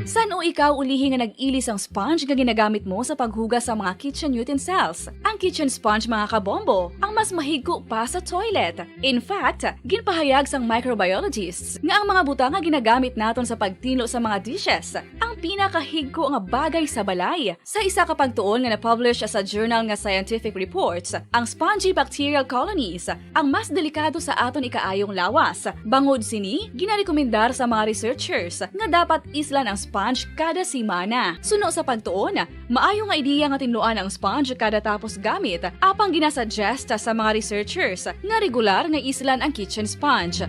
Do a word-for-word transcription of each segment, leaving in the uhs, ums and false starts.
San-o ikaw ulihi nga nag-ili sang sponge nga ginagamit mo sa paghugas sa mga kitchen utensils? Ang kitchen sponge, mga kabombo, ang mas mahigko pa sa toilet. In fact, ginpahayag sang microbiologists nga ang mga butang nga ginagamit naton sa pagtinlo sa mga dishes ang pinakahigko nga bagay sa balay. Sa isa ka pagtuon nga na-publish sa journal nga Scientific Reports, ang spongy bacterial colonies ang mas delikado sa aton ikaayong lawas. Bangod sini, ginarekomendar sa mga researchers nga dapat islan ang sponge kada semana. Suno sa pagtuon, maayo nga ideya nga tinluan ang sponge kada tapos gamit, apang ginasuggest sa mga researchers nga regular nga islan ang kitchen sponge.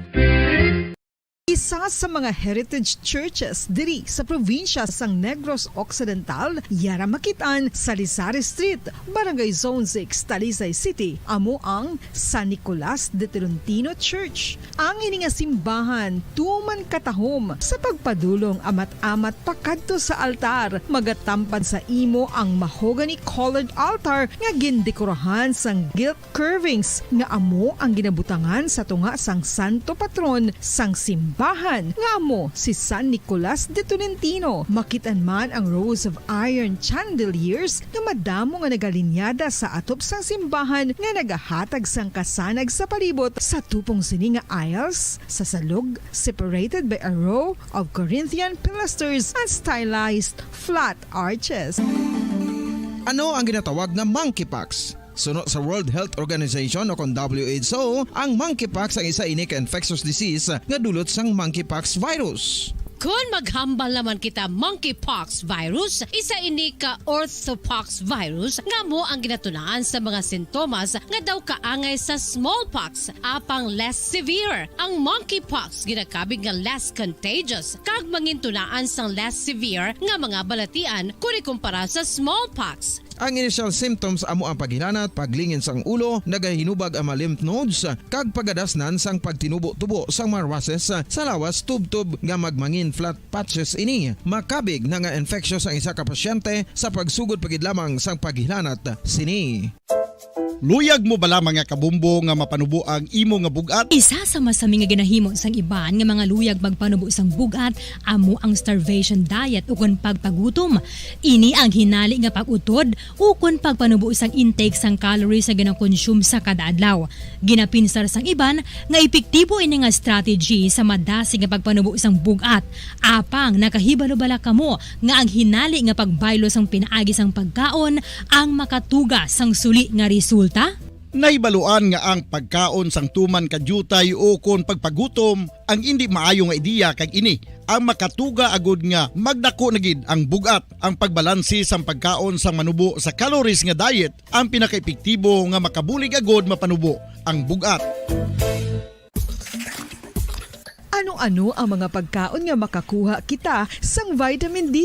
Isa sa mga heritage churches diri sa probinsya sang Negros Occidental, yara makit-an sa Rizal Street, Barangay Zone six, Talisay City, amo ang San Nicolas de Tolentino Church. Ang ini nga simbahan tuman katahom sa pagpadulong amat-amat pakadto sa altar. Magatampad sa imo ang mahogany colored altar nga gindekorahan sang gilt curvings nga amo ang ginabutangan sa tunga sang santo patron sang simbahan, nga amo si San Nicolas de Tolentino. Makit-an man ang rows of iron chandeliers nga madamo nga nagalinyada sa atop sang simbahan nga nagahatag sang kasanag sa palibot. Sa tupong sini nga aisles, sa salog, separated by a row of Corinthian pilasters and stylized flat arches. Ano ang ginatawag nga monkeypox? Suno sa World Health Organization o kon W H O, ang monkeypox ang isa ini ka infectious disease nga dulot sang monkeypox virus. Kon maghambal naman kita monkeypox virus, isa ini ka orthopox virus nga amo ang ginatunaan sa mga sintomas nga daw kaangay sa smallpox, apang less severe. Ang monkeypox ginakabig nga less contagious kag mangintunaan sang less severe nga mga balatian kon ikumpara sa smallpox. Ang initial symptoms amo ang paghilanat, paglingin sang ulo, nagahinubag ang mga lymph nodes, kag pagadasnan sang pagtinubo-tubo sang mga rushes sa lawas tubtob nga magmangin flat patches ini. Makabig na nga infectious ang isa ka pasyente sa pagsugod pa gid lamang sang paghilanat sini. Luyag mo bala, mga kabombo, nga mapanubo ang imo nga bug-at? Isa sa masami nga ginahimo sang iban nga mga luyag magpanubo sang bug-at amo ang starvation diet ukon pagpagutom. Ini ang hinali nga pag-utod ukon pagpanubo sang intake sang calories nga ginakonsume sa kada adlaw. Ginapinsar sang iban nga epektibo ini nga strategy sa madasig nga pagpanubo sang bug-at. Apang nakahibalo bala kamo nga ang hinali nga pagbaylo sang pinaagi sang pagkaon ang makatuga sang suli nga resulta? Nahibaluan nga ang pagkaon sang tuman ka diutay ukon pagpagutom ang indi maayo nga ideya, kag ini ang makatuga agud nga magdako na gid ang bug-at. Ang pagbalanse sang pagkaon sang manubo sa calories nga diet ang pinakaepektibo nga makabulig agud mapanubo ang bug-at. Ano-ano ang mga pagkaon nga makakuha kita sang vitamin D?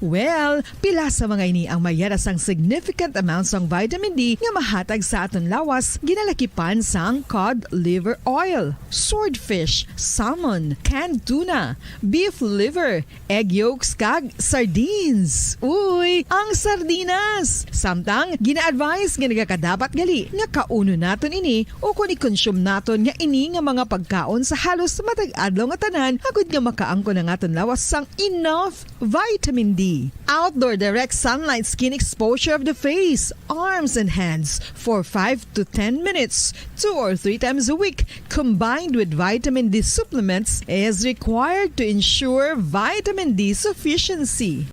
Well, pila sa mga ini ang may yara sang significant amount sang vitamin D nga mahatag sa aton lawas, ginalakipan sang cod liver oil, swordfish, salmon, canned tuna, beef liver, egg yolks, kag sardines. Uy, ang sardinas! Samtang, gina-advise nga nagakadapat gali nga kaunon naton ini ukon i-consume naton nga ini nga mga pagkaon sa halos matag adlaw nga tanan, agud nga makaangkon ang aton lawas sang enough vitamin D. Outdoor direct sunlight skin exposure of the face, arms, and hands for five to ten minutes, two or three times a week, combined with vitamin D supplements, is required to ensure vitamin D sufficiency.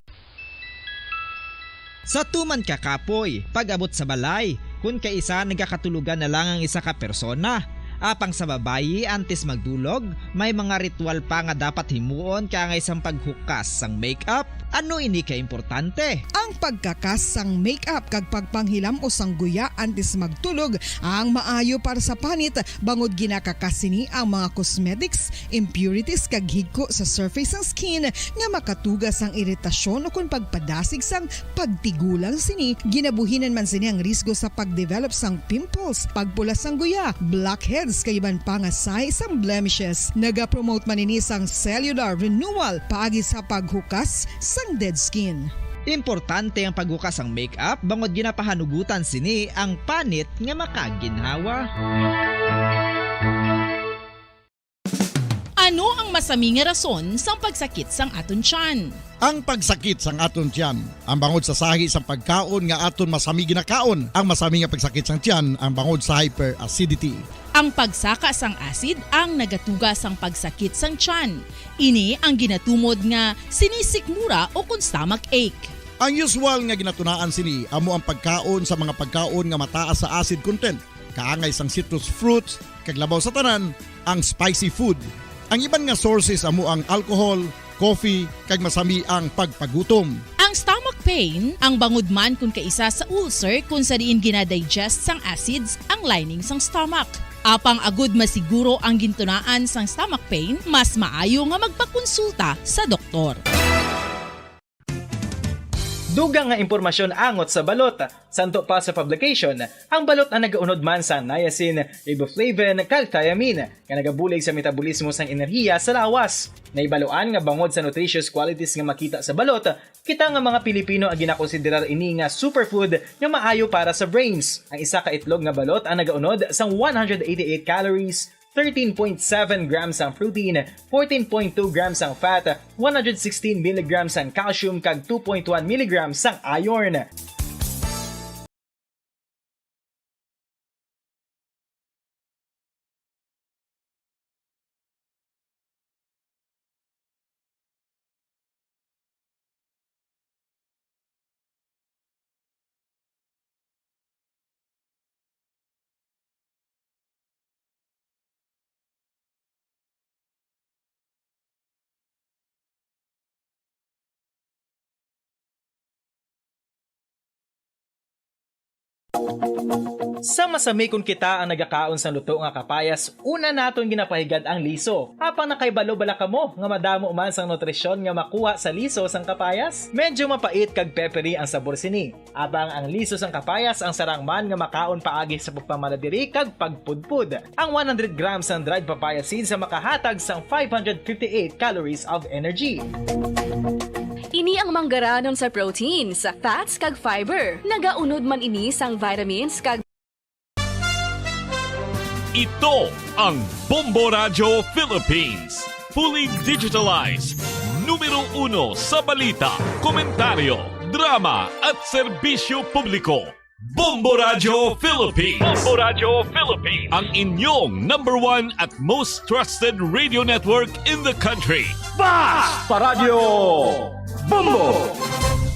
Sa tuman ka kapoy, pag-abot sa balay, kun kaisa nagakatulogan na lang ang isa ka persona. Apang sa babayi, antes magdulog, may mga ritual pa nga dapat himuon kaangay sang paghukas sang makeup. Ano ini ka importante? Ang pagkakas sang makeup kag pagpanghilam-os sang guya antes magtulog ang maayo para sa panit, bangod ginakakas sini ang mga cosmetics, impurities kag higko sa surface sang skin nga makatuga sang iritasyon ukon pagpadasig sang pagtigulang sini. Ginabuhinan man sini ang risgo sa pag-develop sang pimples, pagpula sang guya, blackheads kag iban pa nga sign sang blemishes. Nagapromote man ini sang cellular renewal paagi sa paghukas sang dead skin. Importante ang paghukas sang makeup bangod ginapahanugutan sini ang panit nga makaginhawa. Ano ang masami nga rason sang pagsakit sang aton tiyan? Ang pagsakit sang aton tiyan, ang bangod sa sahi sang pagkaon nga aton masami ginakaon. Ang masami nga pagsakit sang tiyan, ang bangod sa hyperacidity. Ang pagsaka sang acid ang nagatuga sang pagsakit sang tiyan. Ini ang ginatumod nga sinisikmura o kon stomach ache. Ang usual nga ginatunaan sini amo ang pagkaon sa mga pagkaon nga mataas sa acid content, kaangay sang citrus fruits, kag labaw sa tanan, ang spicy food. Ang iban nga sources amo ang alcohol, coffee, kag masami ang pagpagutom. Ang stomach pain, ang bangod man kon kaisa sa ulcer kon sa diin ginadigest sang acids ang lining sang stomach. Apang agud masiguro ang gintunaan sang stomach pain, mas maayo nga magpakonsulta sa doktor. Dugang nga impormasyon angot sa balot. Santo pa sa publication, ang balot ang nagaunod man sa niacin, riboflavin, kag thiamine, nga nagabulig sa metabolismo sang enerhiya sa lawas. Nahibaluan nga bangod sa nutritious qualities nga makita sa balot, kita nga mga Pilipino ang ginakonsiderar ini nga superfood nga maayo para sa brains. Ang isa ka itlog nga balot ang nagaunod sang one hundred eighty-eight calories, thirteen point seven grams ang protein, fourteen point two grams ang fat, one hundred sixteen milligrams ang calcium, kag two point one milligrams ang iron. Sa masami kon kita ang nagakaon sang luto nga kapayas, una naton ginapahigad ang liso. Apang nakahibalo bala kamo nga madamo man sang nutrisyon nga makuha sa liso sang kapayas? Medyo mapait kag peppery ang sabor sini. Apang ang liso sang kapayas ang sarang man nga makaon paagi sa pagpamanadiri kag pagpudpod. Ang one hundred grams sang dried papaya seeds ang makahatag sang five hundred fifty-eight calories of energy. Ini ang manggaranon sa proteins, fats, kag fiber. Nagaunod man ini sang vitamins kag Ito ang Bombo Radyo Philippines. Fully digitalized. Numero uno sa balita, komentaryo, drama, at serbisyo publiko. Bombo Radyo Philippines. Bombo Radyo Philippines. Ang inyong number one at most trusted radio network in the country. Basta Radyo Bombo!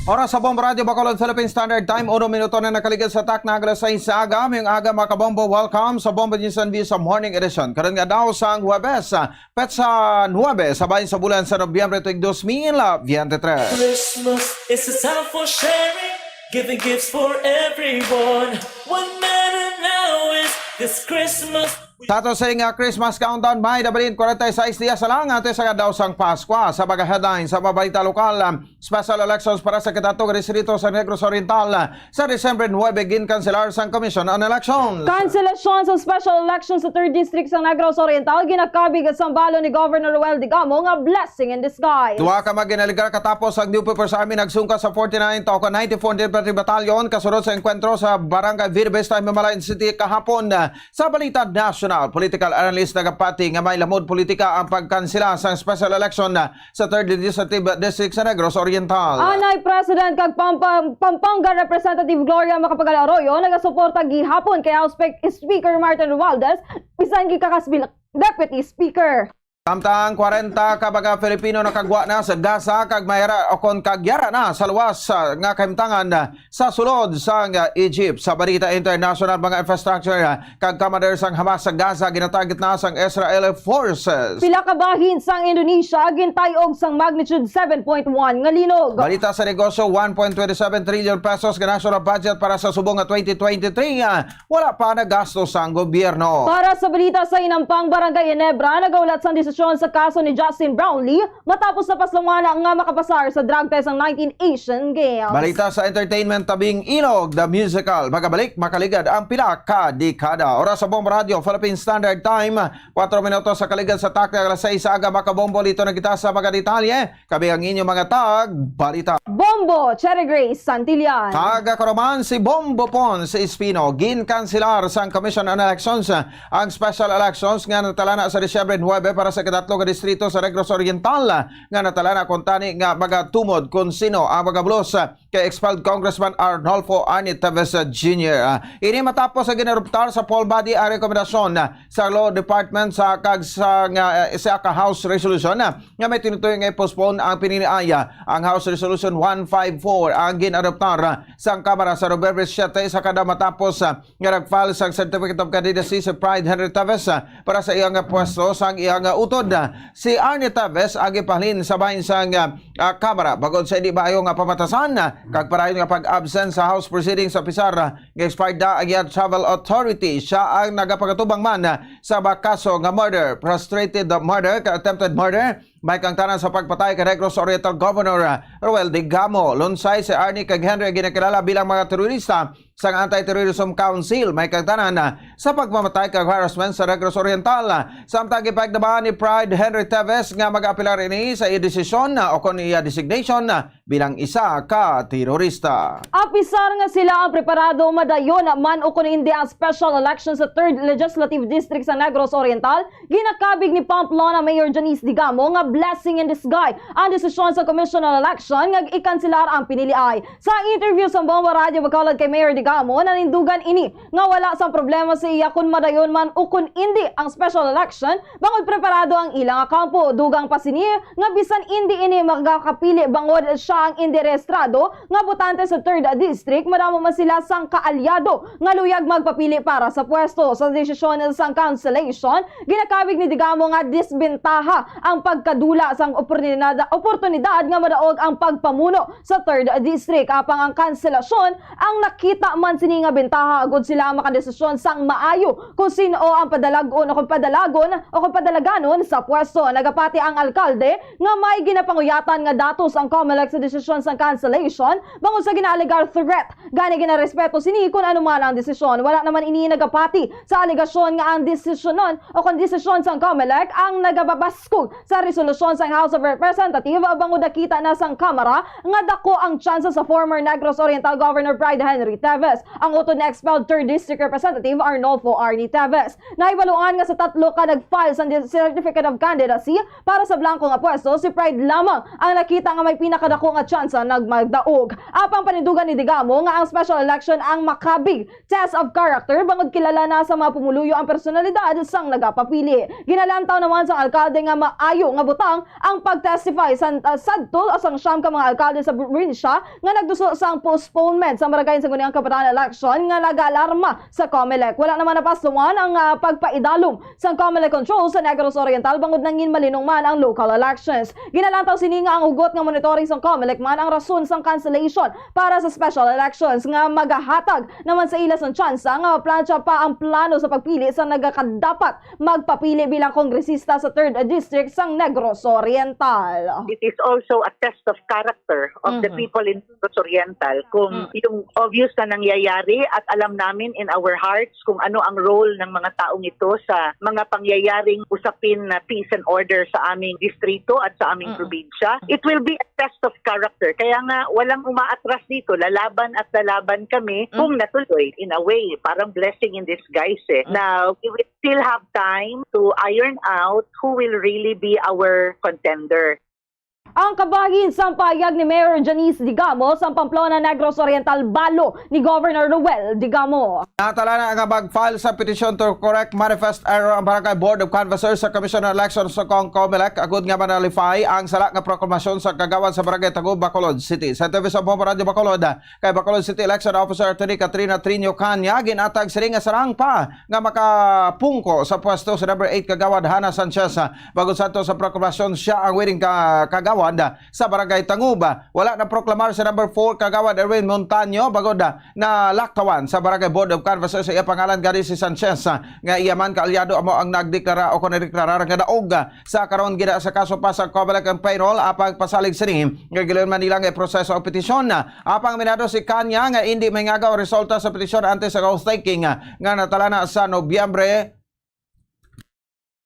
Oras sa Bombo Radyo Bacolod, Philippine Standard Time, uno minuto na nakaligid sa takna nga alas sais sa aga. Mayong aga, mga kabombo. Welcome sa Bombo News and Views sa Morning Edition. Karon nga daw sang Huwebes, petsa nuebe sa bahin sa bulan sa Nobyembre tuig dos mil biyente tres. Christmas is a time for sharing, giving gifts for everyone. What matter now is this Christmas. Sa ato sing, ah, Christmas countdown, may nabalin kwarenta y seis dias na lang antes sa kadaw sang Paskwa. Sa mga headlines sa mga balita lokal, ah, special elections para sa ikatlo nga distrito sa Negros Oriental, ah, sa Disyembre nuebe ginkanselar sang Commission on Elections. Kanselasyon sa special elections sa third District sa Negros Oriental ginakabig sa sambalon ni Governor Roel Digamo nga blessing in disguise. Duha ka mga ginaligar katapos ang New People's Army nagsungka sa forty-ninth o ninety-fourth Infantry Battalion kasunod sa engkwentro sa Barangay Vidavista, Himalay City kahapon. Sa balita nasyonal, political analyst nagapati nga may lamod politika ang pagkansela sang special election sa third Legislative District sa Negros Oriental. Anay President kag Pampa-, Pampanga Representative Gloria Macapagal Arroyo nagasuporta gihapon kay House Spe-, Speaker Martin Romualdez, bisan gikakas bilang Deputy Speaker. Samtang kwarenta ka mga Filipino nakagwa na sa Gaza kag mayara o kon kagyara na sa luwas, ah, nga kahimtangan sa sulod sang, ah, Egypt. Sa balita international, mga infrastructure, ah, kag commander sang Hamas sa Gaza ginatarget na sang Israeli forces. Pila ka bahin sang Indonesia gintay-og sang magnitude seven point one nga linog. Balita sa negosyo, one point twenty seven trillion pesos nga national budget para sa subong nga twenty twenty-three, ah, wala pa nagasto sang gobyerno. Para sa balita sa hinampang, Barangay Ginebra nagaulat sang desisyon sa kaso ni Justin Brownlee matapos na paslungan nga makapasar sa drug test ang nineteen Asian Games. Balita sa entertainment, Tabing Ilog, The Musical, magabalik makaligad ang pila ka dekada. Oras sa Bombo Radyo, Philippine Standard Time, kuwatro minutos sa kaligad sa takna alas sais sa aga, makabombo. Dito na kita sa mga detalye. Kami ang inyong mga tag balita. Bombo, Cherry Grace Santillan. Kag ako naman si Bombo Pons Espino. Ginkanselar sang Commission on Elections ang special elections nga natalana sa Disyembre nuebe para sa ikatatlo nga distrito sa Negros Oriental, ah, nga natalana kuntani nga magatumod kon sino ang magabulos, ah, kay expelled Congressman Arnolfo Arnie Teves, ah, Junior Ah, ini matapos ang ginadoptar sa full body ang rekomendasyon, ah, sa Law Department sa kag sa nga, ah, sa ka House Resolution, ah, nga may tinutoy nga i-postpone ang pinili ay, ah, ang House Resolution one five four ang ginadoptar, ah, sang Kamara sa November siete sa kada matapos, ah, nga nag-file sang Certificate of Candidacy si Pride Henry Teves, ah, para sa iyang pwesto sang iyang utod. Si Arnie Teves ang ipahalin sa bahin sang, ah, ah, Kamara bangod sa hindi maayo nga pamatasan, ah, kag parayon nga pag-absent sa House proceedings sa pisar, ah, nga expired na ang iyang travel authority. Siya ang nagapagatubang man, ah, sa mga kaso nga murder, frustrated murder, kag attempted murder, may kangtanan sa pagpatay kay Negros Oriental Governor, ah, Roel Digamo. Lunsay si Arnie kag Henry ginakilala bilang mga terorista sang Anti-Terrorism Council, may kagtanan, ah, sa pagmamatay kag harassment sa Negros Oriental. Samtang gipahigdamaan ni Pride Henry Teves nga mag-apelar ini sa iya desisyon, ah, o kon iya designation, ah, bilang isa ka terorista. Apisar nga sila ang preparado madayon man ukon hindi ang special election sa Third Legislative District sa Negros Oriental, ginakabig ni Pamplona Mayor Janice Digamo nga blessing in disguise ang desisyon sa Commission on Election nga ikanselar ang piniliay. Sa interview sa Bombo Radyo Bacolod kay Mayor Digamo, nanindugan ini nga wala sang problema sa iya kon madayon man ukon indi ang special election bangod preparado ang ila nga kampo. Dugang pa sini nga bisan indi ini makakapili bangod siya ang indi rehistrado nga botante sa Third District, madamo man sila sang kaalyado nga luyag magpapili para sa pwesto. Sa desisyon sang cancellation, ginakabig ni Digamo nga disbentaha ang pagkadula sang oportunidad, oportunidad nga madaog ang pagpamuno sa Third District. Apang ang kanselasyon ang nakita man sini nga bentaha agud sila ang makadesisyon sang maayo kung sin-o ang padalag-on o kung padalagon o kung padalaganon sa pwesto. Nagapati ang alkalde nga may ginapanguyatan nga datos ang Comelec sa desisyon sang cancellation bangod sa ginaalegar threat. Gani ginarespeto sini kun ano man ang desisyon. Wala naman ini nagapati sa alegasyon nga ang desisyonon o kon desisyon sang Comelec ang nagababaskog sa resolusyon sang House of Representatives bangod nakita na sang Kamara nga dako ang tsansa sa former Negros Oriental Governor Pride Henry Teves, ang utod ni expelled Third District Representative Arnolfo Arnie Teves. Nahibaluan nga sa tatlo ka nag-file sang dis-, Certificate of Candidacy para sa blanko nga pwesto, si Pride lamang ang nakita nga may pinakadako nga tsansa nagmagdaog. Apang panindugan ni Digamo nga ang special election ang makabig test of character bangod kilala na sa mga pumuluyo ang personalidad sang nagapapili. Ginalantaw naman sang alkalde nga maayo nga butang ang pag-testify sa, ah, sadto sang siyam ka mga alkalde sa probinsya nga nagduso sang postponement sa Barangay Sangguniang Kabataan election nga nag-alarma sa Comelec. Wala naman napastuman ang, ah, pagpaidalom sang Comelec control sa Negros Oriental bangod nangin malinong man ang local elections. Ginalantaw sini nga ang hugot nga monitoring sang Comelec man ang rason sang cancellation para sa special elections nga magahatag naman sa ila sang tsansa nga maplantsa pa ang plano sa pagpili sa nagakadapat magpapili bilang kongresista sa Third District sang Negros Oriental. It is also a test of character of the Mhm. people in Negros Oriental kung Mm. yung obvious na nangyayari at alam namin in our hearts kung ano ang role ng mga taong ito sa mga pangyayaring usapin na peace and order sa aming distrito at sa aming Mm-mm. probinsya. It will be a test of character. Kaya nga, walang umaatras dito. Lalaban at lalaban kami Mm. kung natuloy. In a way, parang blessing in disguise eh, Mm. na we will still have time to iron out who will really be our contender. Ang kabahin sang pahayag ni Mayor Janice Digamo sang Pamplona, Negros Oriental, balo ni Governor Roel Digamo. Natalana nga mag-file sa petition to correct manifest error ang Barangay Board of Canvassers sa Commission on Elections sa Cong Comelec agud nga ma-nullify ang sala nga proklamasyon sa kagawad sa Barangay Taguba, Bacolod City. Sa interview sa Bombo Radyo Bacolod, kay Bacolod City Election Officer Attorney Katrina Trinio Caña, ginatag sini nga sarang pa nga makapungko sa pwesto sa number eight kagawad Hana Sanchez. Bangod sadto sa proklamasyon, siya ang winning ka-, kagawad sa Barangay Taguba. Wala na proklamar si number four kagawad Erwin Montaño, bangod na laktawan sa Barangay Board of Canvassers sa iya pangalan, gani si Sanchez, ah, nga iya man kaalyado amo ang nagdeklara o kon nagdeklarar nga daog, ah, sa karon gina sa kaso pa sa Comelec ang payroll, apang pasalig sini nga gilayon man nila nga proseso ang petisyon. Apang aminado si Caña nga indi mahingagaw ang resulta sa petisyon antes sa oath-taking, ah, nga natalana sa Nobyembre.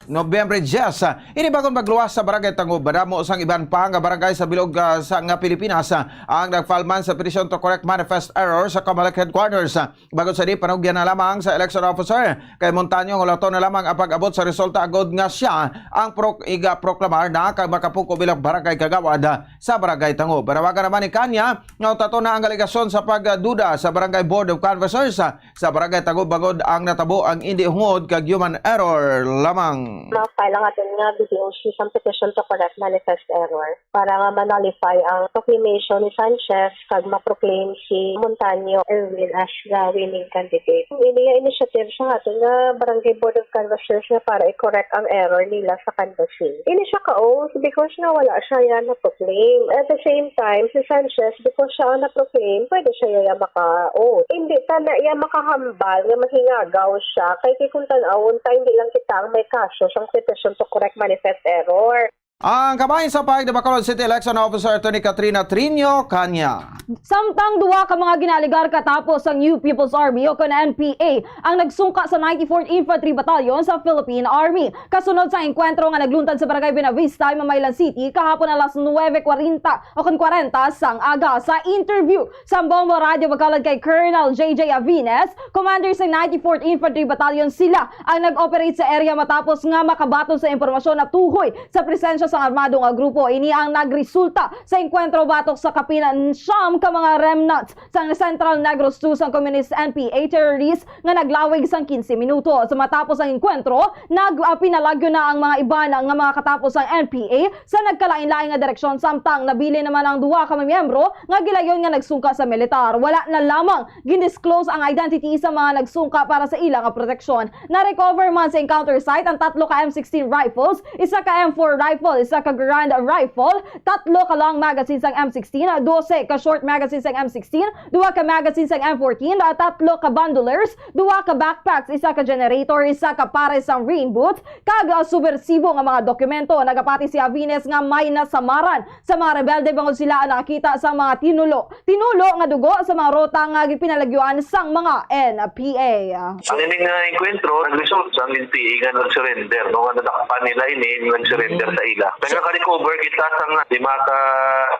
Nobyembre diyes, ah, ini bag-o nga pagluwas sa Barangay Tangub. Madamo sang iban pa nga barangay sa bilog, ah, sa, nga Pilipinas, ah, ang nag-file man sa petition to correct manifest error sa Comelec headquarters. Bangod sa di panugyan na lamang sa election officer kay Montaño, hulaton na lamang ang pag-abot sa resulta agod nga siya ang pro-, iga-proklamar na kag makapungko bilang barangay kagawad sa Barangay Tangub. Panawagan naman ni Kanya nga utaton na ang alegasyon sa pagduda sa Barangay Board of Canvassers sa Barangay Tangub bangod ang natabo ang indi hungod kag human error lamang. Ma-file ang aton nga B T O C sang petition to correct manifest error para nga ma-nullify ang proclamation ni Sanchez kag ma-proclaim si Montaño Erwin as the winning candidate. Ini nga initiative sa aton nga Barangay Board of Canvassers nga para i-correct ang error nila sa canvassing. Ini siya ka-oath because nga wala siya ya na-proclaim. At the same time, si Sanchez, because siya ang na-proclaim, pwede siya ya maka-oath. Hindi ta na iya makahambal nga mahingagaw siya. Kay, kay kung tan-awon ta, hindi lang kita ang may kaso sang petition to correct manifest error. Ang kabahin sa pahayag ni Bacolod City Election Officer Attorney Katrina Trinio Kanya. Samtang duwa ka mga ginaalegar katapos ang New People's Army o kon N P A ang nagsungka sa ninety-fourth Infantry Battalion sa Philippine Army. Kasunod sa engkwentro nga nagluntad sa Barangay Buenavista, Mamaylan City, kahapon alas nuwebe kwarenta o kon kwarenta sang aga. Sa interview sa Bombo Radio Bacolod kay Colonel J J Avines, commander sa ninety-fourth Infantry Battalion, sila ang nag-operate sa area matapos nga makabaton sa impormasyon na tuhoy sa presensya sang armado nga grupo. Ini ang nagresulta sa engkwentro batok sa kapin siyam ka mga remnants sang Central Negros two sang Communist N P A terrorist nga naglawig sang quince minutos. Matapos ang engkwentro, nag-, ah, pinalagyo na ang mga iban nga mga katapos sang N P A sa nagkalain-lain nga direksyon, samtang nabilin naman ang duha ka miyembro nga gilayon nga nagsungka sa militar. Wala na lamang gindisclose ang identity sa mga nagsungka para sa ila nga proteksyon. Na-recover man sa encounter site ang tatlo ka M sixteen rifles, isa ka M four rifle, isa ka Garand rifle, tatlo ka long magazine sang M sixteen, dose ka short magazine sang M sixteen, duha ka magazine sang M fourteen, tatlo ka bandoliers, duha ka backpacks, isa ka generator, isa ka pares sang rain boots, kag, ah, subwersibo nga mga dokumento. Nagapati si Avines nga may nasamaran sa mga rebelde bangod sila ang nakakita sa mga tinulo, tinulo nga dugo sa mga ruta nga gipinalagyuan sang mga N P A. Ang ining, ah, engkwentro nag-result sa N P A nga nag-surrender, no? Nga nadakpan nila ini, nag-surrender sa ila. Nagaka-recover kita sa nga lima ka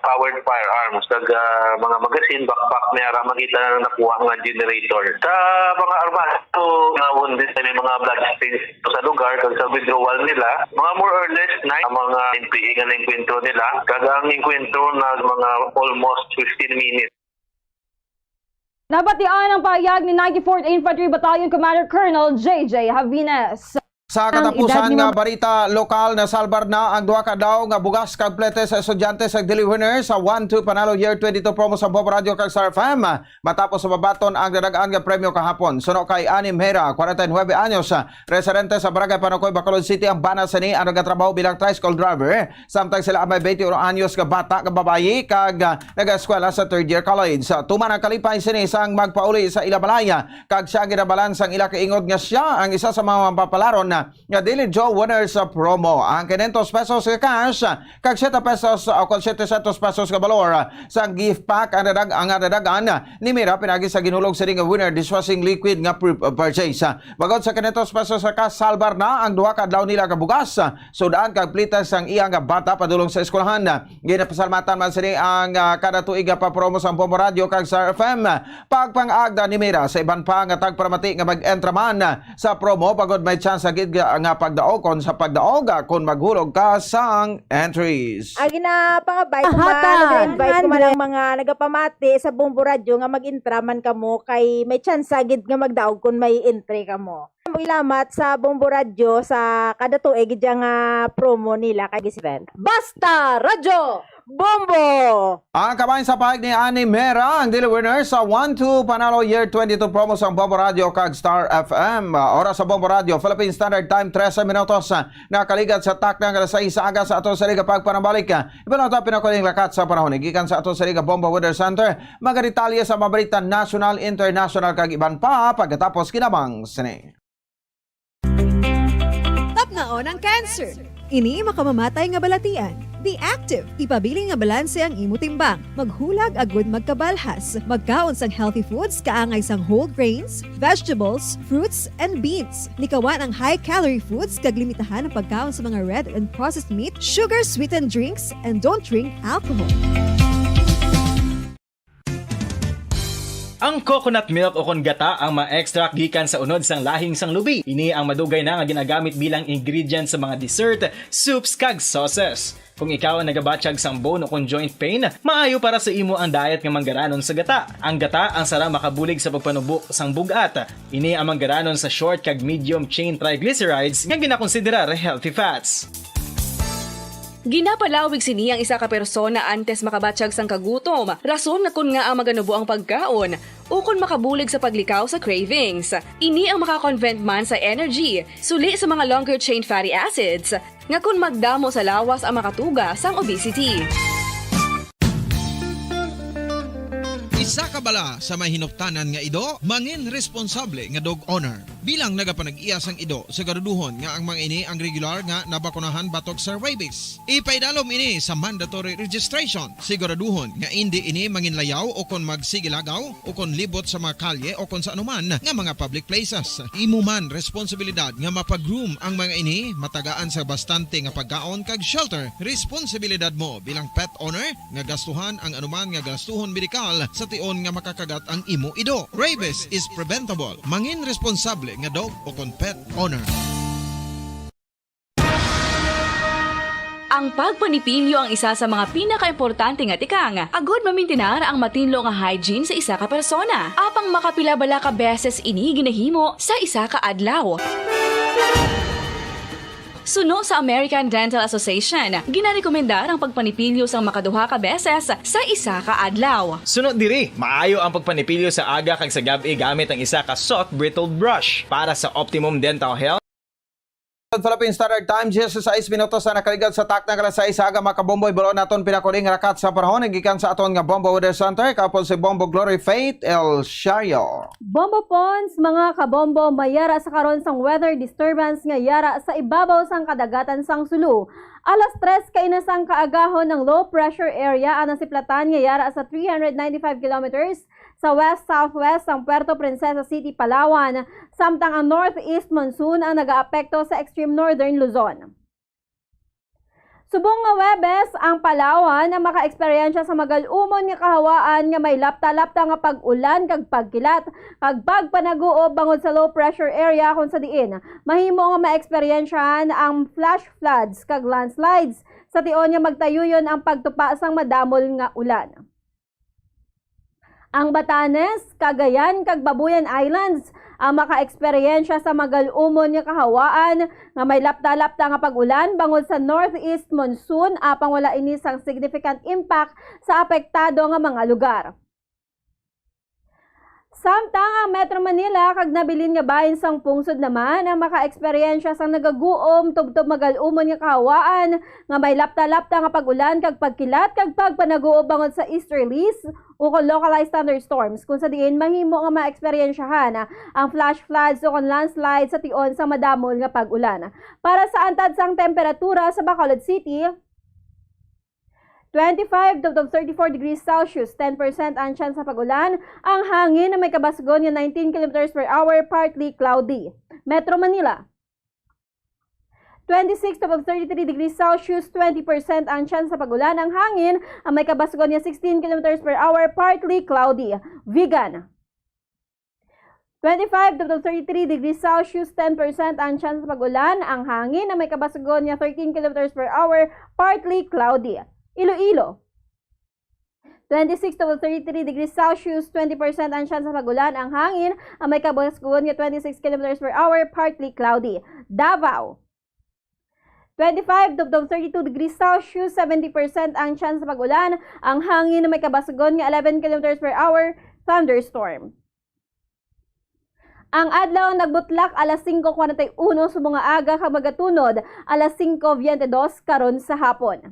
powered firearms, kag, ah, mga magazine, backpack, may ara man kita na nakuha nga generator. Sa mga armado, nga wounded, may mga bloodstains sa lugar kag sa withdrawal nila, mga more or less nine ang mga N P A nga naengkwentro nila, kag ang engkwentro nag mga almost fifteen minutes. Nabatian ang pahayag ni ninety-fourth Infantry Battalion Commander Colonel J J Javines. Sa katapusan nga barita lokal, nasalbar na ang duha ka daw nga bugas kag plete sa estudyante sa Daily Winner sa One Two Panalo Year twenty-two promo sa Bombo Radio kag Star F M. Matapos sa mabaton ang dadag-an nga premyo kahapon. Suno kay Annie Mera, kwarenta y nuebe anyos, residente sa Barangay Panukoy, Bacolod City, ang bana sini ang nagatrabaho bilang tricycle driver, samtang sila ang may twenty-one anyos nga bata nga babayi kag, ah, nag-eskwela sa third year college. Sa tuman ang kalipay sini sang magpauli sa ila balay, kag siya ang ginabalan sang ila kaingod nga siya ang isa sa mga mapapalaron na nga Daily Draw winner sa promo. Ang quinientos pesos nga cash, kag siete pesos, o kon setecientos pesos nga balor sang gift pack ang dadag-, ang dadag-an ni Mira pinagi sa ginhulog sa ring winner dishwashing liquid nga pre-, purchase. Bangod sa quinientos pesos nga cash, salbar na ang duha ka adlaw nila nga bugas, sud-an kag plete sang iya nga bata padulong sa eskwelahan. Ginapasalamatan man sini ang, ah, kada tuig nga papromo sa Bombo Radio kag Star F M. Pagpang-agda ni Mira sa iban pa nga tagparamati nga mag-entra man sa promo, bangod may tsansa gid nga, nga pagdaog kon sa pagdaog, ah, kon maghulog ka sang entries. Ang ginapangabay ko man, nag-invite ko man ang mga nagapamati sa Bombo Radio nga mag-entra man kamo kay may tsansa gid nga magdaog kon may entry kamo. Salamat sa Bombo Radio sa kada tuig gid nga promo nila kay Gisven. Basta Radyo! Bombo! Ang kabahin sa pahayag ni Annie Mera, ang daily winner sa One Two Panalo Year twenty-two promo sa Bombo Radio kag Star F M. Oras sa Bombo Radio, Philippine Standard Time, trese minutos. Nakaligat sa takna nga alas sais sa aga sa ato sa liga pagpanambalik. Iban nato pinakuling lakat sa panahon. Gikan sa ato sa liga Bombo Weather Center, mga detalye sa mga balita nasyonal, internasyonal, kag iban pa pagkatapos kinabang sini. Tapnaon ang cancer. Ini makamamatay nga balatian. Be active. Ipabilin nga balanse ang imo timbang. Maghulag agud magkabalhas. Magkaon sang healthy foods kaangay sang whole grains, vegetables, fruits, and beans. Likawan ang high-calorie foods kag limitahan ang pagkaon sa mga red and processed meat, sugar-sweetened drinks, and don't drink alcohol. Ang coconut milk o kon gata ang ma-extract gikan sa unod sang lahing sang lubi. Ini ang madugay na nga ginagamit bilang ingredient sa mga dessert, soups, kag sauces. Kung ikaw ang nagabatyag sang bone o kon joint pain, maayo para sa imo ang diet nga manggaranon sa gata. Ang gata ang sara makabulig sa pagpanubo sang bug-at. Ini ang manggaranon sa short kag medium chain triglycerides nga ginakonsiderar healthy fats. Ginapalawig sini ang isa ka persona antes makabatyag sang kagutom, rason nga kon ngaa maganubo ang pagkaon, ukon makabulig sa paglikaw sa cravings. Ini ang makakonvent man sa energy, suli sa mga longer chain fatty acids, nga kon magdamo sa lawas ang makatuga sang obesity. Isa ka bala sa may hinuptanan nga ido, mangin responsable nga dog owner. Bilang nagapanag-iya sang ido, siguraduhon nga ang mga ini ang regular nga nabakunahan batok sa rabies. Ipaidalom ini sa mandatory registration. Siguraduhon nga indi ini manginlayaw o kon magsigilagaw o kon libot sa mga kalye o kon sa anuman nga mga public places. Imo man responsibilidad nga mapa-groom ang mga ini, matagaan sa bastante nga pagkaon kag shelter. Responsibilidad mo bilang pet owner nga gastuhan ang anuman nga gastuhon medikal sa tion nga makakagat ang imo ido. Rabies is preventable. Mangin responsable nga dog o kon pet owner. Ang pagpanipilyo ang isa sa mga pinakaimportante nga tikang agud mamintinar ang matinlo nga hygiene sa isa ka persona. Apang makapila bala ka beses ini ginahimo sa isa ka adlaw? Suno sa American Dental Association, ginarekomendar ang pagpanipilyo sang makaduha ka beses sa isa ka adlaw. Suno diri, maayo ang pagpanipilyo sa aga kag sa gab-i gamit ang isa ka soft bristled brush. Para sa optimum dental health, Philippine Standard Time, diyesisais minutos na nakaligad sa takna nga alas sais sa aga, mga kabombo. Ibulon naton pinakuli nga rakat sa panahon gikan sa aton nga Bombo Weather Center, kapon si Bombo Glory Faith El Shario. Bombo Pons, mga kabombo, may yara sa karon sang weather disturbance nga yara sa ibabaw sang kadagatan sang Sulu. Alas tres kaina sang kaagahon ang low pressure area ang nasiplatan nga yara sa three hundred ninety-five kilometers sa west-southwest sang Puerto Princesa City, Palawan, samtang ang northeast monsoon ang nagaapekto sa extreme northern Luzon. Subong nga Huwebes, ang Palawan ang makaeksperyensya sa magal-umon nga kahawaan nga may lapta-lapta nga pag-ulan kag pagkilat kag pagpanaguob bangod sa low pressure area, kung sa diin mahimo nga maeksperyensyahan ang flash floods kag landslides sa tion nga magtayuyon ang pagtupa sang madamol nga ulan. Ang Batanes, Cagayan, kag Babuyan Islands ang makaeksperyensya sa magal-umon nga kahawaan nga may lapta-lapta nga pag-ulan bangod sa northeast monsoon, apang wala ini sang significant impact sa apektado nga mga lugar. Samtang ang Metro Manila kag nabilin nga bahin sang pungsod naman ang makaeksperyensya sang nagaguom tubtob magal-umon nga kahawaan nga may lapta-lapta nga pag-ulan kag pagkilat kag pagpanaguob bangod sa easterlies ukon localized thunderstorms, kung sa diin mahimo nga maeksperyensyahan ang flash floods ukon landslides sa tion sang madamol nga pag-ulan. Para sa antad sang temperatura sa Bacolod City, twenty-five to thirty-four degrees Celsius, ten percent ang tsansa sa pag-ulan, ang hangin na may kabasgon nga nineteen kilometers per hour, partly cloudy. Metro Manila, twenty-six to thirty-three degrees Celsius, twenty percent ang tsansa sa pag-ulan, ang hangin ang may kabasgon nga sixteen kilometers per hour, partly cloudy. Vigan, twenty-five to thirty-three degrees Celsius, ten percent ang tsansa sa pag-ulan, ang hangin na may kabasgon nga thirteen kilometers per hour, partly cloudy. Iloilo, twenty-six to thirty-three degrees Celsius, twenty percent ang tsansa sa pag-ulan, ang hangin na may kabasgon nga twenty-six kilometers per hour, partly cloudy. Davao, twenty-five to thirty-two degrees Celsius, seventy percent ang tsansa sa pag-ulan, ang hangin na may kabasgon nga eleven kilometers per hour, thunderstorm. Ang adlaw nagbutlak alas singko kwarenta y uno subong nga aga kag magatunod alas singko biyente dos karon sa hapon.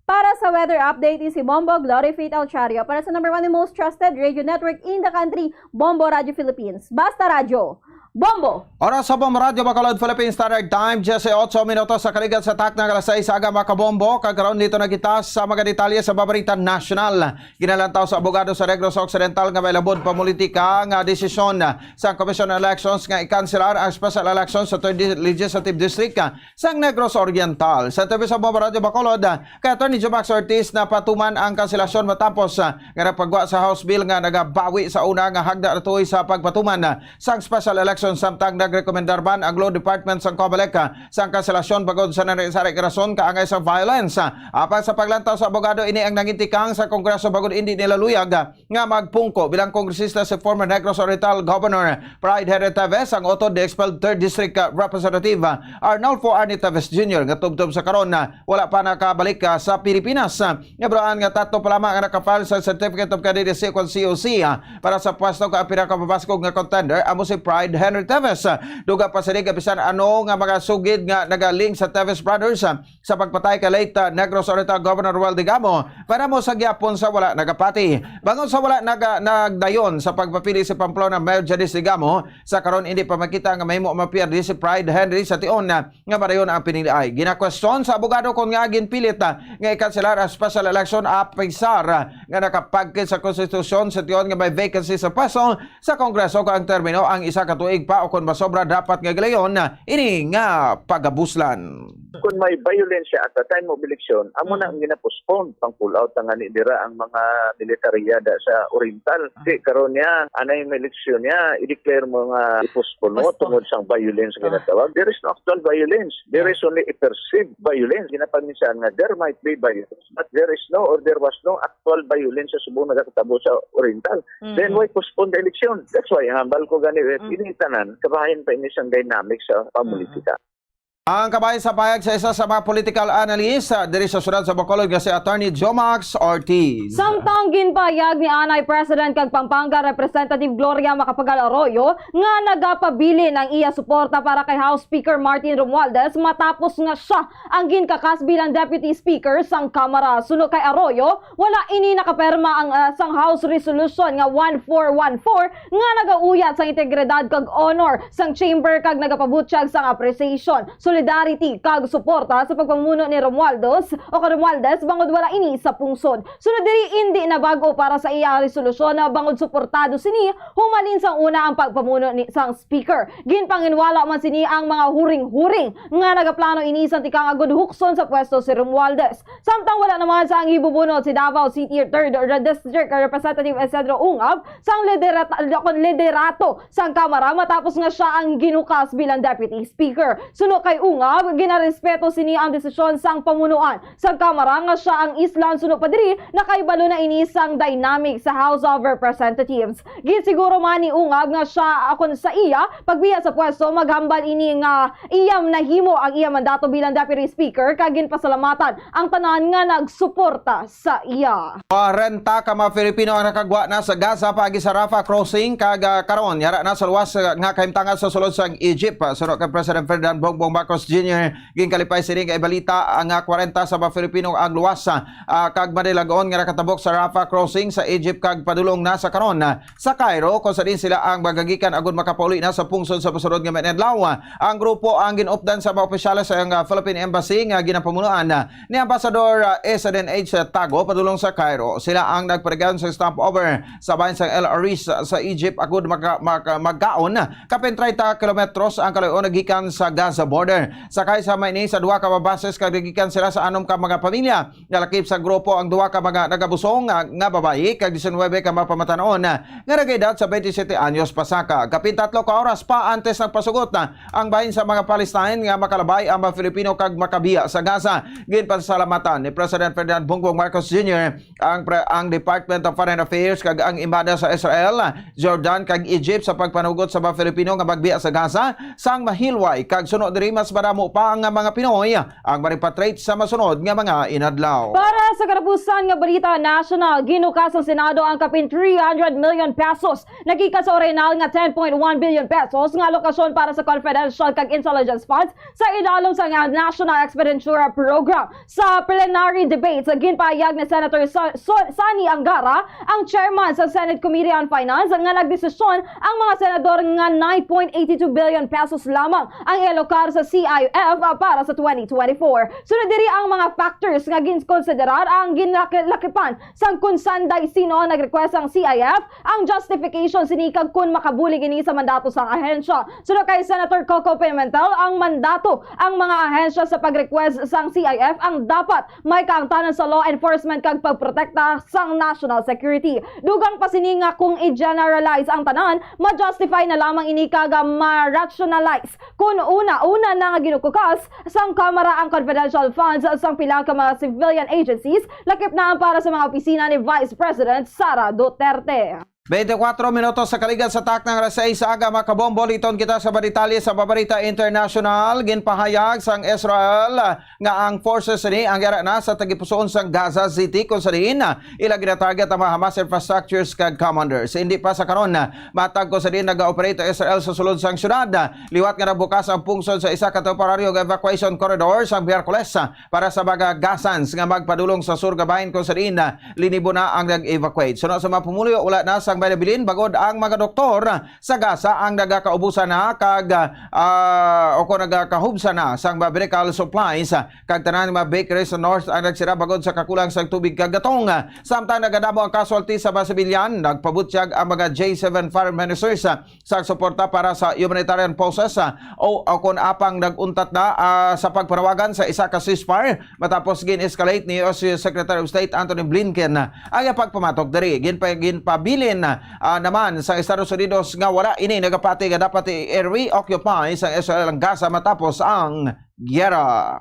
Para sa weather update, si Bombo Glory Faith Alchario para sa number one and most trusted radio network in the country, Bombo Radio Philippines. Basta Radyo, Bombo! Oras sa Bombo Radyo Bacolod, Philippine Standard Time, diyes y ocho minutos sa kaligat sa takna nga alas sais sa aga, mga kabombo. Kag karon, dito na kita sa mga detalye sa babarita nasyonal. Ginalantaw sa abogado sa Negros Occidental nga may labod pamulitika nga desisyon sa Commission on Elections nga ikanselar ang special election sa third Di-, Legislative District sang Negros Oriental. Sa interview sa Bombo Radyo Bacolod, kay Attorney Jomax Ortiz, napatuman ang kanselasyon matapos, ah, nga nagpagwa sa House Bill nga nagabawi sa una nga hagda natuoy sa pagpatuman, ah, sang special election, samtang nagrekomendar man ang Law Department sang Comelec, ah, sang kanselasyon bangod sa nanaisari nga rason kaangay sa violence. Ah, apan sa paglantaw sa abogado, ini ang nangintikang sa Kongreso bangod indi nila luyag, ah, nga magpungko bilang kongresista si former Negros Oriental Governor Pride Henry Teves, ang utod ni expelled third District, ah, Representative, ah, Arnulfo Arnie Teves Junior, nga tubtob sa karon, ah, wala pa nakabalik, ah, sa Pilipinas. Ah, nga baluan nga tatlo pa lamang ang nakafile sa Certificate of Candidacy, kon C O C, ah, para sa pwesto, kag ang pinakamabaskog nga contender amo si Pride Henry Teves. Ah, dugang pa sini nga bisan ano nga mga sugid nga nagaling sa Teves Brothers, ah, sa pagpatay kay late, ah, Negros Oriental Governor Romuald Digamo, pero amo sa gihapon sa wala nagapati. Bangod sa wala naga-, nagdayon sa pagpapili si Pamplona Mayor Janice Digamo, sa karon hindi pa makita nga mahimo mapierde si Pride Henry sa tion, ah, nga madayon ang piniliay. Ginakwestiyon sa abogado kon ngaa ginpilit, ah, nga ikanselar ang special election, apisar, ah, nga nakapagkit sa konstitusyon sa tion nga may vacancy sa pwesto sa Kongreso kag ang termino ang isa ka tuig pa o kon masobra dapat nga gilayon, ah, ini nga pagabuslan. Kung may violence at the time of election, amo na ang gina-postpone. Pang-pull out na nga ni dira ang mga militarya da sa Oriental. Ah. Di, karon niya, anay may eleksyon niya, i-declare mo nga i-postpone mo. Postpone. Tungod sang violence nga ginatawag. There is no actual violence. There is only a perceived violence. Ginapaminsan nga there might be violence, but there is no or there was no actual violence sa subong nagakatabo sa Oriental. Then why postpone the election? That's why ang hambal ko gani, ini tanan, kabahin pa ini sang dynamic sa pamulitika. Ang kabahin sa pahayag sa isa sa mga political analyst, ah, diri sa siyudad sa Bacolod nga si Attorney Jomax Ortiz. Samtang ginpahayag ni anay President kag Pampanga Representative Gloria Macapagal Arroyo nga nagapabilin ang iya suporta para kay House Speaker Martin Romualdez matapos nga siya ang ginkakas bilang Deputy Speaker sang Kamara. Suno kay Arroyo, wala ini nakaperma ang, ah, sang House Resolution nga one four one four nga nagauyat sang integridad kag honor sang Chamber kag nagapabutyag sang appreciation, solidarity kag suporta sa pagpamuno ni Romualdez o kay Romualdez bangod wala ini sa pungsod. Sunod diri, indi na bag-o para sa iya ang resolusyon bangod suportado sini humalin sang una ang pagpamuno ni sang Speaker. Ginpanginwala man sini ang mga huring-huring nga nagaplano ini sang tikang agud hukson sa pwesto si Romualdez. Samtang wala naman sang hibubunot si Davao City Third District Representative Isidro Ungab sang liderat-, kon liderato sang Kamara matapos nga siya ang ginukas bilang Deputy Speaker. Suno kay Ungab, ginarespeto sini ang desisyon sang pamunuan sang Kamara nga siya ang islan. Suno pa diri, nakahibalo na ini sang dynamic sa House of Representatives. Ginsiguro man ni Ungab nga siya, akon sa iya pagbiya sa pwesto, maghambal ini nga iya nahimo ang iya mandato bilang Deputy Speaker, kag ginpasalamatan ang tanan nga nagsuporta sa iya. Kwarenta ka mga Filipino ang nakagwa na sa Gaza paagi sa Rafah Crossing, kag, ah, karon yara na sa luwas, ah, nga kahimtangan sa sulod sang Egypt. Ah, suno kay President Ferdinand Bongbong Marcos Junior, ginkalipay sini nga ibalita ang, ah, kwarenta sa mga Filipino ang luwas, ah, kag madilag-on nga nakatabok sa Rafah Crossing sa Egypt kag padulong na sa karon, ah, sa Cairo, kung sa diin sila ang magagikan agud makapauli na sa pungsod sa masunod nga mga adlaw. Ang grupo ang gin-updan sa mga opisyales sa, ah, Philippine Embassy nga ginapamunuan, ah, ni Ambassador, ah, S N H Tago padulong sa Cairo. Sila ang nagpadayon sa stopover sa bahin sang El Arish sa Egypt agud maka-, maka-, magkaon kapin treinta kilometros ang kalayo-an gikan sa Gaza border. Sakay sa ini sa duha ka mga buses kag nagikan sila sa anom ka mga pamilya. Nalakip sa grupo ang duha ka mga nagabusong nga, nga babayi kag diecinuebe ka mga pamatanon nga nagaedad sa twenty-siete anyos pasaka. Kapin tatlo ka oras pa antes nagpasugot na ang bahin sa mga Palestine nga makalabay ang mga Filipino kag makabiya sa Gaza. Ginpasalamatan ni President Ferdinand Bongbong Marcos Junior ang pre-, ang Department of Foreign Affairs kag ang Embahada sa Israel, Jordan kag Egypt sa pagpanugot sa mga Filipino nga magbiya sa Gaza sang mahilway kag suno diri mas Madamo pa nga mga Pinoy ang ma-repatriate sa masunod nga mga inadlaw. Para sa katapusan nga balita nasyonal, ginukas sang Senado ang kapin three hundred million pesos nagikan sa orihinal nga ten point one billion pesos nga alokasyon para sa confidential kag intelligence funds sa ilalom sa nga National Expenditure Program. Sa plenary debates, ginpahayag ni Senator Sa-, Son-, Sonny Angara, ang chairman sa Senate Committee on Finance, nga nagdesisyon ang mga senador nga nine point eight two billion pesos lamang ang ialokar sa C I F para sa twenty twenty-four. Sunod diri ang mga factors nga ginkonsiderar ang ginlakipan sang kon sanday sino ang nag-request sang C I F, ang justification sini kag kon makabulig ini sa mandato sang ahensya. Suno kay Senator Coco Pimentel, ang mandato ang mga ahensya sa pag-request sang C I F ang dapat may kaangtanan sa law enforcement kag pagprotekta sang national security. Dugang pa sini nga kung i-generalize ang tanan, ma-justify na lamang ini kag ma-rationalize kon una-una na nga ginukukas sang Kamara ang confidential funds sang pila ka mga civilian agencies, lakip na ang para sa mga opisina ni Vice President Sara Duterte. Twenty-four minutos sa kaligan sa takna nga alas sais sa aga, mga kabombo, liton kita sa mga detalye sa paborita international. Ginpahayag sang Israel nga ang forces ni ang yara na sa tagipusoon sang Gaza City, kung sa diin ila ginatarget ang mga Hamas infrastructures kag commanders. Hindi pa sa karon matag kung sa diin nag-operate ang Israel sa sulod sang syudad, liwat nga nabukas ang pungsod sa isa ka temporaryo nga evacuation corridor sa Miyerkules para sa mga Gazans nga magpadulong sa sur nga bahin, kung sa diin linibo na ang nag-evacuate. Suno sa mga pumuluyo, wala na sang may nabilin, bangod ang mga doktor sa Gaza ang nagakaubusan na kag, ah, o kung nagakahubsan na sang mga medical supplies, ah, kag tanan nga mga bakeries sa north ang nagsira bangod sa kakulang sang tubig kag gatong. Samtang nagadamo ang casualty sa mga sibilyan, nagpabutyag ang mga G seven foreign ministers, ah, sa suporta para sa humanitarian process, ah, o, o kon apang nag-untat na, ah, sa pagpanawagan sa isa ka ceasefire matapos gin-escalate ni U S Secretary of State Antony Blinken, ah, ang iyang pagpamatok diri. Ginpa-, ginpabilin, ah, naman sa Estados Unidos nga wala ini nagapati nga dapat i-reoccupy sa Israel ang Gaza matapos ang giyera.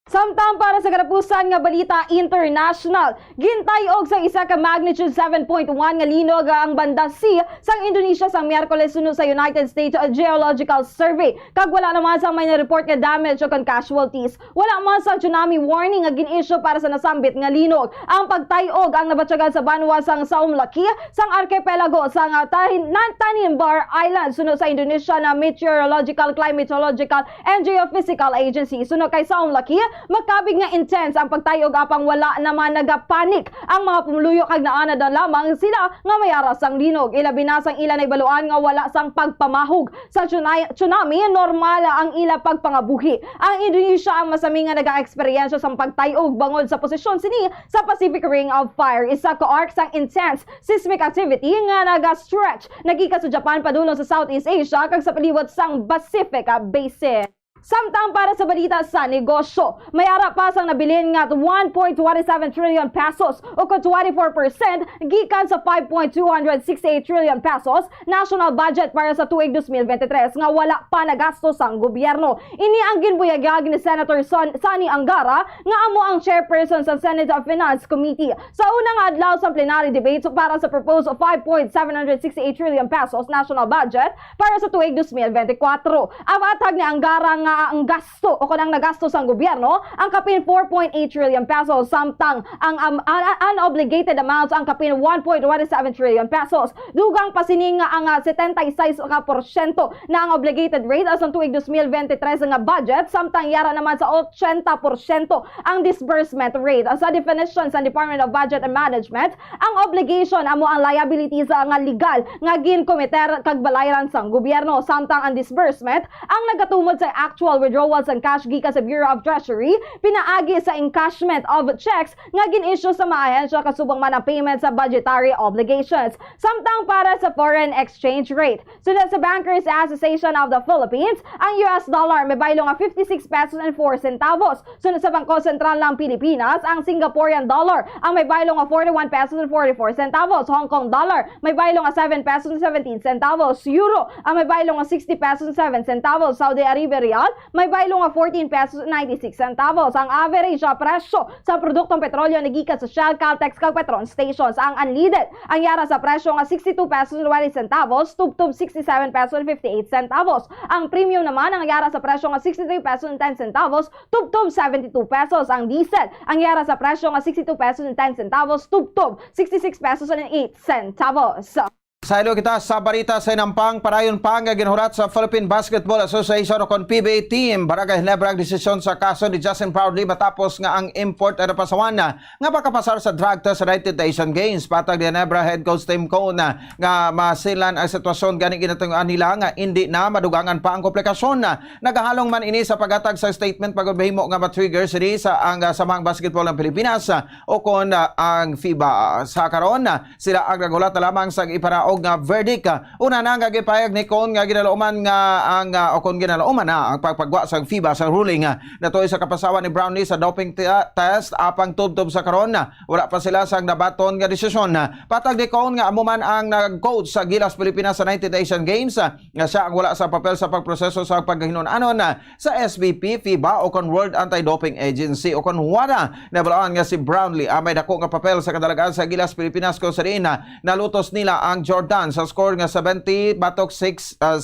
Samtang para sa katapusan nga balita international, gintay-og sa isa ka magnitude seven point one nga linog ang Banda Sea sang Indonesia sang Miyerkules suno sa United States Geological Survey, kag wala naman sang may na-report nga damage o kon casualties. Wala man sang tsunami warning nga gin-issue para sa nasambit nga linog. Ang pagtay-og ang nabatyagan sa banwa sang Saumlaki, sang arkipelago sang, ah, Tahin-, Nan-, Tanimbar Island, suno sa Indonesia na Meteorological, Climatological and Geophysical Agency. Suno kay Saumlaki, makabig nga intense ang pagtay-og, apang wala naman nagapanik ang mga pumuluyo kag naanad na lamang sila nga may ara sang linog. Ilabi na sang ila nahibaluan nga wala sang pagpamahog sa tsunai-, tsunami, normal ang ila pagpangabuhi. Ang Indonesia ang masami nga nagaeksperyensya sang pagtay-og bangod sa posisyon sini sa Pacific Ring of Fire, isa ka arc sang intense seismic activity nga naga-stretch nagikan sa Japan padulong sa Southeast Asia kag sa palibot sang Pacific Basin. Samtang para sa balita sa negosyo, may ara pa sang nabilin nga one point twenty seven trillion pesos, o kon twenty-four percent gikan sa five point two hundred sixty-eight trillion pesos national budget para sa tuig twenty twenty-three nga wala pa nagasto sang gobyerno. Ini ang ginbuyagyag ni Senator Son-, Sonny Angara, nga amo ang chairperson sa Senate Finance Committee, sa una nga adlaw sa plenary debate para sa proposed five point seven hundred sixty-eight trillion pesos national budget para sa tuig twenty twenty-four. Ang matag ni Angara nga ang gasto o kon ang nagasto sang gobyerno ang kapin four point eight trillion pesos, samtang ang, um, un-, unobligated amounts ang kapin one point one seven trillion pesos. Dugang pa sini nga ang, ah, setenta y seis ka porsyento na ang obligated rate sang tuig twenty twenty-three nga budget, samtang yara naman sa ochenta porsyento ang disbursement rate. Sa definition sa Department of Budget and Management, ang obligation amo ang liabilities, ah, nga legal nga ginkomiter kag balayran sang gobyerno, samtang ang disbursement ang nagatumod sa actual withdrawal sang cash gikan sa Bureau of Treasury pinaagi sa encashment of checks nga gin-issue sa mga ahensya, kasubong man ang payment sa budgetary obligations. Samtang para sa foreign exchange rate, suno sa Bankers Association of the Philippines, ang U S dollar may baylo nga fifty-six pesos and four centavos. Suno sa Bangko Sentral ng Pilipinas, ang Singaporean dollar ang may baylo nga forty-one pesos and forty-four centavos, Hong Kong dollar may baylo nga seven pesos and seventeen centavos, euro ang may baylo nga sixty pesos and seven centavos, Saudi Arabia riyal May baylo nga fourteen pesos ninety-six centavos. Ang average sa presyo sa produktong petrolyo nagikan sa Shell, Caltex, kag Petron stations. Ang unleaded, ang yara sa presyo nga sixty-two pesos twenty centavos, tubtob sixty-seven pesos fifty-eight centavos. Ang premium naman, ang yara sa presyo nga sixty-three pesos ten centavos, tubtob seventy-two pesos. Ang diesel, ang yara sa presyo nga sixty-two pesos ten centavos, tubtob sixty-six pesos and eight centavos. Saylo kita sa balita sa inampang. Padayon pa nga ginhulat sa Philippine Basketball Association o kon P B A team, Barangay Ginebra ang desisyon sa kaso ni Justin Brownlee matapos nga ang import ay napasawan nga makapasar sa drug test sa nineteen Asian Games. Patag ni Ginebra head coach Tim Cone nga masinlan ang sitwasyon, gani ginatungod nila nga indi na madugangan pa ang komplikasyon. Nagahalong man ini sa paghatag sa statement pagpahimo nga ma-trigger sini sa ang, ah, Samahang Basketball ng Pilipinas, ah, o kon, ah, ang FIBA. Sa karon, ah, sila ang naghulat na lamang sa ipanaog nga verdict. Ah, una na nga gipahayag ni Cone nga ginalauman nga ang, ah, o kon ginalauman na ang pagpagwa sa FIBA sa ruling, ah, natuoy sa kapasawan ni Brownlee sa doping te-, test, apang tubtob sa karon, ah, wala pa sila sang nabaton nga desisyon. Ah, patag ni Cone nga amo man ang nag-coach sa Gilas Pilipinas sa nineteen Asian Games, ah, nga siya ang wala sa papel sa pagproseso sa paghinun-anon, ah, sa S B P, FIBA, o kon World Anti-Doping Agency, o kon WADA. Nabalaan nga si Brownlee, ah, may dako nga papel sa kadalagan sa Gilas Pilipinas, kung sa diin, ah, nalutos nila ang Jordan sa score nga seventy batok six, ah,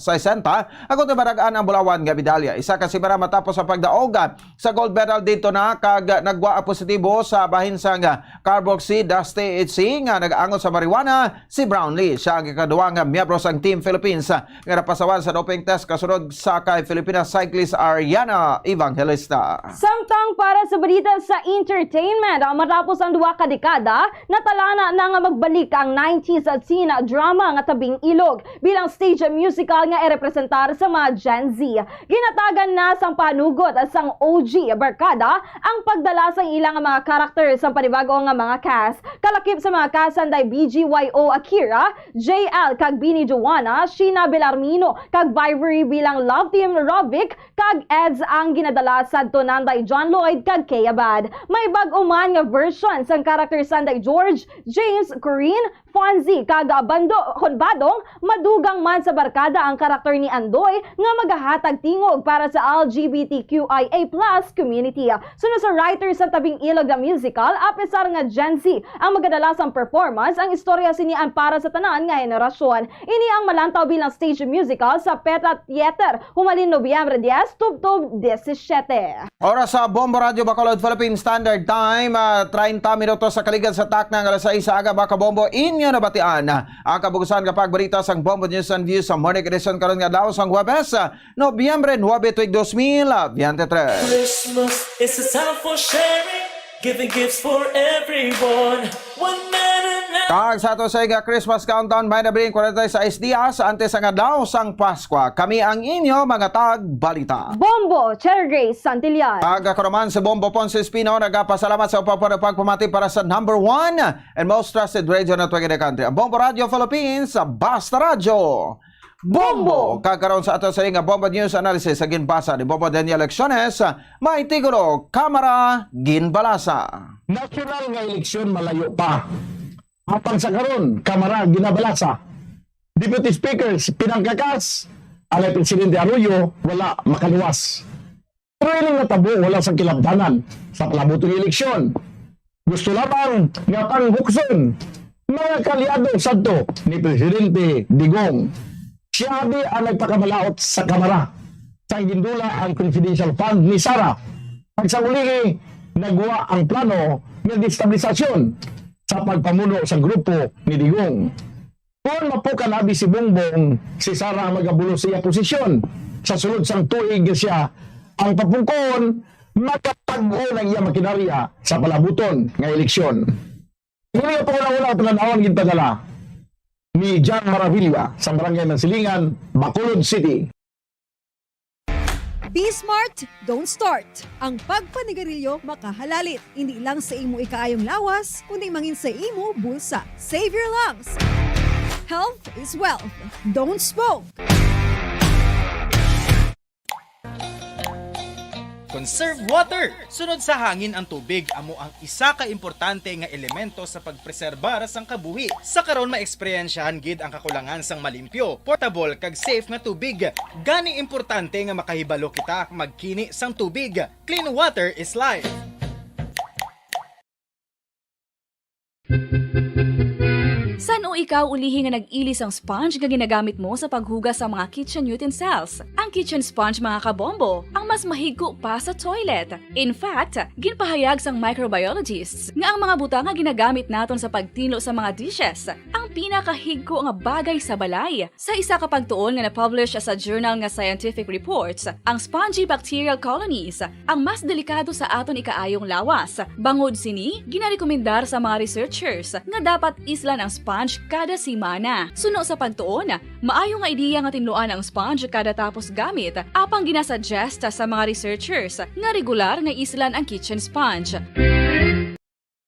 sesenta, agod nga maragaan ang bulawan nga medalya. Isa ka semana matapos ang pagdaog, ah, sa gold medal dito na, kag nagwa ang positibo sa bahin sang, ah, carboxy, dust T H C nga nag-angot sa marijuana si Brownlee. Siya ang ikaduha nga miyembro sang Team Philippines, ah, nga napasawan sa doping test kasunod sa kay Filipina cyclist Ariana Evangelista. Samtang para sa balita sa entertainment, ah, matapos ang duha ka dekada, natalana na nga magbalik ang nineties teen drama nga Tabing Ilog bilang stage musical nga irepresentar sa mga Gen Z. Ginatagan na sang panugot sang O G barkada ang pagdala sang ila nga mga karakter sang panibago nga mga cast. Kalakip sa mga cast sanday B G Y O Akira, J L kag Bini Joanna, Sheena Belarmino kag Vivory bilang Love Team Rovic, kag Eds ang ginadala sadto nanday John Lloyd kag Kay Abad. May bag-o man nga version sang karakter sanday George, James, Corinne, Fonzie kag Bando, kon Badong, madugang man sa barkada ang karakter ni Andoy nga magahatag tingog para sa L G B T Q I A plus community. Suno sa writer sa Tabing Ilog nga musical, apisar nga Gen Z ang magadala sang performance, ang istorya sini ang para sa tanan nga henerasyon. Ini ang malantaw bilang stage musical sa Peta Theater, humalin Nobyembre dies tubtob disisiete. Oras sa Bombo Radio Bacolod Philippine Standard Time, ah, treinta minutos sa kaligad sa takna nga alas sais sa aga, mga kabombo, inyo nabatian ang kabugusan nga pagbalita sang Bombo News and Views sa morning edition karon nga adlaw sang Huwebes, ah, Nobyembre nuebe, tuig dos mil veintitrés. Christmas is a time for sharing, giving gifts for everyone. One man and Kag sa ato sa nga Christmas countdown, may nabiling forty-six dias antes ang adlaw sang Paskwa. Kami ang inyo mga tagbalita. Bombo, Cherry Grace Santillan. Kag ako naman si Bombo Ponce Espino, nagapasalamat sa upapod pagpamati para sa number one and most trusted radio network in the country, ang Bombo Radio Philippines, Basta Radyo Bombo! Kag karon sa ato sa nga Bombo News Analysis sa ginbasa ni Bombo Daniel Lecciones, may titulo, Kamara Ginbalasa. Nasyonal nga eleksyon malayo pa. Apan sa karon, Kamara Ginabalasa. Deputy Speaker, pinangkakas, ang Presidente Arroyo, wala makaluwas. Pero ining natabo wala sa kilabdanan sa palabutong eleksyon. Gusto lamang nga panghukson, mga kalyado sadto ni Presidente Digong. Siya abi ang nagpakamalaot sa Kamara sang gindula ang confidential fund ni Sara. Pagsauli, nagwa ang plano nga destabilisasyon sa pagpamuno sa grupo ni Digong. Kon mapukan abi si Bongbong, si Sara ang magabulos sa iya posisyon. Sa sulod sang tuig siya ang papungkon, makatag-o ang iya makinarya sa palabuton nga eleksyon. Ini ang panghunahuna nga panan-awon ginpadala ni John Maravilla sa Barangay Mansilingan, Bacolod City. Be smart, don't start. Ang pagpanigarilyo makahalalit, hindi lang sa imo ikaayong lawas, kundi mangin sa imo bulsa. Save your lungs. Health is wealth. Don't smoke. Conserve water. Sunod sa hangin ang tubig, amo ang isa ka importante nga elemento sa pagpreserbar sang kabuhi. Sa karon, maeksperiensyahan gid ang kakulangan sang malimpyo, portable, kag safe nga tubig. Gani importante nga makahibalo kita magkini sang tubig. Clean water is life. San-o ikaw ulihi nga nag-ili sang sponge nga ginagamit mo sa paghugas sa mga kitchen utensils? Ang kitchen sponge, mga kabombo, ang mas mahigko pa sa toilet. In fact, ginpahayag sang microbiologists nga ang mga butang nga ginagamit naton sa pagtinlo sa mga dishes ang pinakahigko nga bagay sa balay. Sa isa ka pagtuon nga na-publish sa journal nga Scientific Reports, ang spongy bacterial colonies ang mas delikado sa aton ikaayong lawas. Bangod sini, ginarekomendar sa mga researchers nga dapat islan ang sponge kada semana. Suno sa pagtuon, maayo nga ideya nga tinluan ang sponge kada tapos gamit, apang ginasuggest sa mga researchers nga regular nga islan ang kitchen sponge.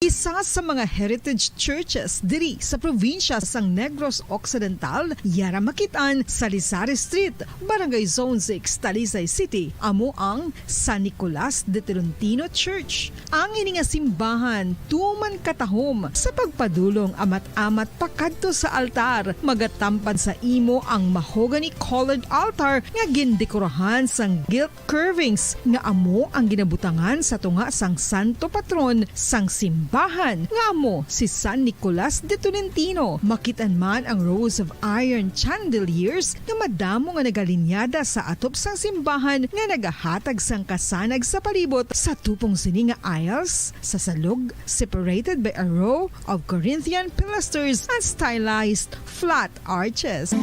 Isa sa mga heritage churches diri sa probinsya sang Negros Occidental, yara makit-an sa Lizares Street, Barangay Zone six, Talisay City, amo ang San Nicolas de Tolentino Church. Ang ini nga simbahan tuman katahom sa pagpadulong amat-amat pakadto sa altar. Magatampad sa imo ang mahogany colored altar nga gindekorahan sang gilt curvings nga amo ang ginabutangan sa tunga sang santo patron sang simbahan, nga amo si San Nicolas de Tolentino. Makit-an man ang rows of iron chandeliers nga madamo nga nagalinyada sa atop sang simbahan nga nagahatag sang kasanag sa palibot. Sa tupong sini nga aisles, sa salog, separated by a row of Corinthian pilasters and stylized flat arches.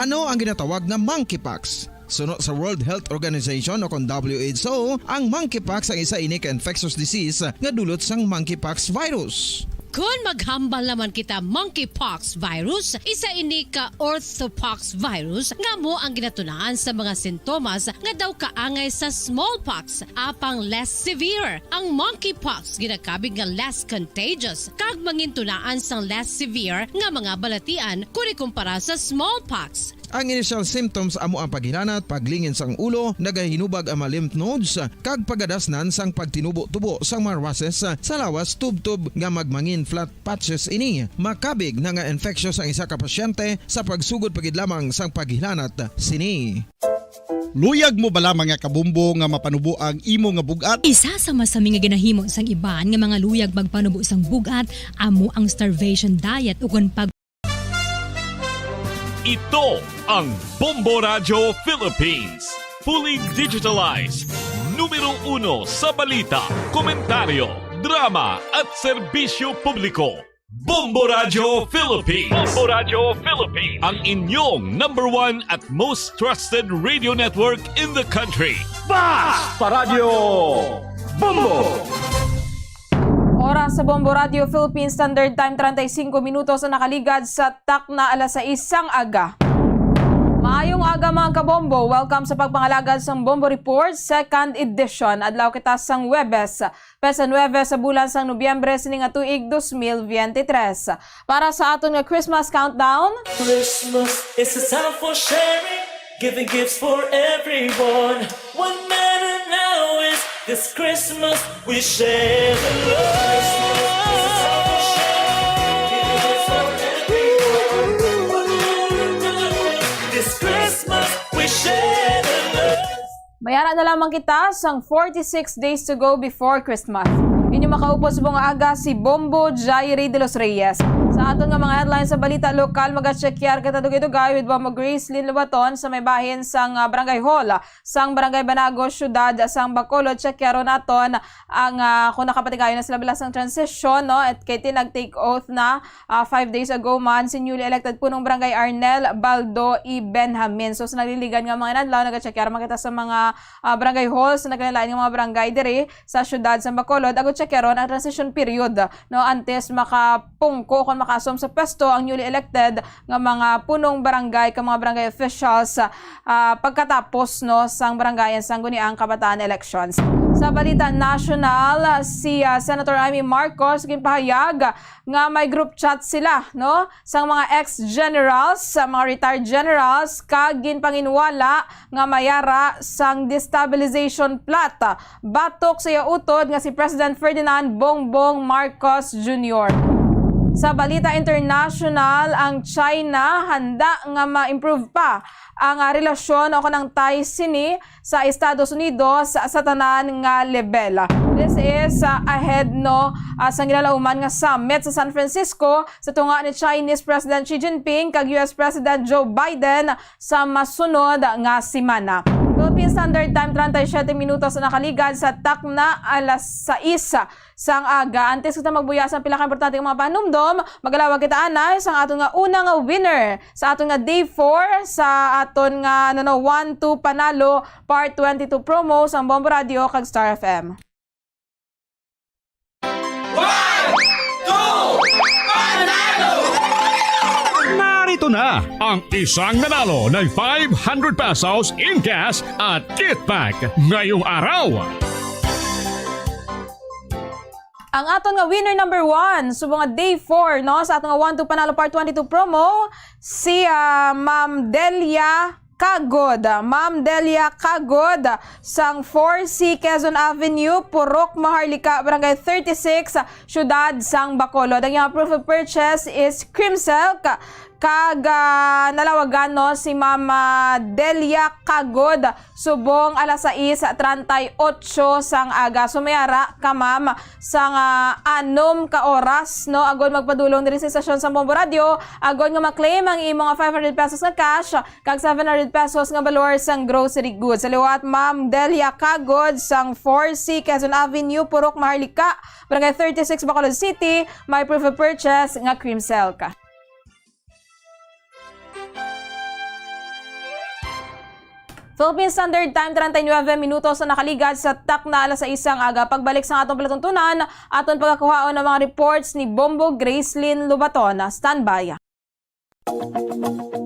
Ano ang ginatawag nga monkeypox? Suno sa World Health Organization o kon W H O, ang monkeypox ang isa ini ka infectious disease nga dulot sang monkeypox virus. Kon maghambal naman kita monkeypox virus, isa ini ka orthopox virus nga amo ang ginatunaan sa mga sintomas nga daw kaangay sa smallpox, apang less severe. Ang monkeypox ginakabig nga less contagious kag mangintunaan sang less severe nga mga balatian kon ikumpara sa smallpox. Ang initial symptoms amo ang paghilanat, paglingin sang ulo, nagahinubag ang mga lymph nodes, kag pagadasnan sang pagtinubo-tubo sang mga rushes sa lawas, tubtob nga magmangin flat patches ini. Makabig na nga infectious ang isa ka pasyente sa pagsugod pa gid lamang sang paghilanat sini. Luyag mo bala, mga kabombo, nga mapanubo ang imo nga bug-at? Isa sa masami nga ginahimo sang iban nga mga luyag magpanubo sang bug-at amo ang starvation diet ukon pag Ito ang Bombo Radyo Philippines. Fully digitalized. Numero uno sa balita, komentaryo, drama at serbisyo publiko. Bombo Radyo Philippines. Bombo Radyo Philippines. Ang inyong number one at most trusted radio network in the country. Basta Radyo Bombo! Oras sa Bombo Radyo Philippine Standard Time, treinta y cinco minutos ang nakaligad sa takna alas sais sang aga. Maayong aga, mga kabombo. Welcome sa pagpangalagad sang Bombo Report, second edition. Adlaw kita sang Huwebes, petsa nuebe sa bulan sang Nobyembre sini nga tuig, dos mil biyente tres. Para sa aton nga Christmas countdown, Christmas is a time for sharing, giving gifts for everyone. What matter now is this Christmas we share the love. Christmas is a time for sharing, giving gifts for everyone. What matter now is this Christmas we share the love. May ara na lamang kita sang forty-six days to go before Christmas. Inyo makaupod subong nga aga si Bombo Jairi de los Reyes. Sa aton nga mga headlines sa balita lokal, magatsekyar kita dugay-dugay with Bombo Grace Lin Lubaton sa may bahin sang, ah, Barangay Hall sang Barangay Banago, Siyudad sang Bacolod. Tsakyaron naton ang, ah, kung nakapatigayon na sila bala sang transition, no? At kay ti nag-take oath na, ah, five days ago man si newly elected punong barangay Arnel Baldo E. Benjamin. So, sa nagliligan nga mga inadlaw, nagacheck man kita sa mga, ah, barangay halls sa naglain-lain nga mga barangay diri sa siyudad sa Bacolod. Agud check ron ang transition period, no, antes makapungko kon makaassume sa pwesto ang newly elected nga mga punong barangay kag mga barangay officials, ah, pagkatapos, no, sang barangay and sangguniang kabataan elections. Sa balita nasyonal, si, ah, Senator Imee Marcos ginpahayag nga may group chat sila, no, sang mga ex-generals, sa mga retired generals, kag ginpanginwala nga mayara sang destabilization plot batok sa iya utod nga si President Ferdinand Bongbong Marcos Junior. Sa balita international, ang China handa nga ma-improve pa ang, ah, relasyon o kanang ties sini sa Estados Unidos sa tanan nga level. This is, ah, ahead, no, ah, sa ginalauman nga summit sa San Francisco sa tunga ni Chinese President Xi Jinping kag U S President Joe Biden sa masunod nga semana. Philippine Standard Time, treinta y siete minutos na nakaligad sa takna alas sais sang aga. Antes kita magbuya sa pila ka importante nga mga panumdom, magalawag kita anay sang aton nga una nga winner sa aton nga day four sa aton nga, ano, no, one two Panalo Part twenty-two promo sang Bombo Radio kag Star F M. One, two, Panalo! Narito na ang isang nanalo ng five hundred pesos in cash at gift pack ngayong araw. Ang aton nga winner number one, subong nga day four, no, sa aton nga One two Panalo Part twenty-two promo, si, ah, Ma'am Delia Kagod. Ma'am Delia Kagod sang four C Quezon Avenue, Purok Maharlika, Barangay thirty-six, Siyudad sang Bacolod. Ang iyang proof of purchase is Cream Silk. Kag, ah, nalawagan, no, si Ma'am, ah, Delia Kagod subong alas sais treinta y ocho sang aga. So, may ara ka, ma'am, sang, ah, anom ka oras, no, agod magpadulong diri sa istasyon sang Bombo Radio, agod nga ma-claim ang imo nga five hundred pesos nga cash kag seven hundred pesos nga balor sang grocery goods. Sa liwat, Ma'am Delia Kagod sang four C Quezon Avenue, Purok Maharlika, Barangay thirty-six, Bacolod City, may proof of purchase nga Cream Silk. Philippine Standard Time, treinta y nueve minutos na nakaligad sa takna alas sais sang aga. Pagbalik sa atong palatuntunan, aton pagakuhaon ang mga reports ni Bombo Gracelyn Lubaton. Standby.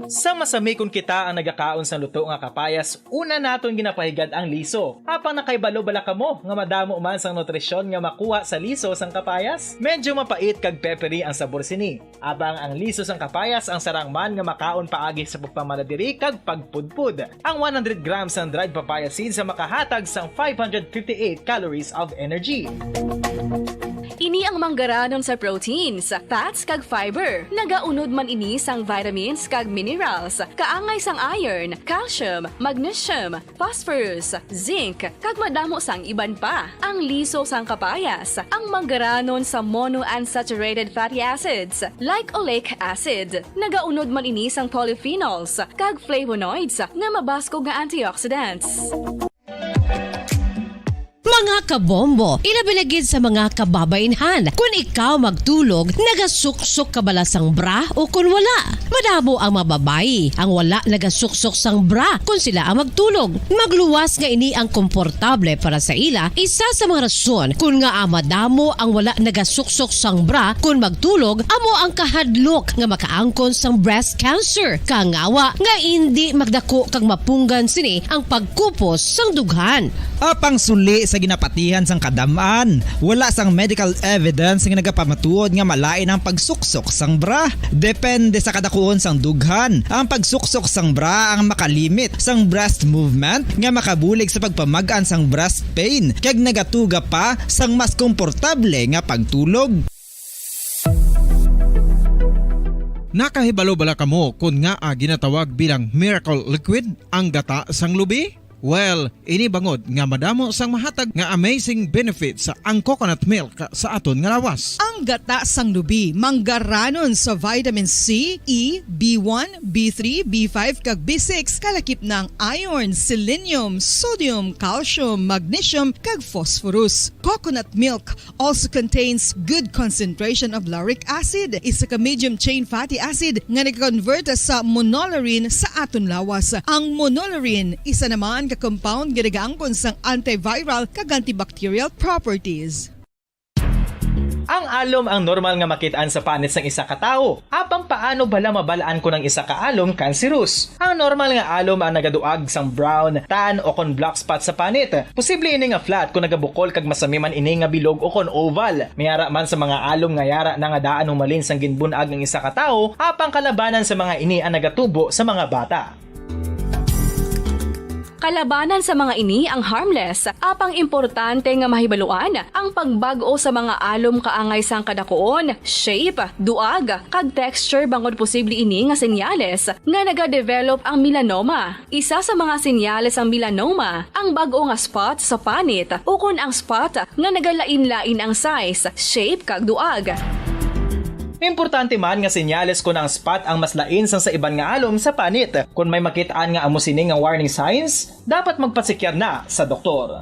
Sa masamikon kita ang nagakaon sang luto nga kapayas, una naton ginapahigad ang liso. Apang nakahibalo bala kamo nga madamo man sang nutrisyon nga makuha sa liso sang kapayas? Medyo mapait kag peppery ang sabor sini. Apang ang liso sang kapayas ang sarang man nga makaon paagi sa pagpamana diri kag pagpudpod. Ang one hundred grams sang dried papaya seeds ang makahatag sang five hundred fifty-eight calories of energy. Ini ang manggaranon sa proteins, fats kag fiber. Nagaunod man ini sang vitamins kag minerals, kaangay sang iron, calcium, magnesium, phosphorus, zinc, kag madamo sang iban pa. Ang liso sang kapayas, ang manggaranon sa monounsaturated fatty acids, like oleic acid. Nagaunod man ini sang polyphenols kag flavonoids nga mabaskog nga antioxidants. Mga kabombo, ilabi na gid sa mga kababainhan. Kun ikaw magtulog, nagasuksok ka bala sang bra o kun wala? Madamo ang mga babayi ang wala nagasuksok sang bra kun sila ang magtulog. Magluwas nga ini ang komportable para sa ila. Isa sa mga rason kun ngaa madamo ang wala nagasuksok sang bra kun magtulog amo ang kahadlok nga makaangkon sang breast cancer, kangawa nga indi magdako kag mapunggan sini ang pagkupos sang dughan. Apang suli sa ginapatihan sang kadam-an, wala sang medical evidence nga nagapamatuod nga malain ang pagsuksok sang bra. Depende sa kadakuon sang dughan, ang pagsuksok sang bra ang makalimit sang breast movement nga makabulig sa pagpamag-an sang breast pain kag nagatuga pa sang mas komportable nga pagtulog. Nakahibalo bala kamo kon ngaa ginatawag bilang miracle liquid ang gata sang lubi? Well, ini bangod nga madamo sang mahatag nga amazing benefits ang coconut milk sa aton nga lawas. Ang gata sang lubi manggaranon sa vitamin C, E, B one, B three, B five kag B six, kalakip na ang iron, selenium, sodium, calcium, magnesium, kag phosphorus. Coconut milk also contains good concentration of lauric acid, isa ka medium chain fatty acid nga nagakonvert sa monolaurin sa aton lawas. Ang monolaurin isa naman ka compound nga nagaangkon sang antiviral kag antibacterial properties. Ang alom ang normal nga makit-an sa panit sang isa ka tawo. Apang paano bala mabal-an kon ang isa ka alom kanserus? Ang normal nga alom ang nagaduag sang brown, tan, o kon black spot sa panit. Posible ini nga flat kon nagabukol kag masami man ini nga bilog o kon oval. May ara man sa mga alom nga yara na nga daan humalin sang ginbun-ag ang isa ka tawo, apang kalabanan sa mga ini ang nagatubo sa mga bata. Kalabanan sa mga ini ang harmless, apang importante nga mahibaluan ang pagbag-o sa mga alom kaangay sang kadakuon, shape, duag, kag texture, bangod posible ini nga senyales nga nagadevelop ang melanoma. Isa sa mga senyales sang melanoma ang bag-o nga spot sa panit ukon ang spot nga nagalain-lain ang size, shape, kag duag. Importante man nga senyales kon ang spot ang mas lain sang sa iban nga alom sa panit. Kon may makit-an nga amo sini nga warning signs, dapat magpasekyar na sa doktor.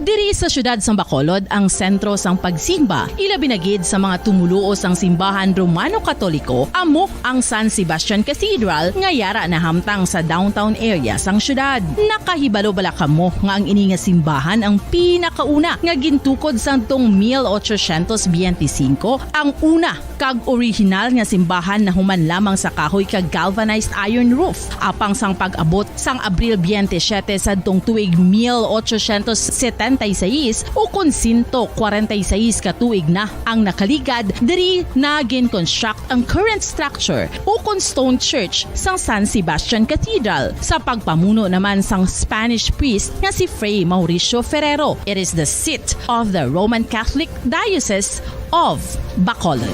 Diri sa siyudad sang Bacolod ang sentro sang pagsimba, ilabi na gid sa mga tumuluo sang simbahan Romano Katoliko, amo ang San Sebastian Cathedral nga yara nahamtang sa downtown area sang siyudad. Nakahibalo bala kamo nga ang ini nga simbahan ang pinakauna nga gintukod sang tong mil ochocientos biyente singko, ang una kag orihinal nga simbahan nahuman lamang sa kahoy kag galvanized iron roof. Apang sang pag-abot sang Abril biyente siyete sadtong tuig mil ochocientos setenta y seis, ukon sento kwarenta y seis ka tuig na ang nakaligad, diri na gin-construct ang current structure ukon stone church sang San Sebastian Cathedral sa pagpamuno naman sang Spanish priest nga si Fray Mauricio Ferrero. It is the seat of the Roman Catholic Diocese of Bacolod.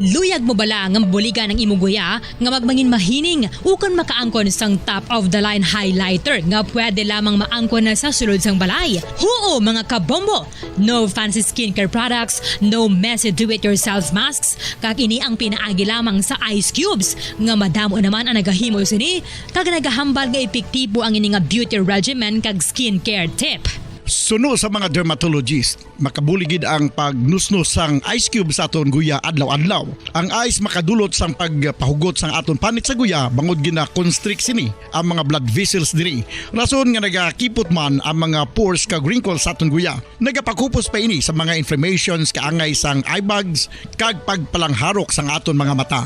Luyag mo bala nga mabuligan ang imo guya nga magmangin mahining ukon makaangkon sang top of the line highlighter nga pwede lamang maangkon na sa sulod sang balay? Huo, mga kabombo! No fancy skincare products, no messy do-it-yourself masks, kag ini ang pinaagi lamang sa ice cubes, nga madamo naman ang nagahimo sini, kag nagahambal nga epektibo ang ini nga beauty regimen kag skincare tip. Suno sa mga dermatologist, makabulig gid ang pagnusnos sang ice cube sa aton guya adlaw-adlaw. Ang ice makadulot sang pagpahugot sang aton panit sa guya, bangod gina-constrict sini ang mga blood vessels diri, rason nga nagakipot man ang mga pores kag wrinkles sa aton guya. Nagapakupos pa ini sa mga inflammations kaangay sang eye bags kag pagpalangharok sang aton mga mata.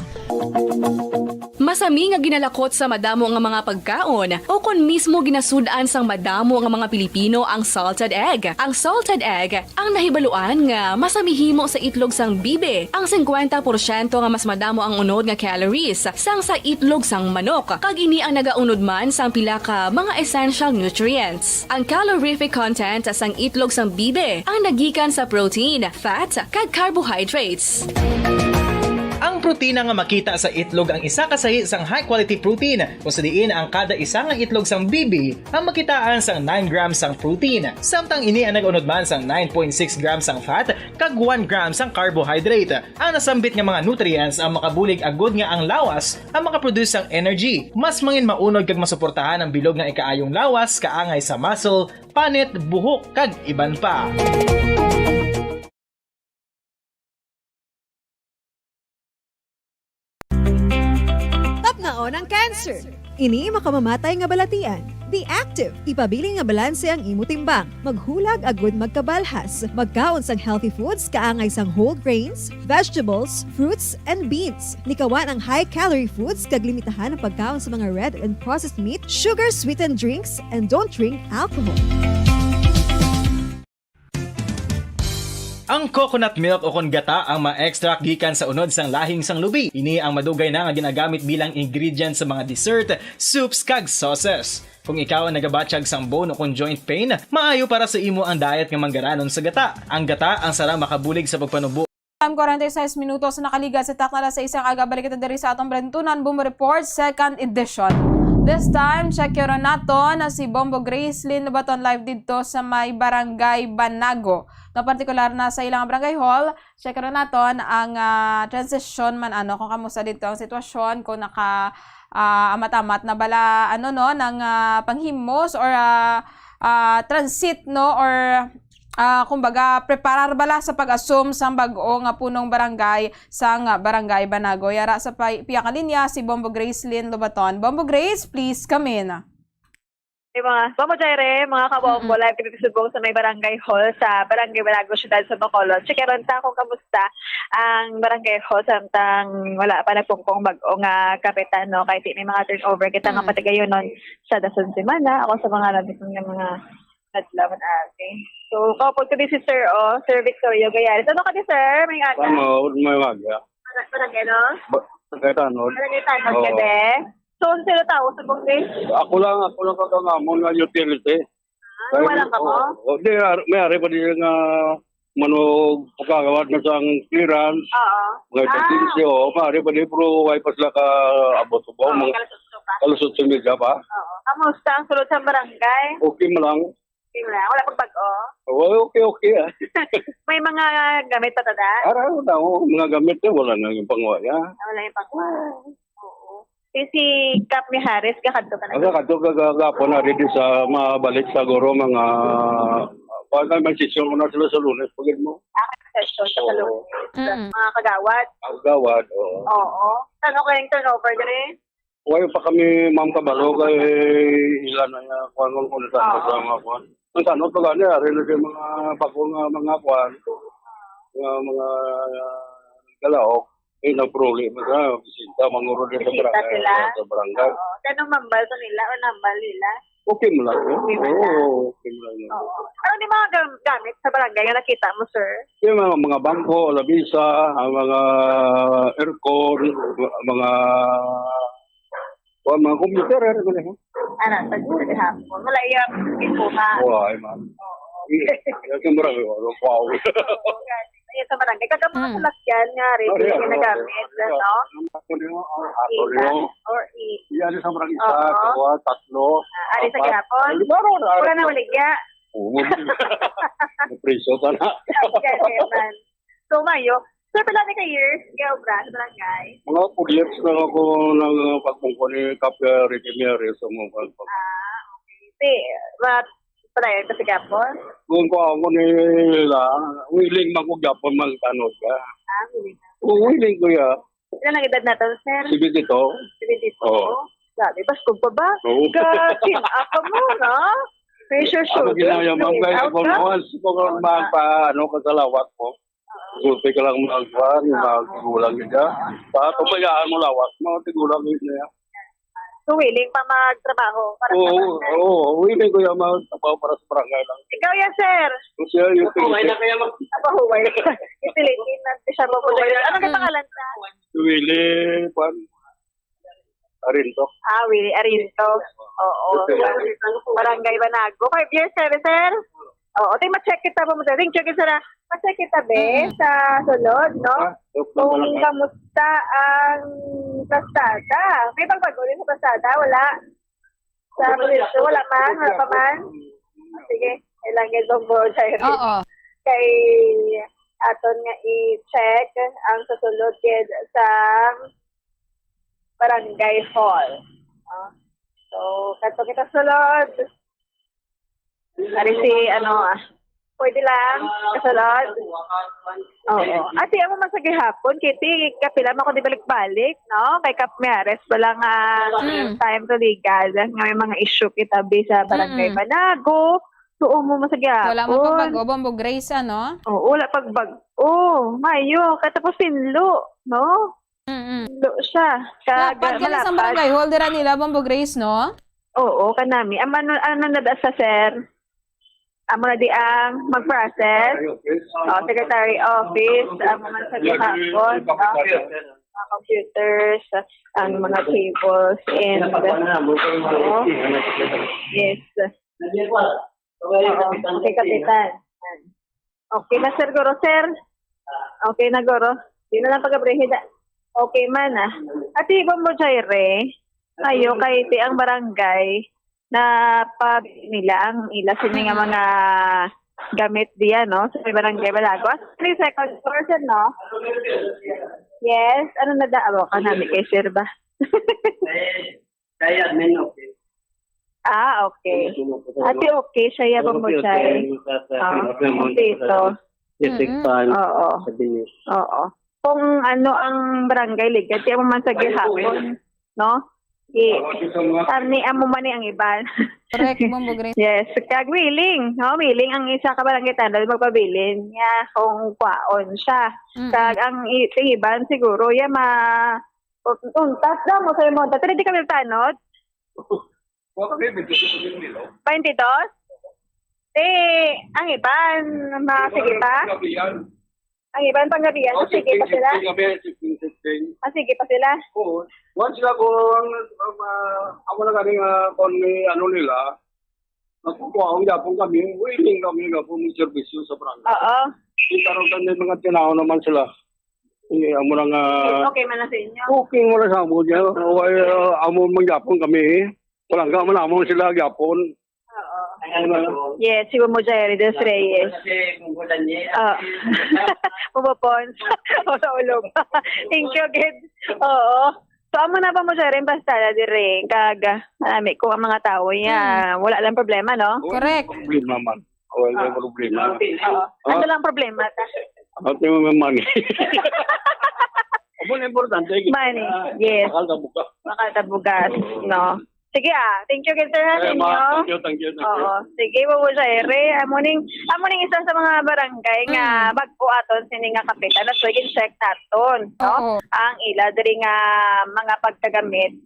Masami nga ginalakot sa madamo nga mga pagkaon, o kon mismo ginasud-an sang madamo nga mga Pilipino ang salted egg. Ang salted egg ang nahibaluan nga masami himo sa itlog sang bibi, ang singkwenta porsyento nga mas madamo ang unod nga calories sang sa itlog sang manok, kag ini ang nagaunod man sang pila ka mga essential nutrients. Ang calorific content sang itlog sang bibi ang nagikan sa protein, fat, kag carbohydrates. Ang protina nga makita sa itlog ang isa ka sahi sang high-quality protein, kung sa diin ang kada isa nga itlog sang bibi ang makitaan sang nine grams sang protein, samtang ini ang nag-unod man sang nine point six grams sang fat kag one gram sang carbohydrate. Ang nasambit nga mga nutrients ang makabulig agud nga ang lawas ang makaproduce sang energy, mas mangin maunod kag masuportahan ang bilog nga ikaayong lawas kaangay sa muscle, panit, buhok, kag iban pa. Tapnaon ang cancer. Ini makamamatay nga balatian. Be active. Ipabilin nga balanse ang imo timbang. Maghulag agud magkabalhas. Magkaon sang healthy foods kaangay sang whole grains, vegetables, fruits, and beans. Likawan ang high-calorie foods kag limitahan ang pagkaon sa mga red and processed meat, sugar-sweetened drinks, and don't drink alcohol. Ang coconut milk o kon gata ang ma-extract gikan sa unod sang lahing sang lubi. Ini ang madugay na nga ginagamit bilang ingredient sa mga dessert, soups, kag sauces. Kung ikaw ang nagabatyag sang bone o kon joint pain, maayo para sa imo ang diet nga manggaranon sa gata. Ang gata ang sarang makabulig sa pagpanubo. Time, forty-six minutos na nakaligat sa takna alas sais sang aga. Balik kita diri sa atong Balintunan Bombo Report, second edition. This time, check naton na si Bombo Gracelyn Lubaton, live didto sa may Barangay Banago. No, partikular na sa ilang barangay hall, check naton ang, ah, transition man, ano, kung kamusta didto ang sitwasyon, kung naka, ah, amat-amat na bala, ano, no, ng, ah, panghimos or, ah, ah, transit, no, or ah, kumbaga, preparar bala sa pag-assume sang bag-o nga punong barangay sang Barangay Banago. Yara sa pay-, pihak nga linya si Bombo Grace Lynn Lobaton. Bombo Grace, please come in. Hey, mga, Bombo Jaire, mga kabombo, Mm-mm. live kami subong sa may barangay hall sa Barangay Banago, Siyudad sa Bacolod. Check-in ta kung kamusta ang barangay hall samtang wala pa nagpungkong bag-o nga kapitan, no? Kay di may mga turnover kita nga Mm. patigayonon sa dason semana. Ako sa mga nandito nga mga adlaw, okay. So, kaupod ko din si Sir, oh, Sir Victorio Gayares. Ano ka di, sir? May aga? Ano, may aga. Barangay, no? Ba-, Barangay Tanod. Barangay Tanod Oo. ka di? So, ang sila tao sa Bukid? Ako lang, ako lang kagangamon nga utility. Ah, wala ka mo? Oo, oo. Di, ar-, may ari pa din nga manog pagkagawad na sang clearance, Oo. mga Ah. emergency, oo, may ari pa din, pero way pa sila ka abot, Oo, mga kalusot-lusot pa. kalusot sa media pa. Oo. Kamusta ang sulod sa barangay? Okay mo lang. Okay mo lang? Wala pag bag-o? Oo, okay, okay, ah. May mga gamit pa tada? Araw na, oh, mga gamit na, wala na yung pangwaya. Ah, wala yung pangwaya. Oo. Si, si Kap Mijares, kakadto ka na? Ang kakadto ka gagapon na ready sa mabalik sa guro, mga, kuwan na, may session ko na sila sa Lunes, pagid mo. Ah, session sa Oo. Lunes. Mm. Mga kagawad? Ang gawad, oo. Oo. Ano kayong turnover diri? Wala pa kami, ma'am, kabalo kay ilan na niya, kuwan, kuwan, kuwan, sa Oo. sa mga kuwan. Ang tanong pa gani, ari na siya mga bag-o nga mga kuwan, nga mga, ah, galaok. Eh, nagpruli mo sa bisita, manguro din sa Bisita barangay, sila? sa barangay. Oo. Kanang mambal sa nila o nambal nila? Okay mo lang, eh? Okay mo lang. Oo, okay mo lang, eh. Oo. Ano ni mga gam-, gamit sa barangay nga nakita mo, sir? Yung mga, mga bangko, labisa, ang mga aircon, mga, mga, mga computer, ano ba yun? Ano, sa, sa gihapon. Wala yung ikuha. Oo, ay, ma'am. Oo. Yung, yung marami, ano, wow. Oo, yan. Ayun, sa barangay. Kag ang mga Mm. salakyan nga rin, Oh, yeah, ginagamit, oh, no? Ang ako niyo, ang ako Isa niyo. Or i- Yan sa barangay Oo. isa, dalawa, tatlo, Ah, ari sa apat. Gihapon? Ay, lima ron, Wala ari. na maligya. Oo. Napriso ka na. Kaya man. So, Mayo, sir, pila ni ka years kay obra sa barangay? Mga four years na ako nang, uh, pagpungko ni Kap, uh, Ricky Miares sa mga pag- Ah, okay. Si, what, padayon ka sa Gapon? Kung ko ako nila, willing man ko gyapon magtanod ka. Ah, willing. Oo, willing ko ya. Ilan ang edad nato, sir? Seventy-two. Seventy-two? Oo. Grabe, baskog pa ba? Oo. Ga-chin up pa mo, no? Pressure Ako shoulder. Ginaya, ma'am, Wait, kaya out kung ka? Once ko kang Oo, magpa-, ano, kasalawat ko. Gulpi ka lang magkuhan, Oo. Magtigulang ka dyan. Sa tubayaan mo lawas, mga tigulang yun na yan. So, willing pa magtrabaho para sa Oo, barangay? Oo, willing ko yan magtrabaho para sa barangay lang. Ikaw yan, sir? Kung siya yung Mahuway na kaya mag- Mahuway. Itilitin na siya mo. Mahuway na. Ano ka Mm. pangalan ka? Willing, kwan. Arinto. Ah, Willie Arinto. Oo. Barangay Banago. Five years, sir, sir? Oo, tay ma-check kita po, sir. Ting, check, sir, ah. Ma-check kita, be, Mm. sa sulod, no? Ah, okay, Kung malaki. Kamusta ang plastada? May pagbago din sa plastada? Wala? Sa probinsya, wala man? Wala pa man? Sige, kailangan kong mo, sir. Oo. Kay aton nga i-check ang sa sulod kay sa barangay hall. Ah, so, kadto kita sulod. Ari si, ano, ah, pwede lang, kasulod. Oo. Ati, amo man sa gihapon, Kitty, kapila man ko di balik-balik, no? Kay Kap Miares pa lang, ah, Mm. time to legal, nga may mga issue kita, bi, sa barangay Mm. Banago. So, amo man sa gihapon. Wala man pagbago, Bombo Grace, ano? Oo, wala pagbag-, oh, mayo, katapos sinlo, no? Mm-mm. Lo siya. Kag Lapad ka na sa malapad. Barangay hall dira nila, Bombo Grace, no? Oo, kanami. Am-, ano, ano na da sa, sir? Amo na di ang mag-process. Oh, secretary office, amo man sa gihapon, no? Mga computers, ang mga tables, and, oh, yes. Oo. Okay, Kapitan. Okay na, sir, guro, sir. Okay na, guro. Di na lang pag-abrihin, da. Okay man, ah. Ati, Bombo Jaire, ayo kay ti ang barangay na pa nila ang ila sini nga Mm. mga gamit diya, no? Sa may barangay Balago. Three seconds, sir, no? Yes, ano na da? Abo ka namin kay sir ba? Kaya, men, okay. Ah, okay. Ate, okay siya, ya, Bombo Jay. Ah, okay, ito. Yes, Mm-mm. Fan. Oo. Sa Binis. Oo. Kung ano ang barangay ligad, kaya mo man sa gihapon, no? I, kami, amo man ni ang iban. Correct, Bombo Grace. Yes, kag willing, no? Willing ang isa ka barangay tanod magpabilin niya kung kwaon siya. Mm-mm. Kag ang i-, ang iban siguro, ya ma-, untat daw mo sa imo. Pero di kami tanod. Wa kami, twenty-two kami nila. Twenty-two? Ti, ang iban, ma-, sige pa? Gabihan. Ang iban panggabihan, Oh, sige pa sila? Sixteen, gabi, sixteen, sixteen. Ah, sige pa sila? Oo. Once sila ko, ang, ang, ah, ako na gani nga, kung may ano nila, nagkukuha akong yapon kami, willing kami nga po mag-servisyo sa barangay. Oo. Di karon kami mga tinaw naman sila. Hindi, amo na nga, Okay man na sa inyo? Okay mo na sa amo niya. Why, ah, amo man yapon kami, eh. Palangga man amo sila gyapon. Oo. Ano na? Yes, si Bombo Jerry Des Reyes. Kasi kung kulang niya, Oh. Bombo Pons. O, sa ulo ba? Thank you, gid. Oo. So, amo na ba mo, Jerry, basta na dire, kag, ah, marami ko ang mga tao niya. Mm. Wala lang problema, no? Wala Correct. Problema man. Wala Ah. Problema. Oo. Ano Ah. lang problema? Ate mo may money. Amo na importante. Money, Ah, yes. Bakal ka buka. Bakal ka bugas, Oo. no? Sige, ah. Thank you, Mister Eh, Jacinto. ma-, thank you, thank you, thank you. Oo. Sige, Bobo Jaire. Amo ning, amo ning isa sa mga barangay nga Mm. bag-o aton sini nga kapitan. That's why gin-check naton, no? Oo. Ang ila diri nga mga pagkagamit,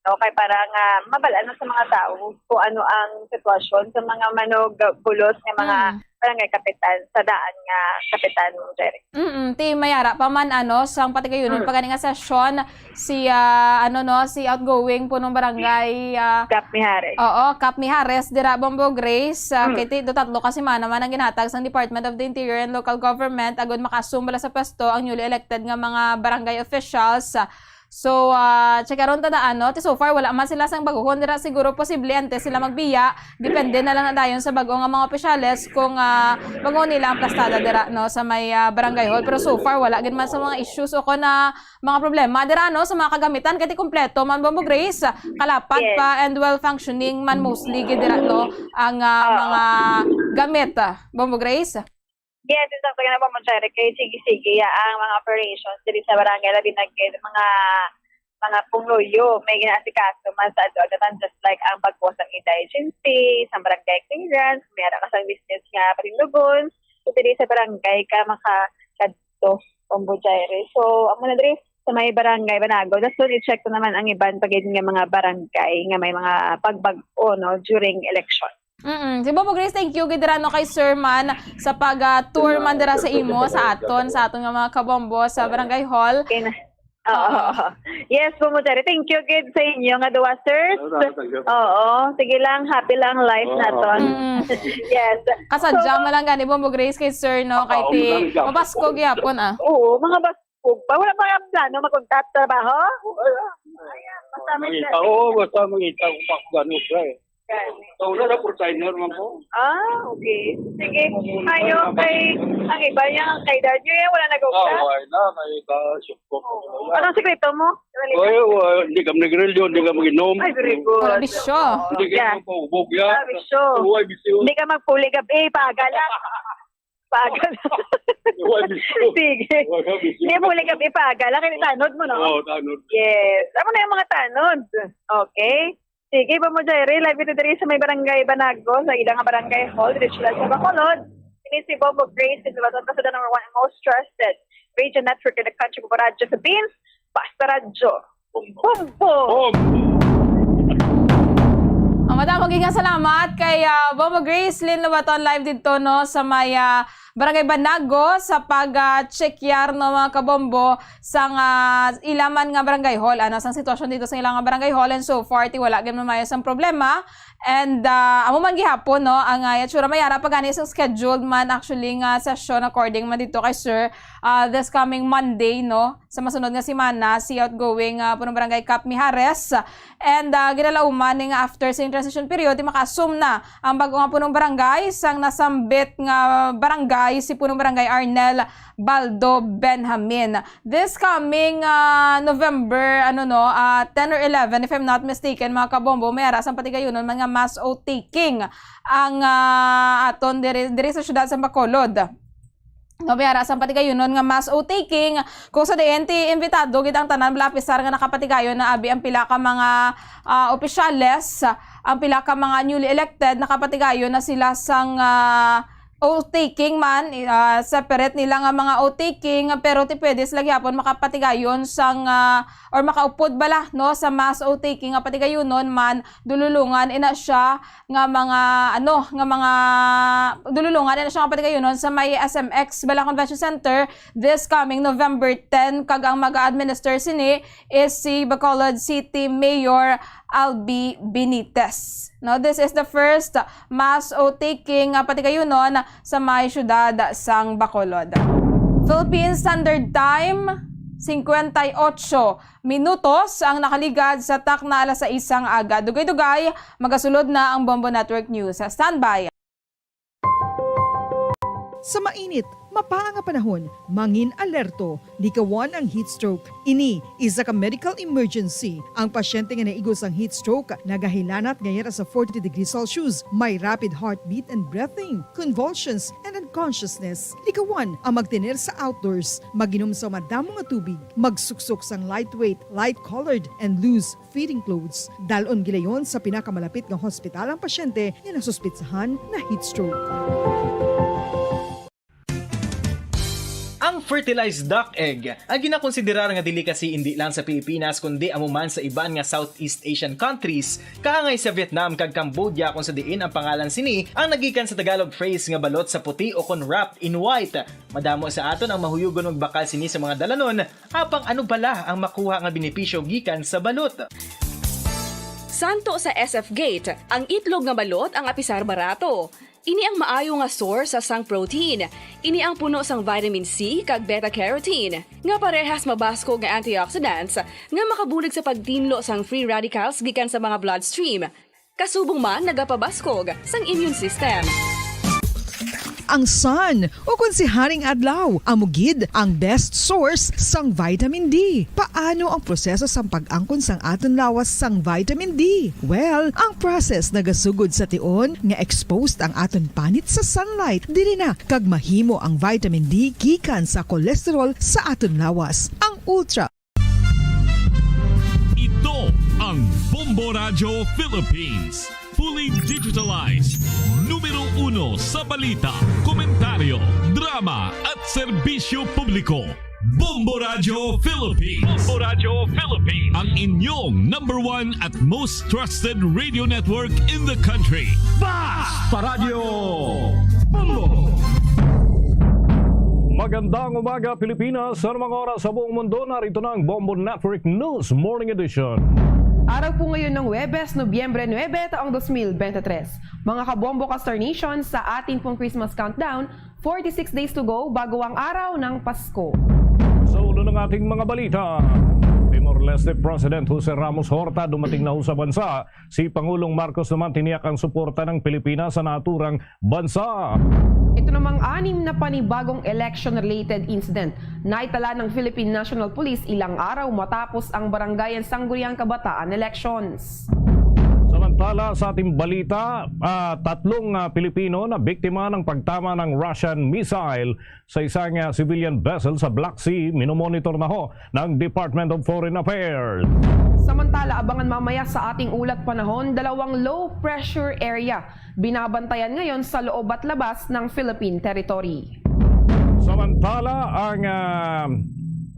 no? Kay para nga mabal-an sa mga tawo kung ano ang sitwasyon sa mga manubulos nga mga Mm. barangay kapitan sa daan nga kapitan, Jerry. Mm, ti mayara pa man, ano, sang patigayunon Mm. pa gani nga sesyon, si, ah, ano, no, si outgoing punong barangay, ah, Kap Mijares. Oo, Kap Mijares, dira, Bombo Grace, ah, Mm. kay ti, do tatlo ka semana man ang ginhatag sang Department of the Interior and Local Government agud maka-assume bala sa pwesto ang newly elected nga mga barangay officials. So, ah, checkaron ta daan, no? Ti so far, wala man sila sang baguhon dira. Siguro posible antes sila magbiya. Depende na lang na dayon sa bag-o nga mga opisyales kung, ah, bag-o nila ang plastada dira, no, sa may, ah, barangay hall. Pero so far, wala gid man sa mga issues o kon, ah, mga problema dira, no, sa mga kagamitan. Kay ti kompleto man, Bombo Grace, kalapad Yes. pa and well functioning man mostly gid dira, no, ang, ah, Oo. mga gamit, ah, Bombo Grace. Yes, insakto ka na po, Ma'am Cherry, kay sige-sige ya ang mga operations diri sa barangay, labi na gid mga, mga pumuluyo may ginaasikaso man sa adlaw, than just like ang pagkuha sang indigency, sa barangay clearance, may ara ka sang business nga patindugon, so diri sa barangay ka makakadto, Bombo Cherry. So, amo na diri sa may barangay Banago. That's why i-check ko naman ang iban pa gid nga mga barangay nga may mga pagbag-o, no, during election. Mm-mm. Si Bombo Grace, thank you gid dira, no, kay Sir man sa pag, ah, tour man dira sa imo, sa aton, sa aton nga mga kabombo sa Barangay Hall. Okay na. Oo. Oo. Yes, Bombo Jerry. Thank you gid sa inyo nga duwa, sirs. Salamat, thank you. Oo. Sige lang, happy lang life Oo. naton. Mm. Yes. Kasadya So, mo lang gani, Bombo Grace, kay Sir, no, kay Oo, ti, lang, lang. mapasko gyapon, ah. Oo, mga baskog pa. Wala pa ang plano magkuntat trabaho? Wala. Ayan, basta may Mangita, oo, basta mangita, kung pa, gano'n siya, eh. Sa una na, fourth timer man ko. Ah, okay. Sige. Ayo, kay ang iba niya, ang kay dad niyo, eh, wala nag-ugda. Ah, wala na, kay ka, sure ko. Oo. Anong sikreto mo? Oy, oy, hindi ka mag-religion, hindi ka mag-inom. Ay, very good. Wala bisyo. Hindi ka Yeah. magpaubog, ya. Wala bisyo. Wala bisyo. Hindi ka magpuli gabi, paaga lang. Paaga lang. Wala bisyo. Sige. Wala bisyo. Hindi, puli gabi, paaga lang. Kaya tanod mo, no? Oo, tanod. Yes. Amo na yung mga tanod. Okay. Sige, Bombo Jerry, live ito diri sa may barangay Banago, sa ila nga barangay hall, diri sila sa Bacolod. Ini si Bombo Grace, si Baton, sa number one most trusted radio network in the country, Bombo Radyo sa Beans, Basta Radyo. Bombo! Bombo! Ang madamo gid nga salamat kay, ah, Bombo Grace Lynn Lobaton, live didto, no, sa may, ah, Barangay Banago sa pag, ah, check yar, no, mga kabombo, sang, ah, ila man nga barangay hall, ano, sang sitwasyon dito sa ilang nga barangay hall, and so far, ti wala gid man mayo sang problema. And, ah, amo man gihapon, no, ang, ah, itsura, may ara pa gani sang scheduled man actually nga session according man dito kay Sir, ah, this coming Monday, no, sa masunod nga semana si outgoing, ah, punong barangay Cap Mijares. And, ah, ginalauman ni nga after sa transition period, di maka-assume na ang bag-o nga punong barangay sang nasambit nga barangay, si punong barangay Arnel Baldo Benjamin. This coming, ah, November, ano, no, ah, ten or eleven, if I'm not mistaken, mga kabombo, may ara sang patigayunon man nga mass oath taking ang, ah, aton diri, diri sa siyudad sa Bacolod. No, may ara sang patigayunon nga mass oath taking, kung sa diin ti imbitado gid ang tanan, bala, apisar nga nakapatigayon na abi ang pila ka mga, ah, opisyales, ang pila ka mga newly elected, nakapatigayon na sila sang, ah, oath taking man, ah, separate nila nga mga oath taking, pero ti pwede sila gihapon makapatigayon sang, ah, or makaupod bala, no, sa mass oath taking nga patigayunon man, dululungan ina siya nga mga, ano, nga mga dululungan ina siya nga patigayunon sa may S M X bala Convention Center this coming November ten, kag ang mag-administer sini is si Bacolod City Mayor Albi Benitez. No, this is the first mass oath taking, ah, patigayunon sa may siyudad sang Bacolod. Philippine Standard Time, singkwenta y ocho minutos ang nakaligad sa takna alas sais sang aga. Dugay-dugay, magasulod na ang Bombo Network News. Standby. Sa mainit, mapaa nga panahon, mangin-alerto, likawan ang heat stroke. Ini isa ka medical emergency. Ang pasyente nga naigo sang heat stroke nagahilanat nga yara sa forty degrees Celsius, may rapid heartbeat and breathing, convulsions, and unconsciousness. Likawan ang magtener sa outdoors, mag-inom sa madamo nga tubig, magsuksok sang lightweight, light-colored, and loose fitting clothes. Dal-on gilayon sa pinakamalapit nga hospital ang pasyente nga nasuspitsahan na heat stroke. Ang fertilized duck egg ay ginakonsiderar nga delicacy indi lang sa Pilipinas, kundi amo man sa iban nga Southeast Asian countries, kaangay sa Vietnam kag Cambodia, kung sa diin ang pangalan sini ang nagikan sa Tagalog phrase nga balot sa puti o kon wrapped in white. Madamo sa aton ang mahuyugon magbakal sini sa mga dalanon, apang ano bala ang makuha nga benepisyo gikan sa balot? Santo sa S F Gate, ang itlog nga balot ang apisar barato. Ini ang maayo nga source sa sang protein. Ini ang puno sang vitamin C kag beta carotene, nga parehas mabaskog nga antioxidants nga makabulig sa pagtinlo sang free radicals gikan sa mga bloodstream. Kasubong man nagapabaskog sang immune system. Ang sun, ukon si Haring Adlaw, amo gid ang best source sang vitamin D. Paano ang proseso sang pag-angkon sang aton lawas sang vitamin D? Well, ang process nagasugod sa tion nga exposed ang aton panit sa sunlight. Diri na kag mahimo ang vitamin D gikan sa cholesterol sa aton lawas. Ang ultra Ito ang Bombo Radyo Philippines. Fully digitalized. Numero uno sa balita, komentaryo, drama, at serbisyo publiko. Bombo Radyo Philippines. Bombo Radyo Philippines. Ang inyong number one at most trusted radio network in the country. Basta Radyo Bombo! Magandang umaga, Pilipinas. Sa mga oras sa buong mundo, narito na ang Bombo Network News Morning Edition. Araw po ngayon ng Huwebes, Nobyembre nuebe, taong dos mil bente tres. Mga kabombo ka Star Nation, sa atin pong Christmas countdown, forty-six days to go bago ang araw ng Pasko. Sa ulo ng ating mga balita, Timor-Leste President Jose Ramos Horta dumating na ho sa bansa. Si Pangulong Marcos naman tiniyak ang suporta ng Pilipinas sa naturang bansa. Ito namang anim na panibagong election-related incident na itala ng Philippine National Police ilang araw matapos ang Barangay and Sangguniang Kabataan elections. Samantala, sa ating balita, ah, tatlong, ah, Pilipino na biktima ng pagtama ng Russian missile sa isang, ah, civilian vessel sa Black Sea, minomonitor na ho ng Department of Foreign Affairs. Samantala, abangan mamaya sa ating ulat panahon, dalawang low pressure area binabantayan ngayon sa loob at labas ng Philippine territory. Samantala, ang, ah,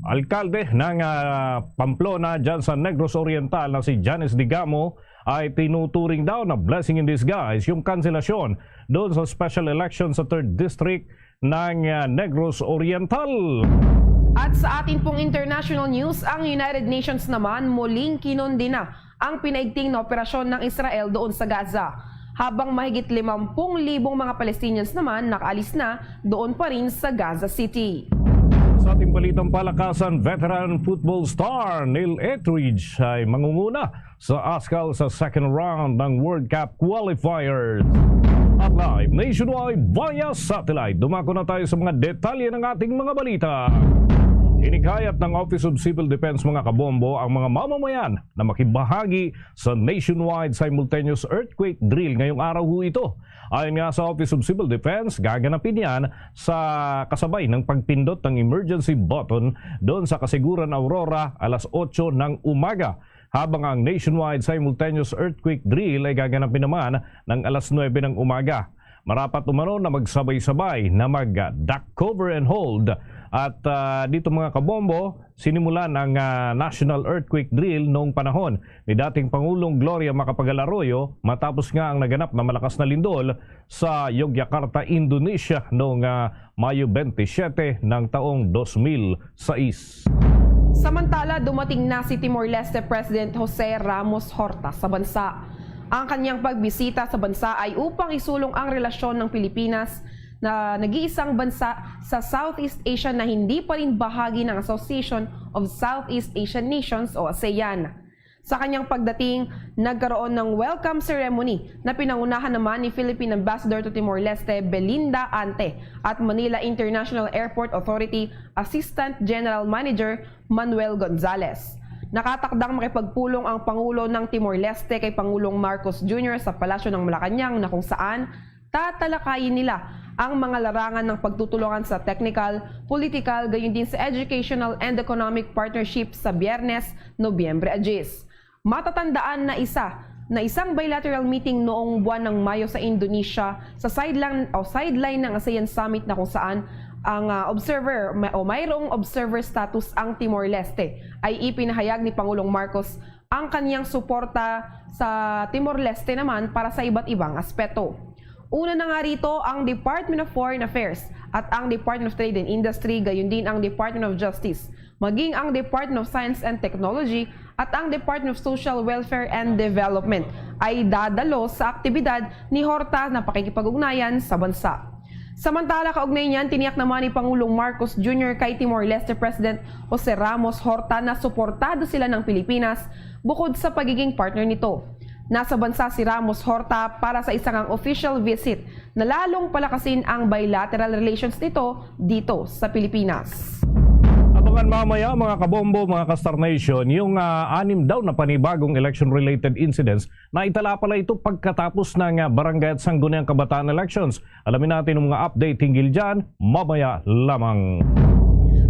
alkalde ng, ah, Pamplona dyan sa Negros Oriental na si Janice Digamo ay tinuturing daw na blessing in disguise yung kanselasyon doon sa special election sa third District ng, ah, Negros Oriental. At sa atin pong international news, ang United Nations naman muling kinundina ang pinaigting na operasyon ng Israel doon sa Gaza, habang mahigit limampung libong mga Palestinians naman nakaalis na doon pa rin sa Gaza City. Sa ating balitang palakasan, veteran football star Neil Etheridge ay mangunguna sa ASCAL sa second round ng World Cup qualifiers. At live nationwide via satellite, dumako na tayo sa mga detalye ng ating mga balita. Hinikayat ng Office of Civil Defense, mga kabombo, ang mga mamamayan na makibahagi sa nationwide simultaneous earthquake drill ngayong araw ho ito. Ayon nga sa Office of Civil Defense, gaganapin yan sa kasabay ng pagpindot ng emergency button doon sa Kasiguran Aurora alas otso ng umaga, habang ang nationwide simultaneous earthquake drill ay gaganapin naman ng alas nuwebe ng umaga. Marapat umano na magsabay-sabay na mag, ah, duck cover and hold. At, ah, dito, mga kabombo, sinimulan ang, ah, National Earthquake Drill noong panahon ni dating Pangulong Gloria Macapagal Arroyo, matapos nga ang naganap na malakas na lindol sa Yogyakarta, Indonesia, noong, ah, Mayo twenty-seven ng taong dos mil sais. Samantala, dumating na si Timor-Leste President Jose Ramos Horta sa bansa. Ang kanyang pagbisita sa bansa ay upang isulong ang relasyon ng Pilipinas na nag-iisang bansa sa Southeast Asia na hindi pa rin bahagi ng Association of Southeast Asian Nations o asean. Sa kanyang pagdating, nagkaroon ng welcome ceremony na pinangunahan naman ni Philippine Ambassador to Timor-Leste, Belinda Ante, at Manila International Airport Authority Assistant General Manager Manuel Gonzalez. Nakatakdang makipagpulong ang Pangulo ng Timor-Leste kay Pangulong Marcos Junior sa Palasyo ng Malacañang, na kung saan tatalakayin nila ang mga larangan ng pagtutulungan sa technical, political, gayon din sa educational and economic partnership sa Biyernes, Nobyembre diyes. Matatandaan na isa na isang bilateral meeting noong buwan ng Mayo sa Indonesia sa sideline o sideline ng asean Summit, na kung saan ang, ah, observer ma-, o mayroong observer status ang Timor-Leste, ay ipinahayag ni Pangulong Marcos ang kaniyang suporta sa Timor-Leste naman para sa iba't ibang aspeto. Una na nga rito ang Department of Foreign Affairs at ang Department of Trade and Industry, gayon din ang Department of Justice, maging ang Department of Science and Technology at ang Department of Social Welfare and Development ay dadalo sa aktibidad ni Horta na pakikipag-ugnayan sa bansa. Samantala, kaugnay niyan, tiniyak naman ni Pangulong Marcos Junior kay Timor-Leste President Jose Ramos Horta na suportado sila ng Pilipinas bukod sa pagiging partner nito. Nasa bansa si Ramos Horta para sa isa ngang official visit na lalong palakasin ang bilateral relations nito dito sa Pilipinas. Abangan mamaya, mga kabombo, mga ka-Star Nation, yung, ah, anim daw na panibagong election-related incidents na itala pala ito pagkatapos ng, ah, barangay at sangguniang kabataan elections. Alamin natin ang mga update hinggil dyan mamaya lamang.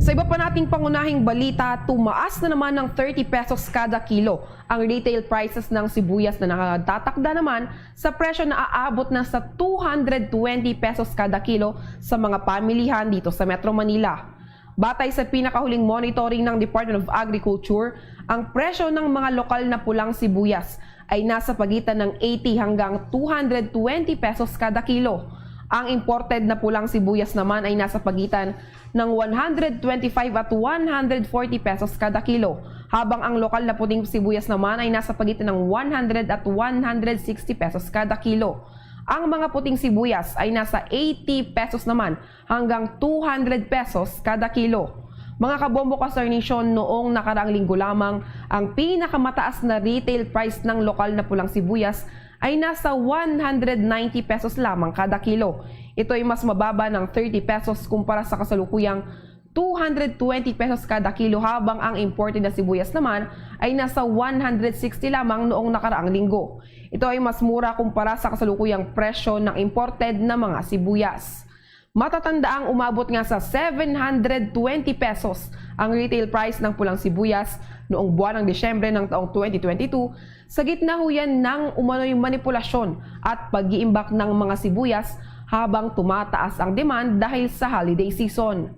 Sa iba pa nating pangunahing balita, tumaas na naman ng thirty pesos kada kilo ang retail prices ng sibuyas, na nakatakda naman sa presyo na aabot na sa two hundred twenty pesos kada kilo sa mga pamilihan dito sa Metro Manila. Batay sa pinakahuling monitoring ng Department of Agriculture, ang presyo ng mga lokal na pulang sibuyas ay nasa pagitan ng eighty hanggang two hundred twenty pesos kada kilo. Ang imported na pulang sibuyas naman ay nasa pagitan ng one hundred twenty-five at one hundred forty pesos kada kilo, habang ang lokal na puting sibuyas naman ay nasa pagitan ng one hundred at one hundred sixty pesos kada kilo. Ang mga puting sibuyas ay nasa eighty pesos naman hanggang two hundred pesos kada kilo. Mga kabombo, ka-Star Nation, noong nakaraang linggo lamang, ang pinakamataas na retail price ng lokal na pulang sibuyas ay nasa one hundred ninety pesos lamang kada kilo. Ito ay mas mababa ng thirty pesos kumpara sa kasalukuyang two hundred twenty pesos kada kilo, habang ang imported na sibuyas naman ay nasa one hundred sixty lamang noong nakaraang linggo. Ito ay mas mura kumpara sa kasalukuyang presyo ng imported na mga sibuyas. Matatandaang umabot nga sa seven hundred twenty pesos ang retail price ng pulang sibuyas noong buwan ng Disyembre ng taong twenty twenty-two, sa gitna ho yan ng umano'y manipulasyon at pag-iimbak ng mga sibuyas habang tumataas ang demand dahil sa holiday season.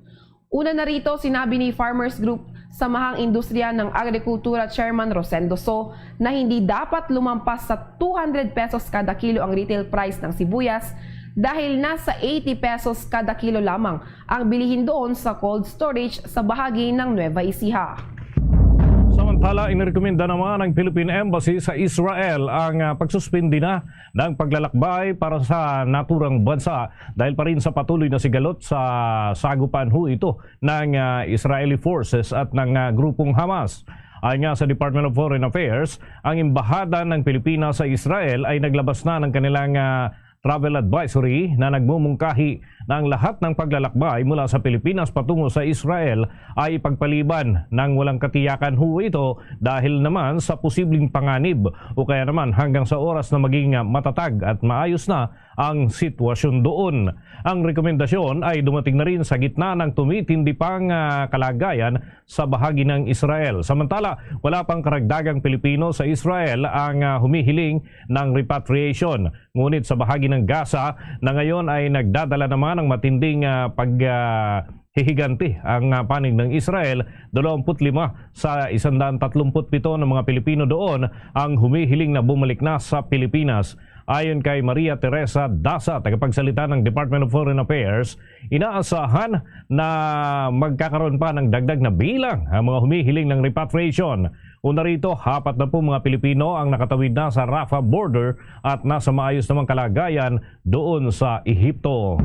Una na rito, sinabi ni Farmers Group, Samahang Industriya ng Agrikultura Chairman Rosendo So, na hindi dapat lumampas sa two hundred pesos kada kilo ang retail price ng sibuyas dahil nasa eighty pesos kada kilo lamang ang bilihin doon sa cold storage sa bahagi ng Nueva Ecija. Hala, inirekomenda naman ng Philippine Embassy sa Israel ang, ah, pagsuspindi na ng paglalakbay para sa naturang bansa dahil pa rin sa patuloy na sigalot sa sagupan ho ito ng, ah, Israeli forces at ng, ah, grupong Hamas. Ayon nga sa Department of Foreign Affairs, ang Embahada ng Pilipinas sa Israel ay naglabas na ng kanilang, ah, travel advisory na nagmumungkahi na ang lahat ng paglalakbay mula sa Pilipinas patungo sa Israel ay ipagpaliban nang walang katiyakan ho ito dahil naman sa posibleng panganib o kaya naman hanggang sa oras na maging, ah, matatag at maayos na ang sitwasyon doon. Ang rekomendasyon ay dumating na rin sa gitna ng tumitindi pang, ah, kalagayan sa bahagi ng Israel. Samantala, wala pang karagdagang Pilipino sa Israel ang, ah, humihiling ng repatriation. Ngunit sa bahagi ng Gaza na ngayon ay nagdadala naman ng matinding, ah, pag, ah, hihiganti ang, ah, panig ng Israel, dalawampu't lima sa isang daan tatlumpu't pito ng mga Pilipino doon ang humihiling na bumalik na sa Pilipinas. Ayon kay Maria Teresa Dasa, tagapagsalita ng Department of Foreign Affairs, inaasahan na magkakaroon pa ng dagdag na bilang ang mga humihiling ng repatriation. Una rito, apat na po mga Pilipino ang nakatawid na sa Rafah border at nasa maayos namang kalagayan doon sa Ehipto.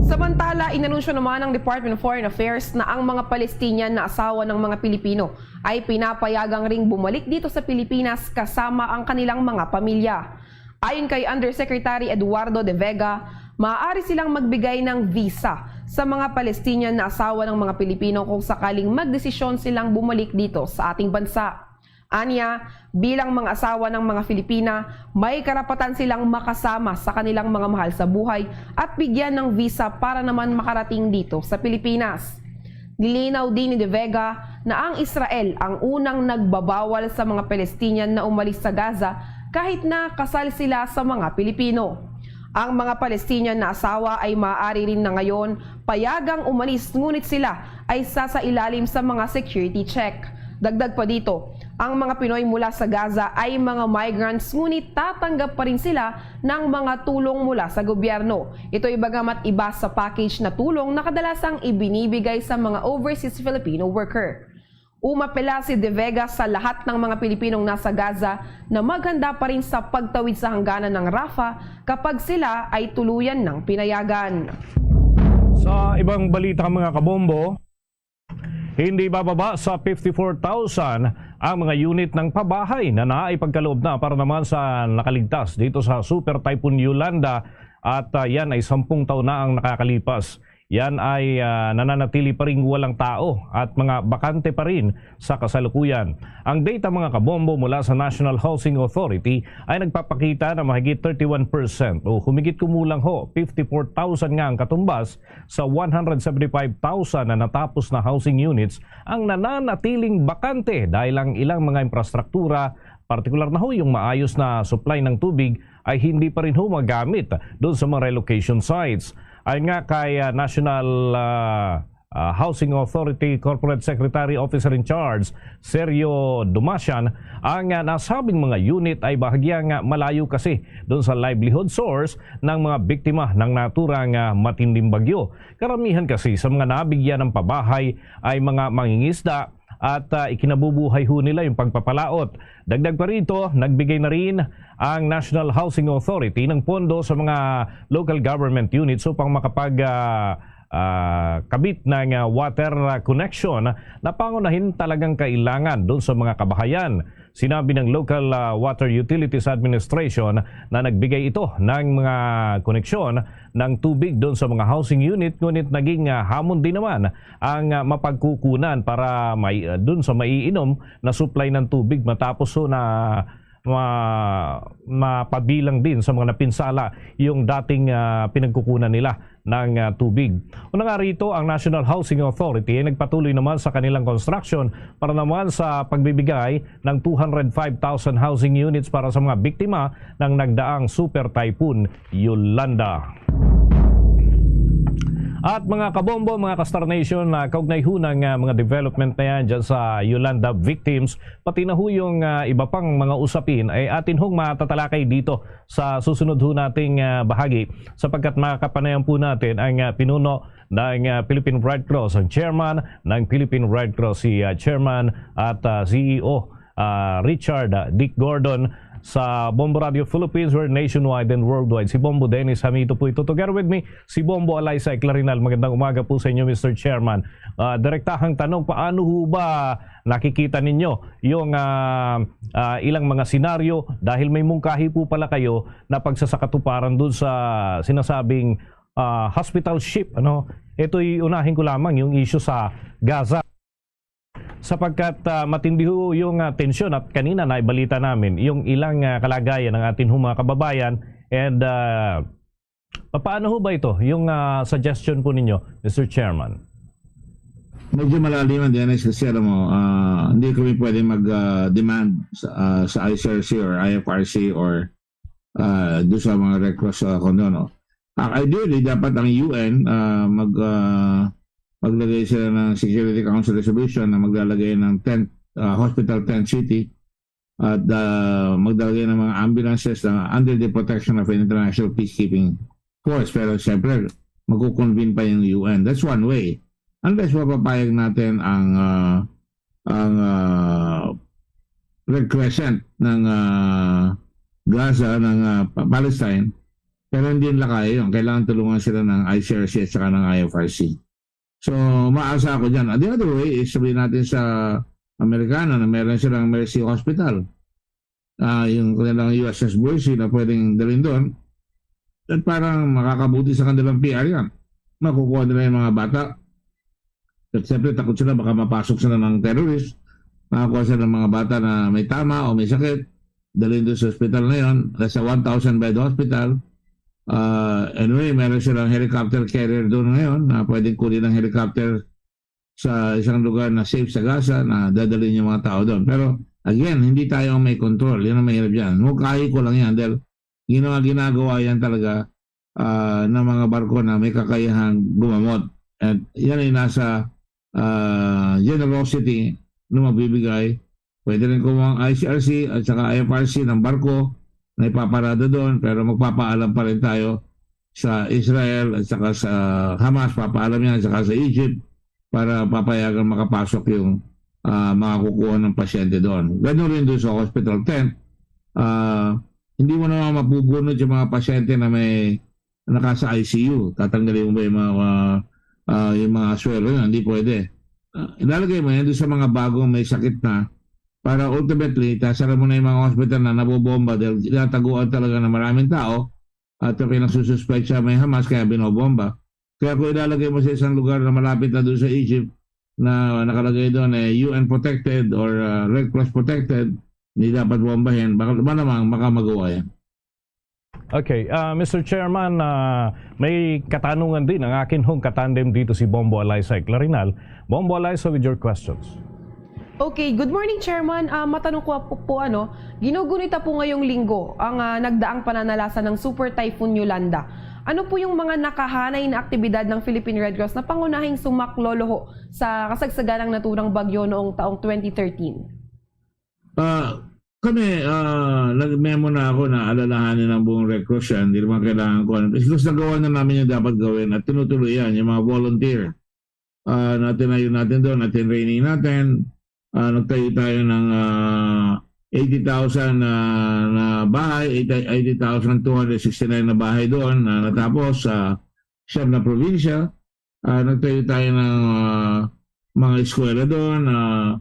Samantala, inanunsyo naman ng Department of Foreign Affairs na ang mga Palestinian na asawa ng mga Pilipino ay pinapayagang ring bumalik dito sa Pilipinas kasama ang kanilang mga pamilya. Ayon kay Undersecretary Eduardo de Vega, maaari silang magbigay ng visa sa mga Palestinian na asawa ng mga Pilipino kung sakaling magdesisyon silang bumalik dito sa ating bansa. Anya, bilang mga asawa ng mga Filipina, may karapatan silang makasama sa kanilang mga mahal sa buhay at bigyan ng visa para naman makarating dito sa Pilipinas. Nilinaw din ni De Vega na ang Israel ang unang nagbabawal sa mga Palestinian na umalis sa Gaza kahit na kasal sila sa mga Pilipino. Ang mga Palestinian na asawa ay maaari rin na ngayon payagang umalis, ngunit sila ay sasailalim sa mga security check. Dagdag pa dito, ang mga Pinoy mula sa Gaza ay mga migrants, ngunit tatanggap pa rin sila ng mga tulong mula sa gobyerno. Ito'y bagamat iba sa package na tulong na kadalasang ibinibigay sa mga overseas Filipino worker. Umapela si De Vega sa lahat ng mga Pilipinong nasa Gaza na maghanda pa rin sa pagtawid sa hangganan ng Rafah kapag sila ay tuluyan ng pinayagan. Sa ibang balita, mga kabombo, hindi bababa sa fifty-four thousand ang mga unit ng pabahay na naipagkaloob na para naman sa nakaligtas dito sa Super Typhoon Yolanda, at, ah, yan ay sampung taon na ang nakakalipas. Yan ay, ah, nananatili pa ring walang tao at mga bakante pa rin sa kasalukuyan. Ang data, mga kabombo, mula sa National Housing Authority ay nagpapakita na mahigit thirty-one percent o humigit kumulang ho fifty-four thousand nga ang katumbas sa one hundred seventy-five thousand na natapos na housing units ang nananatiling bakante dahil ang ilang mga infrastruktura, partikular na ho yung maayos na supply ng tubig, ay hindi pa rin ho magamit doon sa mga relocation sites. Ayon nga kay, ah, National, ah, ah, Housing Authority Corporate Secretary Officer in Charge Sergio Dumasian, ang, ah, nasabing mga unit ay bahagyang, ah, malayo kasi doon sa livelihood source ng mga biktima ng naturang, ah, matinding bagyo. Karamihan kasi sa mga nabigyan ng pabahay ay mga mangingisda at, ah, ikinabubuhay ho nila yung pagpapalaot. Dagdag pa rito, nagbigay na rin ang National Housing Authority ng pondo sa mga local government units upang makapag, ah, ah, kabit ng, ah, water, ah, connection na pangunahin talagang kailangan doon sa mga kabahayan. Sinabi ng Local, ah, Water Utilities Administration na nagbigay ito ng mga koneksyon ng tubig doon sa mga housing unit, ngunit naging, ah, hamon din naman ang, ah, mapagkukunan para may, ah, doon sa maiinom na supply ng tubig matapos ho na ma-, mapabilang din sa mga napinsala yung dating, ah, pinagkukunan nila ng, ah, tubig. Una nga rito, ang National Housing Authority ay nagpatuloy naman sa kanilang construction para naman sa pagbibigay ng two hundred five thousand housing units para sa mga biktima ng nagdaang Super Typhoon Yolanda. At mga kabombo, mga ka-Star Nation, na kaugnay ho ng, ah, mga development na yan dyan sa Yolanda victims, pati na ho yung, ah, iba pang mga usapin ay atin hong matatalakay dito sa susunod ho nating, ah, bahagi, sapagkat makakapanayan po natin ang, ah, pinuno ng, ah, Philippine Red Cross, ang chairman ng Philippine Red Cross, si, ah, Chairman at, ah, C E O, ah, Richard, ah, Dick Gordon sa Bombo Radio Philippines, where nationwide and worldwide. Si Bombo Dennis Hamito po ito. Together with me, si Bombo Alaysay Clarinal. Magandang umaga po sa inyo, Mister Chairman. Ah, direktahang tanong, paano ho ba nakikita ninyo yung, ah, ah, ilang mga senaryo? Dahil may mungkahi po pala kayo na pagsasakatuparan dun sa sinasabing, ah, hospital ship, ano? Ito'y unahin ko lamang yung issue sa Gaza. Sapagkat, ah, matindi ho yung, ah, tensyon at kanina naibalita namin yung ilang, ah, kalagayan ng atin hong mga kababayan. And, ah, paano ho ba ito, yung, ah, suggestion po ninyo, Mister Chairman? Medyo malalim yan, Dennis, kasi alam mo, ah, hindi kami pwede mag, ah, demand sa, ah, sa I C R C or I F R C or, ah, doon sa mga Red Cross, ah, kuno, no? Ah, ideally, dapat ang U N, ah, mag, ah, maglagay sila ng Security Council resolution na maglalagay ng tent, ah, hospital tent city at, ah, maglalagay ng mga ambulances na under the protection of an international peacekeeping force. Pero siyempre, magko-convene pa yung U N. That's one way. Unless mapapayag natin ang, ah, ang, ah, Red Crescent ng, ah, Gaza, ng, ah, Pa-, Palestine, pero hindi nila kaya yun. Kailangan tulungan sila ng I C R C at saka ng I F R C. So, maasa ako dyan. And the other way is, sabihin natin sa Amerikano na meron silang Mercy Hospital. Ah, yung kanilang U S S Mercy na pwedeng dalhin doon. At parang makakabuti sa kanilang P R yan. Makukuha nila yung mga bata. At siyempre, takot sila, baka mapasok sila ng terrorist. Makakuha sila ng mga bata na may tama o may sakit. Dalhin doon sa hospital na yun. Nasa one thousand bed hospital. Ah, anyway, meron silang helicopter carrier doon ngayon na pwedeng kunin ng helicopter sa isang lugar na safe sa Gaza na dadalhin yung mga tao doon. Pero again, hindi tayo ang may control. Yan ang mahirap dyan. Mungkahi ko lang yan dahil ginawa, ginagawa yan talaga, ah, ng mga barko na may kakayahang gumamot. At yan ay nasa, ah, generosity ng magbibigay. Pwede rin kumuha ang I C R C at saka I F R C ng barko na ipaparada doon, pero magpapaalam pa rin tayo sa Israel at saka sa Hamas, papaalam yan, at saka sa Egypt para papayagan makapasok yung, ah, mga kukuha ng pasyente doon. Ganun rin doon sa hospital tent. Ah, hindi mo naman mapubunot yung mga pasyente na may naka sa I C U. Tatanggalin mo ba yung mga, ah, ah, yung mga aswero yun? Hindi pwede. Ah, ilalagay mo yan doon sa mga bagong may sakit na para ultimately, tasara mo na yung mga hospital na nabobomba dahil tinataguan talaga ng maraming tao at yung pinagsususpek siya may Hamas kaya binobomba. Kaya kung ilalagay mo sa isang lugar na malapit na doon sa Egypt na nakalagay doon eh U N protected or, ah, Red Cross protected, hindi dapat bombahin, baka malamang makamagawa yan. Okay, ah, Mister Chairman, ah, may katanungan din ang akin hong katandem dito, si Bombo Alaysay Clarinal. Bombo Alaysay, with your questions. Okay, good morning, Chairman. Ah, matanong ko po, po, ano, ginugunita po ngayong linggo ang, ah, nagdaang pananalasa ng Super Typhoon Yolanda. Ano po yung mga nakahanay na aktibidad ng Philippine Red Cross na pangunahing sumaklolo ho sa kasagsaganang naturang bagyo noong taong twenty thirteen? Ah, kami, ah, nag-memo na ako na alalahanin ang buong Red Cross yan. Hindi naman kailangan ko. Ano. Because nagawa na namin yung dapat gawin at tinutuloy yan, yung mga volunteer. Ah, na tinayo natin doon, na tinraining natin. Ah, nagtayo tayo ng, ah, eighty thousand na, na bahay, eighty, eighty thousand two hundred sixty-nine na bahay doon na natapos sa siyam na probinsya. Ah, nagtayo tayo ng, ah, mga eskwela doon. Ah,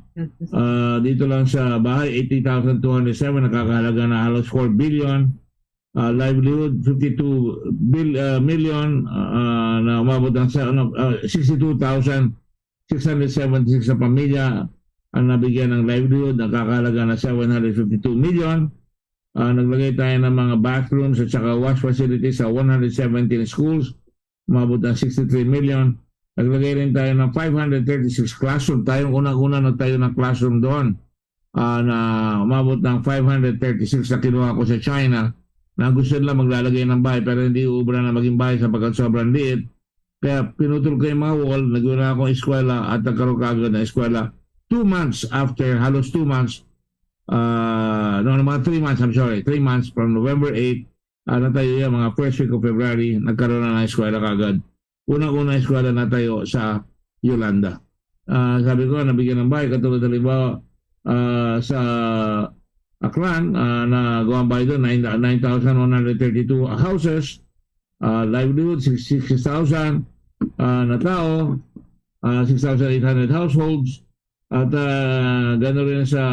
ah, dito lang sa bahay, eighty thousand two hundred seven, nakakahalaga na halos four billion. Ah, livelihood, fifty-two bil-, ah, million, ah, na umabot ang sa, ano, ah, sixty-two thousand six hundred seventy-six na pamilya ang nabigyan ng livelihood, nakakahalaga na seven hundred fifty-two million. Ah, naglagay tayo ng mga bathrooms at saka wash facilities sa one hundred seventeen schools, umabot ng sixty-three million. Naglagay rin tayo ng five hundred thirty-six classroom. Tayong unang-una nagtayo ng classroom doon, ah, na umabot ng five hundred thirty-six na kinuha ko sa China, na gusto nila maglalagay ng bahay pero hindi uubra na maging bahay sapagkat sobrang liit. Kaya pinutol ko yung mga wall, naguna akong eskwela at nagkaroon kaagad ng eskwela. Two months after, halos two months, ah, no, no, mga three months, I'm sorry, three months from November eight, ah, natayo yan, mga first week of February, nagkaroon na ng eskwela kaagad. Unang-una eskwela natayo sa Yolanda. Ah, sabi ko, nabigyan ng bahay, katulad halimbawa, ah, sa Aklan, ah, na gawa ang bahay doon, nine, nine thousand one hundred thirty-two houses, ah, livelihood, sixty-six thousand, ah, na tao, ah, six thousand eight hundred households, at, ah, gano'n rin sa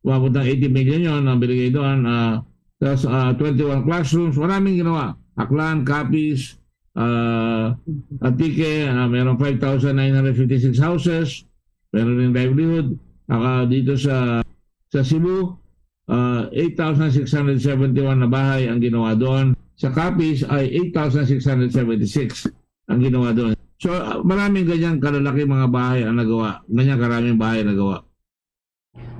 umabot ng eighty million yon ang binigay doon. Ah, tas, ah, twenty-one classrooms, maraming ginawa. Aklan, Capiz, ah, Antique, ah, meron five thousand nine hundred fifty-six houses, meron rin livelihood. Aka dito sa, sa Cebu, ah, eight thousand six hundred seventy-one na bahay ang ginawa doon. Sa Capiz ay eight thousand six hundred seventy-six ang ginawa doon. So, ah, maraming ganyan kalalaki mga bahay ang nagawa. Ganyan karaming bahay ang nagawa.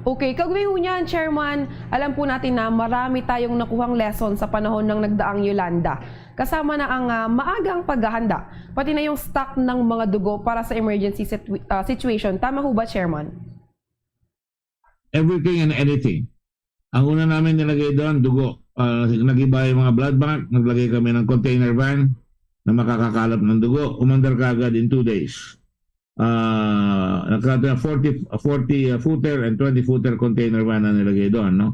Okay, kagwihunyan, Chairman, alam po natin na marami tayong nakuhang lesson sa panahon ng nagdaang Yolanda. Kasama na ang ah, maagang paghahanda, pati na yung stock ng mga dugo para sa emergency situ- ah, situation. Tama ho ba, Chairman? Everything and anything. Ang una namin nilagay doon, dugo. Ah, nagiba yung mga blood bank, naglagay kami ng container van na makakakalap ng dugo. Umandar kaagad in two days. Ah, nagkataon forty, forty uh, footer and twenty footer container van na nilagay doon, no?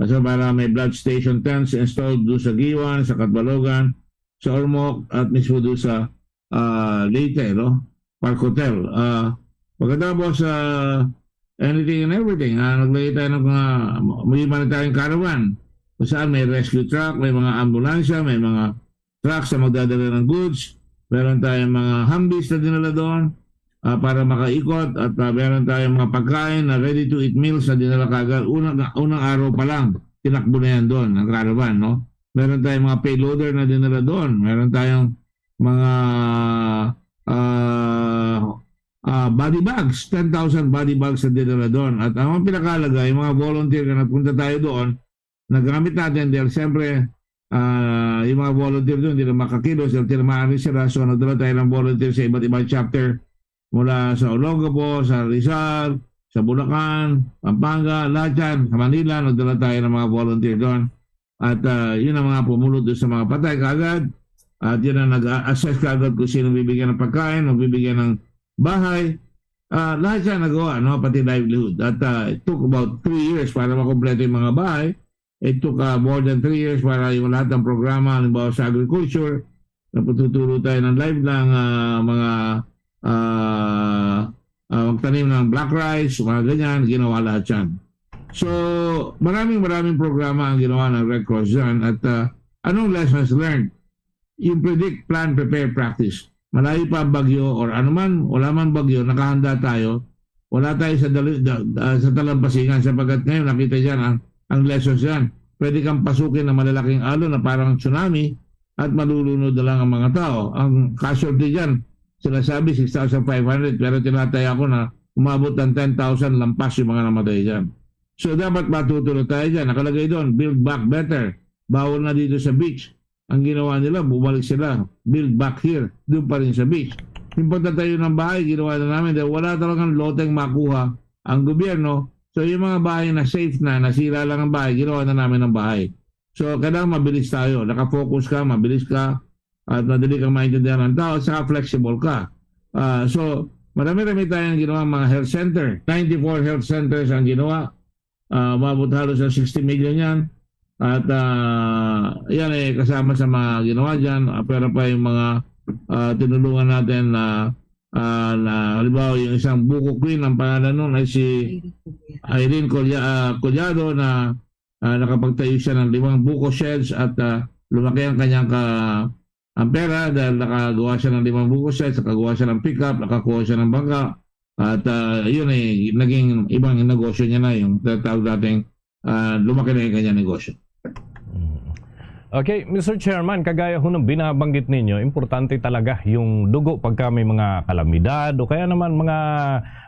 So para may blood station tents installed doon sa Guiuan, sa Catbalogan, sa Ormoc, at mismo doon sa ah, Leyte, no? Park Hotel. Ah, pagkatapos sa anything and everything, ah, naglagay tayo ng mga humanitarian caravan kung saan may rescue truck, may mga ambulansya, may mga trucks na magdadala ng goods. Meron tayong mga Humvees na dinala doon ah, para makaikot at ah, meron tayong mga pagkain na ready to eat meals na dinala kagad. Unang, unang araw pa lang, tinakbo na yan doon, ang caravan, no? Meron tayong mga payloader na dinala doon. Meron tayong mga ah, ah, body bags, ten thousand body bags na dinala doon. At ang mga pinakalaga, yung mga volunteer na nagpunta tayo doon, nagamit natin dahil siyempre, ah, yung mga volunteer doon, hindi na makakilos, dahil tinamaan rin sila. So, nagdala tayo ng volunteer sa iba't ibang chapter mula sa Olongapo, sa Rizal, sa Bulacan, Pampanga, lahat yan, sa Manila, nagdala tayo ng mga volunteer doon. At ah, yun ang mga pumulot doon sa mga patay kaagad. At yun ang nag-assess kaagad kung sino bibigyan ng pagkain, magbibigyan ng bahay. Ah, lahat siya nagawa, no? Pati livelihood. At ah, it took about three years para makompleto yung mga bahay. It took ah, more than three years para yung lahat ng programa, halimbawa sa agriculture, napatuturo tayo ng live ng ah, mga ah, ah, magtanim ng black rice, mga ganyan, ginawa lahat yan. So, maraming maraming programa ang ginawa ng Red Cross dyan. At ah, anong lessons learned? Yung predict, plan, prepare, practice. Malayo pa ang bagyo or ano man, wala man bagyo, nakahanda tayo. Wala tayo sa, dali, da, ah, sa talampasingan sapagkat ngayon nakita dyan ang, ang lessons yan. Pwede kang pasukin ng malalaking alon na parang tsunami at malulunod na lang ang mga tao. Ang casualty dyan, sila sabi six thousand five hundred, pero tinataya ko na umabot ng ten thousand lampas yung mga namatay dyan. So dapat matuto na tayo dyan. Nakalagay doon, build back better. Bawal na dito sa beach. Ang ginawa nila, bumalik sila, build back here, doon pa rin sa beach. Yung pagtatayo ng bahay, ginawa na namin dahil wala talagang loteng makuha ang gobyerno. So yung mga bahay na safe na, nasira lang ang bahay, ginawa na namin ng bahay. So kailangan mabilis tayo, nakafocus ka, mabilis ka, at madali kang maintindihan ng tao, at saka flexible ka. Ah, so marami-rami tayong ginawa, mga health center. Ninety-four health centers ang ginawa. Ah, umabot halos sa sixty million yan. At ah, yan ay kasama sa mga ginawa dyan. Ah, pero pa yung mga ah, tinulungan natin na, ah, na halimbawa yung isang Buko Queen, ang pangalan nun ay si Irene Collia- ah, Collado na ah, nakapagtayo siya ng limang buko sheds at ah, lumaki ang kanyang ka ang pera dahil nakagawa siya ng limang buko sheds, nakagawa siya ng pickup, nakakuha siya ng bangka. At ah, yun ay naging ibang negosyo niya na, yung tinatawag nating ah, lumaki na yung kanyang negosyo. Mm. Okay, Mister Chairman, kagaya ho ng binabanggit ninyo, importante talaga yung dugo pagka may mga kalamidad o kaya naman mga,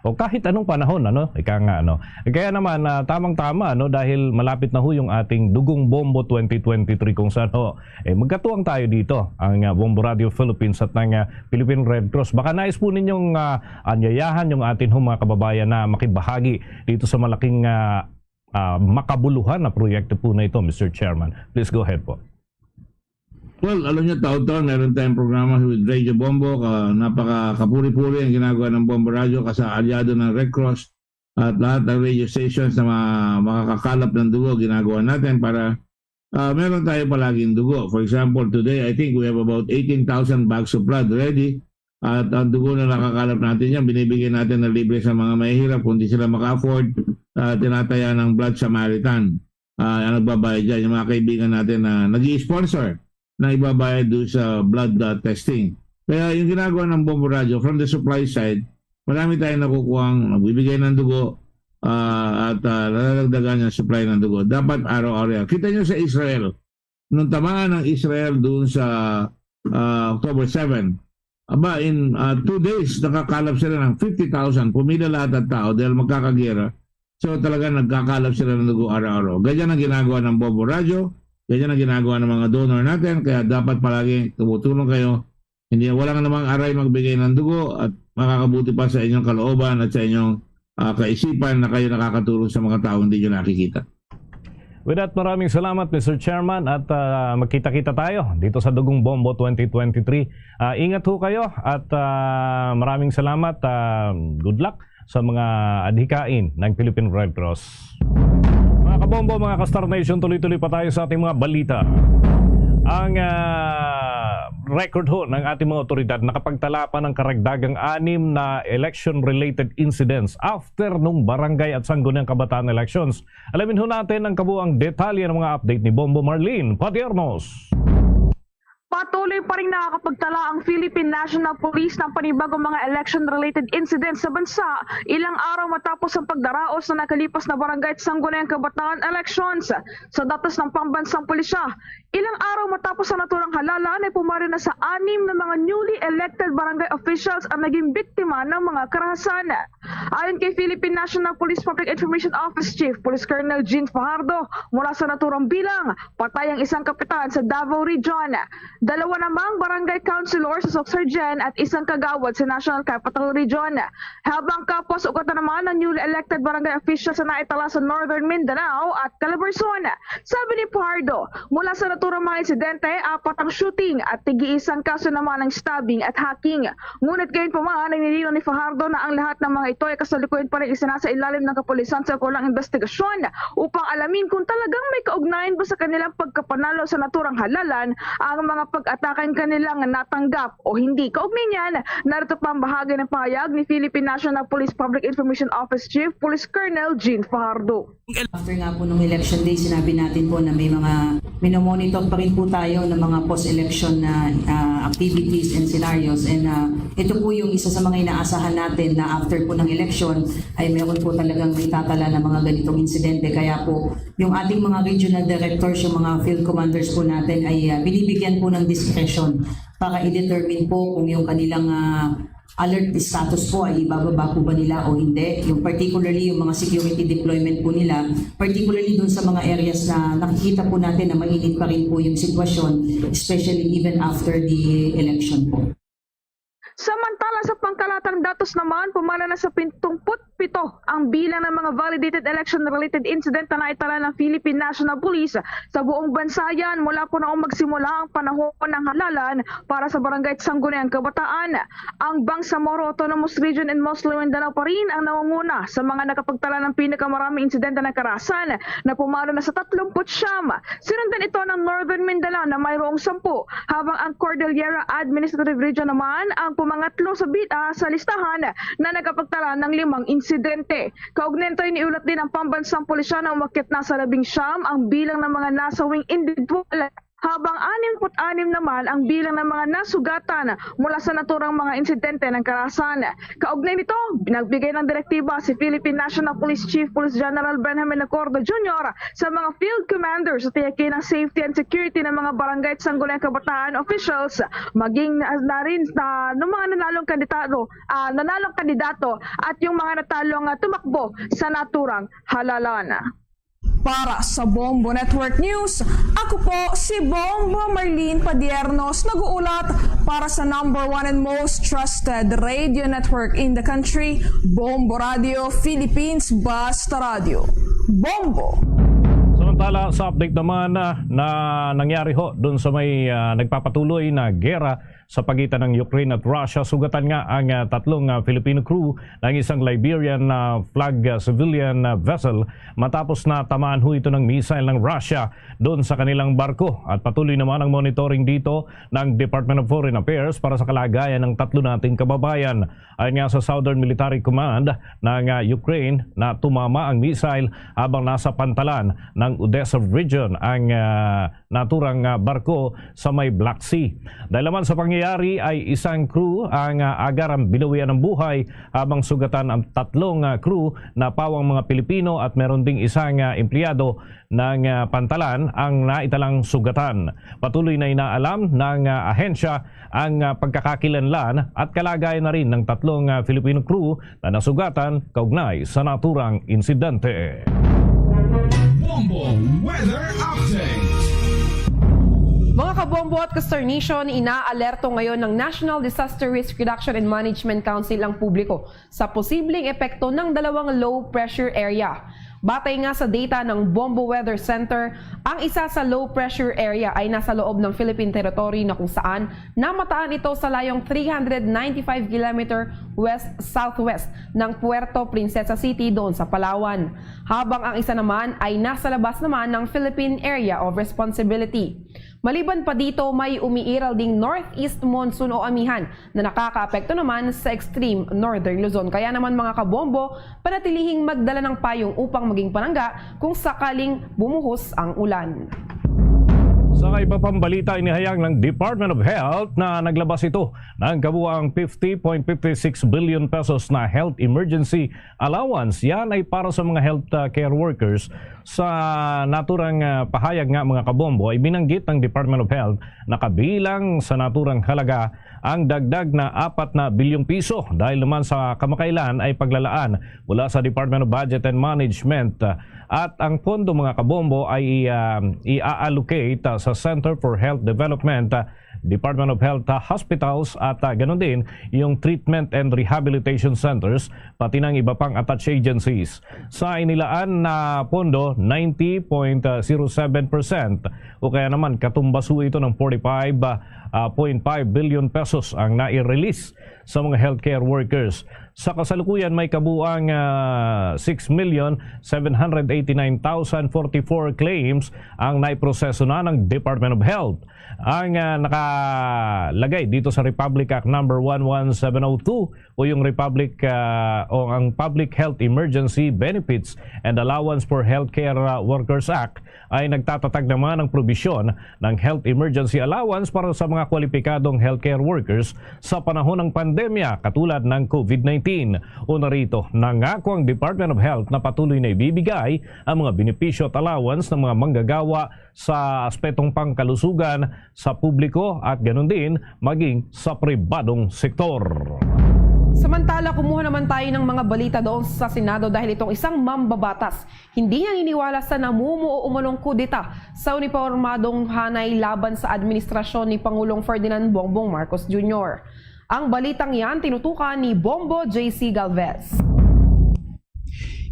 o kahit anong panahon, ano, ika nga, ano. Kaya naman, ah, tamang-tama, ano, dahil malapit na ho yung ating Dugong Bombo twenty twenty-three, kung saan ho, eh, magkatuwang tayo dito, ang, ah, Bombo Radio Philippines at ng, ah, Philippine Red Cross. Baka nais po ninyong, ah, anyayahan yung atin ho mga kababayan na makibahagi dito sa malaking, ah, ah, makabuluhan na proyekto po na ito, Mister Chairman. Please go ahead po. Well, alam niyo, taon-taon meron tayong programa with Radio Bombo. Ka, napaka kapuri-puri ang ginagawa ng Bombo Radio, kasi alyado ng Red Cross at lahat ng radio stations na ma- makakakalap ng dugo, ginagawa natin para ah, meron tayo palaging dugo. For example, today, I think we have about eighteen thousand bags of blood ready. At ang dugo na nakakalap natin yan, binibigyan natin na libre sa mga mahihirap. Kung di sila maka-afford, ah, tinataya ng Blood Samaritan. Ah, ang nagbabayad dyan, yung mga kaibigan natin na nag-i-sponsor na ibabayad doon sa blood, ah, testing. Kaya yung ginagawa ng Bombo Radio, from the supply side, marami tayong nakukuhang nagbibigay ng dugo, ah, at, ah, nadadagdagan yung supply ng dugo. Dapat araw-araw yan. Kita nyo sa Israel, nung tamaan ng Israel doon sa, ah, October seven, aba, in, ah, two days, nakakalap sila ng fifty thousand. Pumila lahat ng tao dahil magkakagera. So, talaga nagkakalap sila ng dugo araw-araw. Ganyan ang ginagawa ng Bombo Radyo, ganyan ang ginagawa ng mga donor natin, kaya dapat palagi tumutulong kayo. Hindi, wala namang aray magbigay ng dugo at makakabuti pa sa inyong kalooban at sa inyong, ah, kaisipan na kayo nakakatulong sa mga taong hindi nyo nakikita. With that, maraming salamat, Mister Chairman, at, ah, magkita-kita tayo dito sa Dugong Bombo twenty twenty-three. Ah, ingat ho kayo at, ah, maraming salamat. Ah, good luck sa mga adhikain ng Philippine Red Cross. Mga kabombo, mga ka-Star Nation, tuloy-tuloy pa tayo sa ating mga balita. Ang, ah, record ho ng ating mga otoridad, nakapagtala pa ng karagdagang anim na election-related incidents after nung barangay at sangguniang kabataan elections. Alamin ho natin ang kabuang detalye ng mga update ni Bombo Marlene Padiernos. Patuloy pa rin nakakapagtala ang Philippine National Police ng panibagong mga election-related incidents sa bansa, ilang araw matapos ang pagdaraos ng nakalipas na barangay at sangguniang kabataan elections. Sa datos ng pambansang pulisya, ilang araw matapos ang naturang halalan ay pumalo na sa anim na mga newly elected barangay officials ang naging biktima ng mga karahasan. Ayon kay Philippine National Police Public Information Office Chief Police Colonel Jean Fajardo, mula sa naturang bilang, patay ang isang kapitan sa Davao Region, dalawa namang barangay councilor sa Soccer Gen at isang kagawad sa National Capital Region. Habang kapos ugat na naman ang newly elected barangay officials na naitala sa Northern Mindanao at Calabarzon. Sabi ni Fajardo, mula sa naturang mga insidente, apat ang shooting at tigi-isang kaso naman ang stabbing at hacking. Ngunit gayon pa man, ay nilinaw ni Fajardo na ang lahat ng mga ito ay kasalukuyan pa rin isinasailalim ng kapulisan sa kaukulang investigasyon upang alamin kung talagang may kaugnayan ba sa kanilang pagkapanalo sa naturang halalan ang mga pag-atake ang kanilang natanggap o hindi. Kaugnay niyan, narito pa ang bahagi ng pahayag ni Philippine National Police Public Information Office Chief Police Colonel Jean Fajardo. After nga po nung election day, sinabi natin po na may mga minomonitor pa rin po tayo ng mga post-election na ah, activities and scenarios. And ah, ito po yung isa sa mga inaasahan natin na after po ng election ay meron po talagang maitatala na mga ganitong insidente. Kaya po yung ating mga regional directors, yung mga field commanders po natin ay ah, binibigyan po ng discretion para i-determine po kung yung kanilang ah, alert status po ay ibababa po ba nila o hindi. Yung particularly yung mga security deployment po nila, particularly dun sa mga areas na nakikita po natin na mainit pa rin po yung sitwasyon, especially even after the election po. Samantala, sa pangkalatang datos naman, pumalo na sa pitungput pito ang bilang ng mga validated election-related incident na naitala ng Philippine National Police sa buong bansa yan mula po noong magsimula ang panahon ng halalan para sa barangay at sangguniang kabataan. Ang Bangsamoro Autonomous Region and Mostly Mindanao pa rin ang nangunguna sa mga nakapagtala ng pinakamaraming insidente ng karahasan na pumalo na sa tatlumpu't siyam. Sinundan ito ng Northern Mindanao na mayroong sampu, habang ang Cordillera Administrative Region naman ang pumangatlo sa bid-, ah, sa listahan na nakapagtala ng limang insidente. Kaugnay nito, iniulat din ng pambansang pulisya na umakyat na sa labing siyam ang bilang ng mga nasawing individual habang anim put anim naman ang bilang ng mga nasugatan mula sa naturang mga insidente ng karahasan. Kaugnay nito, nagbigay ng direktiba si Philippine National Police Chief Police General Benjamin Acordo Junior sa mga field commanders sa tiyakin ang safety and security ng mga barangay at sangguniang kabataan officials, maging na, na rin na, ng mga nanalong kandidato, ah, nanalong kandidato at yung mga natalong, ah, tumakbo sa naturang halalan. Para sa Bombo Network News, ako po si Bombo Marlene Padiernos, nag-uulat para sa number one and most trusted radio network in the country, Bombo Radio Philippines, Basta Radio. Bombo! Samantala, sa update naman, ah, na nangyari ho dun sa may, ah, nagpapatuloy na gera sa pagitan ng Ukraine at Russia, sugatan nga ang, ah, tatlong, ah, Filipino crew ng isang Liberian, ah, flag, ah, civilian, ah, vessel matapos na tamaan ho ito ng missile ng Russia doon sa kanilang barko. At patuloy naman ang monitoring dito ng Department of Foreign Affairs para sa kalagayan ng tatlo nating kababayan. Ayon nga sa Southern Military Command ng, ah, Ukraine, na tumama ang missile habang nasa pantalan ng Odessa region ang, ah, naturang, ah, barko sa may Black Sea. Dahil naman sa pangyayari ay isang crew ang, ah, agad ang binawian ng buhay, habang sugatan ang tatlong, ah, crew na pawang mga Pilipino at meron ding isang, ah, empleyado ng, ah, pantalan ang naitalang sugatan. Patuloy na inaalam ng, ah, ahensya ang, ah, pagkakakilanlan at kalagayan na rin ng tatlong, ah, Filipino crew na nasugatan kaugnay sa naturang insidente. Bombo Weather Update. Mga kabombo at ka-Star Nation, inaalerto ngayon ng National Disaster Risk Reduction and Management Council ang publiko sa posibleng epekto ng dalawang low pressure area. Batay nga sa data ng Bombo Weather Center, ang isa sa low pressure area ay nasa loob ng Philippine territory na kung saan namataan ito sa layong three hundred ninety-five kilometer west-southwest ng Puerto Princesa City doon sa Palawan, habang ang isa naman ay nasa labas naman ng Philippine Area of Responsibility. Maliban pa dito, may umiiral ding northeast monsoon o amihan na nakakaapekto naman sa extreme northern Luzon. Kaya naman, mga kabombo, panatilihing magdala ng payong upang maging panangga kung sakaling bumuhos ang ulan. Sa iba pang balita, inihayag ng Department of Health na naglabas ito ng kabuang fifty point fifty six billion pesos na health emergency allowance. Yan ay para sa mga health, uh, care workers. Sa naturang, uh, pahayag nga, mga kabombo, ay binanggit ng Department of Health na kabilang sa naturang halaga ang dagdag na apat na bilyong piso dahil naman sa kamakailan ay paglalaan mula sa Department of Budget and Management, uh, at ang pondo, mga kabombo, ay, uh, i-allocate, uh, sa Center for Health Development, uh, Department of Health, uh, hospitals at, uh, ganun din yung treatment and rehabilitation centers, pati ng iba pang attached agencies. Sa inilaan na pondo, ninety point zero seven percent o kaya naman katumbaso ito ng forty-five point five billion pesos ang nai-release sa mga healthcare workers. Sa kasalukuyan, may kabuang, ah, six million seven hundred eighty-nine thousand forty-four claims ang naiproseso na ng Department of Health. Ang, ah, nakalagay dito sa Republic Act number one one seven oh two o yung Republic, ah, o ang Public Health Emergency Benefits and Allowance for Healthcare, ah, Workers Act ay nagtatatag naman ng probisyon ng health emergency allowance para sa mga kwalipikadong healthcare workers sa panahon ng pandemya katulad ng COVID nineteen. Una rito, nangako ang Department of Health na patuloy na ibibigay ang mga benepisyo at allowance ng mga manggagawa sa aspetong pangkalusugan sa publiko at ganun din maging sa pribadong sektor. Samantala, kumuha naman tayo ng mga balita doon sa Senado dahil itong isang mambabatas hindi naniniwala sa namumuo umanong kudeta sa unipormadong hanay laban sa administrasyon ni Pangulong Ferdinand Bongbong Marcos Junior. Ang balitang yan tinutukan ni Bombo J C Galvez.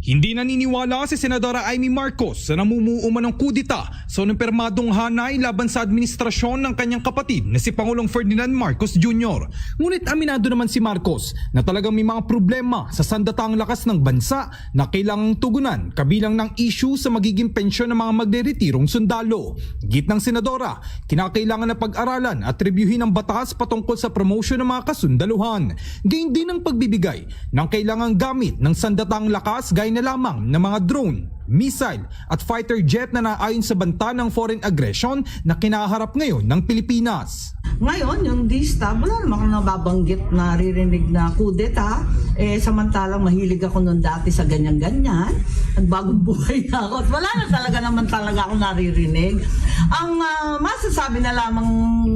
Hindi naniniwala si Senadora Imee Marcos sa namumuo man ng kudeta sa unipormadong hanay laban sa administrasyon ng kanyang kapatid na si Pangulong Ferdinand Marcos Junior. Ngunit aminado naman si Marcos na talagang may mga problema sa sandatang lakas ng bansa na kailangang tugunan, kabilang ng issue sa magiging pensyon ng mga magreretirong sundalo. Git ng senadora, kinakailangan na pag-aralan at rebyuhin ang batas patungkol sa promosyon ng mga kasundaluhan. Gayon din ang pagbibigay ng kailangang gamit ng sandatang lakas gaya na lamang ng mga drone, missile at fighter jet na naayon sa banta ng foreign aggression na kinaharap ngayon ng Pilipinas. Ngayon, yung distab, wala naman akong nababanggit, naririnig na kudeta. Eh, samantalang mahilig ako noon dati sa ganyan-ganyan. Nagbagong buhay na ako. At wala na talaga naman talaga ako naririnig. Ang ah, masasabi na lamang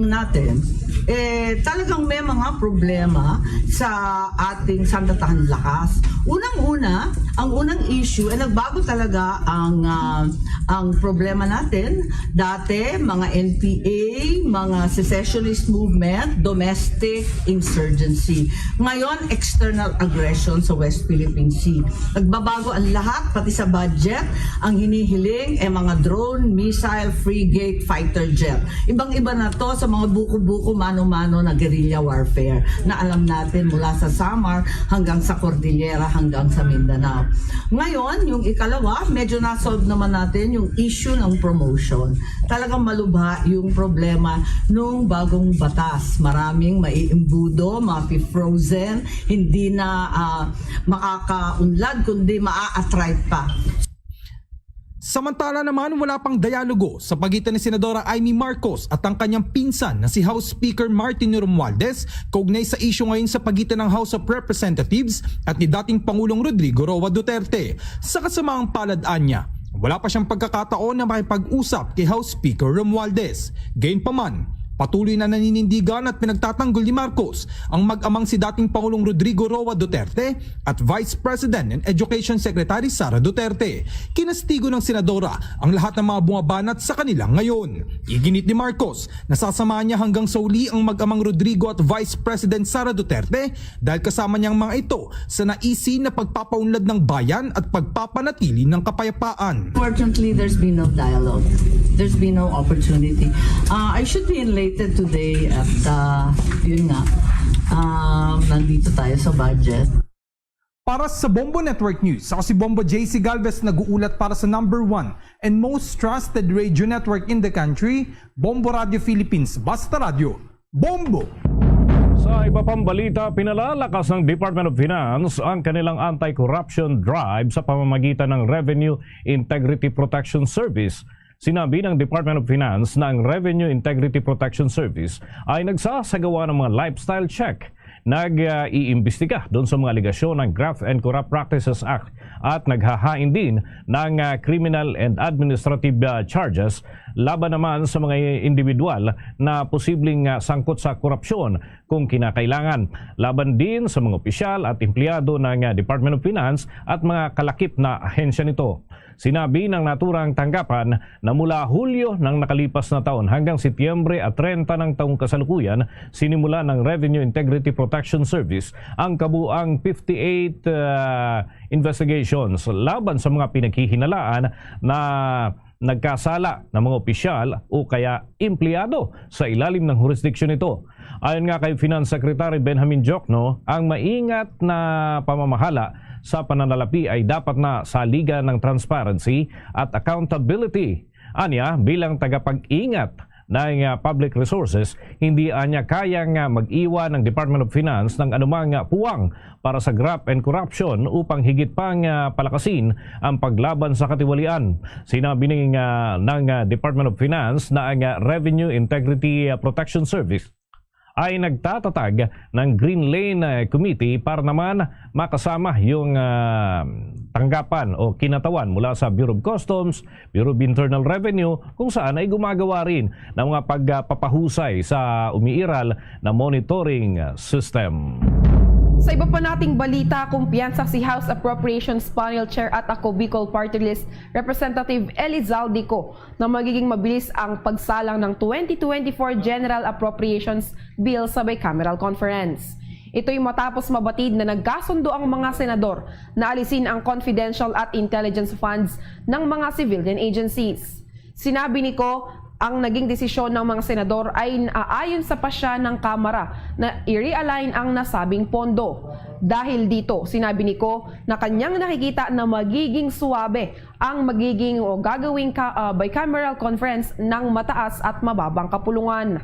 natin, eh, talagang may mga problema sa ating sandatahan lakas. Unang-una, ang unang issue, eh, nagbago talaga ang, ah, ang problema natin. Dati, mga N P A, mga secessionist movement, domestic insurgency. Ngayon, external aggression sa West Philippine Sea. Nagbabago ang lahat, pati sa budget. Ang hinihiling, eh, mga drone, missile, frigate, fighter jet. Ibang-iba na to sa mga buko-buko, mano-mano na guerrilla warfare na alam natin mula sa Samar hanggang sa Cordillera, hanggang sa Mindanao. Ngayon, yung ikalawa, medyo na-solve naman natin yung issue ng promotion. Talagang malubha yung problema nung bagong batas. Maraming maiimbudo, mapi-frozen, hindi na ah, makakaunlad, kundi maa-attract pa. Samantala naman, wala pang dialogo sa pagitan ni Senadora Imee Marcos at ang kanyang pinsan na si House Speaker Martin Romualdez kaugnay sa isyu ngayon sa pagitan ng House of Representatives at ni dating Pangulong Rodrigo Roa Duterte. Sa kasamaang palad, anya, wala pa siyang pagkakataon na makipag-usap kay House Speaker Romualdez. Gayunpaman, patuloy na naninindigan at pinagtatanggol ni Marcos ang mag-amang si dating Pangulong Rodrigo Roa Duterte at Vice President and Education Secretary Sara Duterte. Kinastigo ng senadora ang lahat ng mga bumabanat sa kanila ngayon. Iginit ni Marcos na sasamahan niya hanggang sa huli ang mag-amang Rodrigo at Vice President Sara Duterte dahil kasama niya ang mga ito sa naisin na pagpapaunlad ng bayan at pagpapanatili ng kapayapaan. Unfortunately, there's been no dialogue. There's been no opportunity. Uh, I should be elated today at, uh, yun nga, um, nandito tayo sa budget. Para sa Bombo Network News, ako si Bombo J C Galvez, nag-uulat para sa number one and most trusted radio network in the country, Bombo Radio Philippines. Basta radyo, Bombo! Sa iba pang balita, pinalalakas ng Department of Finance ang kanilang anti-corruption drive sa pamamagitan ng Revenue Integrity Protection Service. Sinabi ng Department of Finance na ang Revenue Integrity Protection Service ay nagsasagawa ng mga lifestyle check, nag-iimbestiga doon sa mga alegasyon ng Graft and Corrupt Practices Act at naghahain din ng, ah, criminal and administrative, ah, charges laban naman sa mga individual na posibleng, ah, sangkot sa korupsyon kung kinakailangan, laban din sa mga opisyal at empleyado ng, ah, Department of Finance at mga kalakip na ahensya nito. Sinabi ng naturang tanggapan na mula Hulyo ng nakalipas na taon hanggang Setyembre at treinta ng taong kasalukuyan, sinimula ng Revenue Integrity Protection Service ang kabuang fifty-eight, ah, investigations laban sa mga pinaghihinalaan na nagkasala na mga opisyal o kaya empleyado sa ilalim ng hurisdiksyon nito. Ayon nga kay Finance Secretary Benjamin Diokno, ang maingat na pamamahala sa pananalapi ay dapat na saligan ng transparency at accountability. Anya, bilang tagapag-ingat ng, ah, public resources, hindi anya kayang, ah, mag-iwan ng Department of Finance ng anumang, ah, puwang para sa graft and corruption upang higit pang, ah, palakasin ang paglaban sa katiwalian. Sinabi ning, ah, ng, ah, Department of Finance na ang, ah, Revenue Integrity, ah, Protection Service ay nagtatatag ng Green Lane, ah, Committee para naman makasama yung, ah, tanggapan o kinatawan mula sa Bureau of Customs, Bureau of Internal Revenue, kung saan ay gumagawa rin ng mga pagpapahusay sa umiiral na monitoring system. Sa iba pa nating balita, kumpiyansa si House Appropriations Panel Chair at Ako Bicol Party List Representative Elizalde Co na magiging mabilis ang pagsalang ng twenty twenty-four General Appropriations Bill sa Bicameral Conference. Ito'y matapos mabatid na nagkasundo ang mga senador na alisin ang confidential at intelligence funds ng mga civilian agencies. Sinabi ni Co, ang naging desisyon ng mga senador ay naayon sa pasya ng Kamara na i-realign ang nasabing pondo. Dahil dito, sinabi ni Co na kanyang nakikita na magiging suwabe ang magiging o gagawing ka, ah, bicameral conference ng mataas at mababang kapulungan.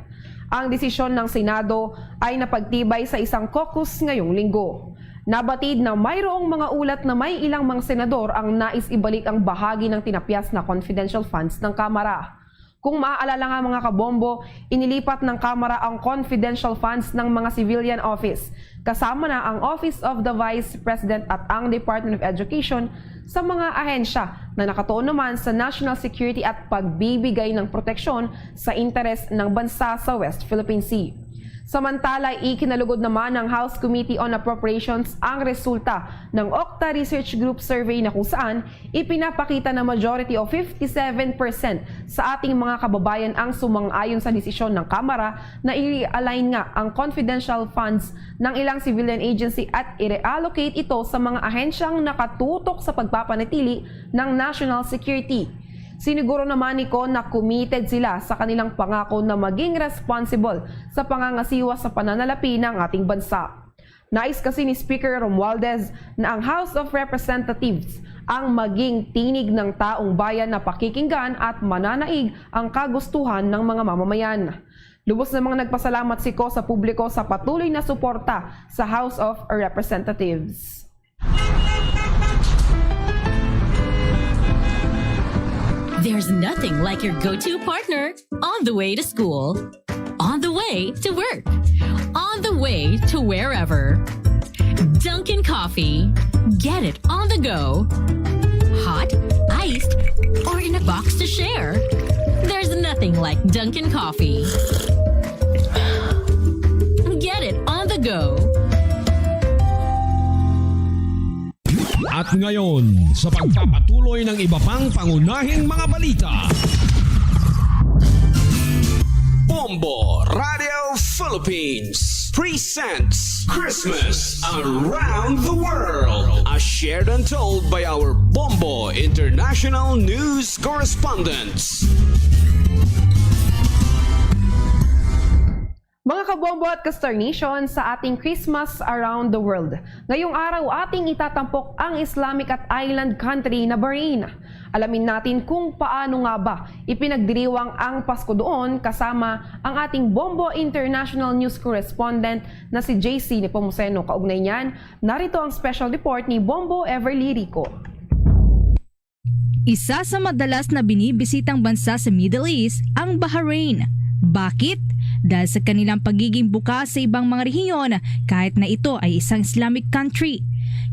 Ang desisyon ng Senado ay napagtibay sa isang caucus ngayong linggo. Nabatid na mayroong mga ulat na may ilang mga senador ang nais ibalik ang bahagi ng tinapyas na confidential funds ng Kamara. Kung maaalala nga, mga kabombo, inilipat ng Kamara ang confidential funds ng mga civilian office, kasama na ang Office of the Vice President at ang Department of Education, sa mga ahensya na nakatuon naman sa national security at pagbibigay ng proteksyon sa interes ng bansa sa West Philippine Sea. Samantala, ikinalugod naman ng House Committee on Appropriations ang resulta ng Octa Research Group survey, na kung saan ipinapakita na majority o fifty-seven percent sa ating mga kababayan ang sumang-ayon sa desisyon ng Kamara na i-realign nga ang confidential funds ng ilang civilian agency at i-reallocate ito sa mga ahensyang nakatutok sa pagpapanatili ng national security. Siniguro naman ni Con na committed sila sa kanilang pangako na maging responsible sa pangangasiwa sa pananalapi ng ating bansa. Nais kasi ni Speaker Romualdez na ang House of Representatives ang maging tinig ng taong bayan na pakikinggan at mananaig ang kagustuhan ng mga mamamayan. Lubos namang nagpasalamat si Co sa publiko sa patuloy na suporta sa House of Representatives. There's nothing like your go-to partner on the way to school, on the way to work, on the way to wherever. Dunkin' Coffee. Get it on the go. Hot, iced, or in a box to share. There's nothing like Dunkin' Coffee. Get it on the go. At ngayon, sa pagpapatuloy ng iba pang pangunahing mga balita, Bombo Radio Philippines presents Christmas Around the World, as shared and told by our Bombo International News correspondents. Mga kabombo at ka-Star Nation, sa ating Christmas Around the World, ngayong araw ating itatampok ang Islamic at island country na Bahrain. Alamin natin kung paano nga ba ipinagdiriwang ang Pasko doon, kasama ang ating Bombo International News correspondent na si J C Nepomuceno. Kaugnay niyan, narito ang special report ni Bombo Everly Rico. Isa sa madalas na binibisitang bansa sa Middle East ang Bahrain. Bakit? Dahil sa kanilang pagiging bukas sa ibang mga rehiyon, kahit na ito ay isang Islamic country.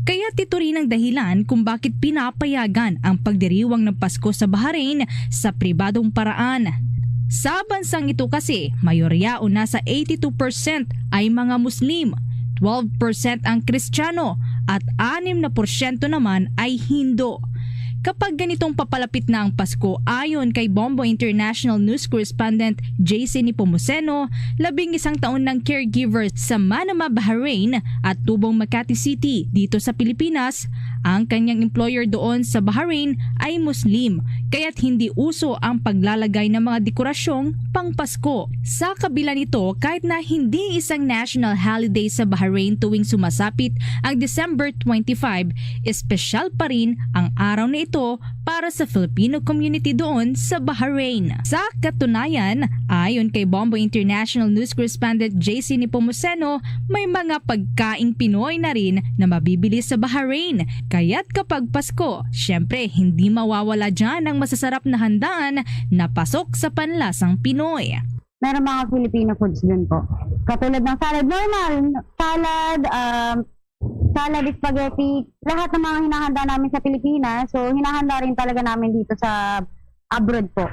Kaya ito rin ang dahilan kung bakit pinapayagan ang pagdiriwang ng Pasko sa Bahrain sa pribadong paraan. Sa bansang ito kasi, mayorya o nasa eighty-two percent ay mga Muslim, twelve percent ang Kristiyano, at anim na porsyento naman ay Hindu. Kapag ganitong papalapit na ang Pasko, ayon kay Bombo International News correspondent J C Nepomuceno, labing isang taon ng caregiver sa Manama, Bahrain at tubong Makati City dito sa Pilipinas, ang kanyang employer doon sa Bahrain ay Muslim, kaya't hindi uso ang paglalagay ng mga dekorasyong pang-Pasko. Sa kabila nito, kahit na hindi isang national holiday sa Bahrain tuwing sumasapit ang December twenty-five, espesyal pa rin ang araw na ito para sa Filipino community doon sa Bahrain. Sa katunayan, ayon kay Bombo International News correspondent J C Nepomuceno, may mga pagkaing Pinoy na rin na mabibili sa Bahrain. Kaya't kapag Pasko, syempre hindi mawawala dyan ang masasarap na handaan na pasok sa panlasang Pinoy. Meron mga Filipino foods dun po. Katulad ng salad, normal, salad, um, salad, spaghetti, lahat ng mga hinahanda namin sa Pilipinas, so hinahanda rin talaga namin dito sa abroad po.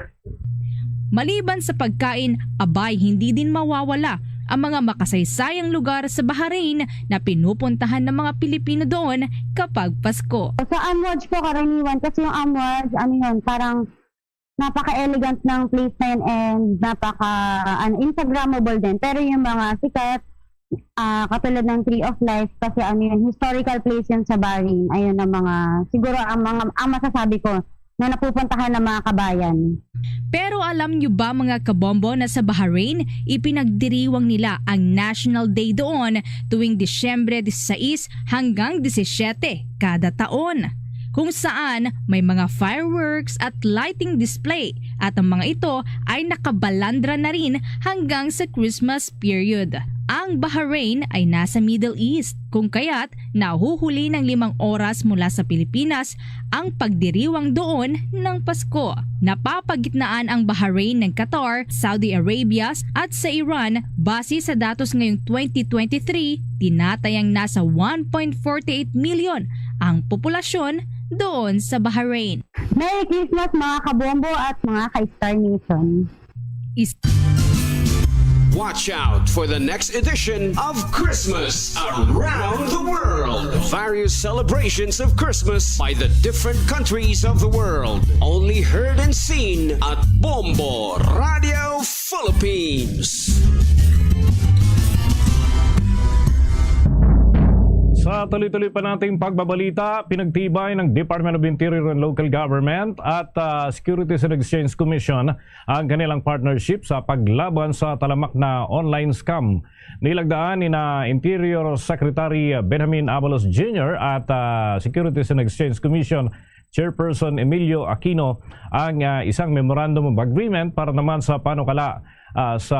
Maliban sa pagkain, abay hindi din mawawala ang mga makasaysayang lugar sa Bahrain na pinupuntahan ng mga Pilipino doon kapag Pasko. Sa Amwaj po karaniwan kasi yung Amwaj, ano yun, parang napaka-elegant ng place na yun and napaka ano, Instagrammable din. Pero yung mga sikat, ah, katulad ng Tree of Life, kasi ano yun, historical place yun sa Bahrain. Ayun ang mga, siguro ang mga, ang masasabi ko na napupuntahan ng mga kabayan. Pero alam nyo ba, mga kabombo, na sa Bahrain, ipinagdiriwang nila ang National Day doon tuwing Disyembre disisais hanggang disisiyete kada taon, kung saan may mga fireworks at lighting display, at ang mga ito ay nakabalandra na rin hanggang sa Christmas period. Ang Bahrain ay nasa Middle East, kung kaya't nahuhuli ng limang oras mula sa Pilipinas ang pagdiriwang doon ng Pasko. Napapagitnaan ang Bahrain ng Qatar, Saudi Arabia at sa Iran. Base sa datos ngayong twenty twenty-three, tinatayang nasa one point forty eight million ang populasyon doon sa Bahrain. Merry Christmas, mga kabombo at mga ka-Star Nation. Watch out for the next edition of Christmas Around the World. Various celebrations of Christmas by the different countries of the world. Only heard and seen at Bombo Radio Philippines. Sa tuloy-tuloy pa nating pagbabalita, pinagtibay ng Department of Interior and Local Government at ah, Securities and Exchange Commission ang kanilang partnership sa paglaban sa talamak na online scam. Nilagdaan ni na Interior Secretary Benjamin Abalos Junior at ah, Securities and Exchange Commission Chairperson Emilio Aquino ang ah, isang memorandum of agreement para naman sa panukala ah, sa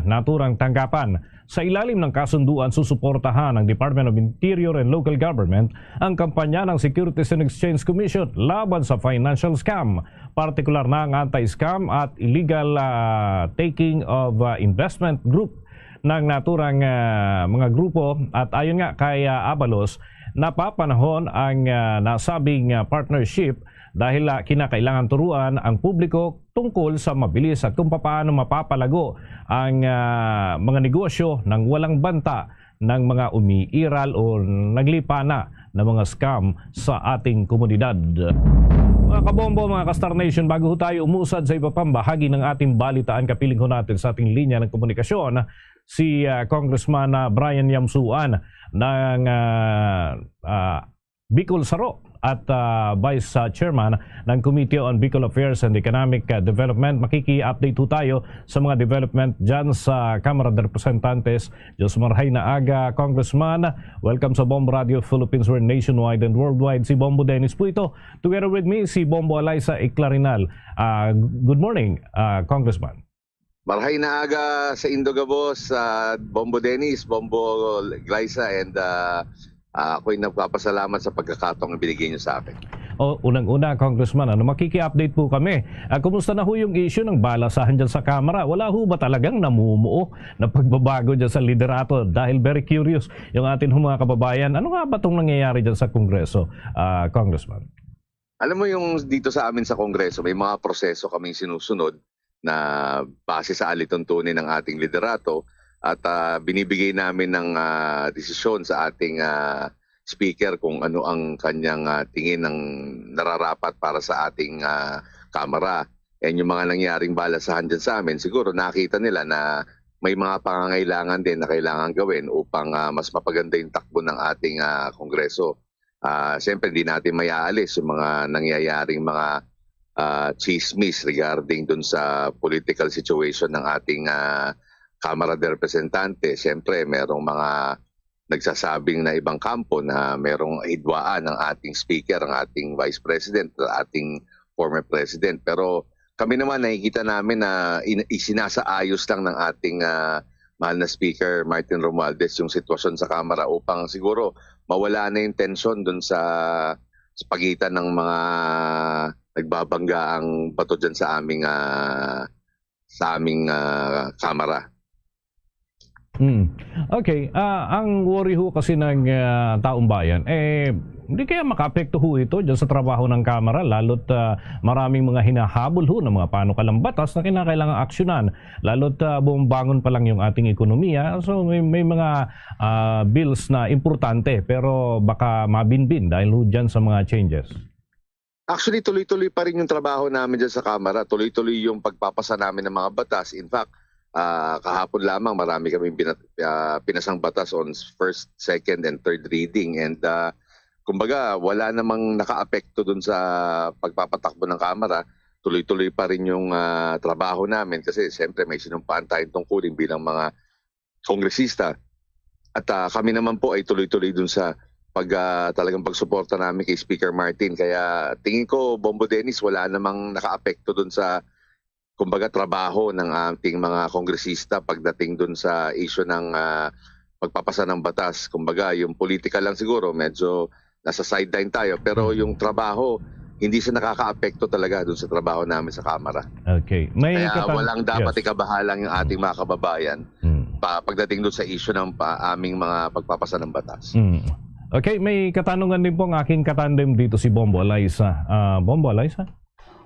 naturang tanggapan. Sa ilalim ng kasunduan, susuportahan ng Department of Interior and Local Government ang kampanya ng Securities and Exchange Commission laban sa financial scam, partikular na ang anti-scam at illegal ah, taking of ah, investment group ng naturang ah, mga grupo. At ayon nga kay ah, Abalos, napapanahon ang ah, nasabing ah, partnership dahil ah, kinakailangan turuan ang publiko tungkol sa mabilis at kung papaano mapapalago ang ah, mga negosyo nang walang banta ng mga umiiral o naglipana na mga scam sa ating komunidad. Mga kabombo, mga ka-Star Nation, bago ho tayo umusad sa iba pang bahagi ng ating balitaan, kapiling ho natin sa ating linya ng komunikasyon si ah, Congressman ah, Brian Yamsuan ng ah, ah, Bicol Saro at ah, Vice ah, Chairman ng Committee on Bicol Affairs and Economic ah, Development. Makiki-update ho tayo sa mga development dyan sa Kamara de Representantes. Diyos marhay na aga, Congressman. Welcome sa Bomb Radio Philippines. We're nationwide and worldwide. Si Bombo Dennis po ito. Together with me, si Bombo Alaysa Eclarinal. Ah, good morning, ah, Congressman. Marhay na aga sa Indogabos, ah, Bombo Dennis, Bombo Glyza, and ah, ah, ako'y nagpapasalamat sa pagkakataong binigay niyo sa akin. O, unang-una, Congressman, ano, makiki-update po kami. Ah, kumusta na ho yung issue ng balasahan dyan sa Kamara? Wala ho ba talagang namumuo na pagbabago dyan sa liderato? Dahil very curious yung atin ho mga kababayan. Ano nga ba itong nangyayari dyan sa Kongreso, ah, Congressman? Alam mo, yung dito sa amin sa Kongreso, may mga proseso kaming sinusunod na base sa alituntunin ng ating liderato at ah, binibigay namin ng ah, desisyon sa ating ah, speaker kung ano ang kanyang ah, tingin ng nararapat para sa ating ah, Kamara. And yung mga nangyaring balasahan dyan sa amin, siguro nakita nila na may mga pangangailangan din na kailangan gawin upang ah, mas mapaganda yung takbo ng ating ah, Kongreso. Ah, siyempre, hindi natin mayaalis yung mga nangyayaring mga ah, chismis regarding dun sa political situation ng ating ah, Kamara de Representante. Siyempre, merong mga nagsasabing na ibang kampo na merong hidwaan ng ating speaker, ang ating vice president, ang ating former president. Pero kami naman, nakikita namin na in- isinasaayos lang ng ating ah, mahal na Speaker Martin Romualdez yung sitwasyon sa Kamara upang siguro mawala na yung tensyon dun sa, sa pagitan ng mga nagbabanggaang bato dyan sa aming ah, sa aming ah, Kamara. Hmm. Okay, ah, ang worry ho kasi ng ah, taong bayan, eh, hindi kaya makaapekto ho ito dyan sa trabaho ng Kamara, lalo't ah, maraming mga hinahabol ho ng mga panukalang batas na kinakailangang aksyonan, lalo't ah, bumabangon pa lang yung ating ekonomiya. So may, may mga ah, bills na importante pero baka mabinbin dahil ho dyan sa mga changes. Actually, tuloy-tuloy pa rin yung trabaho namin dyan sa Kamara. Tuloy-tuloy yung pagpapasa namin ng mga batas. In fact, ah, kahapon lamang marami kaming binat- ah, pinasang batas on first, second, and third reading. And ah, kumbaga, wala namang nakaapekto dun sa pagpapatakbo ng Kamara. Tuloy-tuloy pa rin yung ah, trabaho namin kasi siyempre may sinumpaan tayong tungkulin bilang mga kongresista. At ah, kami naman po ay tuloy-tuloy dun sa pag ah, talagang pagsuporta namin kay Speaker Martin. Kaya tingin ko, Bombo Dennis, wala namang nakaapekto dun sa kumbaga, trabaho ng ating mga kongresista pagdating dun sa issue ng, ah, pagpapasa ng batas. Kumbaga, yung politika lang siguro, medyo nasa sideline tayo. Pero yung trabaho, hindi siya nakakaapekto talaga dun sa trabaho namin sa Kamara. Okay. May Kaya katang- walang dapat Yes. ikabahalang yung ating mga kababayan Mm. pa, pagdating dun sa issue ng pa, aming mga pagpapasa ng batas. Mm. Okay, may katanungan din po ang aking katandem dito, si Bombo Alaysa. Ah, Bombo Alaysa?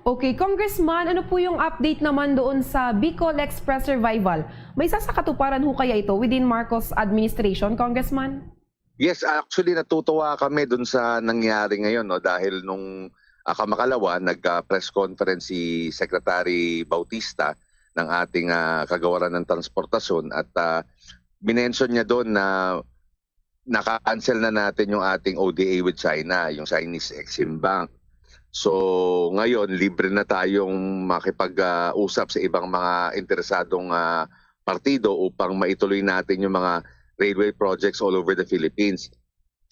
Okay, Congressman, ano po yung update naman doon sa Bicol Express Revival? May sasakatuparan ho kaya ito within Marcos administration, Congressman? Yes, actually, natutuwa kami dun sa nangyari ngayon, no, dahil nung, ah, kamakalawa, nag-, ah, press conference si Secretary Bautista ng ating, ah, kagawaran ng transportasyon at, ah, minention niya doon na naka-cancel na natin yung ating O D A with China, yung Chinese Exim Bank. So, ngayon, libre na tayong makipag-usap sa ibang mga interesadong, ah, partido upang maituloy natin yung mga railway projects all over the Philippines.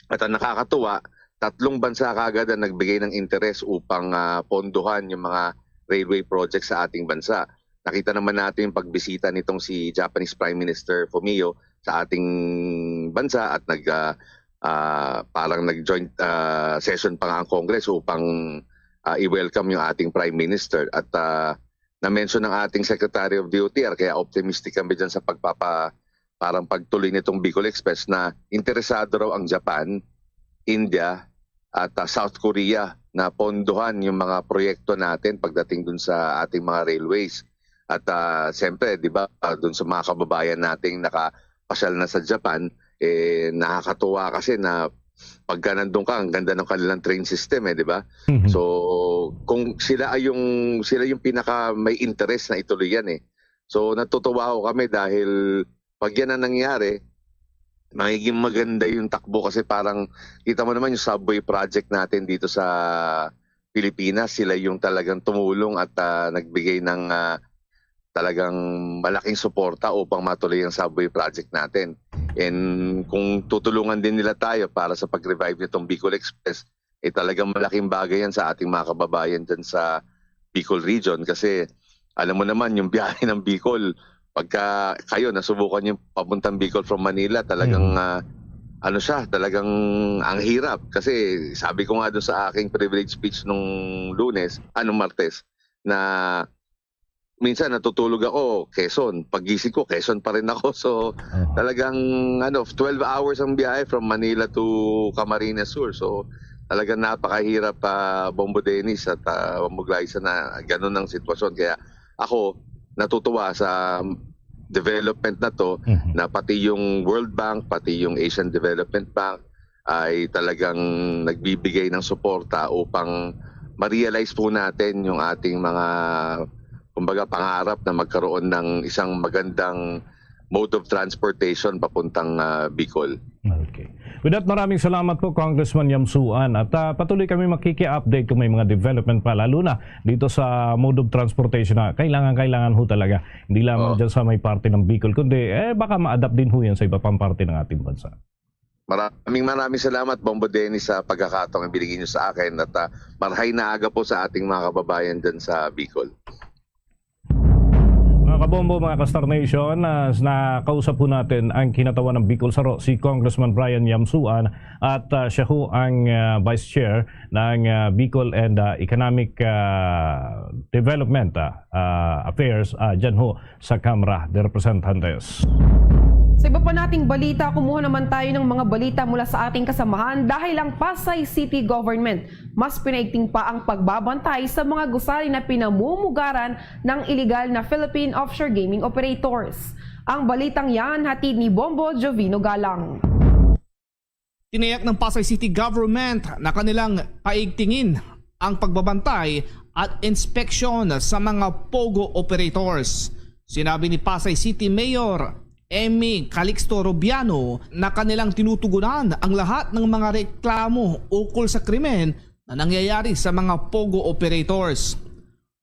At ang nakakatuwa, tatlong bansa kagad ang nagbigay ng interes upang, ah, pondohan yung mga railway projects sa ating bansa. Nakita naman natin yung pagbisita nitong si Japanese Prime Minister Fumio sa ating bansa at nag, ah, ah, parang nag-joint, ah, session pa nga ang Congress upang, ah, i-welcome yung ating Prime Minister. At, ah, na-mention ng ating Secretary of D O T R, kaya optimistic kami dyan sa pagpapa-, parang pagtuloy nitong Bicol Express, na interesado raw ang Japan, India, at, ah, South Korea na pondohan yung mga proyekto natin pagdating dun sa ating mga railways. At, ah, siyempre, di ba, ah, dun sa mga kababayan nating nakapasyal na sa Japan, eh, nakakatuwa kasi na pagka nandun ka, ang ganda ng kanilang train system, eh, di ba? Mhm. So, kung sila ay yung, sila yung pinaka may interest na ituloy yan, eh. So, natutuwa ako kami dahil pag yan ang nangyari, magiging maganda yung takbo kasi parang kita mo naman yung subway project natin dito sa Pilipinas. Sila yung talagang tumulong at, ah, nagbigay ng, ah, talagang malaking suporta upang matuloy ang subway project natin. And kung tutulungan din nila tayo para sa pag-revive nitong Bicol Express, eh, talagang malaking bagay yan sa ating mga kababayan dyan sa Bicol region kasi alam mo naman yung biyahe ng Bicol, pagka kayo nasubukan yung papuntang Bicol from Manila, talagang, Mm. ah, ano siya, talagang ang hirap. Kasi sabi ko nga doon sa aking privilege speech nung Lunes, anong Martes, na minsan natutulog ako, Quezon. Paggising ko, Quezon pa rin ako. So, Aha. talagang, ano, twelve hours ang biyahe from Manila to Camarines Sur. So, talagang napakahirap, ah, Bombo Dennis at, ah, Bombo Glyza, na ganun ang sitwasyon. Kaya ako, natutuwa sa development na to, Mhm. na pati yung World Bank, pati yung Asian Development Bank ay talagang nagbibigay ng suporta upang ma-realize po natin yung ating mga, kumbaga, pangarap na magkaroon ng isang magandang mode of transportation papuntang, ah, Bicol. Okay. With that, maraming salamat po, Congressman Yam Soo An. At, ah, patuloy kami makiki-update kung may mga development pa, lalo na dito sa mode of transportation na kailangan-kailangan ho talaga. Hindi lamang Oo. dyan sa may parte ng Bicol, kundi, eh, baka ma-adapt din ho yan sa iba pang parte ng ating bansa. Maraming, maraming salamat, Bombo Dennis, sa pagkakataong ibinigay niyo sa akin at, ah, marhay na aga po sa ating mga kababayan dyan sa Bicol. Mga kabombo, mga ka-Star Nation, ah, nakausap po natin ang kinatawan ng Bicol Saro, si Congressman Brian Yam Soo An, at, ah, siya ho ang, ah, Vice Chair ng, ah, Bicol and, ah, Economic, ah, Development, ah, ah, Affairs, ah, dyan ho sa Kamara de Representantes. Sa iba pa nating balita, kumuha naman tayo ng mga balita mula sa ating kasamahan dahil ang Pasay City Government mas pinaigting pa ang pagbabantay sa mga gusali na pinamumugaran ng iligal na Philippine offshore gaming operators. Ang balitang yan hatid ni Bombo Jovino Galang. Tinayak ng Pasay City Government na kanilang paigtingin ang pagbabantay at inspeksyon sa mga POGO operators. Sinabi ni Pasay City Mayor Emmy Calixto Rubiano na kanilang tinutugunan ang lahat ng mga reklamo ukol sa krimen na nangyayari sa mga POGO operators.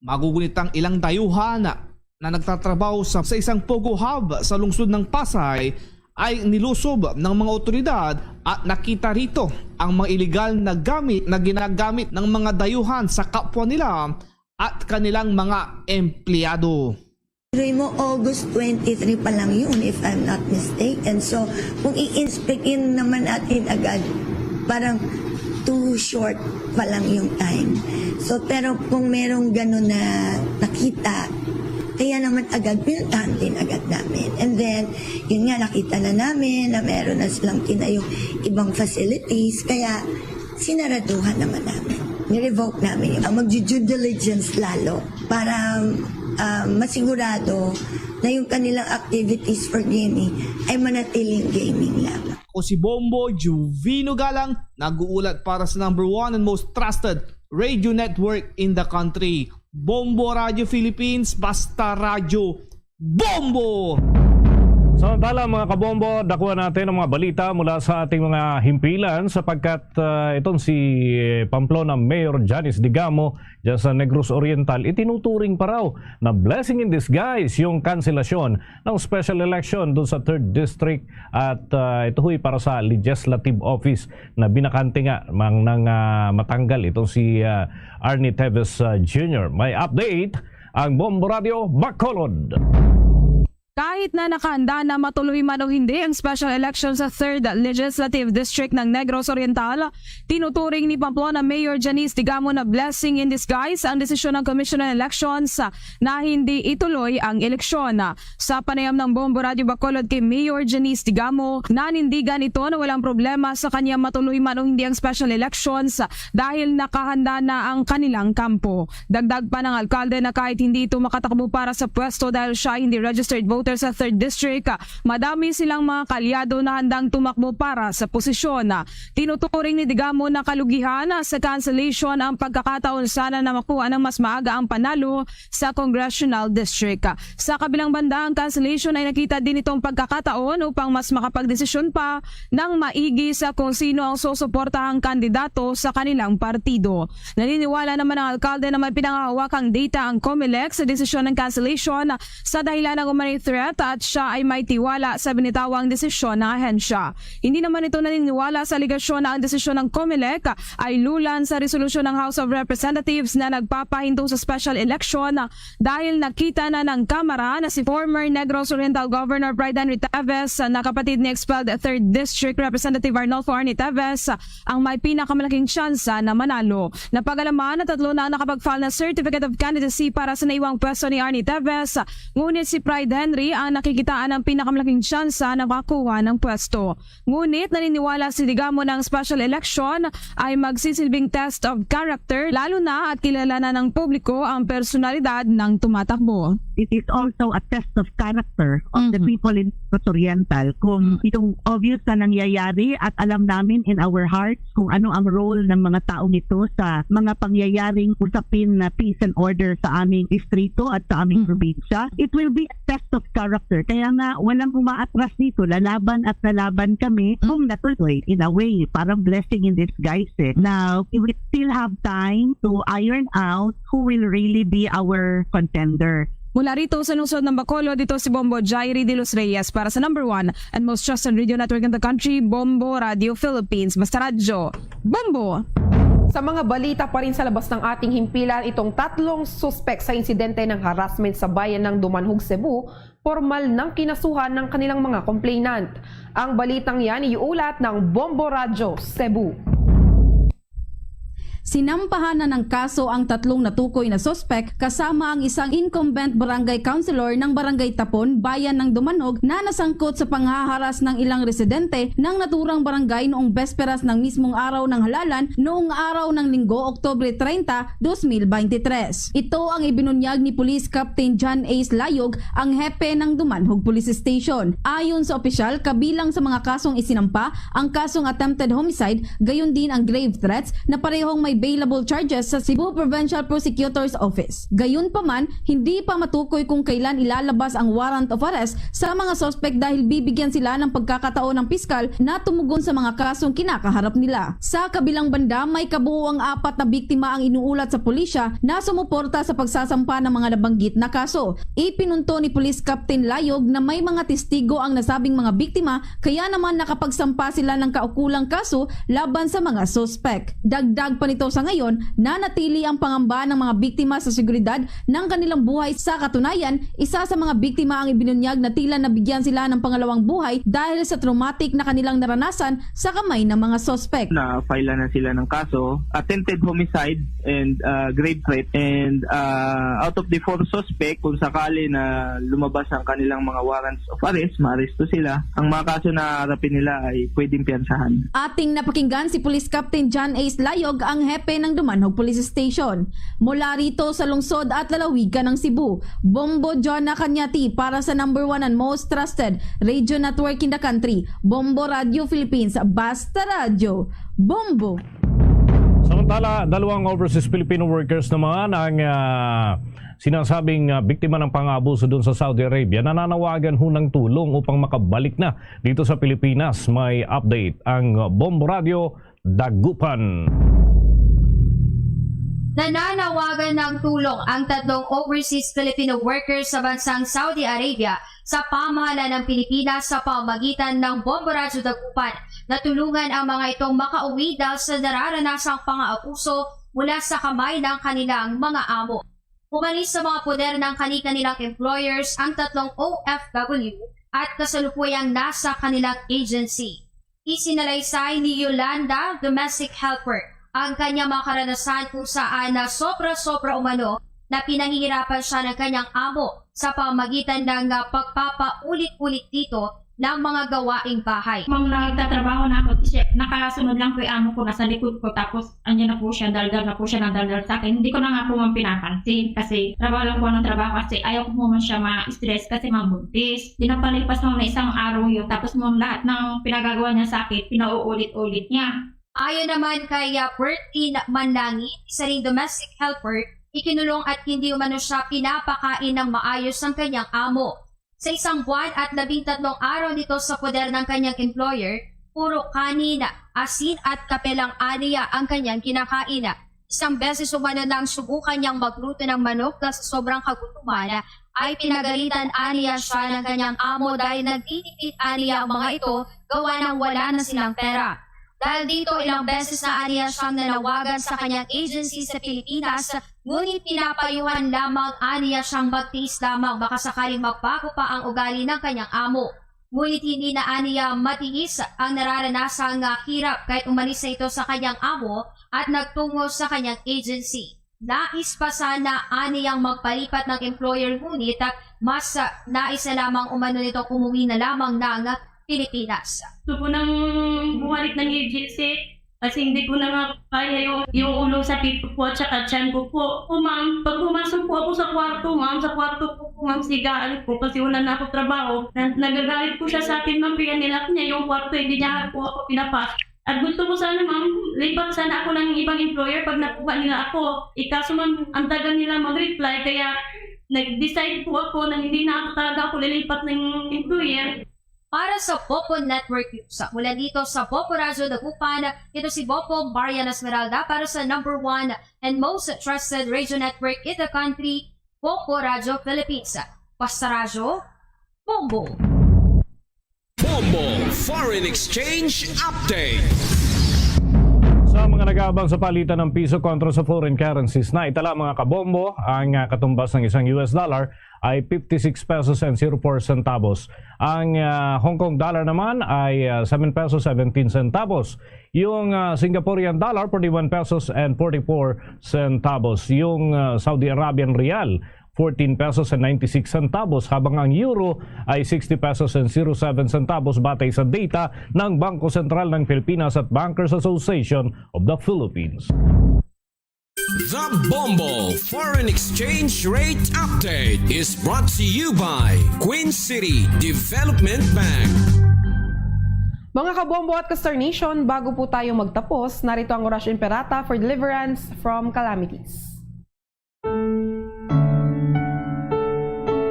Magugunit ang ilang dayuhan na nagtatrabaho sa, sa isang POGO hub sa lungsod ng Pasay ay nilusob ng mga otoridad at nakita rito ang mga iligal na gamit na ginagamit ng mga dayuhan sa kapwa nila at kanilang mga empleyado. Pero mo, August twenty-three pa lang yun, if I'm not mistaken. So, kung i-inspect yun naman natin agad, parang too short pa lang yung time. So, pero kung merong gano'n na nakita, kaya naman agad, pinuntahan din agad namin. And then, yun nga, nakita na namin na meron na silang tinayong ibang facilities. Kaya, sinaraduhan naman namin. Ni-revoke namin yung mag-due diligence lalo para ah, masigurado na yung kanilang activities for gaming ay manatiling gaming lamang. Ako si Bombo Juvino Galang, nag-uulat para sa number one and most trusted radio network in the country, Bombo Radio Philippines. Basta radyo, Bombo! Samantala, mga kabombo, dakuan natin ang mga balita mula sa ating mga himpilan sapagkat ah, itong si Pamplona Mayor Janice Digamo dyan sa Negros Oriental, itinuturing pa raw na blessing in disguise yung kanselasyon ng special election doon sa third District at ah, ito ho'y para sa Legislative Office na binakante nga mang nang ah, matanggal itong si ah, Arnie Teves ah, Junior. May update ang Bombo Radio Bacolod. Kahit na nakahanda na, matuloy man o hindi ang special election sa third Legislative District ng Negros Oriental, tinuturing ni Pamplona Mayor Janice Digamo na blessing in disguise ang desisyon ng Commission on Elections na hindi ituloy ang eleksyon. Sa panayam ng Bombo Radio Bacolod kay Mayor Janice Digamo, nanindigan ito na walang problema sa kanya matuloy man o hindi ang special elections dahil nakahanda na ang kanilang kampo. Dagdag pa ng alkalde na kahit hindi ito makatakbo para sa pwesto dahil siya ay hindi registered voter sa third District, madami silang mga kaalyado na handang tumakbo para sa posisyon. Tinuturing ni Digamo na kalugihan sa cancellation ang pagkakataon sana na makuha ng mas maaga ang panalo sa Congressional District. Sa kabilang banda, ang cancellation ay nakita din itong pagkakataon upang mas makapagdesisyon pa ng maigi sa kung sino ang susuportahang kandidato sa kanilang partido. Naniniwala naman ang alkalde na may pinangahawakang data ang Comelec sa desisyon ng cancellation sa dahilan ng umano'y threat at siya ay may tiwala sa binitawang desisyon ng ahensya. Hindi naman ito naniniwala sa alegasyon na ang desisyon ng Comelec ay lulan sa resolusyon ng House of Representatives na nagpapahinto sa special election dahil nakita na ng Kamara na si former Negros Oriental Governor Pride Henry Teves na kapatid ni expelled third District Representative Arnolfo Arnie Teves ang may pinakamalaking tsansa na manalo. Napag-alaman na tatlo na ang nakapag-file na certificate of candidacy para sa naiwang pwesto ni Arnie Teves, ngunit si Pride Henry ang nakikitaan ng pinakamalaking tsansa na makakuha ng pwesto. Ngunit naniniwala si Digamo na ang special election ay magsisilbing test of character, lalo na at kilala na ng publiko ang personalidad ng tumatakbo. It is also a test of character of the Mhm. people in Negros Oriental. Kung itong obvious na nangyayari at alam namin in our hearts kung ano ang role ng mga taong ito sa mga pangyayaring usapin na peace and order sa aming distrito at sa aming Mhm. probinsya, it will be a test of character. Kaya nga, walang umaatras dito. Lalaban at lalaban kami kung natuloy. In a way, parang blessing in disguise eh. Now, we will still have time to iron out who will really be our contender. Mula rito sa lungsod ng Bacolod, dito si Bombo Jairi de los Reyes para sa number one and most trusted radio network in the country, Bombo Radio Philippines. Basta radyo, Bombo! Sa mga balita pa rin sa labas ng ating himpilan, itong tatlong suspek sa insidente ng harassment sa bayan ng Dumanjug, Cebu, pormal nang kinasuhan ng kanilang mga complainant. Ang balitang yan iulat ng Bombo Radyo Cebu. Sinampahan na ng kaso ang tatlong natukoy na suspek kasama ang isang incumbent barangay councilor ng Barangay Tapon, Bayan ng Dumanjug, na nasangkot sa panghaharas ng ilang residente ng naturang barangay noong besperas ng mismong araw ng halalan noong araw ng Linggo, Oktubre treinta, dos mil veintitrés. Ito ang ibinunyag ni Police Captain John Ace Layog, ang hepe ng Dumanjug Police Station. Ayon sa opisyal, kabilang sa mga kasong isinampa ang kasong attempted homicide, gayon din ang grave threats na parehong may bailable charges sa Cebu Provincial Prosecutor's Office. Gayunpaman, hindi pa matukoy kung kailan ilalabas ang warrant of arrest sa mga suspek dahil bibigyan sila ng pagkakataon ng piskal na tumugon sa mga kasong kinakaharap nila. Sa kabilang banda, may kabuoang apat na biktima ang inuulat sa pulisya na sumuporta sa pagsasampa ng mga nabanggit na kaso. Ipinunto ni Police Captain Layog na may mga testigo ang nasabing mga biktima, kaya naman nakapagsampa sila ng kaukulang kaso laban sa mga suspek. Dagdag pa nito, Sa ngayon, nanatili ang pangamba ng mga biktima sa seguridad ng kanilang buhay. Sa katunayan, isa sa mga biktima ang ibinunyag na tila nabigyan sila ng pangalawang buhay dahil sa traumatic na kanilang naranasan sa kamay ng mga suspect. Na-file na sila ng kaso, attempted homicide and uh, grave threat. And uh, out of the four suspect, kung sakali na lumabas ang kanilang mga warrants of arrest, maaresto sila, ang mga kaso na harapin nila ay pwedeng piyansahan. Ating napakinggan si Police Captain John Ace Layog, ang hepe ng Dumanjug Police Station. Mula rito sa lungsod at lalawigan ng Cebu, Bombo Jonah Cañati para sa number one and most trusted radio network in the country, Bombo Radio Philippines. Basta radyo, Bombo! Samantala, dalawang overseas Filipino workers naman ang ah, sinasabing ah, biktima ng pang-abuso doon sa Saudi Arabia nananawagan ho ng tulong upang makabalik na dito sa Pilipinas. May update ang Bombo Radio Dagupan. Nananawagan ng tulong ang tatlong overseas Filipino workers sa bansang Saudi Arabia sa pamahalaan ng Pilipinas sa pamamagitan ng Bombo Radyo Dagupan na tulungan ang mga itong makauwi dahil sa nararanasang pang-aabuso mula sa kamay ng kanilang mga amo. Umalis sa mga poder ng kani-kanilang employers ang tatlong O F W at kasalukuyang nasa kanilang agency. Isinalaysay ni Yolanda, domestic helper, ang kanyang mga karanasan kung saan na sobra-sobra umano na pinahihirapan siya ng kanyang amo sa pamamagitan ng ah, pagpapaulit-ulit dito ng mga gawaing bahay. Ma'am, nagtatrabaho na ako. Siya, nakasunod lang po yung amo ko, nasa likod ko. Tapos, andyan na po siya, daldal na po siya ng daldal sa akin. Hindi ko na nga po, ma'am, pinapansin kasi trabaho lang po ng trabaho kasi ayaw ko po, ma'am, siya ma-stress kasi, ma'am, buntis. Di napalipas, ma'am, na isang araw yun. Tapos, ma'am, lahat ng pinagagawa niya sa akin, pinauulit-ulit niya. Ayon naman kay ah, Bertin Manlangit, isa ring domestic helper, ikinulong at hindi umano siya pinapakain ng maayos ang kanyang amo. Sa isang buwan at labing tatlong araw nito sa poder ng kanyang employer, puro kanin, asin at kape lang aniya ang kanyang kinakain. Isang beses umano nang subukan niyang magluto ng manok na sa sobrang kagutuman ay pinagalitan aniya siya ng kanyang amo dahil nagtitipid aniya ang mga ito gawa ng wala na silang pera. Dahil dito, ilang beses na aniya siyang nanawagan sa kanyang agency sa Pilipinas, ngunit pinapayuhan lamang aniya siyang magtiis lamang, baka sakaling magbago pa ang ugali ng kanyang amo. Ngunit hindi na aniya matiis ang nararanasang ah, hirap kahit umalis na ito sa kanyang amo at nagtungo sa kanyang agency. Nais pa sana aniyang magpalipat ng employer, ngunit ah, mas ah, nais na lamang umano nitong umuwi na lamang ng Pilipinas. Gusto ko nang bumalik ng agency kasi hindi ko na nga kaya yung, yung ulo, sakit ko po at saka tiyan ko po. Po, ma'am, pag pumasok po ako sa kwarto, ma'am, sa kwarto ko po, ma'am, sigaan ko kasi wala na ako trabaho. Na, nagagalit po siya sa akin, ma'am, kaya nilak niya yung kwarto, hindi niya po ako pinapasok. At gusto ko sana, ma'am, lipat sana ako ng ibang employer pag nakuha nila ako. Ikaso, ma'am, ang tagal nila mag-reply, kaya nag-decide po ako na hindi na talaga ako lilipat ng employer. Para sa Bombo Network News, mula dito sa Bombo Radyo Dagupan, ito si Bombo Marian Esmeralda para sa number one and most trusted radio network in the country, Bombo Radyo Philippines. Basta Radyo, Bombo! Bombo Foreign Exchange Update. Sa mga nag-aabang sa palitan ng piso kontra sa foreign currencies, naitala, mga kabombo, ang ah, katumbas ng isang U S dollar ay fifty-six pesos and zero four centavos. Ang ah, Hong Kong dollar naman ay ah, seven pesos seventeen centavos. Yung ah, Singaporean dollar, forty-one pesos and forty-four centavos. Yung ah, Saudi Arabian rial, fourteen pesos and ninety-six centavos, habang ang euro ay sixty pesos and zero seven centavos, batay sa data ng Bangko Sentral ng Pilipinas at Bankers Association of the Philippines. The Bombo Foreign Exchange Rate Update is brought to you by Queen City Development Bank. Mga kabombo at ka-Star Nation, bago po tayo magtapos, narito ang Orasyo Imperata for deliverance from calamities.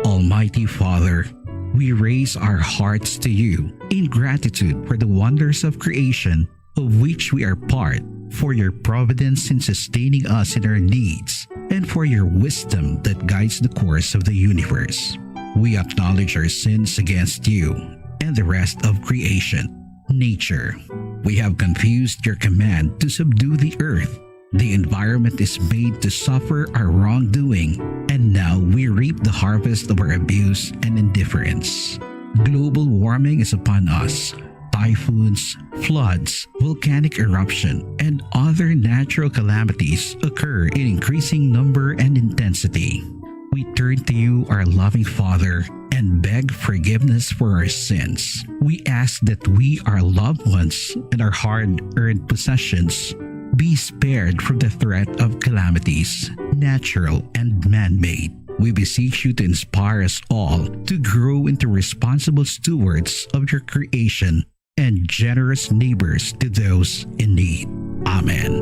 Almighty Father, we raise our hearts to you in gratitude for the wonders of creation of which we are part, for your providence in sustaining us in our needs, and for your wisdom that guides the course of the universe. We acknowledge our sins against you and the rest of creation, nature. We have confused your command to subdue the earth The environment is made to suffer our wrongdoing, and now we reap the harvest of our abuse and indifference. Global warming is upon us. Typhoons, floods, volcanic eruption, and other natural calamities occur in increasing number and intensity. We turn to you, our loving Father, and beg forgiveness for our sins. We ask that we, our loved ones, and our hard earned possessions be spared from the threat of calamities, natural and man made. We beseech you to inspire us all to grow into responsible stewards of your creation and generous neighbors to those in need. Amen.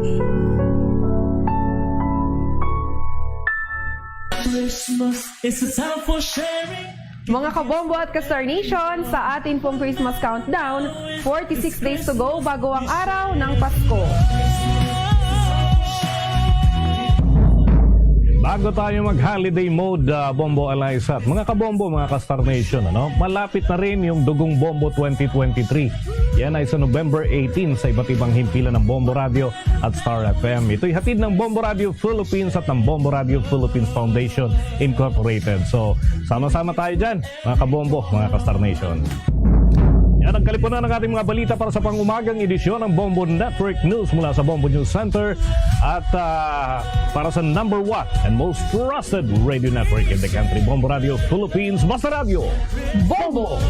Christmas is a time for sharing. Mga kabombo at ka-Star Nation, sa atin pong Christmas countdown, forty-six days to go bago ang araw ng Pasko. Bago tayo mag-holiday mode, ah, Bombo Alysat, mga kabombo, mga ka-Star Nation, ano? Malapit na rin yung Dugong Bombo twenty twenty-three. Yan ay sa November eighteen sa iba't ibang himpilan ng Bombo Radio at Star F M. Ito'y hatid ng Bombo Radio Philippines at ng Bombo Radio Philippines Foundation Incorporated. So, sama-sama tayo dyan, mga kabombo, mga ka-Star Nation. Yan ang kalipunan ng ating mga balita para sa pang-umagang edisyon ng Bombo Network News mula sa Bombo News Center. At, ah, para sa number one and most trusted radio network in the country, Bombo Radio Philippines, Basta Radio, Bombo!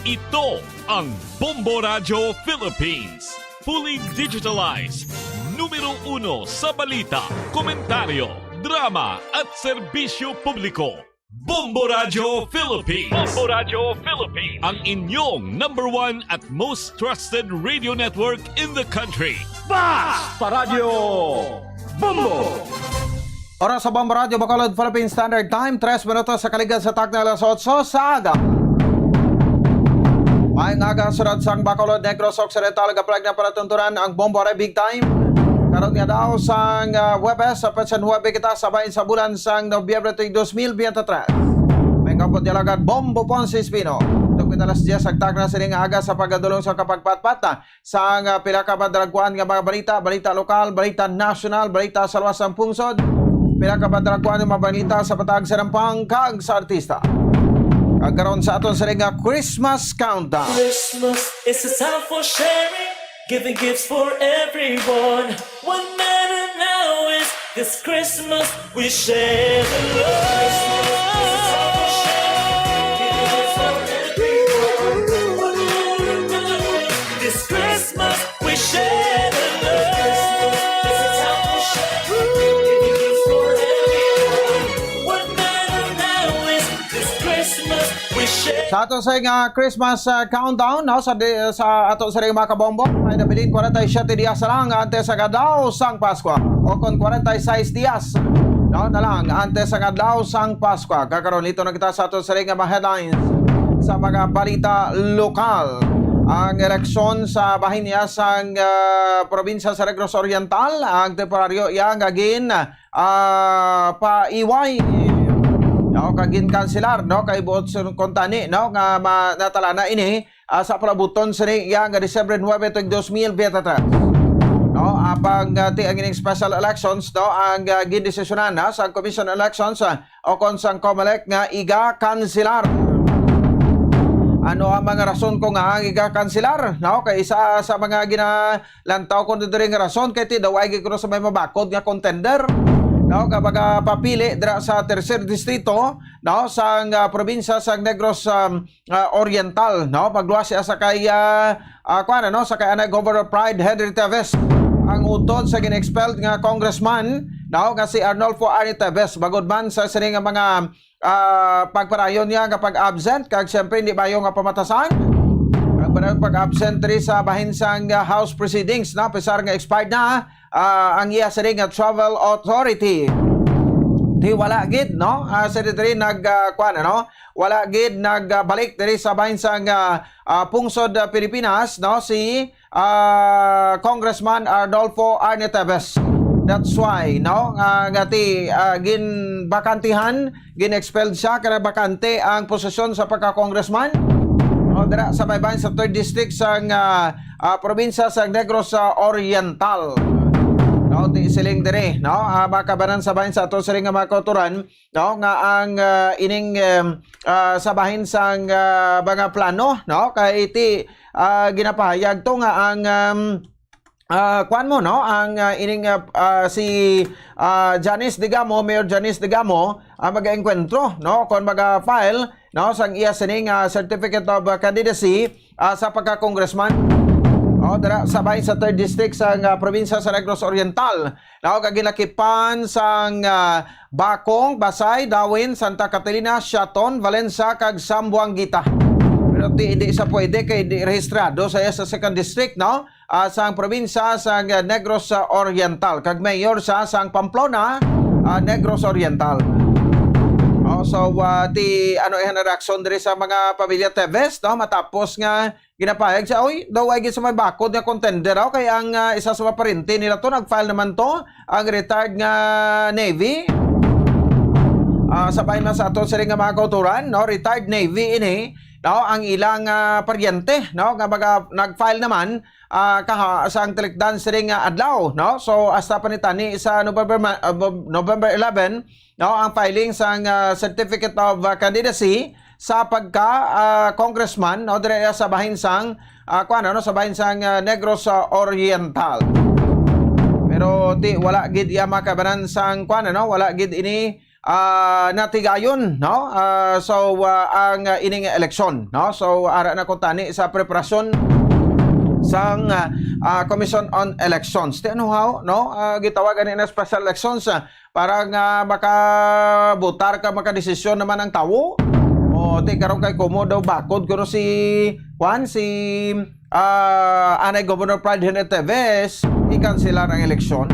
Ito ang Bombo Radyo Philippines. Fully digitalized. Numero uno sa balita, komentaryo, drama at serbisyo publiko. Bombo Radyo Philippines. Bombo Radyo Philippines. Ang inyong number one at most trusted radio network in the country. Basta Radyo Bombo! Oras sa Bombo Radyo Bacolod Philippine Standard Time, tres minutos sa kaligad sa takna alas otso sa aga. Maayong aga, syudad sang Bacolod, Negros Occidental, gapalag na palatuntunan ang Bombo Radyo Big Time. Karon nga daw sang, ah, Huwebes, sa petsa nuebe kita sa bahin sa bulan sang Nobyembre tuig dos mil biyente tres. May kapot dialagan Bombo Ponce Espino. Tugmit alas diyes ang takna sining aga sa pagdulong sa kapagpatpat sang, ah, pila ka madalagkuan nga mga balita, balita lokal, balita nasyonal, balita sa luwas sang pungsod, pila ka madalagkuan nga mga balita sa patag sa nampang kag sa artista. Kag karon sa aton sining nga Christmas countdown. Christmas is a time for sharing, giving gifts for everyone. What matter now is this Christmas we share the love. This Christmas we share the love. What matter now is this Christmas we share. Sa ato sa nga Christmas, ah, countdown, no, sa di-, sa ato sa mga kabombo, ay nabilin kwarenta y siyete dias na lang antes sa gadaw sang Paskwa, o kon kwarenta y seis dias, no, na lang antes sa gadaw sang Paskwa. Kakaron, lito na kita sa ato sa nga mga headlines sa mga balita lokal. Ang eleksyon sa bahin niya sang, ah, probinsya sa Negros Oriental, ang temporaryo iya nga gin ah, paiway, no, kag ginkanselar, no, kay buot sun-, kuntani, no, nga ma-, natala na ini, ah, sa palabuton sini iya nga Disyembre nuebe tuig dos mil biyente tres. No, apang, ah, ti ang ining special elections, no, ang, ah, gindesisyonan, ha, sa Commission on Elections, ah, o kon sang COMELEC nga iga-kanselar. Ano ang mga rason ko nga ang iga-kanselar? No, kay isa sa mga gina-, lantaw ko diri nga rason kay ti daw ay gid kuno sa may mabakod nga contender, no, nga magapapili dira sa tercer distrito, no, sang, ah, probinsya sang Negros, um, ah, Oriental, no. Pagluwas siya sa kay, ah, ah, kuwan, ano, sa kay anay Governor Pride Henry Teves, ang utod sa gin-expelled nga congressman, no, nga si Arnulfo Arnie Teves, bangod man sa sini nga mga ah, pagpadayon niya nga pag-absent, kag siyempre hindi maayo nga pamatasan ang padayon pag-absent diri sa bahin sang, ah, House proceedings, no? Pesar nga expired na, ah, ang iya sining nga travel authority. Di wala gid, no? Ah, Secretary, nag, ah, kuwan, ano? Wala gid nagbalik diri sa bahin sang, ah, ah, pungsod, ah, Pilipinas, no? Si, ah, Congressman Arnulfo Arnie Teves. That's why, no? Ah, nga ti, ah, ginbakantihan, gin-expelled siya, kaya bakante ang posisyon sa pagka-congressman. No, dira sa may bahin sa third district sang, ah, ah, probinsya sa Negros, ah, Oriental. No, ti siling diri, no? Ah, makabanan sa bahin sa ato siring nga mga kauturan, no, nga ang, ah, ining, em, ah, sa bahin sang, ah, mga plano, no, kay ti, ah, ginapahayag to nga ang, em, ah, kuwan mo, no, ang, ah, ining, ah, ah, si, ah, Janice Digamo, Mayor Janice Digamo, ah, mag-engkwentro, no, kon mag-file, no, sang iya sining, ah, certificate of, ah, candidacy, ah, sa pagka-congressman. O, dira sa bahin sa third district sang, ah, probinsya sa Negros Oriental. Naog ang ginakipan sang, ah, Bacong, Basay, Dawin, Santa Catalina, Siaton, Valencia, kag Zamboanguita. Pero ti, hindi sa pwede kay di rehistrado sa, sa second district, no? Ah, sang probinsya sang, ah, Negros, ah, Oriental, kag mayor sa sang Pamplona, ah, Negros Oriental. Oh, so, ah, ti, ano, eh, ang reaksyon diri sa mga pamilya Teves, no? Matapos nga ginapahayag siya, oy, daw ay gid sa may bakod nga contender, oh, kay ang, ah, isa sa mga parente nila to, nag-file naman to, ang retired nga Navy. Ah, sa bahin man sa ato siring nga mga kauturan, no, retired Navy ini, no, ang ilang, ah, paryente, no, nga mga nag-file naman, ah, kaha-, sang talikdan siring nga adlaw, no. So, hasta pa ni tani sa November ma-, ah, November eleven, no, ang filing sang, ah, certificate of, ah, candidacy sa pagka, ah, congressman, no, diri sa bahin sang, ah, kuwan, ano, sa bahin sang, ah, Negros, ah, Oriental. Pero ti, wala gid iya makabanan sang, kuwan, ano, wala gid ini, ah, natigayon, no? Ah, so, ah, ang, ah, ining eleksyon, no? So, ara na ko tani sa preparasyon sang, ah, ah, Commission on Elections. Ti ano, how, no? Ah, gitawag ani na special elections, ah, para nga makabotar ka, makadesisyon naman ang tawo. O, ti, karon kay kumo daw bakod kuno si, kwan, si, ah, anay Governor Pride Henry Teves, i-cancel ang eleksyon.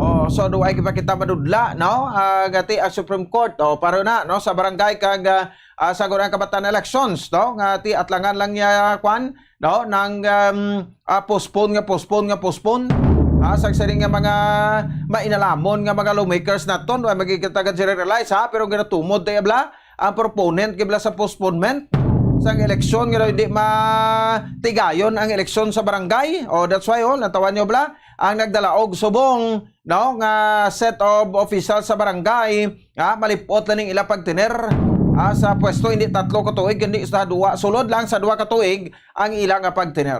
O, so, do ay pa kita madudla, no? Ah, nga ti ang Supreme Court, o, paro na, no, sa barangay kag, ah, ah, sa Gurang Kabatan elections, no? Nga ti atlangan lang niya, kwan, no? Nang, um, ah, postpone nga, postpone nga, postpone. Ah, sa siring nga mga mainalamon nga mga lawmakers naton, wa magkikita ka realize, ha? Pero ginatumod tayo, bla, ang proponent, gibla sa postponement sang eleksyon, nga daw hindi matigayon ang eleksyon sa barangay. O, that's why, oh, natawan nyo, bla, ang nagdala og subong, no, nga set of officials sa barangay, ah, malipot lang ning ila pagtener, ah, sa pwesto, hindi tatlo ka tuig, hindi sa duwa, sulod lang sa duwa ka tuig ang ila nga pagtener.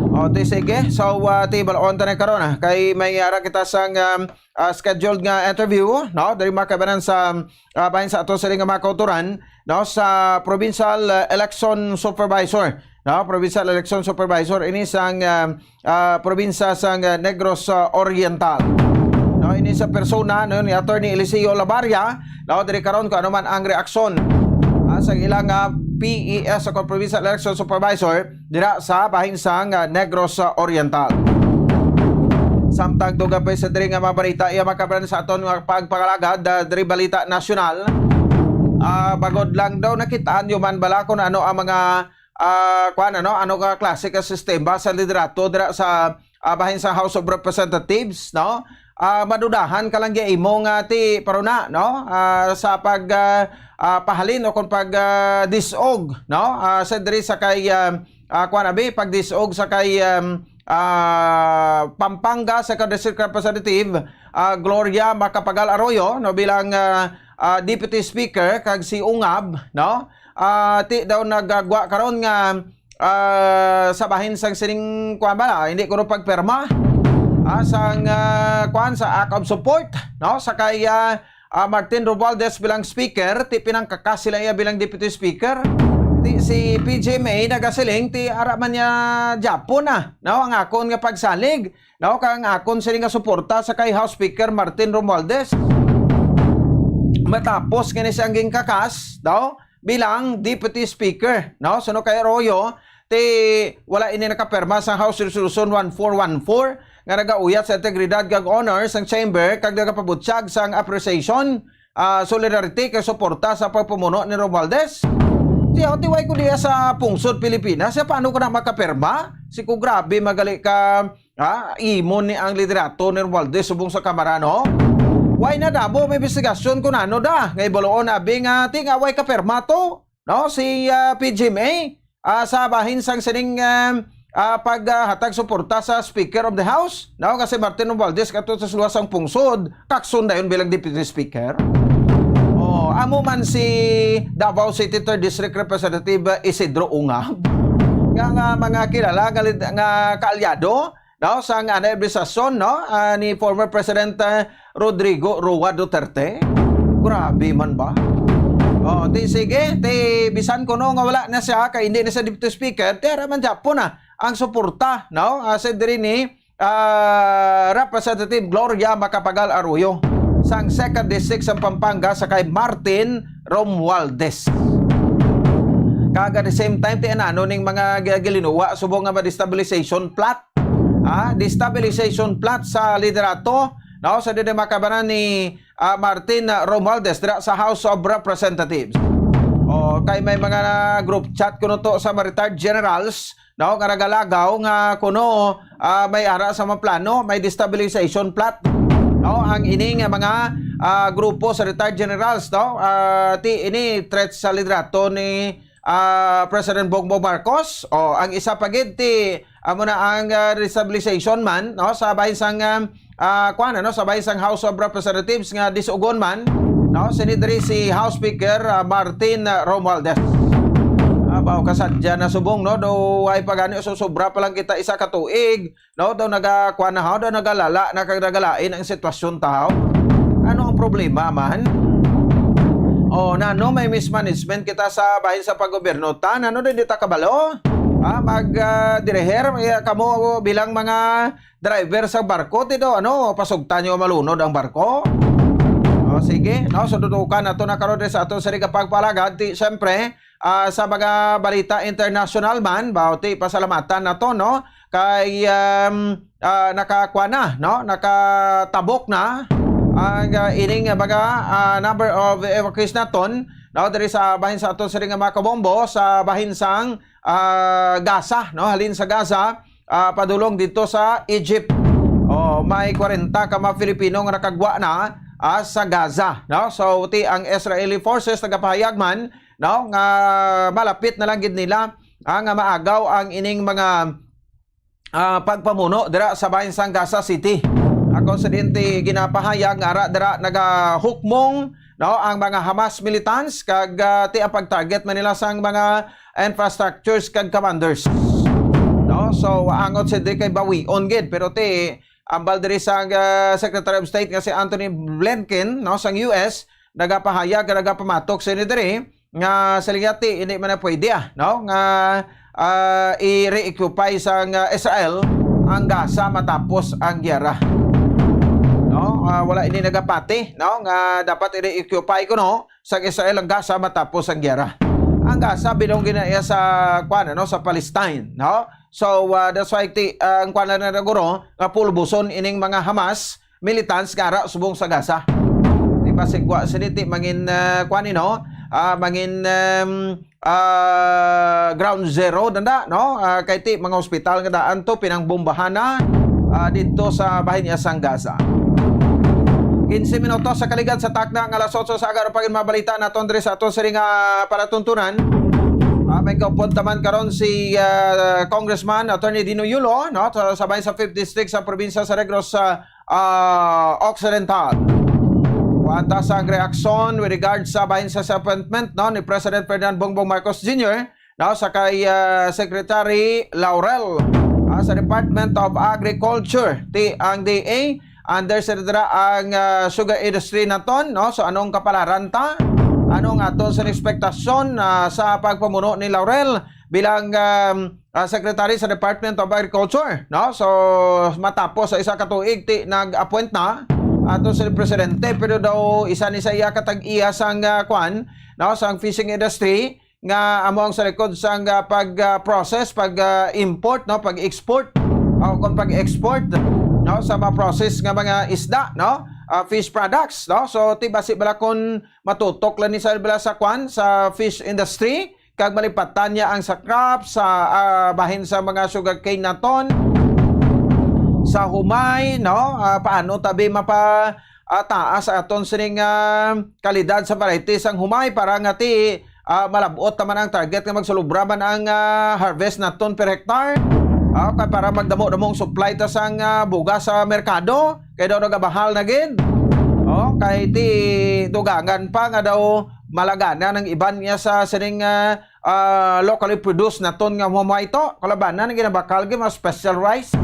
O, di sige. So, ah, ti, bal-on ta na karon, ah, kay may ara kita sang, um, ah, scheduled nga interview, no, diri makabanan sa, ah, bahin sa ato siring nga mga kauturan, no, sa Provincial, ah, Election Supervisor, no, Provincial Election Supervisor ini sang, ah, ah, probinsya sang, ah, Negros, ah, Oriental. No, ini sa persona, no, ni Attorney Eliseo Labaria, no, diri karon kung ano man ang reaksyon, ah, sa ilang, ah, P E S o Provincial Election Supervisor dira sa bahin sang, ah, Negros, ah, Oriental. Samtang dugang pa sa diri nga mga balita, iya makabaran sa aton nga pagpangalagad, ah, diri balita nasyonal. Ah, bagod lang daw nakitaan nyo man bala kung ano ang mga, ah, kuwan, ano, ano ka klase ka sistema sa liderato dira sa, ah, bahin sa House of Representatives, no? Ah, madudahan ka lang gyud imo nga ti paruna, no? Ah, sa pag, ah, ah, pahalin o kung pag, ah, disog, no? Ah, sa diri sa kay, ah, ah, kuwan, abi, pag disog sa kay, um, ah, Pampanga Second District Representative, ah, Gloria Macapagal Arroyo, no, bilang, ah, ah, Deputy Speaker, kag si Ungab, no? Ah, ti daw nagagwa karon nga, ah, sa bahin sang sining, kuwan ba, hindi kuno pagpirma, ah, sang, ah, kuwan, sa act of support, no, sa kay, ah, ah, Martin Romualdez bilang speaker, ti pinangkakas sila iya bilang deputy speaker. Ti si P G M A nagasiling ti ara man niya Japon na, no, ang akon nga pagsalig, no, kag ang akon sini nga suporta sa kay House Speaker Martin Romualdez. Matapos nga ni siyang ginkakas, no, bilang deputy speaker, no? Suno kay Arroyo, ti wala ini nakapirma sa House Resolution one four one four, nga nagauyat sa integridad kag honor sang chamber kag nagapabutyag sang appreciation, ah, solidarity kag suporta sa pagpamuno ni Romualdez. Siya, ti way ko diya sa pungsod Pilipinas, siya paano ko na makapirma? Si ko grabe magali ka, ha? Imon ni ang liderato ni Romualdez subong sa kamara, no? Why na damo may investigasyon kung ano da? Nga ibaluon abi nga ti nga way kapirma to, no? Si, ah, P G M A, ah, sa bahin sang sining, ah, ah, paghatag suporta sa Speaker of the House, no? Kasi Martin Romualdez kato sa luwas sang pungsod, kakson dayon bilang Deputy Speaker. Oh, amo man si Davao City Third District Representative, ah, Isidro Ungab, nga, nga mga kilala nga, lid- nga kaalyado, no, sang anay administrasyon, no, ah, ni former President, ah, Rodrigo Roa Duterte. Grabe man ba? Oh, ti sige, ti bisan kuno nga wala na siya, kay hindi na siya Deputy Speaker, ti ara man gyapon na ang suporta, no, ah, sa diri ni, ah, Representative Gloria Macapagal Arroyo sang Second District sa Pampanga sa kay Martin Romualdez. Kag at the same time, ti ano ning mga gi- gilinuwa subong nga ma-destabilization plot, ah, destabilization plot sa liderato, no, sa diri makabanan ni, ah, Martin Romualdez dira sa House of Representatives. O, kay may mga group chat kuno to sa mga retired generals, no, nga nagalagaw nga kuno, ah, may ara sa mga plano, may destabilization plot, no, ang ini nga mga, ah, grupo sa retired generals, no, ah, ti ini threat sa liderato ni, ah, President Bongbong Marcos. O, ang isa pa gid ti amo na ang, ah, destabilization man, no, sa bahin sang, ah, ah, kuwan, ano, sa bahin sang House of Representatives nga disugon man, no, sini diri si House Speaker, ah, Martin, ah, Romualdez. Abaw, kasadya na subong, no, do ay pagani, so sobra pa lang kita isa ka tuig, no, do nagakuan na ho, do nagalala na kag nagalain ang sitwasyon ta ho. Ano ang problema man? O, nano may mismanagement kita sa bahin sa paggobyerno ta? Nano din di ta kabalo? Ah, mag, ah, dirihir, eh, kamo bilang mga driver sa barko, ti do, ano, pasugtan nyo malunod ang barko? O, sige, no, so tutukan nato na karon sa ato sa pagpalagad, ti, siyempre, ah, sa mga balita international man, ba, ti, pasalamatan nato, no? Kay, um, ah, nakakuha na, no? Nakatabok na ang, ah, ining, ah, mga, ah, number of evacuees naton, no? Diri sa bahin sa aton siring nga mga kabombo, sa bahin sang, ah, Gaza, no? Halin sa Gaza, ah, padulong dito sa Egypt. Oh, may kwarenta ka mga Filipino nga nakagwa na, ah, sa Gaza, no? So, ti ang Israeli forces nagapahayag man, no, nga malapit na lang gid nila, ah, nga maagaw ang ining mga, ah, pagpamuno dira sa bahin sang Gaza City. Ako sa dinti ginapahayag nga ara dira nagahukmong, no, ang mga Hamas militants kag, ah, ti ang pag-target man nila sang mga infrastructures kag commanders. No? So, angot si di kay bawion gid, pero ti ambal diri sa, ah, Secretary of State nga si Anthony Blinken, no, sang U S, nagapahayag, nagapamatok sini diri nga sa liyati hindi man na pwede, ah, no, nga, ah, i-reoccupy sang, ah, Israel ang Gaza matapos ang giyera. No? Ah, wala ini nagapati, no, nga dapat i-reoccupy kuno sang Israel ang Gaza matapos ang giyera. Ang Gaza belong gina iya sa, kuwan, ano, sa Palestine, no? So, ah, that's why ti, ah, ang kuwan na naguro nga pulbuson ining mga Hamas militants nga ara subong sa Gaza. Di ba, sigwa sini ti mangin, ah, kuwan ni, no? Ah, mangin, um, ah, ground zero danda, no? Ah, kay ti mga hospital nga daan to pinangbombahan na, ah, dito sa bahin niya sang Gaza. Quince minutos sa kaligad sa takna nga alas otso sa aga, pagin mabalita naton diri sa aton siring nga palatuntunan. Ah, may kaupod taman karon si, ah, Congressman Attorney Dino Yulo, no, sa, sa bahin sa fifth District sa probinsya sa Negros, ah, ah, Occidental. Kuwanta sang reaksyon with regard sa bahin sa appointment, no, ni President Ferdinand Bongbong Marcos Junior, no, sa kay, ah, Secretary Laurel, ah, sa Department of Agriculture, ti ang D A, under sa dira ang, ah, sugar industry naton, no? So, anong kapalaran ta? Anong aton sa ekspektasyon, ah, sa pagpamuno ni Laurel bilang, um, ah, Secretary sa Department of Agriculture, no? So, matapos sa isa ka tuig ti nag-appoint na ato si Presidente, pero daw isa ni sa iya katag-iya sang, ah, kwan, no, sang fishing industry, nga amo ang sa likod sang, ah, pag, ah, process, pag, ah, import, no, pag-export, o kung pag-export, sa ma-process nga mga isda, no? Ah, fish products, no? So, ti basi bala kun matutok lang ni sa bala sa kwan, sa fish industry, kag malipatan niya ang sa crop, sa, ah, bahin sa mga sugarcane naton, sa humay, no? Ah, paano tabi mapa, ah, taas aton sining, ah, kalidad sa variety sang humay para nga ti, ah, malab-ot naman ang target nga magsulubra man ang, ah, harvest naton per hectare. Ah, kay para magdamo-damong supply ta sang, ah, bugas sa merkado, kay daw nagabahal na gid. Oh, kay ti dugangan pa nga daw malagana ng iban niya sa sining, ah, ah, locally produced naton nga humay to. Kalabanan ang ginabakal gyud mga special rice.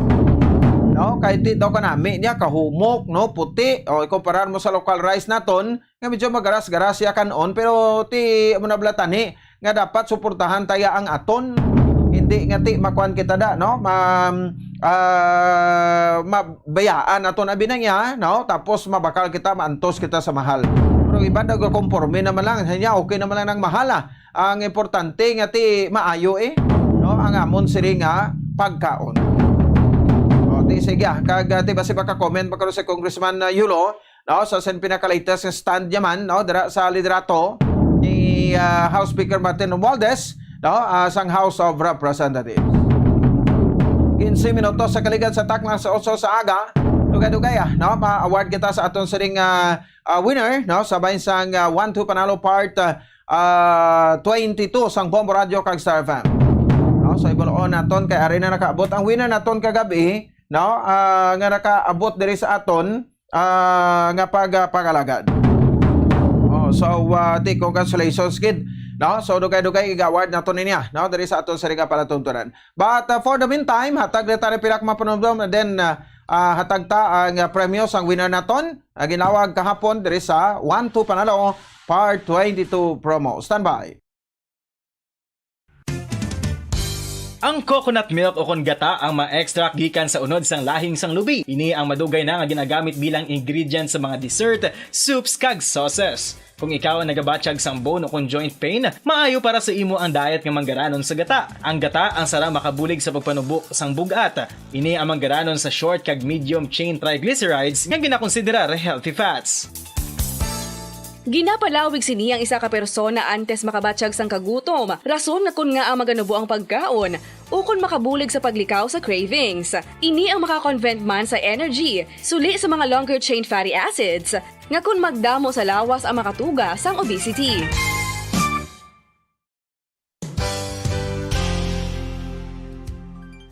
No, kay ti daw kanami niya kahumok, no, puti. O ikumparar mo sa local rice naton nga medyo magaras-garas siya kan-on, pero ti amo na bala tani nga dapat suportahan taya ang aton. Hindi nga ti makuan kita da, no? Ma, ah, mabayaan aton abi na niya, no? Tapos mabakal kita, maantos kita sa mahal. Pero iban nagkonforme naman lang, niya okay naman lang ng mahal, ah. Ang importante nga ti maayo, eh, no, ang amon siri nga pagkaon. O, ti sige, ah, kag, ah, ti basi maka-comment pa karon si Congressman, ah, Yulo, no, sa sin pinaka-latest nga stand niya man, no, dira sa liderato ni, ah, House Speaker Martin Romualdez, no, ah, sang House of Representatives. Quince minutos sa kaligad sa takna sa otso sa aga, dugay-dugay, ah, no, ma-award kita sa aton siring, ah, ah, winner, no, sa bahin sang, ah, One Two Panalo Part, ah, ah, twenty-two sang Bombo Radio kag Star F M. No, so, ibaloon naton kay ari na nakaabot ang winner naton kagabi, no, ah, nga nakaabot diri sa aton, ah, nga pag, ah, pag-alagad. Oh, so, ah, ti, congratulations gid, no? So, dugay-dugay iga-award nato niya, no, diri sa aton siring nga palatuntunan. But, uh, for the meantime, hatag na tayo pila ka mga panumdom, and then, uh, uh, hatag ta ang, uh, premyo sang winner naton, uh, ginlawag kahapon diri sa One Two Panalo Part twenty-two promo. Standby. Ang coconut milk o kon gata ang ma-extract gikan sa unod sang lahing sang lubi. Ini ang madugay na nga ginagamit bilang ingredient sa mga dessert, soups, kag sauces. Kung ikaw ang nagabatyag sang bone o kon joint pain, maayo para sa imo ang diet nga manggaranon sa gata. Ang gata ang sarang makabulig sa pagpanubo sang bug-at. Ini ang manggaranon sa short kag medium chain triglycerides nga ginakonsiderar healthy fats. Ginapalawig sini ang isa ka persona antes makabatyag sang kagutom, rason nga kon ngaa maganubo ang pagkaon, ukon makabulig sa paglikaw sa cravings. Ini ang makakonvert man sa energy, suli sa mga longer chain fatty acids, nga kon magdamo sa lawas ang makatuga sang obesity.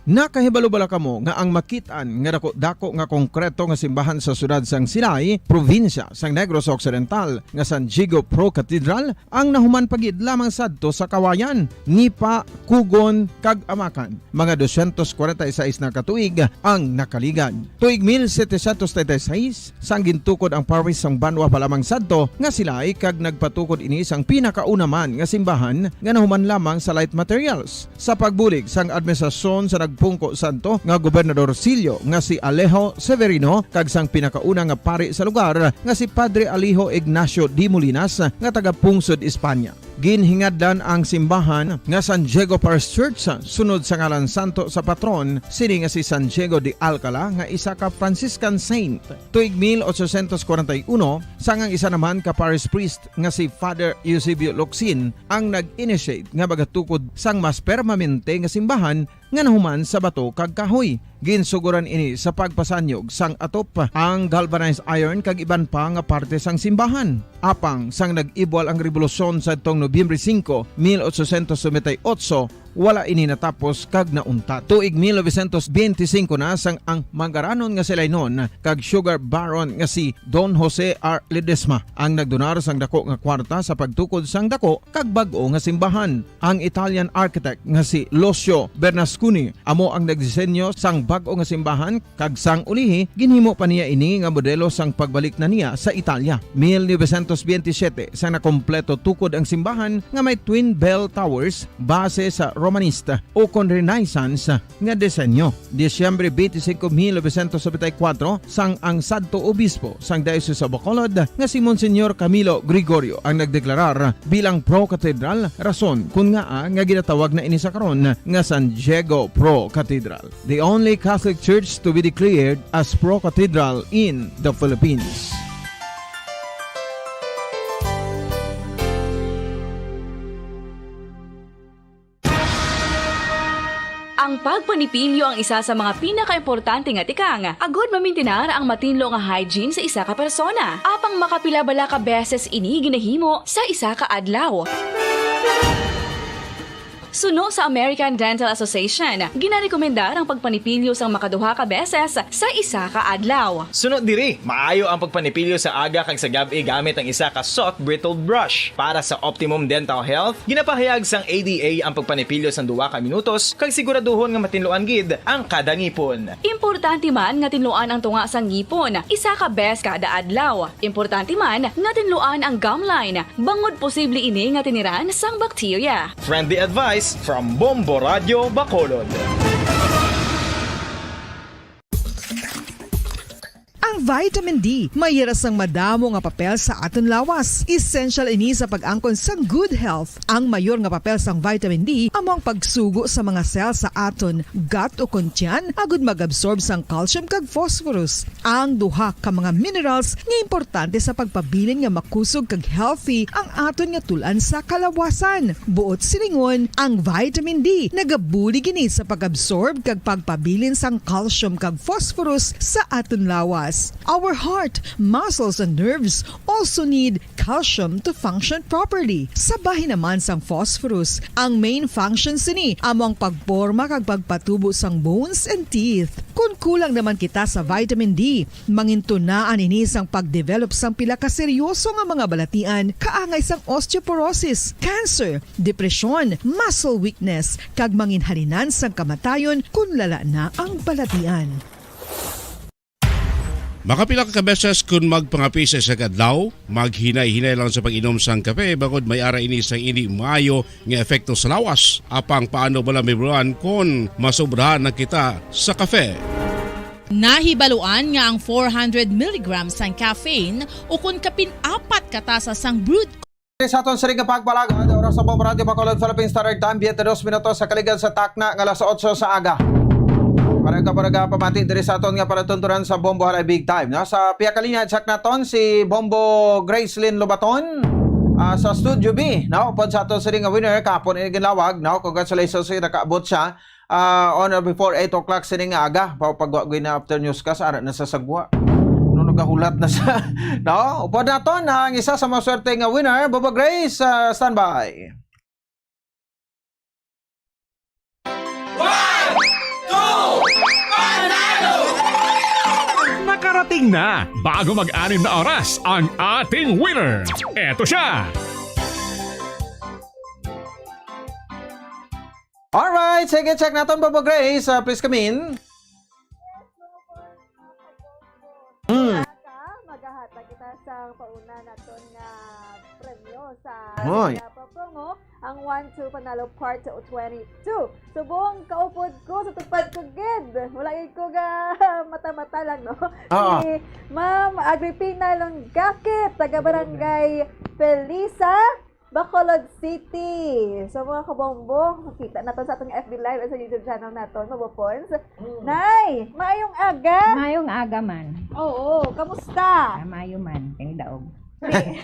Nakahibalo bala kamo nga ang makit-an nga dako-dako nga konkreto nga simbahan sa siyudad sang Silay, probinsya sang Negros Occidental, nga San Diego Pro Cathedral, ang nahuman pa gid lamang sadto sa Kawayan, Nipakugon, kag Amakan. Mga dosyentos kwarenta y seis na ka tuig ang nakaligad. Tuig mil setecientos treinta y seis, sang gintukod ang parish sang Banwa pa lamang sadto nga Silay, kag nagpatukod ini sang pinakauna man nga simbahan nga nahuman lamang sa light materials. Sa pagbulig sang administrasyon sa nagpungko sadto nga gobernador silyo nga si Alejo Severino kag sang pinakauna nga pari sa lugar nga si Padre Alejo Ignacio de Molinas nga taga Pungsod, Espanya. Ginhingadlan ang simbahan nga San Diego Parish Church sunod sa ngalan santo sa patron sini nga si San Diego de Alcala nga isa ka Franciscan saint. Tuig mil ochocientos kwarenta y uno, sang ang isa naman ka parish priest nga si Father Eusebio Locsin ang nag-initiate nga magatukod sang mas permanente nga simbahan nga nahuman sa bato kag kahoy. Ginsugoran ini sa pagpasanyog sang atop, ang galvanized iron kag iban pa nga parte sang simbahan. Apang sang nag-ibwal ang rebolusyon sadtong Nobyembre singko, mil ochocientos noventa y ocho, wala ini natapos kag nauntat. Tuig mil novecientos benti singko na sang ang manggaranon nga Silaynon kag sugar baron nga si Don Jose R. Ledesma ang nagdonar sang dako nga kwarta sa pagtukod sang dako kag bag-o nga simbahan. Ang Italian architect nga si Lucio Bernasconi amo ang nagdisenyo sang bag-o nga simbahan, kag sang ulihi, ginhimo pa niya ini nga modelo sang pagbalik na niya sa Italia. Mil novecientos benti siyete, sang nakompleto tukod ang simbahan nga may twin bell towers base sa Romanista ukon Renaissance nga disenyo. Disyembre twenty-cinco, mil novecientos noventa y cuatro, sang ang sadto obispo sang Diocese of Bacolod nga si Monsignor Camilo Gregorio ang nagdeklarar bilang pro-cathedral, rason kon ngaa nga ginatawag na ini sa karon nga San Diego Pro Cathedral, the only Catholic church to be declared as pro-cathedral in the Philippines. Ang pagpanipilyo ang isa sa mga pinakaimportante nga tikang agod mamintinar ang matinlo nga hygiene sa isa ka persona. Apang makapila bala ka beses ini ginahimo sa isa ka adlaw? Suno sa American Dental Association, ginarekomendar ang pagpanipilyo sang makaduha ka beses sa isa ka adlaw. Suno diri, maayo ang pagpanipilyo sa aga kag sa gab-i gamit ang isa ka soft bristle brush. Para sa optimum dental health, ginapahayag sang A D A ang pagpanipilyo sang duha ka minutos kag siguraduhon nga matinluan gid ang kada ngipon. Importante man nga tinluan ang tunga sang ngipon isa ka beses kada adlaw. Importante man nga tinluan ang gum line, bangod posible ini nga tiniran sang bakterya. Friendly advice from Bombo Radyo Bacolod. Ang vitamin D may ira sang madamo nga papel sa aton lawas. Essential ini sa pag-angkon sang good health. Ang mayor nga papel sang vitamin D amo ang pagsugo sa mga cell sa aton gut ukon tiyan agud mag-absorb sang calcium kag phosphorus, ang duha ka mga minerals nga importante sa pagpabilin nga makusog kag healthy ang aton nga tul-an sa kalawasan. Buot silingon, ang vitamin D nagabulig ini sa pag-absorb kag pagpabilin sang calcium kag phosphorus sa aton lawas. Our heart, muscles, and nerves also need calcium to function properly. Sa bahin naman sang phosphorus, ang main function sini amo ang pagporma kag pagpatubo sang bones and teeth. Kon kulang naman kita sa vitamin D, mangintunaan ini sang pag-develop sang pila ka seryoso nga mga balatian, kaangay sang osteoporosis, cancer, depresyon, muscle weakness, kag manginhalinan sang kamatayon kon lala na ang balatian. Makapila ka beses kon magpangape sa isa ka adlaw, maghinay-hinay lang sa pag-inom sang kape, bangod may ara ini sang indi maayo nga epekto sa lawas. Apang paano bala mahibaluan kon masobrahan na kita sa kape? Nahibaluan nga ang four hundred milligrams sang caffeine ukon kapin apat ka tasa sang brewed Sa aton sining nga pagpalagad, oras sa Bombo Radyo Bacolod, Philippine Standard Time, twenty-dos minutos sa kaligan sa takna nga alas otso sa aga. Para ka para pamati diri sa aton nga palatuntunan sa Bombo Halay Big Time, no? Sa pihak kalinya, check naton si Bombo Gracelyn Lobaton, ah, sa Studio B, no? Upod sa aton sining nga winner, kahapon ini ginlawag, no? Congratulations, nakaabot siya ah, on or before eight o'clock sining nga aga, pa-, pagwa gid na after newscast, ara na sa sagwa. No, nagahulat na sa, no? Upod naton ang isa sa maswerte nga winner, Bobo Grace, ah, standby. One, two, panalo! Nakarating na, bago mag-anim na oras, ang ating winner. Eto siya. Alright, sige, check naton, Bobo Grace. Ah, please come in. Mm. Ka, magahatag kita sa pauna naton nga premyo sa Hoy. Singapore Promo, ang One Two Panalo Part twenty-two. Subong kaupod ko sa tupad ko gid. Wala gid ko ga mata-mata lang, no? Oo. Si Ma'am Agripina Longakit, taga Barangay Felisa, Bacolod City. So, mga kabombo, makita naton sa atong F B Live at sa YouTube channel naton, Mabopons. Mm. Nay, maayong aga. Maayong aga man. Oo, kamusta? Ah, maayo man, kay daog. Di.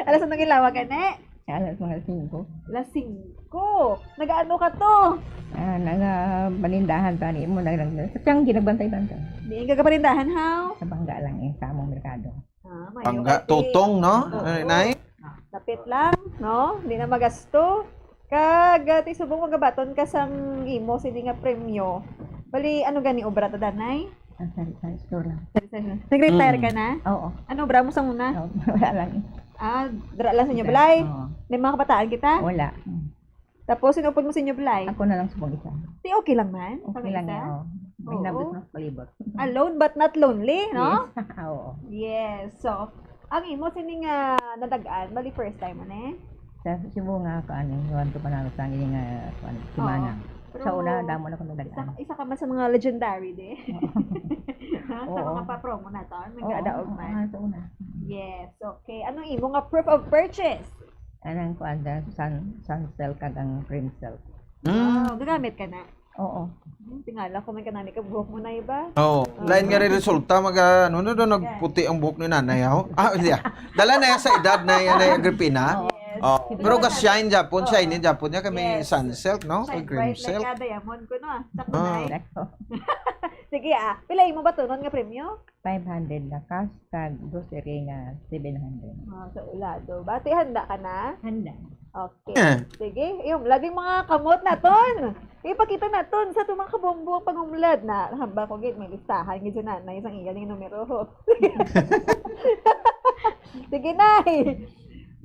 Alas ano ginlawag, ane? Alas mga singko. Alas singko. Nagaano ka to? Ah, nagapanindahan pa ni mo, nag-, nag-, sa tiyanggi, nagbantay-bantay. Di, nagapanindahan, haw? Sa bangga lang eh, sa among merkado. Ah, mayo Ang ga-, kay tutong, no? Oo. Ano, Nay? Ah, dapit lang, no? Hindi na magasto. Kag, ah, ti subong magabaton ka sang imo sini nga premyo. Bali, ano gani obra to, danay? Ang sari-sari store lang. Sari-sari lang. Nag-retire Mm. ka na? Oo. Ano obra mo sa una? Oo, wala lang eh. Ah, dira lang sa inyo Dira, balay? Oo. May mga kabataan kita? Wala. Mm. Tapos, inupod mo sa inyo balay? Ako na lang sa pag-isa. Di okay lang man? Okay lang Pag-isa? Yan, oh. May Oo. nabit ng palibot. Alone but not lonely, no? Yes. Oo. Yes. So, ang imo sini nga nadag-an, bali first time mo, ne? Sa Cebu nga, kuan, eh, Juan Tupanalo, sa nga, kuan, Oo. Simana. Pero Sa una, damo na ko isa, nagdaan. Isa ka man sa mga legendary, di? Oo. Ha? Sa Oo. mga pa-promo na to, Oo, nagdaog oo, man. oo, sa una. Yes, okay. Ano imo nga proof of purchase? Anang kuan, da, sun, sun silk kag ang cream silk. Mm. Wow, gagamit ka na? Oo. Hmm, tingala ko may kanani ka buhok mo na iba. Oo. Oo. Lain nga rin resulta, mag, ah, ano, no, no, nagputi ang buhok ni nanay, oh. Ah, hindi, ah. Dala na yan sa edad na yan, Nay Agripina. Yes. Oh, Sige pero naman. ga-shine japon, Oo. shine japon niya kami Yes. sun silk, no? Shine Kag cream bright like silk. a diamond ko, no? Sakto Ah. na eh. Sige, ah. Pila imo ba tunon nga premyo? Five hundred na cash, kag grocery nga seven hundred. Ah, sa ulado. Bati, handa ka na? Handa. Okay. Eh. Sige, yung laging mga kamot naton. Ipakita naton sa itong mga kabombo ang pangumlad na. Hamba ko, gid, may listahan, gid, si nanay, isang iya ning numero. Sige, nay.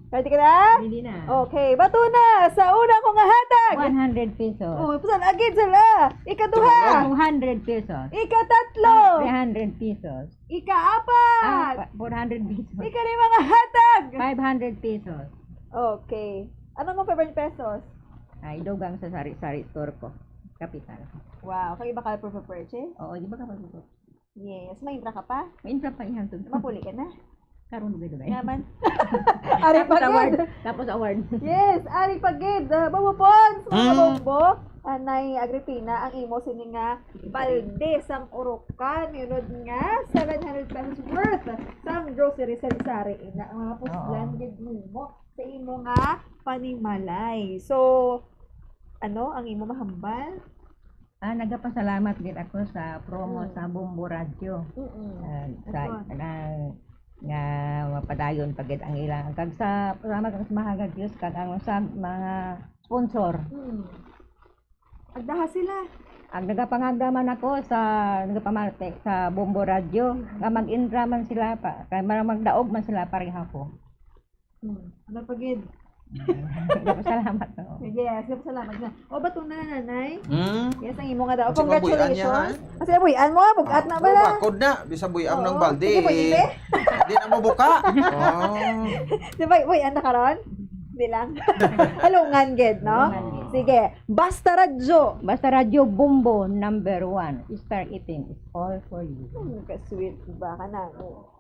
Ready ka na? Ready na. Okay, bato na sa una ko nga hatag. One hundred pesos. Oh, pasal agid sila. Ikaduha. Two hundred pesos. Ikatatlo. Three hundred pesos. Ikaapat. Ah, pa-, four hundred pesos. Ikalima nga hatag. Five hundred pesos. Okay. Ano mo favorite pesos? Ay, dugang sa sari-sari store ko. Kapital. Wow, kag iba ka proof of purchase? Oo, di ba kapag Yes, may infra ka pa? May infra pa ihantod ko. Mapuli ka na? Karon, dugay-dugay. Naman. Ari Tapos pa award. gid. Tapos award. Yes, ari pa gid. Ah, Bobo Pons, mga Mm. kabombo. Ah, Nay Agripina, ang imo sini nga balde sang urukan, yunod nga seven hundred pesos worth sang grocery sari-sari. Ina, ang mga puslan Oo. gid nimo sa imo nga panimalay. So, ano ang imo mahambal? Ah, nagapasalamat gid ako sa promo Mm. sa Bombo Radyo. Mm-mm. Ah, sa, Asa? nga, nga mapadayon pa gid ang ilang. Kag sa, salamat ako sa Mahal nga Diyos, kag ang sa mga sponsor. Mm. Agdaha sila. Ang nagapangagda man ako sa, nagapamarte sa Bombo Radyo, Mm. nga mag-inra man sila, pa, kay mag-, magdaog man sila, pareha ko. Hmm. Ano pa gid? Nagapasalamat ako. Yes, nagapasalamat na. O, bato na, nanay. Hmm? Yes, ang imo nga daw. Kasi mabuhian niya, ha? Congratulations. Kasi mabuhian mo, bugat na Ah, bala. Bakod na. Bisa buhian Oo. ng balde. Sige, pwede. Di na mo buka. Oh. Di ba, buhian na karon? Di lang. Halungan gid, no? Halungan gid. Sige. Basta Radyo. Basta Radyo Bombo, number one. Star F M is all for you. Hmm, ka-sweet ba ka na?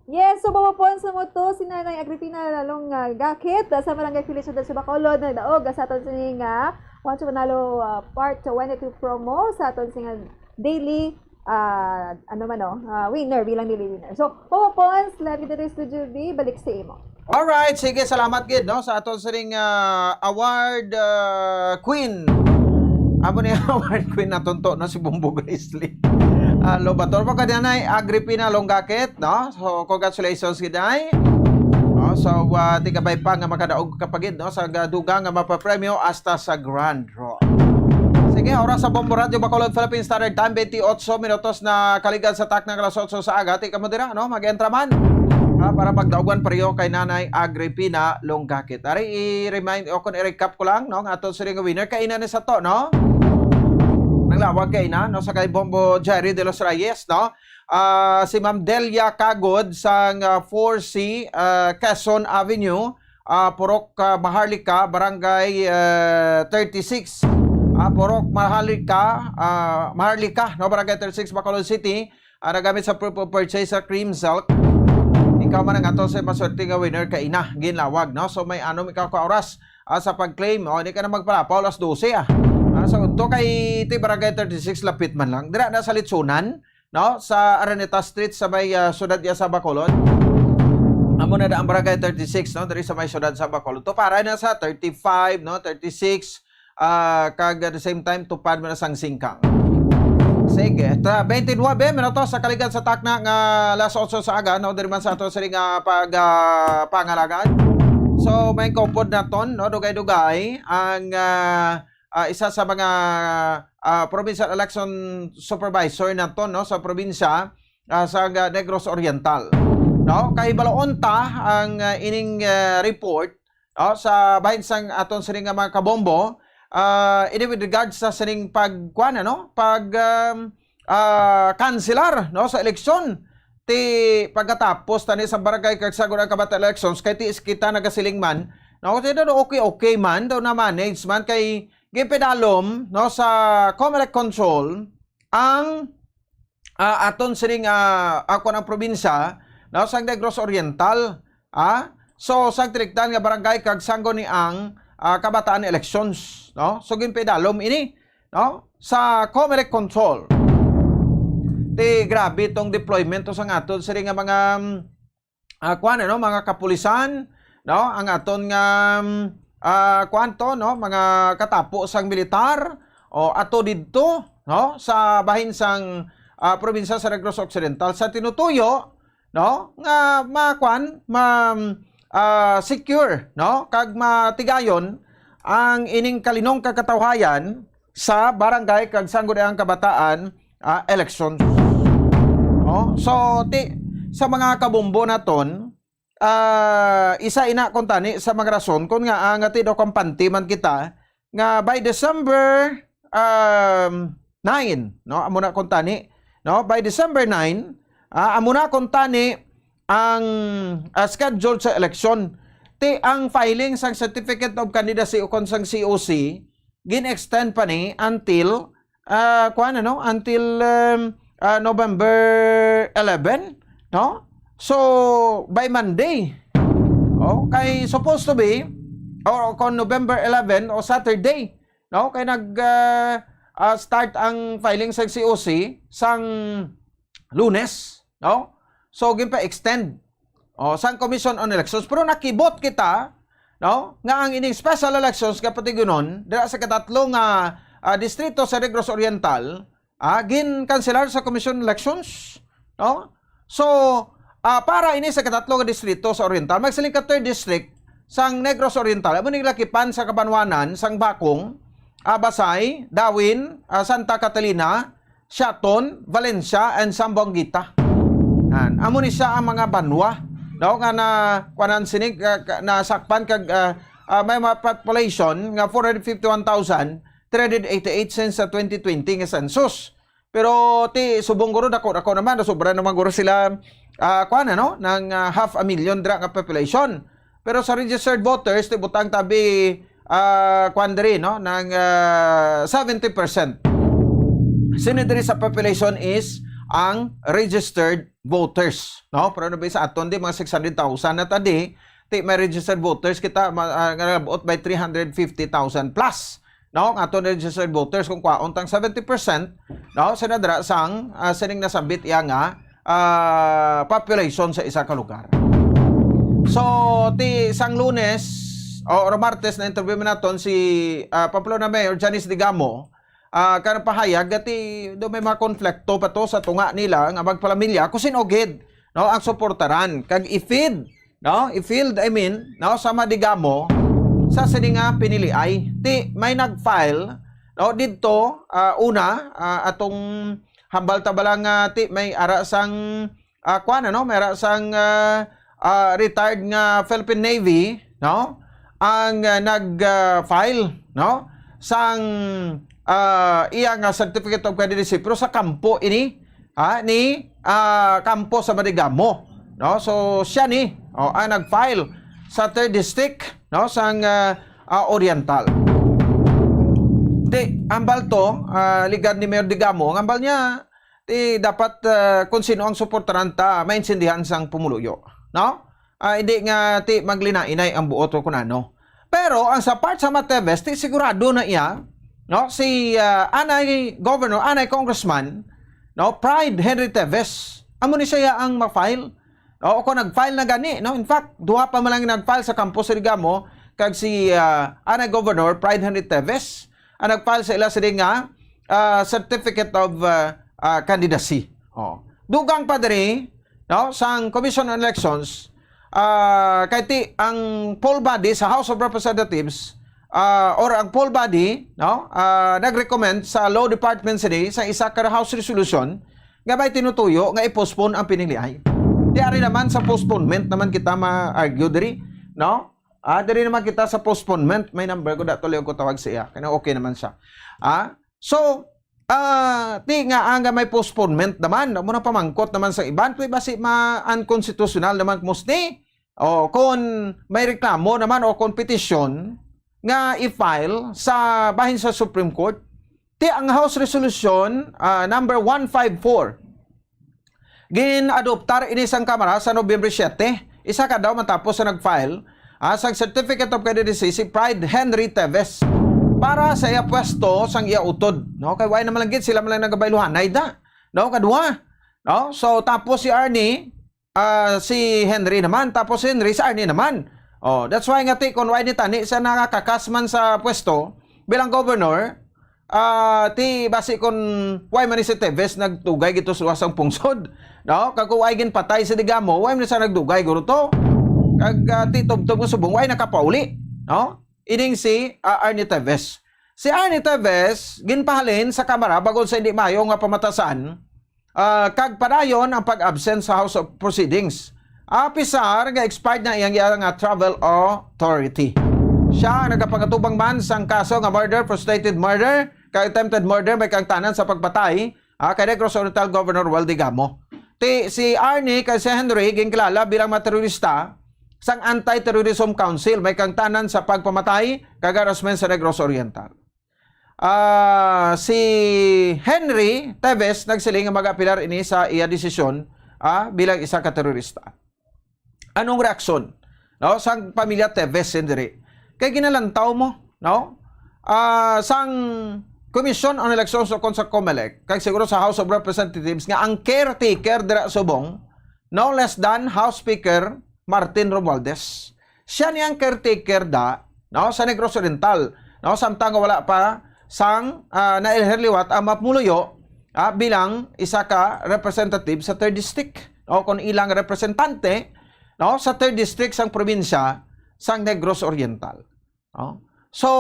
Yes, so, Bobo Pons, mo to, si Nanay Agripina Lalong, ah, Gakit, ah, sa Barangay Felicidad sa Bacolod, nagdaog, ah, sa aton sini nga Once Manalo, ah, Part twenty-two promo sa aton sini nga daily, ah, ano man, oh, ah, winner, bilang daily winner. So, Bobo Pons, live dito sa Studio B, balik sa imo. Alright, sige, salamat gid, no, sa aton sining, ah, award, ah, queen. Amo ni award queen naton to, no, si Bombo Gracelyn. Ah, Lobator mo ka diyan ay Agripina Longgaket, no? So, congratulations gid ay. Oh, so, ah, di ka bay pa nga makadaog ka pa gid, no, sa ga-, dugang nga mapapremyo hasta sa grand draw. Sige, oras sa Bombo Radyo Bacolod, Philippine Standard Time, twenty-eight minutos na kaligad sa takna nga alas otso sa aga. Di ka mo dira, no? Mag-entra man. Ah, para pagdaogan pareho kay Nanay Agripina Longgaket. Ari, i-remind o kung i-recap ko lang, no, nga ato sining winner kay ina ni sa to, no? Nanglawag kay ina, no, sa kay Bombo Jerry de los Reyes, no? Ah, si Ma'am Delia Kagod sang, ah, four C, ah, Quezon Avenue, ah, Purok, ah, Maharlika, Barangay, ah, thirty-six. Ah, Purok Maharlika, ah, Maharlika, no, Barangay thirty-six, Bacolod City. Ah, nagamit sa proof of purchase sa Cream Silk. Ikaw man ang ato sa maswerte nga winner kay ina, ginlawag, no? So, may anom ikaw ka oras, ah, sa pag-claim. O, hindi ka na magpalapaw, alas dose, ah. Ah, sa udto kay ti Barangay thirty-six, lapit man lang. Dira na sa Litsunan, no? Sa Araneta Street, sa may, ah, siyudad niya sa Bacolod. Amo na da ang Barangay thirty-six, no? Diri sa may siyudad sa Bacolod. To para na sa thirty-five, no? Thirty-six, ah, kag at the same time, tupad mo na sang singkang. Sige, ta, twenty-nine minutos sa kaligad sa takna nga alas otso sa aga, no? Diri man sa ato sini nga pag, ah, pangalagan. So, may kaupod naton, no? Dugay-dugay ang, ah, ah, isa sa mga, ah, provincial election supervisor naton, no? Sa probinsya, ah, sa, ah, Negros Oriental. No? Kay balaon ta ang, ah, ining, ah, report, oh, sa bahin sang aton sini nga mga kabombo, ah, ini with regards sa sining pagkuan, ano, pag, um, ah, kanselar, no, sa eleksyon. Ti pagkatapos tani sa barangay kag sa Gunang Kabat Elections, kay ti kita nagasiling man No, kay daw okay-okay man, daw na-manage man, kay ginpidalom, no, sa Comelec control ang, ah, aton sining, ah, ah, kuwan, ang probinsya, no, sang Negros Oriental, ah. So, sang tinikdan nga barangay kag sangguniang, ah, kabataan elections, no? So, ginpidalom ini, no, sa Comelec control. Ti grabe tong deployment to sang aton sining nga mga, mm, ah, kuwan, ano, mga kapulisan, no? Ang aton nga, mm, ah, kuwan to, no? Mga katapo sang militar, o ato didto, no? Sa bahin sang, ah, probinsya sa Negros Occidental. Sa tinutuyo, no? Nga makuwan, ma, ah, secure, no? Kag matigayon ang ining kalinong kag katawhayan sa barangay kag sangguniang kabataan, ah, elections. No? So, ti, sa mga kabombo naton, ah, isa ina kuntani sa mga rason kon nga, ah, nga ti daw kampante man kita nga by December, um, nine, no? Amo na kuntani, no? By December nine, ah, amo na kuntani ang, ah, schedule sa eleksyon. Ti ang filing sang Certificate of Candidacy o kon sang C O C, gin-extend pa ni until, ah, kuwan, ano, until, um, ah, November eleven, no? So, by Monday. Oh, kay supposed to be, or kon November eleven o Saturday, no? Kay nag, ah, ah, start ang filing sa C O C sang Lunes, no? So, ginpa-extend, oh, sang Commission on Elections. Pero nakibot kita, no, nga ang ining special elections nga patigunon dira sa katatlo nga, ah, distrito sa Negros Oriental, ah, ginkanselar sa Commission on Elections, no? So, ah, para ini sa katatlo nga distrito sa Oriental, magsiling ka third district sang Negros Oriental, amo ni lakipan sa kabanwanan sang Bacong, ah, Basay, Dawin, ah, Santa Catalina, Siaton, Valencia, and Zamboanguita. Yan. Amo ni siya ang mga banwa, no, nga na, kuwanan sini, ka, ka, nasakpan kag, ah, ah, may mga population nga four hundred fifty-one thousand three hundred eighty-eight since sa twenty twenty nga census. Pero ti subong guro, dako-dako naman, sobra naman guro sila, ah, kuwan, ano, ng, ah, half a million dira nga population. Pero sa registered voters, ti butang tabi, ah, kuwan diri, no, ng, ah, seventy percent. Sini diri sa population is ang registered voters, no? Pero ano ba sa aton di, mga six hundred thousand na ta di, ti may registered voters kita, ma-, ah, nga nalabot by three hundred fifty thousand plus, no? Nga aton registered voters kung kwaon tang seventy percent, no? Sa nadra sang, ah, sining nasambit iya nga, ah, population sa isa ka lugar. So, ti sang Lunes, o, or Martes, na-interview man naton si, ah, Pamplona Mayor Janice Digamo, ah, kag pahayag nga ti do may mga konflikto pa to sa tunga nila nga magpalamilya, kung sin-o gid, no, ang suportaran kag i-field, no, i-field, I mean, no, sa Madigamo sa sini nga piniliay. Ti may nag-file, no, didto, ah, una, ah, atong hambal ta bala nga ti may ara sang, ah, kuwan, ano, may ara sang, ah, ah, retired nga Philippine Navy, no? Ang, ah, nag, ah, file, no? Sang, ah, iya nga certificate of candidacy, pero sa kampo ini, ha, ni, ah, kampo sa Madigamo, no? So, siya ni, oh, ang nag-file sa third district, no, sang, ah, ah, Oriental. Di, hambal to, ah, ligad ni Mayor Digamo, ang hambal niya, ti dapat, ah, kung sino ang suportaran ta, maintindihan sang pumuluyo, no? Ah, hindi nga ti maglinainay ang buot o kung ano. Pero ang sa part sa Mateves, ti sigurado na iya, no? Si, ah, anay governor, anay congressman, no? Pride Henry Teves. Amo ni siya ang ma-file. O, kung nag-file na gani, no? In fact, duha pa man lang nag-file sa kampo sa Digamo, kag si, ah, anay governor, Pride Henry Teves, ang nag-file sa ila sini nga, ah, certificate of, ah, ah, candidacy. Oh. Dugang pa diri, no, sang Commission on Elections, ah, kay ti ang poll body sa House of Representatives, ah, or ang poll body, no, ah, nag-recommend sa Law Department sini sa isa ka House resolution nga may tinutuyo nga i-postpone ang piniliay. Di ari naman sa postponement naman kita ma-argue diri, no? Ah, diri naman kita sa postponement. May number ko, dato liog ko tawag sa iya. Kaya okay naman siya. Ah, so, ah, ti nga ang may postponement naman, amo na pamangkot naman sa iban, kay basi ma-unconstitutional naman mostly. O, kung may reklamo naman o kung petisyon nga i-file sa bahin sa Supreme Court, ti ang House Resolution, ah, number one five four, gin-adoptar ini sang Kamara sa Nobyembre siete, isa ka adlaw matapos sa nag-file, ah, sang Certificate of Candidacy si Pride Henry Teves para sa iya pwesto sang iya utod, no? Kay wala naman lang gid sila man lang nagabayluhanay da, no? Kaduha, no? So, tapos si Arnie, ah, si Henry naman, tapos si Henry si Arnie naman. Oh, that's why nga ti, kung wala ni tani sa nakakakas man sa pwesto bilang governor, ah, ti basi kung why man ni si Teves nagdugay gito sa sang pungsod, no? Kag kung wala ginpatay si Digamo, why man siya nagdugay guro to? Kag, ah, ti tubtob nga subong, why nakapauli, no? Ining si, ah, Arnie Teves. Si Arnie Teves ginpahalin sa Kamara bagon sa hindi maayo nga pamatasan, ah, kag padayon ang pag-absent sa House of Proceedings. Apisar nga expired na iyang, iyang nga travel authority. Siya ang nagapangatubang man sang kaso nga murder, frustrated murder, kag attempted murder, may kaangtanan sa pagpatay, ah, kay Negros Oriental Governor Weldy Gamo. Ti, si Arnie kag si Henry ginkilala bilang mga terorista sang Anti-Terrorism Council, may kaangtanan sa pagpamatay kag harassment sa Negros Oriental. Ah, si Henry Teves nagsiling nga mag-apilar ini sa iya desisyon, ah, bilang isa ka terorista. Anong reaksyon, no, sang pamilya Teves, Henry? Kay ginalantaw mo, no? Ah, sang Commission on Elections o kon sa COMELEC, kag siguro sa House of Representatives, nga ang caretaker dira subong, no less than House Speaker Martin Romualdez. Siya ni ang caretaker da, no, sa Negros Oriental, no, samtang nga wala pa sang, ah, nailhir liwat ang mapumuluyo, ah, bilang isa ka representative sa third district, no, kon ilang representante, no, sa third district sang probinsya sang Negros Oriental, no? So,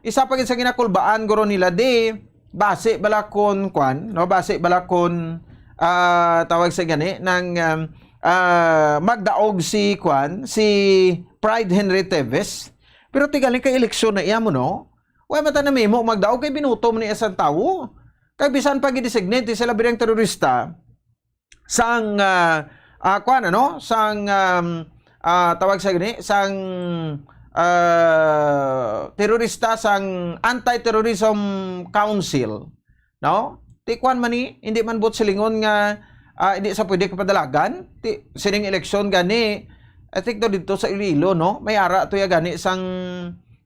isa pa gid sa ginakulbaan guro nila di basi bala kun kwan, no, basi bala kun, ah, tawag sa gani nang, um, ah, magdaog si kwan, si Pride Henry Teves. Pero ti gali kay eleksyon na iya mo, no? Wa man ta namimo magdaog kay binuto man ni sang tawo. Kay bisan pa gidesignate sila bilang terorista sang, ah, ah, kwan, ano, sang, um, ah, tawag sa gani, sang, ah, terorista sang Anti-Terrorism Council, no? Ti kwan man ni, hindi man buot silingon nga, ah, hindi sa pwede kapadalagan. Ti, sining eleksyon gani, I think daw dito sa Iloilo, no? May ara to ya gani sang,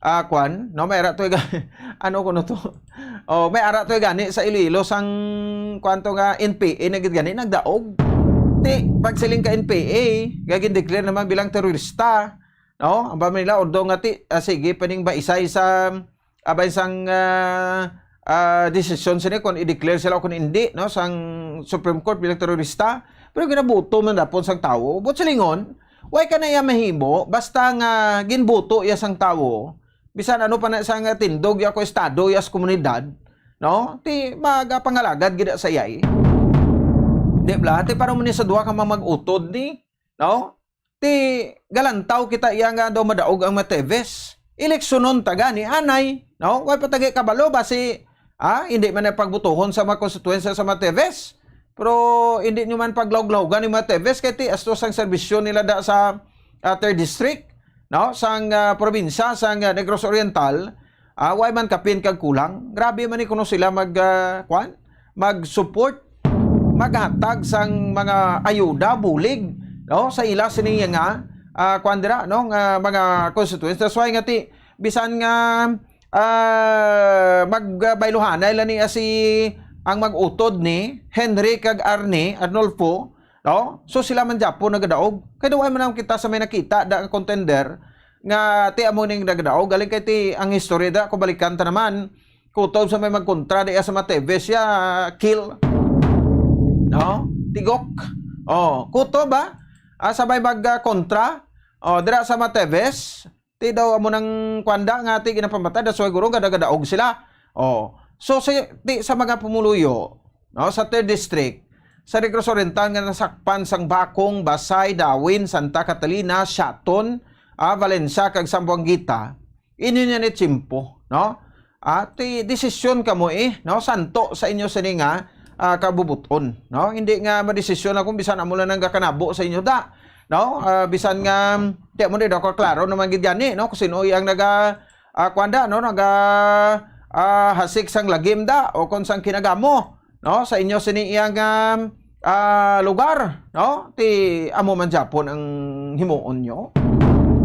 ah, kwan, no? May ara to ya ga-, ano kuno to? Oh, may ara to ya gani sa Iloilo sang kwan to nga N P A na gid gani nagdaog. Ti, pagsiling ka N P A, nga gin-declare naman bilang terorista, no? Ang pamilya, although nga ti, ah, sige, pwedeng ba isa-isa, abay sang, ah, ah, desisyon sini kung i-declare sila o kung hindi, no, sang Supreme Court bilang terorista. Pero ginabuto man dapon sang tawo. Buot silingon, way ka na iya mahimo, basta nga ginbuto iya sang tawo, bisan ano pa na sang tindog iya ko estado, iya sa komunidad, no? Ti magapangalagad gid sa iya, eh. Di ba? Ti para mo ni sa duha ka mga mag-utod ni, no? Ti galantaw kita iya nga daw madaog ang Mateves. Eleksyonon ta gani anay, no? Way pa ta gid kabalo basi, ah, hindi man na pagbutuhon sa mga konstituensya sa Mateves. Pero hindi nyo man paglawag-lawagan ni Mateves kay ti astos ang serbisyo nila da sa, ah, third district, no? Sang, ah, probinsya sang, ah, Negros Oriental. Ah, way man kapin kag kulang. Grabe man ni kuno sila mag, ah, kwan? Mag-support, maghatag sang mga ayuda, bulig, no? Sa ila sini nga, ah, kwan dira, no? Nga mga constituents. That's why nga ti, bisan nga, ah, magbayluhanay lang ni, ah, si, ang mag-utod ni Henry kag Arnie Arnulfo, no? So, sila man gyapo nagadaog. Kay daw ay man kita sa may nakita da nga contender nga ti amo ning nagadaog. Galing kay ti ang history da, kung balikan ta naman, kutob sa may magkontra di sa Mateves siya, kill. No? Tigok. Oh, kutob ba? Ah, sa may mag, ah, kontra. Oh, dira sa Mateves. Ti daw amo nang kwanda nga ti ginapamatay, that's why guro gada-gadaog sila. Oh. So, sa, ti, sa mga pumuluyo, no, sa third district, sa Negros Oriental nga nasakpan sang Bacong, Basay, Dawin, Santa Catalina, Siaton, ah, Valencia, kag Zamboanguita, inyo niya ni tiyempo, no? Ah, ti desisyon kamo, eh, no? Santo sa inyo sini nga, ah, kabubuton, no? Hindi nga madesisyon ako bisan amo lang nang gakanabo sa inyo da. no? Ah, bisan nga, di mo ni daw kaklaro naman gid gani, no? Kung sino iyang naga, ah, kuwan da, no? Naga, ah, hasik sang lagim da, o kung sang kinagamo, no? Sa inyo sini iyang, um, ah, lugar, no? Ti amo man japon ang himuon nyo.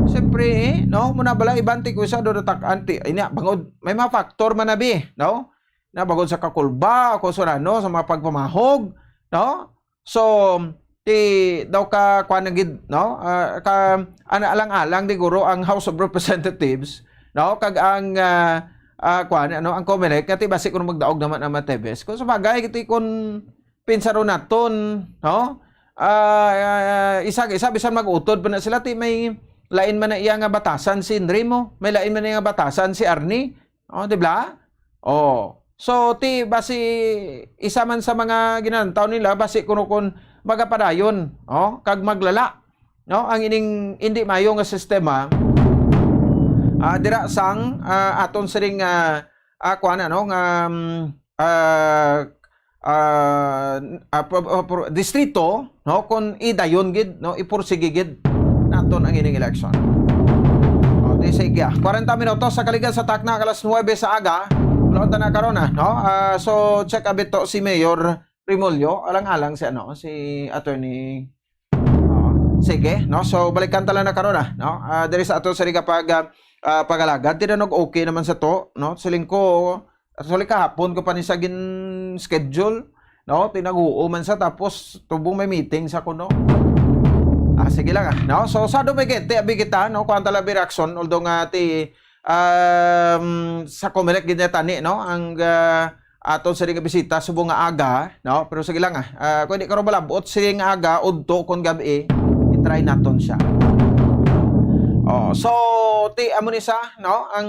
Siyempre, eh, no? Muna bala iban ti kusa do natakan ti, ina, bangod, may mga factor man na bi, no? Na bangod sa kakulba, o kung sa ano, sa mga pagpamahog, no? So, ti daw ka, kuwan na gid, no? Ah, ka, ana, alang-alang di guro ang House of Representatives, no? Kag ang, ah, ah, kuwan, ano, ang Comelec, nga ti basi kuno magdaog naman ang Matebes. Kung sa bagay, ti kun pinsaron naton, no? Ah, ah, isa, isa, bisan mag-utod pa na sila, ti may lain man na iya nga batasan si Henry mo, may lain man na iya nga batasan si Arnie, oh, di ba? Oh. So, ti, basi, isa man sa mga ginantaw nila, basi kuno kun magapadayon, oh, kag maglala, no? Ang ining indi mayo nga sistema, ah, dira sang, ah, aton siring, ah, ah, kuwan, ano, nga, um, ah, ah, ah, pro-, ah, pro-, distrito, no, kung idayon gid, no, ipursigi gid naton ang ining election. O, di sige, ah. Kwarenta minutos sa kaligan sa takna, alas nuwebe sa aga. Wala ta na karon, ah, no? Ah, so, check a bit to si Mayor Remolyo, alang-alang si, ano, si Attorney. Oo. Sige, no? So, balikan ta lang na karon, ah, no? Ah, diri sa ato sa riga pag, ah, ah, pag-alagad, tinanog okay naman sa to, no? Siling ko, actually, kahapon ko pa ni sa gin-schedule, no? Tinaguo man sa, tapos tubong may meeting sa kuno. Ah, sige lang, ah, no? So, sa dumigit, ti abi kita, no? Kuwan talaga reaction, although nga ti, um, sa Comelec gid na tani, no? Ang, ah, aton sa nga bisita subong nga aga, no? Pero sige lang, ah. Ah, kung di ka ro malabot, sige nga aga, udto kon gabi, i-try naton siya. Oh, so, ti, amo ni sa, no? Ang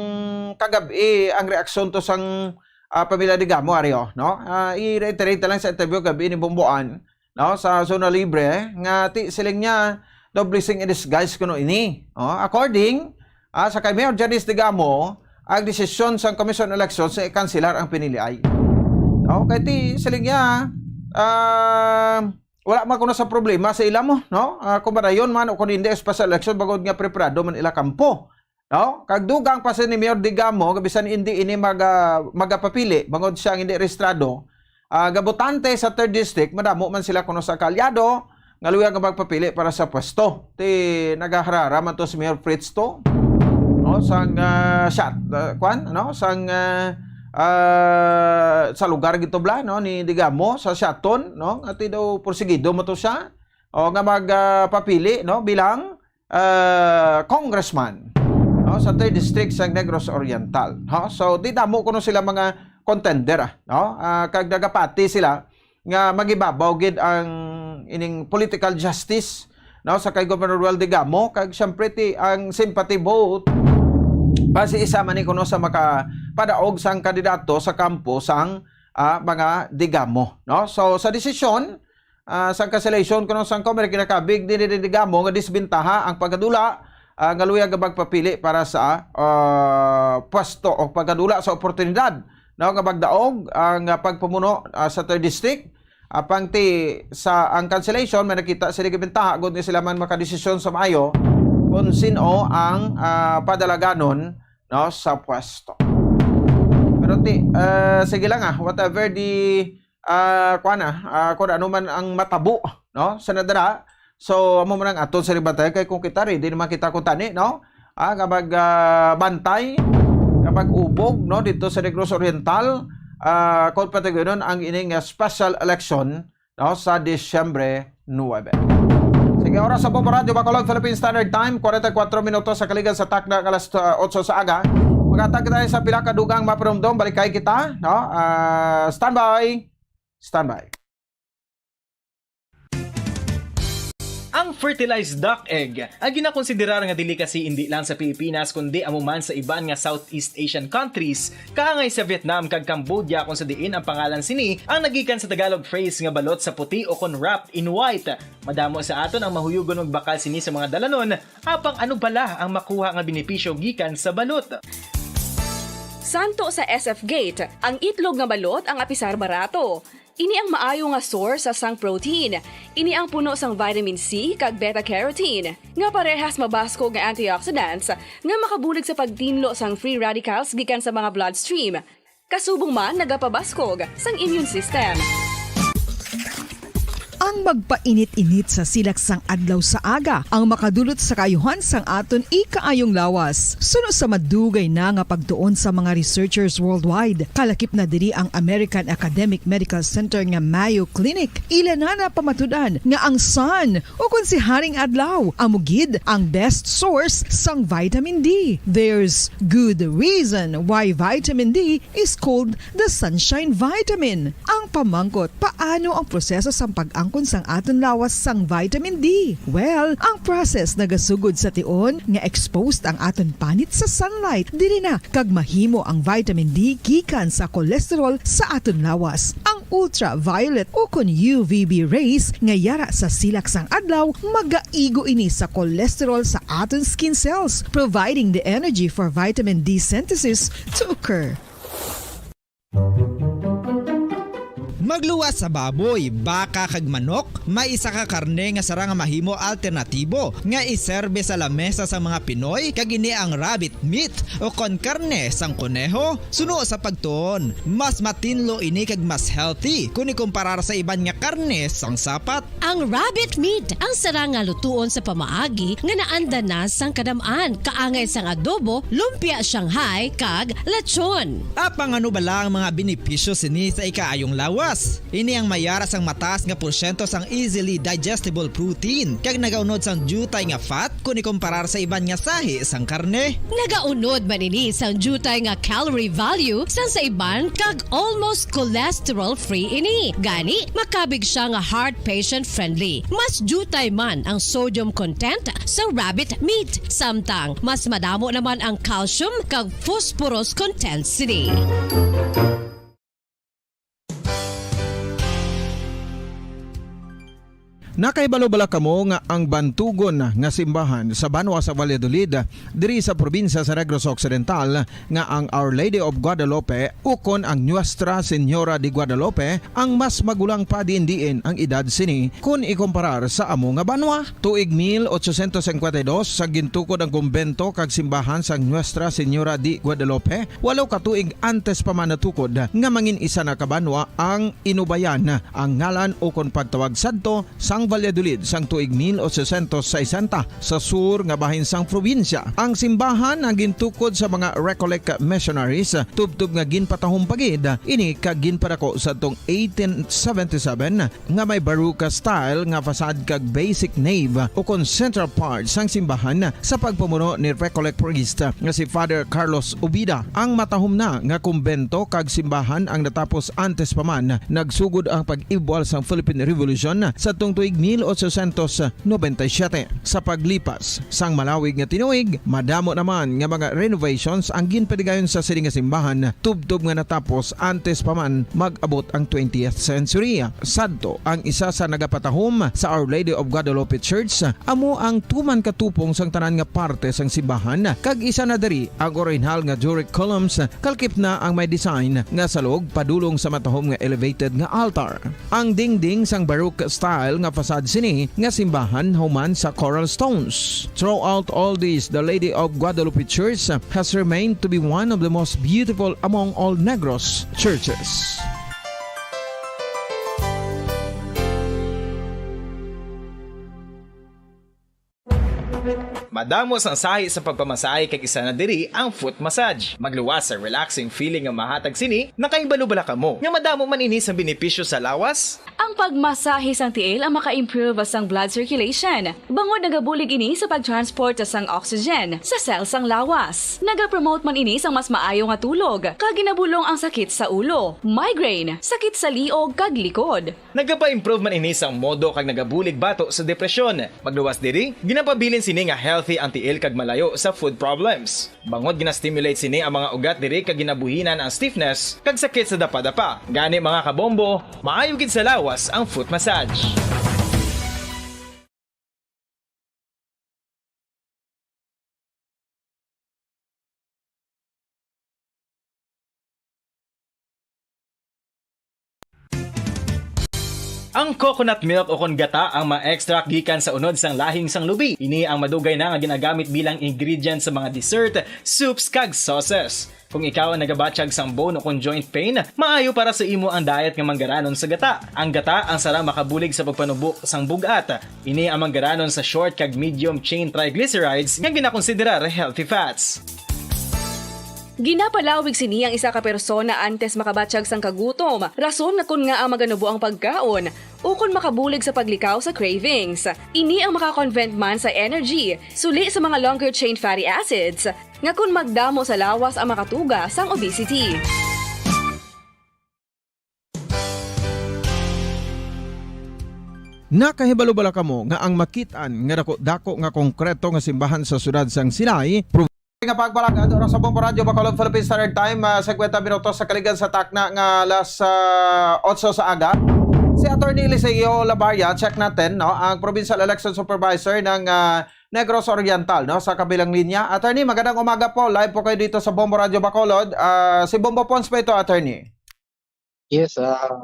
kagabi, ang reaksyon to sang, ah, pamilya ni Gamo, Ario, no? Ah, i-reiterate lang sa interview gabi ni Bomboan, no? Sa Zona Libre, nga ti, siling niya, daw blessing in disguise kuno ini. Oh, according, ah, sa kay Mayor Janice Digamo, ang desisyon sang Commission on Elections sa i-kanselar ang piniliay. No? Kay ti, siling niya, ah, wala man kuno sa problema sa ila mo, no? Ah, kung madayon man o kung hindi, special election, bangod nga preparado man ila kampo. No? Kag dugang pa sa ni Mayor Digamo, nga bisan hindi ini maga-, magapapili, bangod siya ang hindi rehistrado, ah, nga botante sa third district, madamo man sila kuno sa kaalyado, nga luyag nga magpapili para sa pwesto. Ti nagaharara man to si Mayor Fritz to. No, sang, ah, Siat-, ah, kwan, no, sang, ah, ah, sa lugar gid to bala, no, ni Digamo, sa Siaton, no, nga ti daw porsigido mo to siya. O nga mag, ah, papili, no, bilang, ah, congressman, no, sa third district sa Negros Oriental, no? So, di damo kuno sila mga contender, ah, no? Ah, kag nagapati sila nga magibabaw gid ang ining political justice, no, sa kay Governor Roel Digamo, kag siyempre ti ang sympathy vote basi isa man ni kuno sa makapadaog sang kandidato sa kampo sang, ah, mga Digamo, no? So, sa desisyon, ah, sang cancellation kuno sang Comelec, ginakabig ni Digamo nga disbentaha ang pagkadula, ah, nga luyag nga magpapili para sa, ah, pwesto o pagkadula sa oportunidad, no, nga magdaog ang, ah, pagpamuno, ah, sa third district. Apang ti sa ang cancellation, may nakita sila gibentaha gud nga sila man makadesisyon sa maayo kung sin-o ang, ah, padalaganon, no, sa pwesto. Pero ti, ah, sige lang, ah, whatever the, ah, kuwan, ah, ah, kung ano man ang matabo, no, sa nadara. So, amo man ang aton sa ribantay, kay kung kita, ready naman kita kung tani, no? Ah, nga mag, ah, bantay, nga mag-ubog, no, dito sa Negros Oriental, ah, kung patagonon ang ining, ah, special election, no, sa Disyembre nuebe. Sige, oras sa Bombo Radyo Bacolod, Philippine Standard Time, kwarenta y kuwatro minutos sa kaligan sa takna nga alas, ah, otso sa aga. Maghatag tayo sa pila ka dugang mapanumdom, balik kay kita, no? Ah, standby. Standby. Ang fertilized duck egg ay ginakonsiderar nga delicacy indi lang sa Pilipinas kundi amo man sa iban nga Southeast Asian countries, kaangay sa Vietnam kag Cambodia, kung sa diin ang pangalan sini ang nagikan sa Tagalog phrase nga balot sa puti o kon wrapped in white. Madamo sa aton ang mahuyugon magbakal sini sa mga dalanon, apang ano bala ang makuha nga benepisyo gikan sa balot? Santo sa S F Gate, ang itlog nga balot ang apisar barato. Ini ang maayo nga source sa sang protein. Ini ang puno sang vitamin C kag beta-carotene, nga parehas mabaskog nga antioxidants nga makabulig sa pagtinlo sang free radicals gikan sa mga bloodstream. Kasubong man nagapabaskog sang immune system. Ang magpainit-init sa silak sang adlaw sa aga ang makadulot sa kaayuhan sang aton ikaayong lawas. Suno sa madugay na nga pagtuon sa mga researchers worldwide, kalakip na diri ang American Academic Medical Center nga Mayo Clinic, ila na napamatud-an nga ang sun, ukon si Haring Adlaw, amo gid ang best source sang vitamin D. There's good reason why vitamin D is called the sunshine vitamin. Ang pamangkot, paano ang proseso sang pag-angkon sang aton lawas sang vitamin D? Well, ang process nagasugod sa tion nga exposed ang aton panit sa sunlight. Diri na kag mahimo ang vitamin D gikan sa cholesterol sa aton lawas. Ang ultraviolet ukon U V B rays nga yara sa silak sang adlaw, magaigo ini sa cholesterol sa aton skin cells, providing the energy for vitamin D synthesis to occur. Magluwas sa baboy, baka, kag manok, may isa ka karne nga sarang nga mahimo alternatibo nga iserbe sa lamesa sang mga Pinoy, kag ini ang rabbit meat, ukon karne sang koneho. Suno sa pagtuon, mas matinlo ini kag mas healthy kon ikumparar sa iban nga karne sang sapat. Ang rabbit meat ang sarang nga lutuon sa pamaagi nga naanda na sang kadam-an, kaangay sang adobo, lumpia Shanghai, kag lechon. Apang ano bala ang mga benepisyo sini sa ikaayong lawas? Ini ang mayara sang mataas nga porsyento sang easily digestible protein, kag nagaunod sang diutay nga fat kon ikumparar sa iban nga sahi sang karne. Nagaunod man ini sang diutay nga calorie value sang sa iban, kag almost cholesterol-free ini. Gani, makabig siya nga heart patient-friendly. Mas diutay man ang sodium content sa rabbit meat, samtang mas madamo naman ang calcium kag phosphorus content sini. Nakahibalo bala kamo nga ang bantugon nga simbahan sa banwa sa Valladolid, diri sa probinsya sa Negros Occidental, nga ang Our Lady of Guadalupe ukon ang Nuestra Señora de Guadalupe ang mas magulang pa diin-diin ang edad sini kon ikumparar sa amo nga banwa? Tuig mil ochocientos cincuenta y dos sa gintukod ang kumbento kag simbahan sang Nuestra Señora de Guadalupe, walo ka tuig antes pa man natukod nga mangin isa na ka banwa ang Inubayan, ang ngalan ukon pagtawag sadto sang Valladolid sang tuig mil ochocientos sesenta sa sur nga bahin sang probinsya. Ang simbahan ang gintukod sa mga Recollect missionaries, tubtob nga ginpatahom pa gid ini kag ginpadako sadtong eighteen seventy-seven, nga may Baroque style nga facade kag basic nave ukon central part sang simbahan sa pagpamuno ni Recollect priest nga si Father Carlos Ubida. Ang matahom na nga kumbento kag simbahan ang natapos antes pa man nagsugod ang pag-ibwal sang Philippine Revolution sadtong tuig mil ochocientos noventa y siete. Sa paglipas sang malawig nga tinuig, madamo naman nga mga renovations ang ginpadigayon sa sini nga simbahan, tubtob nga natapos antes pa man mag-abot ang twentieth century. Sadto, ang isa sa nagapatahom sa Our Lady of Guadalupe Church amo ang tuman ka tupong sang tanan nga parte sang simbahan, kag isa na diri ang orihinal nga Doric columns, kalakip na ang may design nga salog padulong sa matahom nga elevated nga altar. Ang dingding sang Baroque style nga facade sini nga simbahan human sa coral stones. Throughout all this, the Lady of Guadalupe Church has remained to be one of the most beautiful among all Negros churches. Madamo sang sahi sa pagpamasahe, kag isa na diri ang foot massage. Magluwas sa relaxing feeling nga mahatag sini. Nakahibalo bala kamo nga madamo man ini sang benepisyo sa lawas? Ang pagmasahe sang tiil ang maka-improve sang blood circulation, bangod nagabulig ini sa pag-transport sang oxygen sa cell sang lawas. Nagapromote man ini sang mas maayo nga tulog, kag ginabulong ang sakit sa ulo, migraine, sakit sa liog kag likod. Nagapa-improve man ini sang modo kag nagabulig bato sa depresyon. Magluwas diri, ginapabilin sini nga healthy ang tiil kag malayo sa foot problems. Bangod gina-stimulate sini ang mga ugat diri kag ginabuhinan ang stiffness kag sakit sa dapadapa. Gani, mga kabombo, maayo gid sa lawas ang foot massage. Ang coconut milk o kon gata ang ma-extract gikan sa unod sang lahing sang lubi. Ini ang madugay na nga ginagamit bilang ingredient sa mga dessert, soups, kag sauces. Kung ikaw ang nagabatyag sang bone o kon joint pain, maayo para sa imo ang diet nga manggaranon sa gata. Ang gata ang sara makabulig sa pagpanubo sang bug-at. Ini ang manggaranon sa short kag medium chain triglycerides nga ginakonsiderar healthy fats. Ginapalawig sini ang isa ka persona antes makabatyag sang kagutom, rason nga kon ngaa maganubo ang pagkaon, ukon makabulig sa paglikaw sa cravings. Ini ang maka-convert man sa energy, suli sa mga longer chain fatty acids, nga kon magdamo sa lawas ang makatuga sang obesity. Nakahibalo bala kamo nga ang makit-an nga dako-dako nga konkreto nga simbahan sa siyudad sang Sinay, nga pagpalagad, oras sa Bombo Radyo Bacolod, Philippine Standard Time, ah, singkwenta minutos sa kaligan sa takna nga alas, ah, otso sa aga. Si Attorney Eliseo Labaria, check natin, no, ang Provincial Election Supervisor ng, ah, Negros Oriental, no, sa kabilang linya. Attorney, magandang umaga po. Live po kayo dito sa Bombo Radyo Bacolod. Ah, si Bombo Pons ba ito, Attorney? Yes, ah,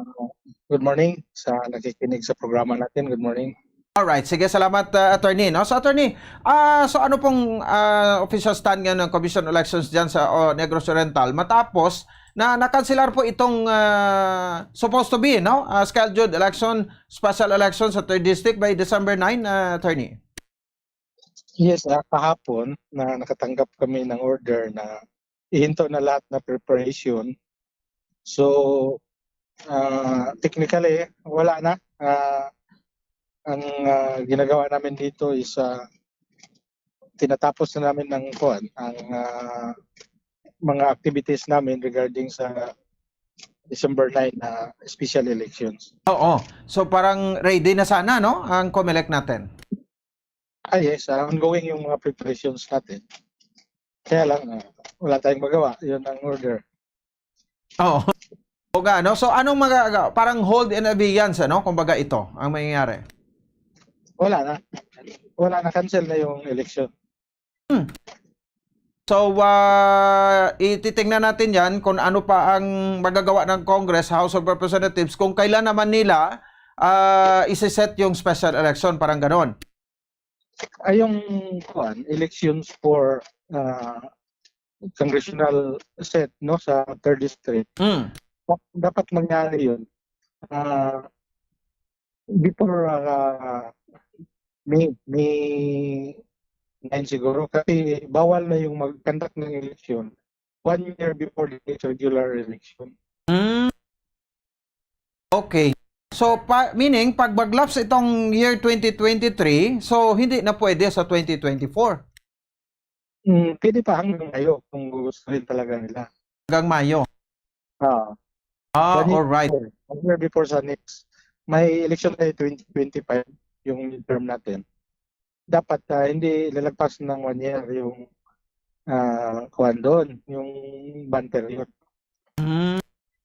good morning sa nakikinig sa programa natin. Good morning. Alright, sige, salamat, ah, attorney, no? So, attorney, ah, so ano pong, ah, official stand ngayon ng Commission on Elections diyan sa, oh, Negros Oriental matapos na nakanselar po itong, ah, supposed to be, no? Ah, scheduled election, special election sa third district by December nine, ah, attorney? Yes, ah, kahapon na nakatanggap kami ng order na ihinto na lahat na preparation. So, ah, technically, wala na. Ah, ang, ah, ginagawa namin dito is, ah, tinatapos na namin ng kuwan, ang, ah, mga activities namin regarding sa December nine na special elections. Oo. So parang ready na sana, no, ang Comelec natin? Ah, yes, ah, ongoing yung mga preparations natin. Kaya lang, ah, wala tayong magawa. Yun ang order. Oo. O nga, no? So anong mga, parang hold in abeyance, ano? Kumbaga ito, ang mangyayari? Wala na. Wala na, cancel na yung election. So, ah, ititingnan natin yan kung ano pa ang magagawa ng Congress, House of Representatives, kung kailan naman nila, ah, isiset yung special election, parang ganon. Ay, yung, kuwan, elections for, ah, congressional seat, no, sa third district. Mm. Dap- Dapat mangyari yun. Ah, before, ah, May, May nine siguro. Kasi bawal na yung mag-conduct ng election one year before the next regular election. Mm. Okay. So, pa, meaning, pag mag-lapse itong year twenty twenty-three, so hindi na pwede sa twenty twenty-four? Mm, pwede pa hanggang Mayo kung gusto rin talaga nila. Hanggang Mayo? Ah, Ah, One year all right. One year before sa next. May election tayo twenty twenty-five, yung midterm natin. Dapat, ah, hindi lalagpas ng one year yung, ah, kuwan doon, yung ban period. Mm.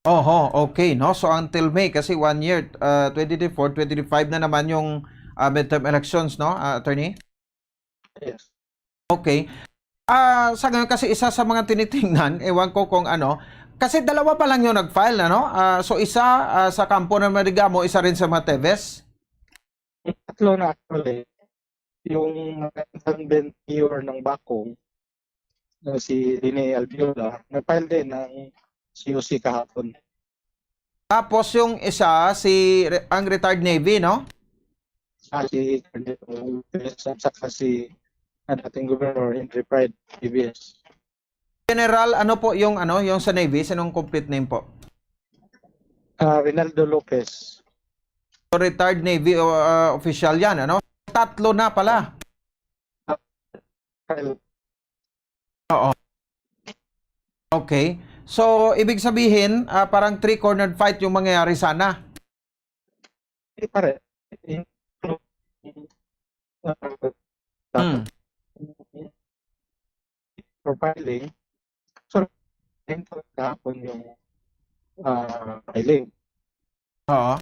Oho, okay, no? So until May, kasi one year, uh, twenty twenty-four, twenty twenty-five na naman yung, uh, midterm elections, no, uh, attorney? Yes. Okay. Ah, sa ngayon kasi isa sa mga tinitingnan, ewan ko kung ano, kasi dalawa pa lang yung nag-file, ano? Ah, so isa, ah, sa kampo ng Madigamo, isa rin sa mga Teves. Tatlo na actually. Yung incumbent mayor ng Bacong, na si Rene Albiola, nag-file din ng C O C kahapon. Tapos yung isa, si re- ang retired Navy, no? Ah, si Colonel Lopez at saka si ang dating Governor Henry Pride, P B S. General, ano po yung ano, yung sa Navy, sinong complete name po? Ah, Rinaldo Lopez. So, retired Navy o, ah, official yan, ano? Tatlo na pala. Kyle. Oo. Okay. So, ibig sabihin, ah, parang three-cornered fight yung mangyayari sana. Eh, pare, eh, Hmm. profiling. So, ito kahapon yung ah, filing. Oo.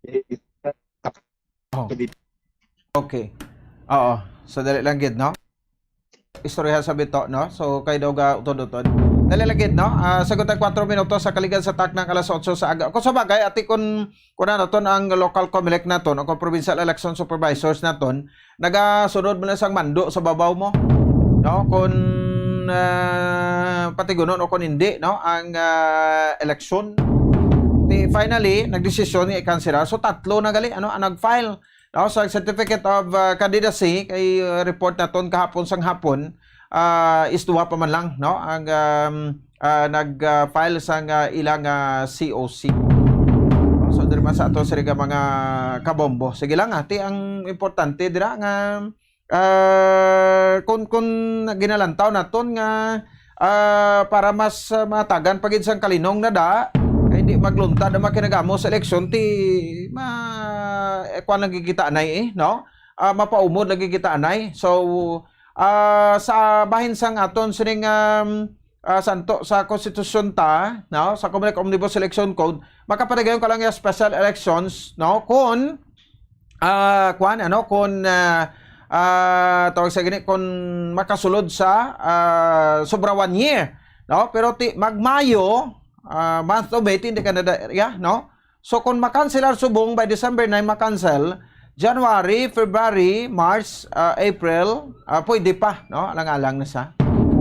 Eh, Oh. Okay. Oo. So, dali lang gid, no? istorya sa bito, no? So, kay daw ga utod-utod. Dali lagi, no? Ah, sagot ang kwatro minutos sa kaligan sa taknang alas otso sa aga. Kung sa bagay, ati kun, kun ano ton ang local Comelec naton, o kung provincial election supervisors naton, nagasunod mo na sang mando sa babaw mo, no? Kung, ah, patigunon o kung hindi, no? Ang, ah, eleksyon. Di, finally, nagdesisyon nga i-cancel. So, tatlo na gali, ano, ang nag-file, no, sa certificate of, ah, candidacy, kay, ah, report naton kahapon sang hapon, ah, is duha pa man lang, no, ang, um, ah, nag, ah, file sang, ah, ilang, ah, C O C. No, so, diri man sa ato sila nga mga kabombo. Sige lang, ati, ang importante dira nga, ah, kun, kun ginalantaw naton nga, ah, para mas, ah, matagan pa gid sang kalinong na da, kay hindi magluntad ang mga kinagamo sa eleksyon, ti ma-, eh, kuwan lagi kita anay, eh, no? Ah, mapaumod lagi kita anay. So, ah, sa bahin sang aton sining, um, ah, santo sa konstitusyon ta, no, sa Comelec Omnibus Election Code, makapatigayon ka lang yung special elections, no, kung, ah, kuwan, ano, kung, ah, ah, tawag sa gini, kung makasulod sa, ah, sobra one year, no? Pero ti, mag-Mayo, ah, month of May, ti, hindi ka na da-, yeah, no? So, kung makanselar subong by December nine, makansel, January, February, March, ah, April, ah, pwede pa, no? Alang-alang na sa,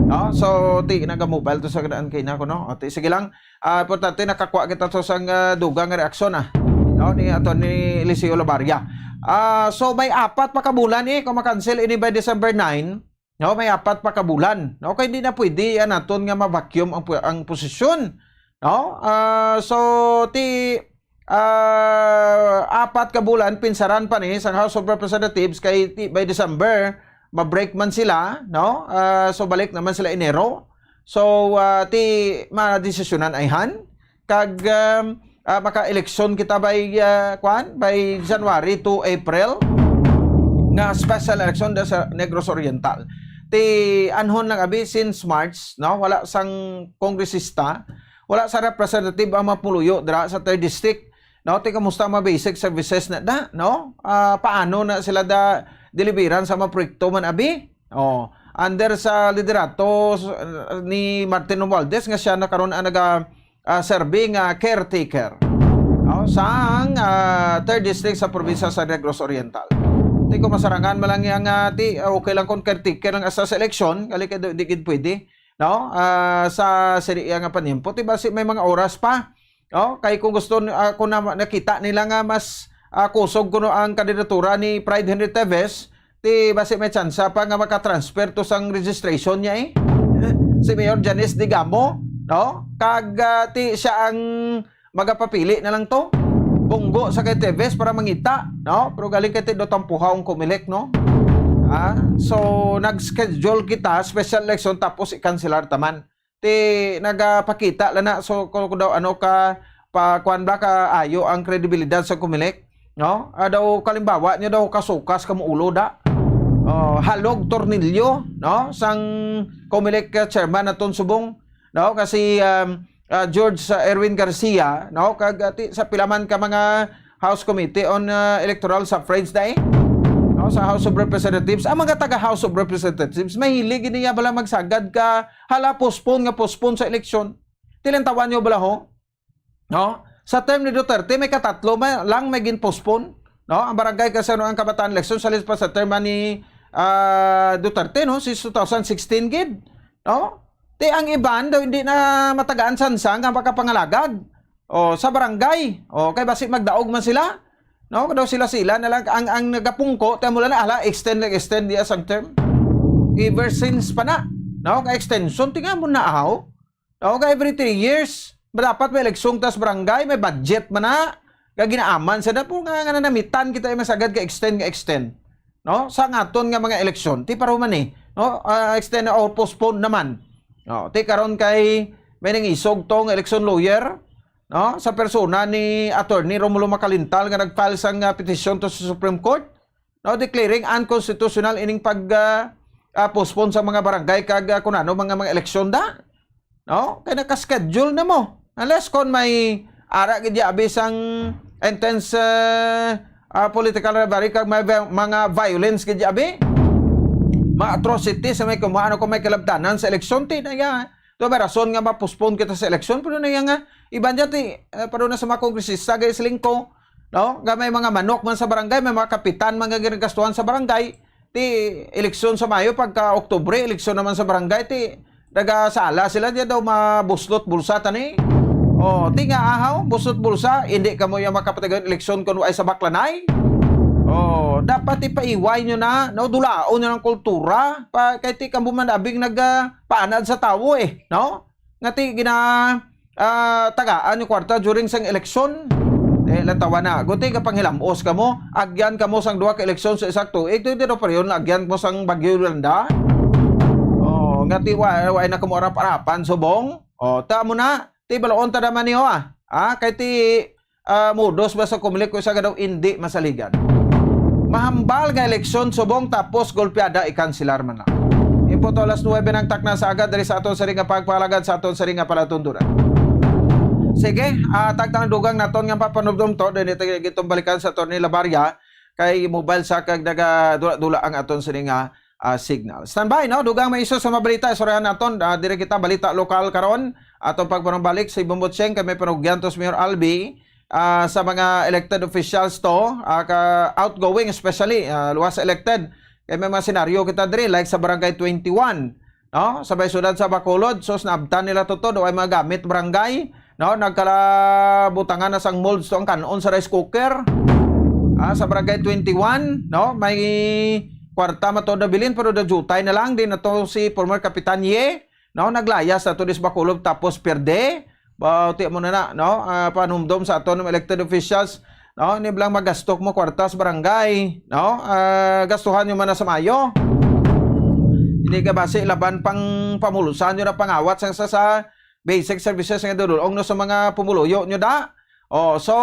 no? So, ti, naga-mobile to sa kadaan kay na ko, no? O, ti, sige lang. Ah, importante, nakakuha kita to sang, ah, dugang nga reaksyon, ah, no? Ni ato ni Eliseo Labaria. Ah, so, may apat pa ka bulan, eh, kung makansel ini by December nine, no? May apat pa ka bulan, no? Kay hindi na pwede, ah, naton nga ma-vacuum ang pu-, ang posisyon, no? Ah, so, ti, ah, apat ka bulan, pinsaran pa ni sa House of Representatives kay ti, by December, ma-break man sila, no? Ah, so, balik naman sila Enero. So, ah, ti, madesisyonan ayhan. Kag, um, ah, maka-eleksyon kita by, ah, kwan, by January to April, nga special election da sa Negros Oriental. Ti, anhon lang abi, since March, no, wala sang kongresista, wala sa representative ang mapuluyo dira sa third district, no? Ti, kamusta ang mga basic services na da, no? Ah, paano na sila da deliveran sa mga proyekto man abi? Oh, under sa liderato s-, ni Martin Romualdez nga siya na karon ang naga, ah, serve nga caretaker, no, sang, ah, third district sa probinsya sa Negros Oriental. Ti, kung masarangan man lang yang, ah, ti, ah, okay lang kung caretaker ang asa sa eleksyon, gali kay di, di gid pwede, no? Ah, sa sili nga panimpo, ti basi may mga oras pa, no? Kay kung gusto, ah, kung na, nakita nila nga mas, ah, kusog kuno ang kandidatura ni Pride Henry Teves, ti basi may tsansa pa nga makatransfer to sang registration niya, eh. Si Mayor Janice Digamo, no? Kag, ah, ti siya ang magapapili na lang to. Bunggo sa kay Teves para mangita, no? Pero galing kay ti do tampuhaw ang Comelec, no? Ah, so nag-schedule kita special election tapos i-cancelar taman. Ti nagapakita lang na, so, kung, kung daw ano ka, pa, kuwan ba, ka ayo ang kredibilidad sa Comelec, no? Ah, daw, kalimbawa niya daw, kasukas ka mo ulo da. Oh, halog tornilyo, no? Sang Comelec, uh, chairman naton subong, no? Kasi, um, uh, George, uh, Erwin Garcia, no? Kag, uh, ti, sa pilaman ka mga House Committee on, uh, Electoral Suffrage na, eh, no? Sa House of Representatives, ang mga taga House of Representatives, mahilig niya bala magsagad ka, hala, postpone nga postpone sa eleksyon. Tilantawan nyo bala, ho? No? Sa term ni Duterte, may katatlo ma-, lang may gin-postpone. No? Ang barangay kasi, ano, ang kabataan election, sa pa sa term ni, ah, Duterte, no? Since two thousand sixteen gid. No? Ti ang iban daw hindi na matagaan sansa nga makapangalagad. O, sa barangay. O, kay basi magdaog man sila. No? Daw sila-sila na lang ang, ang nagapungko, ti amo lang na, ala, extend, nag-extend diya sang term. Ever since pa na. No? Ka extension, tingnan mo na, aw. O, ka every three years, dapat may eleksyon tas barangay, may budget man na. Ka ginaaman sa dapo nga, nga nanamitan kita yung masagad ka extend, ka extend. No? Sa ngaton nga mga eleksyon, ti paruman eh. No? Ah, extend o postpone naman. No? Ti karon kay may nangisog tong election lawyer, no? Sa persona ni Attorney Romulo Macalintal nga nag-file sang, ah, petition to sa Supreme Court. No, declaring unconstitutional ining pag, ah, ah, postpone sa mga barangay kag, ah, kun ano, mga, mga eleksyon da. No? Kay naka-schedule na mo. Unless kon may ara gid abi sang intense, ah, ah, political rivalry kag may vi-, mga violence gid abi. mga atrocity sa may kumuha, ano, kung may kalabtanan sa eleksyon, ti na iya. Ito may rason nga ma-postpone kita sa eleksyon, pero na iya nga, iban dyan, ti, eh, pero na sa mga kongresista, guys, lingko, no? Nga may mga manok man sa barangay, may mga kapitan man nga ginagastuhan sa barangay, ti eleksyon sa Mayo, pagka Oktubre, eleksyon naman sa barangay, ti nagasala sila, di daw mabuslot bulsa tani. Oh, ti nga ahaw, buslot bulsa, hindi kamo yung makapatigon eleksyon kung ay sa baklanay. Oh, dapat ipaiway nyo na, no, dulaon nyo ng kultura, pa, kay ti kamo man abing nag, ah, paanad sa tawo eh, no? Nga ti gina, ah, tagaan yung kwarta during sang eleksyon. Eh, latawa na. Guti ka panghilamos kamo, agyan kamo sang duha ka eleksyon sa isang tuig, ito, ito, pero yun, agyan mo sang Bagyo Yolanda. Oh, nga ti wa, wa na kamo arap-arapan, subong. Oh, ta mo na, ti balaon ta naman niyo, ah. Ah, kay ti, ah, mudos ba sa Comelec ko isa ka daw indi masaligan. Mahambal nga eleksyon subong tapos golpeada ikansilar man lang. Imputo alas nuebe ng takna sa agad diri sa aton sari nga pagpalagad sa aton sari nga palatunduran. Sige, ah, tagtang dugang naton nga papanumdum to, din ito gitong balikan sa Attorney Labaria, kay mobile sa kag nagadula-dula ang aton sari nga, ah, signal. Standby, no? Dugang may iso sa mabalita, istoryahan naton, ah, dire kita balita lokal karon. Atong pagpanumbalik sa Ibon Botseng kay may panugyan to si Mayor Albi, ah, sa mga elected officials to, ah, ka outgoing especially, ah, luwas sa elected. Kay may mga senaryo kita diri, like sa Barangay twenty-one, no? Sa may siyudad sa Bacolod, sus, naabtan nila to, to, daw ay mga gamit barangay, no? Nagkalabutangan na sang molds to ang kanon sa rice cooker. Ah, sa Barangay twenty-one, no? May kwarta man to nabilin, pero nagutay na lang din na to si former Kapitan Ye, no? Naglayas na to dis Bacolod tapos pierde. Bauti mo na na, no? Ah, panumdom sa aton mga elected officials, no? Ni blang magastok mo kwarta sa barangay, no? Ah, gastuhan nyo man na sa mayo. Hindi ka basi laban pang pamulusan nyo na pangawat sa, sa, sa basic services nga dudulong, no, sa mga pumuluyo nyo da. Oh, so,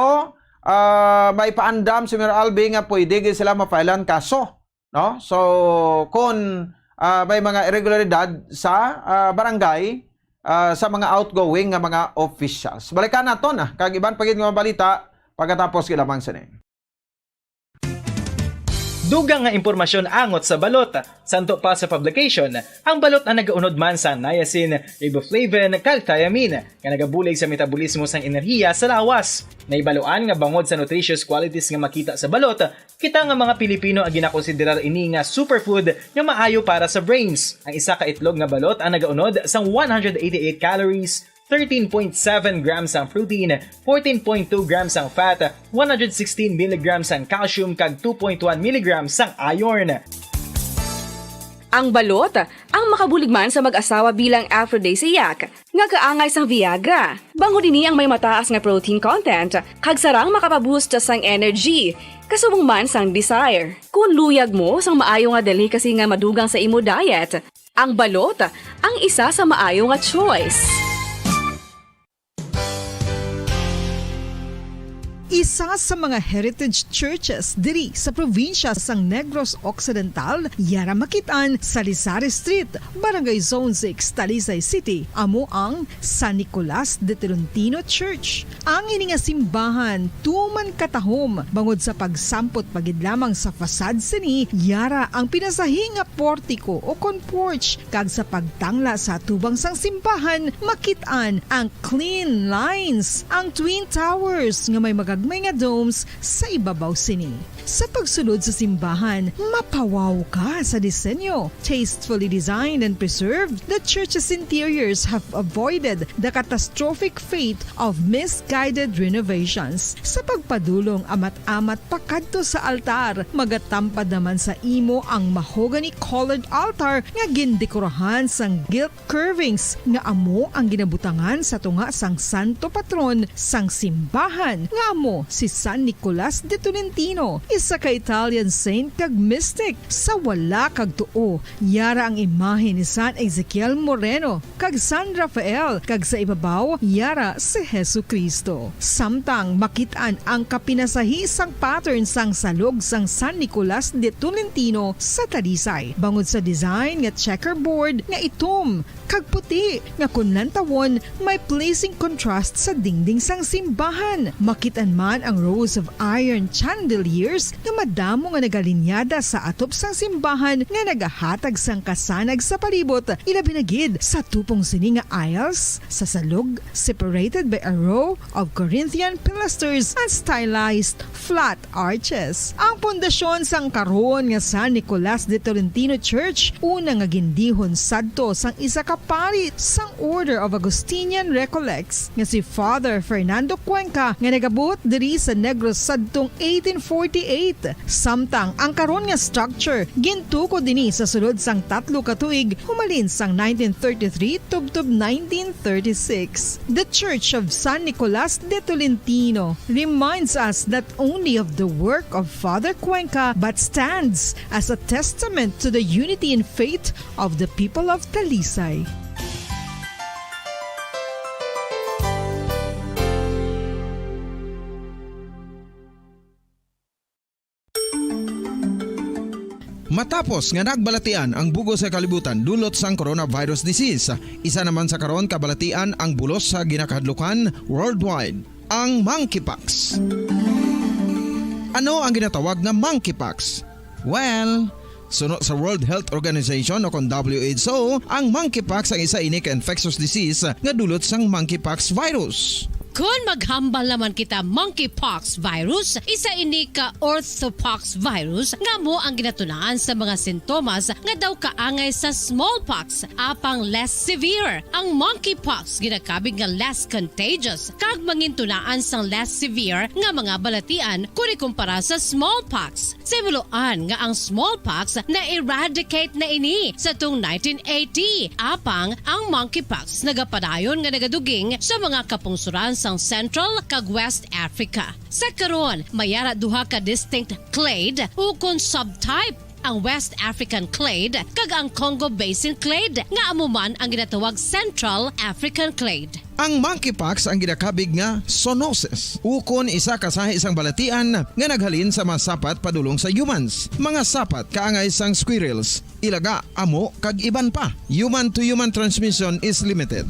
ah, may paandam si Mayor Albi nga pwede gid sila mapailan kaso, no? So, kung, ah, may mga irregularidad sa, ah, barangay, ah, sa mga outgoing nga mga officials. Balikan naton, ah, kag iban pa gid nga mga balita pagkatapos gid lamang sini. Dugang nga impormasyon angot sa balot. Santo pa sa publication, ang balot ang nagaunod man sa niacin, riboflavin, kag thiamine, nga nagabulig sa metabolismo sang enerhiya sa lawas. Naibaluan nga bangod sa nutritious qualities nga makita sa balot, kita nga mga Pilipino ang ginakonsiderar ini nga superfood nga maayo para sa brains. Ang isa ka itlog nga balot ang nagaunod sang one hundred eighty-eight calories, thirteen point seven grams ang protein, fourteen point two grams ang fat, one hundred sixteen milligrams ang calcium, kag two point one milligrams ang iron. Ang balot, ang makabulig man sa mag-asawa bilang aphrodisiac, nga kaangay sang Viagra. Bangod ini ang may mataas nga protein content, kag sarang makapaboost sang energy, kasubong man sang desire. Kung luyag mo sang maayo nga delicacy nga madugang sa imo diet, ang balot ang isa sa maayo nga choice. Isa sa mga heritage churches diri sa probinsya sang Negros Occidental, yara makit-an sa Lisari Street, Barangay Zone six, Talisay City, amo ang San Nicolas de Tolentino Church. Ang ini nga simbahan tuman katahom bangod sa pagsampot pa gid lamang sa facade sini, yara ang pinasahi nga portiko o kon porch, kag sa pagtangla sa atubang sang simbahan, makit-an ang clean lines, ang twin towers nga may magagmay nga domes sa ibabaw sini. Sa pagsulod sa simbahan, mapawaw ka sa disenyo. Tastefully designed and preserved, the church's interiors have avoided the catastrophic fate of misguided renovations. Sa pagpadulong amat-amat pakadto sa altar, magatampad naman sa imo ang mahogany-colored altar nga gindekorahan sang gilt curvings nga amo ang ginabutangan sa tunga sang santo patron sang simbahan, nga amo si San Nicolas de Tolentino, isa ka Italian saint kag mystic. Sa wala kag tuo, yara ang imahe ni San Ezekiel Moreno kag San Rafael, kag sa ibabaw, yara si Jesu-Cristo. Samtang makit-an ang kapinasahi sang pattern sang salog sang San Nicolas de Tolentino sa Talisay, bangod sa design nga checkerboard nga itom kag puti, nga kun lantawon, may pleasing contrast sa dingding sang simbahan. Makit-an man ang rows of iron chandeliers nga madamo nga nagalinyada sa atop sang simbahan nga nagahatag sang kasanag sa palibot, ilabi na gid sa tupong sini nga aisles sa salog, separated by a row of Corinthian pilasters and stylized flat arches. Ang pundasyon sang karon nga San Nicolas de Tolentino Church, una nga gindihon sadto sang isa ka pari sang Order of Augustinian Recollects nga si Father Fernando Cuenca, nga nagabot diri sa Negros sadtong eighteen forty-eight. Samtang ang karon nga structure gintukod dinhi sa sulod sang tatlo ka tuig, humalin sang nineteen thirty-three tubtob nineteen thirty-six. The Church of San Nicolas de Tolentino reminds us not only of the work of Father Cuenca, but stands as a testament to the unity in faith of the people of Talisay. Matapos nga nagbalatian ang bug-os nga kalibutan dulot sang coronavirus disease, isa naman sa karon kabalatian ang bulos sa ginakahadlukan worldwide, ang monkeypox. Ano ang ginatawag nga monkeypox? Well, suno sa World Health Organization o kon W H O, ang monkeypox ang isa ini ka infectious disease nga dulot sang monkeypox virus. Kon maghambal naman kita monkeypox virus, isa ini ka orthopox virus nga amo ang ginatunaan sa mga sintomas nga daw kaangay sa smallpox, apang less severe. Ang monkeypox ginakabig nga less contagious kag mangintunaan sang less severe nga mga balatian kon ikumpara sa smallpox. Sa himuloan nga ang smallpox na-eradicate na ini sa tong nineteen eighty, apang ang monkeypox nagapadayon nga nagaduging sa mga kapungsoran sang Central kag West Africa. Sa karon, may ara duha ka distinct clade ukon subtype, ang West African clade kag ang Congo Basin clade, nga amo man ang ginatawag Central African clade. Ang monkeypox ang ginakabig nga zoonosis, ukon isa ka sahi sang balatian nga naghalin sa mga sapat padulong sa humans, mga sapat kaangay sang squirrels, ilaga, amo, kag iban pa. Human-to-human transmission is limited.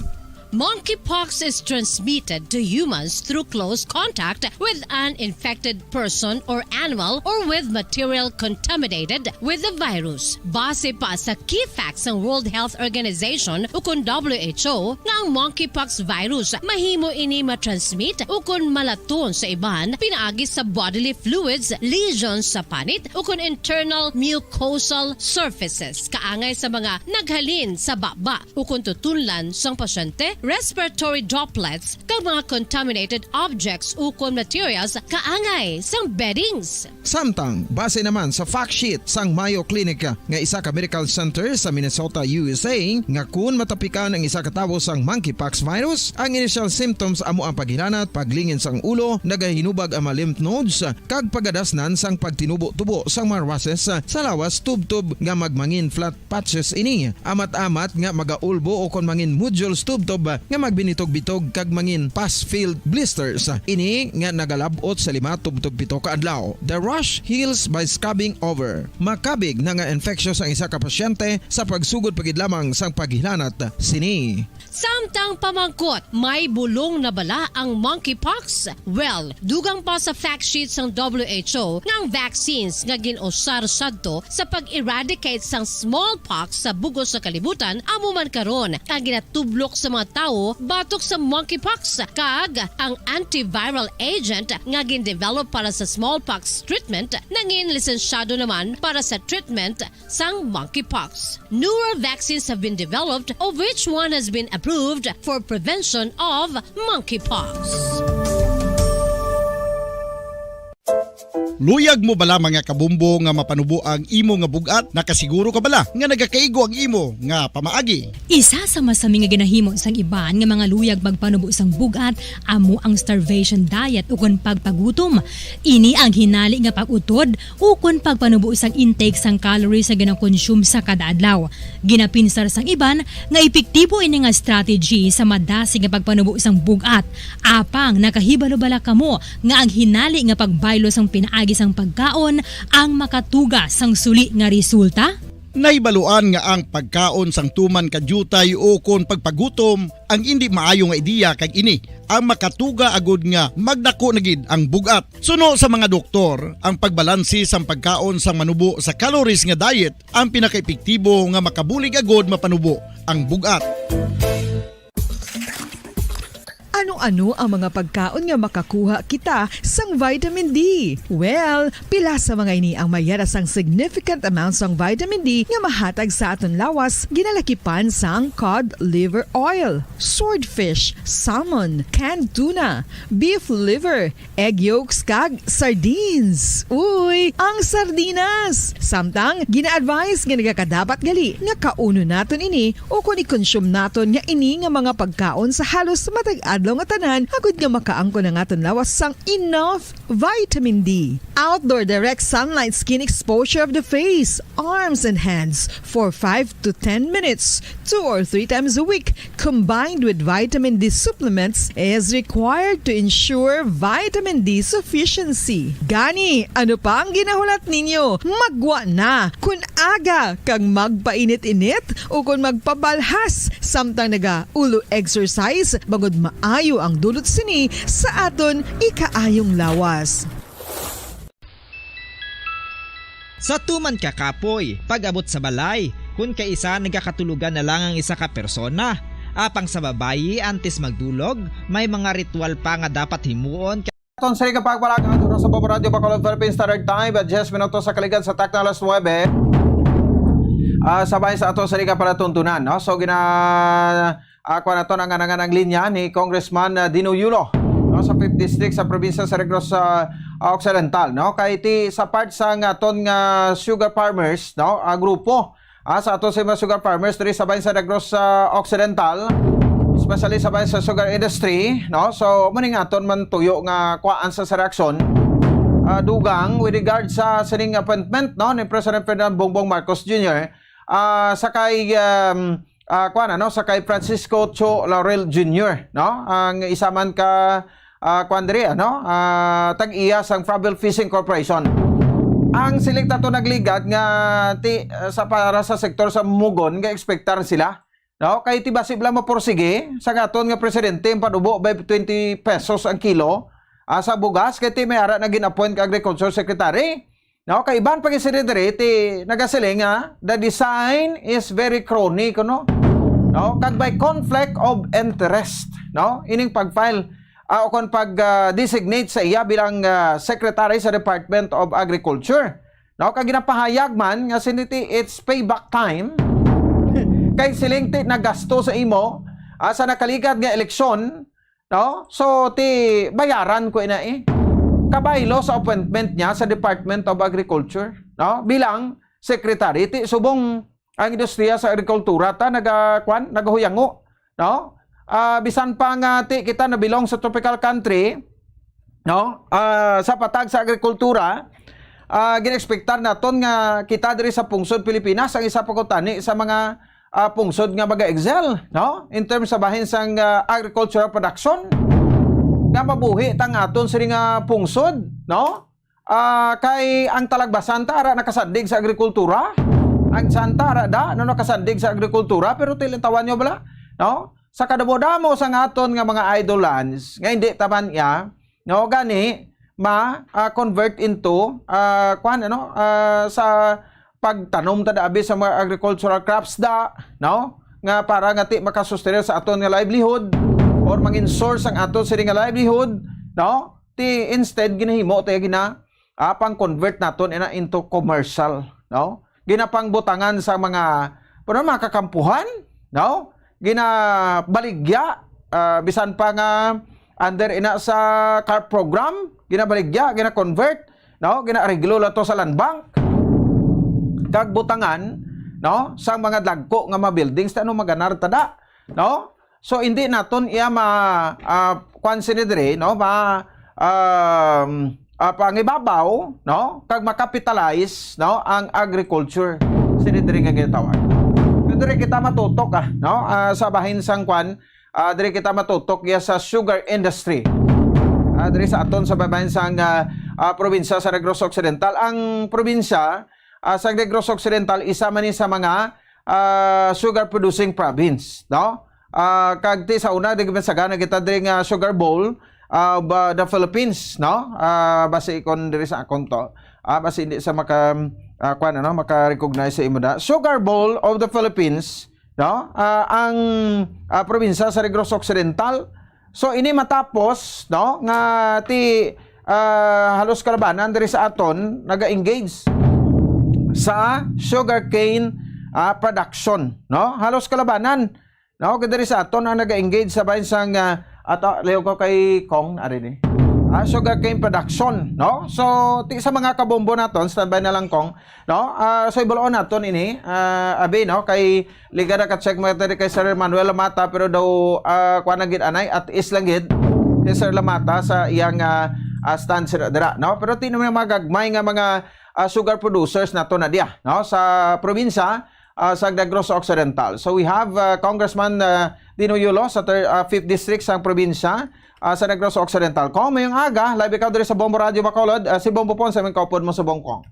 Monkeypox is transmitted to humans through close contact with an infected person or animal or with material contaminated with the virus. Base pa sa key facts sang World Health Organization ukon W H O nga ang monkeypox virus, mahimo ini matransmit ukon malaton sa iban pinaagi sa bodily fluids, lesions sa panit, ukon internal mucosal surfaces, kaangay sa mga naghalin sa baba ukon tutunlan sang pasyente, respiratory droplets, kag mga contaminated objects ukon materials kaangay sang beddings. Samtang, base naman sa fact sheet sang Mayo Clinic, nga isa ka medical center sa Minnesota, U S A, nga kun matapikan ang isa ka tawo sang monkeypox virus, ang initial symptoms amo ang paghilanat, paglingin sang ulo, nagahinubag ang mga lymph nodes, kag pagadasnan sang pagtinubo-tubo sang mga rushes sa lawas tubtob nga magmangin flat patches ini. Amat-amat nga magaulbo ukon mangin nodules tubtob nga magbinitog-bitog kag mangin pus-filled blisters. Ini nga nagalab-ot sa lima tubtob pito ka adlaw. The rash heals by scabbing over. Makabig na nga infectious ang isa ka pasyente sa pagsugod pa gid lamang sang paghilanat sini. Samtang pamangkot, may bulong na bala ang monkeypox? Well, dugang pa sa fact sheet sang W H O nga ang vaccines nga gin-usar sadto sa pag-eradicate sang smallpox sa bug-os nga kalibutan amo man karon ang ginatublok sa mga tawo batok sa monkeypox, kag ang antiviral agent nga gin-develop para sa smallpox treatment nangin lisensyado naman para sa treatment sang monkeypox. Newer vaccines have been developed, of which one has been approved for prevention of monkeypox. Luyag mo bala, mga kabombo, nga mapanubo ang imo nga bug-at? Nakasiguro ka bala nga nagakaigo ang imo nga pamaagi? Isa sa masami nga ginahimo sang iban nga mga luyag magpanubo sang bug-at amo ang starvation diet ukon pagpagutom. Ini ang hinali nga pag-utod ukon pagpanubo sang intake sang calories nga ginakonsume sa kada adlaw. Ginapinsar sang iban nga epektibo ini nga strategy sa madasig nga pagpanubo sang bug-at. Apang nakahibalo bala kamo nga ang hinali nga pagbaylo sang pinaagi sang pagkaon ang makatuga sang suli nga resulta? Nahibaluan nga ang pagkaon sang tuman ka diutay ukon pagpagutom ang indi maayo nga ideya, kag ini ang makatuga agud nga magdako na gid ang bug-at. Suno sa mga doktor, ang pagbalanse sang pagkaon sang manubo sa calories nga diet ang pinakaepektibo nga makabulig agud mapanubo ang bug-at. Ano-ano ang mga pagkaon nga makakuha kita sang vitamin D? Well, pila sa mga ini ang mayara sang significant amount sang vitamin D nga mahatag sa aton lawas, ginalakipan sang cod liver oil, swordfish, salmon, canned tuna, beef liver, egg yolks, kag sardines. Uy, ang sardinas! Samtang, gina-advise nga nagakadapat gali nga kaunon naton ini ukon i-consume naton nga ini nga mga pagkaon sa halos matag adlaw nga tanan, agud nga makaangkon ang aton lawas sang enough vitamin D. Outdoor direct sunlight skin exposure of the face, arms, and hands for five to ten minutes, two or three times a week, combined with vitamin D supplements, is required to ensure vitamin D sufficiency. Gani, ano pa ang ginahulat ninyo? Magwa na! Kun aga kag magpainit-init ukon magpabalhas samtang nagaulo exercise, bangod maayo ang dulot sini sa aton ikaayong lawas. Sa tuman ka kapoy, pag-abot sa balay, kun kaisa nagakatulogan na lang ang isa ka persona. Apang sa babayi, antes magdulog, may mga ritual pa nga dapat himuon. Aton sini ka pagpalagad sa Pabor Radio Bacolod, Philippine Standard Time, at diyes minutos sa kaligad sa takna alas nuebe. Ah, sabay sa aton sini ka palatuntunan, no? So, gina, ah, kuha naton ang anangan ang linya ni Congressman, ah, Dino Yulo, no, sa fifth District sa probinsya sa Negros, ah, ah, Occidental, no? Kay ti sa part sang aton nga sugar farmers, no, ah, grupo, ah, sa ato sa mga sugar farmers diri sa bahin sa Negros, ah, Occidental, especially sa bahin sa sugar industry, no? So, mao ni nga aton man tuyo nga kuhaan sa, sa reaksyon, ah, dugang with regard sa sining appointment, no, ni President Ferdinand Bongbong Marcos Junior, ah, sa kay, um, ah, kuwan, ano, sa kay Francisco Cho Laurel Junior, no? Ang isa man ka, ah, kuwan diri, ano, ah, tag-iya sang Froebel Fishing Corporation. Ang siling ta to nagligad nga ti, ah, sa para sa sektor sa Mugon nga ekspektar sila, no? Kay ti basi bala mapursige sa aton nga presidente ang panubo by twenty pesos ang kilo, ah, sa bugas, kay ti may ara na gin-appoint ka agriculture secretary. No, kay iban pa gid sila diri ti nagasiling nga the design is very crony, kuno. No, kag may conflict of interest, no, ining pag-file, ah, o kon pag, ah, designate sa iya bilang, ah, secretary sa Department of Agriculture. No, kag ginapahayag man nga sini ti it's payback time. Kay siling ti nagasto sa imo, ah, sa nakaligad nga eleksyon, no? So, ti bayaran ko ina, eh. Kabaylo sa appointment niya sa Department of Agriculture, no? Bilang secretary, ti subong ang industriya sa agrikultura ta naga-, kwan, nagahuyango, no? Ah, bisan pa nga ti kita na belong sa tropical country, no? Ah, sa patag sa agrikultura, ah, gin-expectar naton nga kita diri sa pungsod Pilipinas ang isa pa ko tani sa mga, ah, pungsod nga mag-excel, no? In terms sa bahin sang, ah, agricultural production, nga mabuhi tang aton sini nga pungsod, no? Ah, kay ang talagbasan ta ara nakasandig sa agrikultura, ang santa ara da, no, nakasandig sa agrikultura, pero tilintawan nyo bala, no? Sa kadamo-damo sa aton nga mga idle lands, nga hindi taman iya, no, gani ma, ah, convert into, ah, kwan, ano, ah, sa pagtanom ta da abi sa mga agricultural crops da, no, nga para nga ti makasustenir sa aton nga livelihood or mangin source ang aton sini nga livelihood, no? Ti instead ginahimo ta gina, ah, pang convert naton ina into commercial, no? Ginapangbutangan sa mga, pero mga kakampuhan, no? Ginabaligya, ah, bisan pa nga under ina sa CARP program, ginabaligya, gina-convert, no? Gina-areglo lang to sa land bank. Kag butangan, no? Sa mga dagko nga mga buildings, ano maganar tada, no? So, hindi naton iya ma, ah, kwan sini diri, no? Ma, um, ah, pangibabaw, no? Kag makapitalize, no? Ang agriculture sini diri nga ginatawag. Pero diri kita matutok, ah, no? Ah, sa bahin sang kwan, ah, diri kita matutok iya sa sugar industry. Ah, diri sa aton sa babahin sang, ah, ah, probinsya sa Negros Occidental. Ang probinsya, ah, sa Negros Occidental, isa man ni sa mga, ah, sugar producing province, no? Ah, kag ti sa una, di man sagana kita diri nga Sugar Bowl, ah, ba, the Philippines, no? Ah, basi kon diri sa akong to, ah, basi hindi sa maka, ah, kwan, ano, maka-recognize sa imo da. Sugar Bowl of the Philippines, no? Ah, ang, ah, probinsya sa Negros Occidental. So, ini matapos, no, nga ti, ah, halos kalabanan diri sa aton naga-engage sa sugarcane, ah, production, no? Halos kalabanan, no, diri sa aton ang naga-engage sa bahin sang, ah, ato, liog ko kay Kong, ari ni. Ah, sugarcane production, no? So, ti sa mga kabombo naton, standby na lang, Kong, no? Ah, so, ibulon naton ini, ah, abi, no, kay Ligada ka check mo diri kay Sir Manuel Lamata, pero daw, ah, kuwan lang gid anay, at is lang gid kay Sir Lamata sa iyang, ah, ah, stand sila dira, no? Pero ti naman mga gagmay nga mga, ah, sugar producers nato na diya, no? Sa probinsya, ah, sa Negros Occidental. So we have, ah, Congressman, ah, Dino Yulo sa thir-, ah, fifth District sang probinsya, ah, sa Negros Occidental. Kong, mayong aga, live ikaw diri sa Bombo Radio Bacolod. Ah, si Bombo Pons, sa aming kaupod mo sa Bongkong.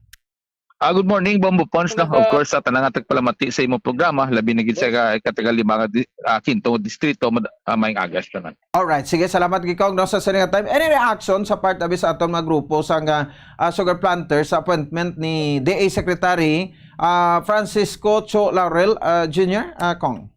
Ah, good morning, Bombo Pons, no? Of course, sa tanang nga tagpalamati sa imong programa, labi na gid sa ka-, katagalima nga di-, ah, kinto nga distrito, mad-, ah, mayong aga sa tanan. Alright, sige, salamat gid, Kong, no, sa sini nga time. Any reaction sa part abi sa aton mga grupo sa nga, ah, sugar planter sa appointment ni D A Secretary, ah, Francisco Cho Laurel, ah, Junior, ah, Kong?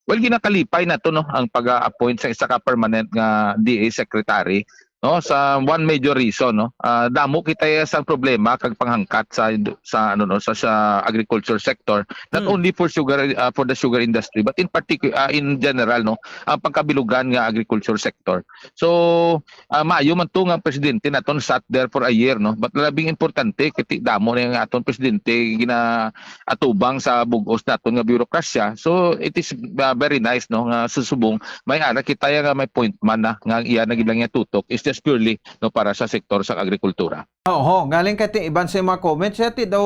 Well, ginakalipay nato, no, ang pag-a-appoint sa isa ka permanent nga D A secretary, no, sa one major reason, no. Ah, damo kita sang problema kag panghangkat sa indu-, sa, ano, no, sa, sa agriculture sector, not Hmm. only for sugar, ah, for the sugar industry, but in particular, ah, in general, no, ang pagkabilugan nga agriculture sector. So, ah, maayo man to nga ang presidente naton sat there for a year, no? But labing importante, kay ti-, damo na nga aton presidente ginaatubang sa bug-os naton nga burokrasya. So, it is, ah, very nice, no, nga sa subong may ara kita ya nga may point man na nga ang iya na gid lang nga tutok is just purely, no, para sa sektor sa agrikultura. Oho, galing kay ti iban sa mga comments, siya ti daw,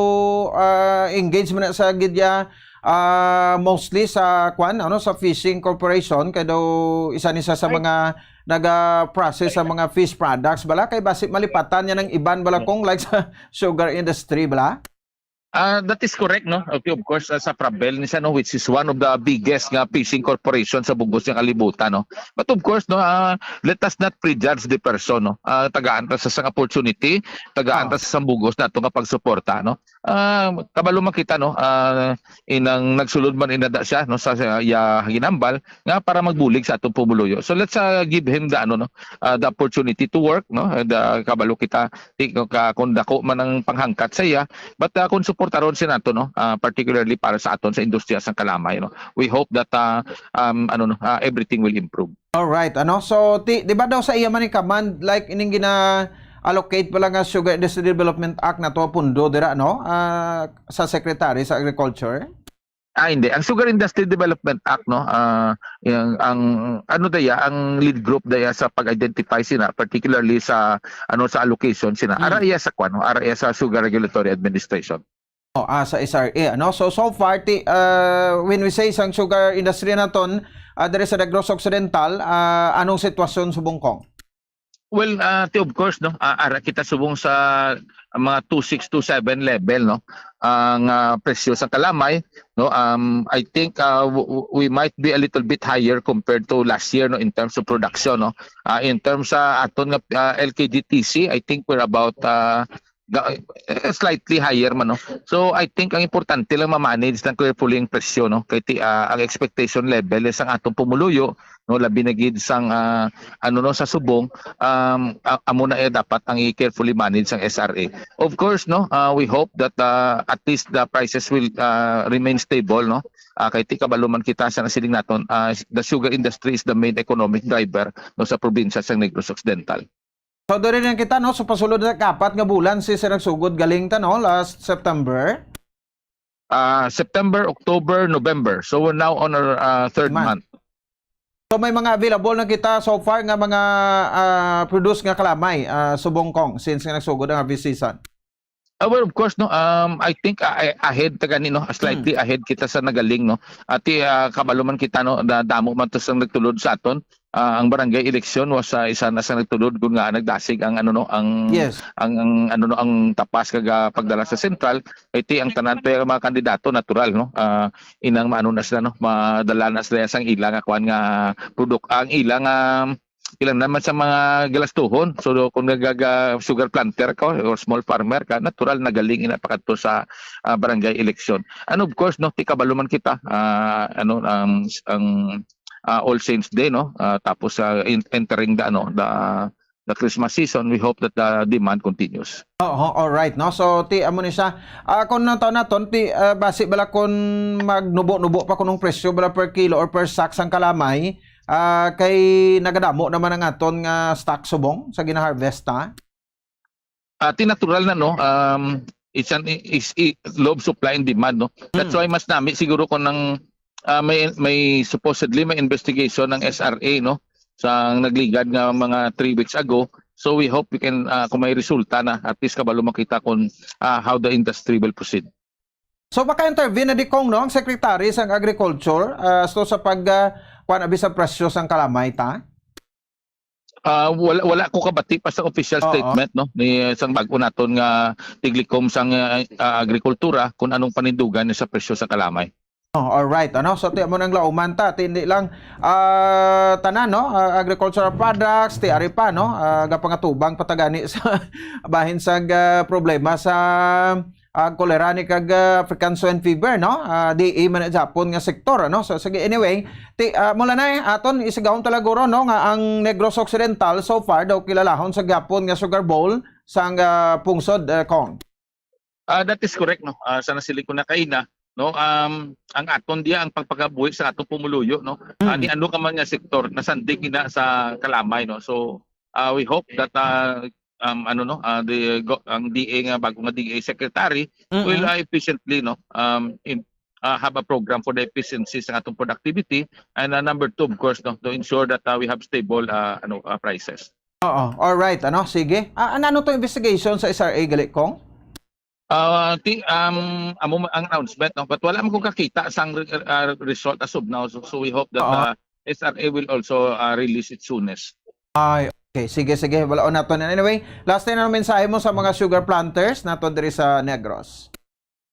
ah, engage man na sa gid ya, ah, mostly sa kwan, ano, sa fishing corporation, kay daw isa ni sa, sa Ay. mga naga-process sa mga fish products bala, kay basi malipatan niya ng iban bala, Hmm. kung like sa sugar industry bala. Ah, that is correct, no? Okay, of course, ah, sa Frabel ni siya, no, which is one of the biggest nga fishing corporation sa bug-os nga kalibutan, no? But of course, no, ah, let us not prejudge the person, no? Ah, tagaan ta sa sang opportunity, tagaan Ah. ta sa sang bug-os nato nga pagsuporta, no? Ah, kabalo man kita, no? Ah, inang nagsulod man inada siya, no, sa, sa iya ginambal nga para magbulig sa atong pumuluyo. So let's, ah, give him the, ano, no, ah, the opportunity to work, no? And, ah, kabalo kita, ti-, ka-, kung dako man ang panghangkat sa iya, but, ah, kung suportaron siya nato, no, ah, particularly para sa aton sa industriya sang kalamay, no, we hope that, ah, um, ano, no, ah, everything will improve. Alright, ano? So, ti-, di ba daw sa iya man ni command, like, ining gina-allocate pala nga Sugar Industry Development Act na to, pundo dira, no? Ah, sa Secretary sa Agriculture? Ah, hindi. Ang Sugar Industry Development Act, no, ah, yung, ang, ano daya, ang lead group daya sa pag-identify sina, particularly sa, ano, sa allocation sina. Hmm. Ara iya sa kwan, no? Ara iya sa Sugar Regulatory Administration. Oh, ah, sa S R A, ano? So, so far, ti-, ah, when we say sang sugar industry naton, ah, diri sa Negros Occidental, ah, anong sitwasyon sa Bongkong? Well, ah, ti, of course, no, ah, ara kita subong sa mga two six, two seven level, no, ang, ah, presyo sa kalamay, no. Um, I think, ah, w-, w-, we might be a little bit higher compared to last year, no, in terms of production, no. Ah, in terms sa aton nga, ah, L K D T C, I think we're about, ah, ga-, eh, slightly higher man, no. So, I think ang importante lang ma-manage lang carefully ang presyo, no. Kay ti-, ah, ang expectation level is ang atong pumuluyo, no, labi na gid sang, ah, ano, no, sa subong, um, a-, amo na, eh, dapat ang i-carefully manage sang S R A. Of course, no, ah, we hope that, ah, at least the prices will, ah, remain stable, no. Ah, kay ti kabalo man kita sa nasiling naton, ah, the sugar industry is the main economic driver, no, sa probinsya sa Negros Occidental. So, diri lang kita, no? So, pasulod na kapat nga bulan si sir nagsugod galing ta, no? Last September. Ah, September, October, November. So, we're now on our, ah, third Month. month. So, may mga available na kita so far nga mga, ah, produce nga kalamay, ah, subong, Kong, since nga nagsugod ang harvest season. Ah, well, of course, no, um, I think, ah, ah, ahead ta gani, no, slightly ahead kita sa nagaling, no. Ati, ah, kabalo man kita, no, na damo man to sang nagtulod sa aton. Ah, ang barangay election was, ah, isa na sa nagtulod kun nga nagdasig ang, ano, no, ang, Yes. ang, ang, ano, no, ang tapas kag, ah, pagdala sa sentral. Iti ang tanan pa yung mga kandidato, natural, no. Ah, inang maano na sila, no, madala na sila sang ila nga kuan nga produk-, ang ila nga ilang naman sa mga galastuhon. So, kung nagaga sugar planter ka or small farmer ka, natural na galing ina pakadto sa, ah, barangay election. And of course, no, ti kabalo man kita, ah, ano, ang, ang, ah, All Saints Day, no? Ah, tapos, ah, in-, entering the, ano, the, the Christmas season, we hope that the demand continues. Oo, all right, no? So, ti, amo ni siya. Ah, kung nang taon naton, ti, ah, basi bala kung magnubo-nubo pa kunong presyo bala per kilo or per sack sang kalamay, ah, kay nagadamo naman ang aton nga stock subong sa ginaharvest, ha? Ah, ti natural na, no? Um, it's an, is, i-, law of supply and demand, no? That's Mm. why mas nami siguro kung nang, ah, may, may supposedly may investigation ng S R A, no? Sa nagligad nga mga three weeks ago. So we hope we can, ah, kung may resulta na, at least kabalo makita kung, ah, how the industry will proceed. So, maka-intervene na di, Cong, no, ang Secretary sang Agriculture, ah, asto sa pag, ah, kuwan abi sa presyo sang kalamay, ta? Ah, wala, wala ko kabati pa sa official Oo. statement, no, ni, sang bag-o naton nga tiglikom sang, ah, ah, agrikultura kung anong panindugan sa presyo sa kalamay. Oh, all right, ano? So, ti mo nang lauman ta, ti hindi lang, ah, tanan, no? Ah, agricultural products, ti ari pa, no? Ah, gapangatubang pa ta gani sa bahin sa, ah, problema sa, ah, cholera ni kag, ah, African swine fever, no? Ah, D A man na Japon nga sektor, ano? So, sige, anyway, ti, ah, mula na, eh, aton isigahon talaga guro, no, nga ang Negros Occidental so far daw kilalahon sa Japon nga sugar bowl sang, ah, pungsod, ah, Cong. Ah, that is correct, no? Ah, sa nasiling ko na kaina, no? Um, ang aton diya ang pagpakabuhi sa atong pumuluyo, no? Ah, Mm. ni ano ka man nga sektor, nasandig ina sa kalamay, no? So, ah, we hope that, ah, um, ano, no, ah, the go-, ang D A nga bago nga D A secretary Mm-mm. will, ah, efficiently, no, um, in, ah, have a program for the efficiency sa atong productivity, and, ah, number two, of course, no, to ensure that, ah, we have stable, ah, ano, ah, prices. Oo, all right, ano, sige. Ah, ano, ano to investigation sa S R A gali, Cong? Ah, ti-, um, amo ma-, ang announcement, no? But wala man ko kakita sang re-, ah, result as of now. So, so we hope that, Oo. ah, S R A will also, ah, release it soonest. Ay, okay. Sige, sige. Wala naton. Anyway, last time, ano mensahe mo sa mga sugar planters nato diri sa Negros?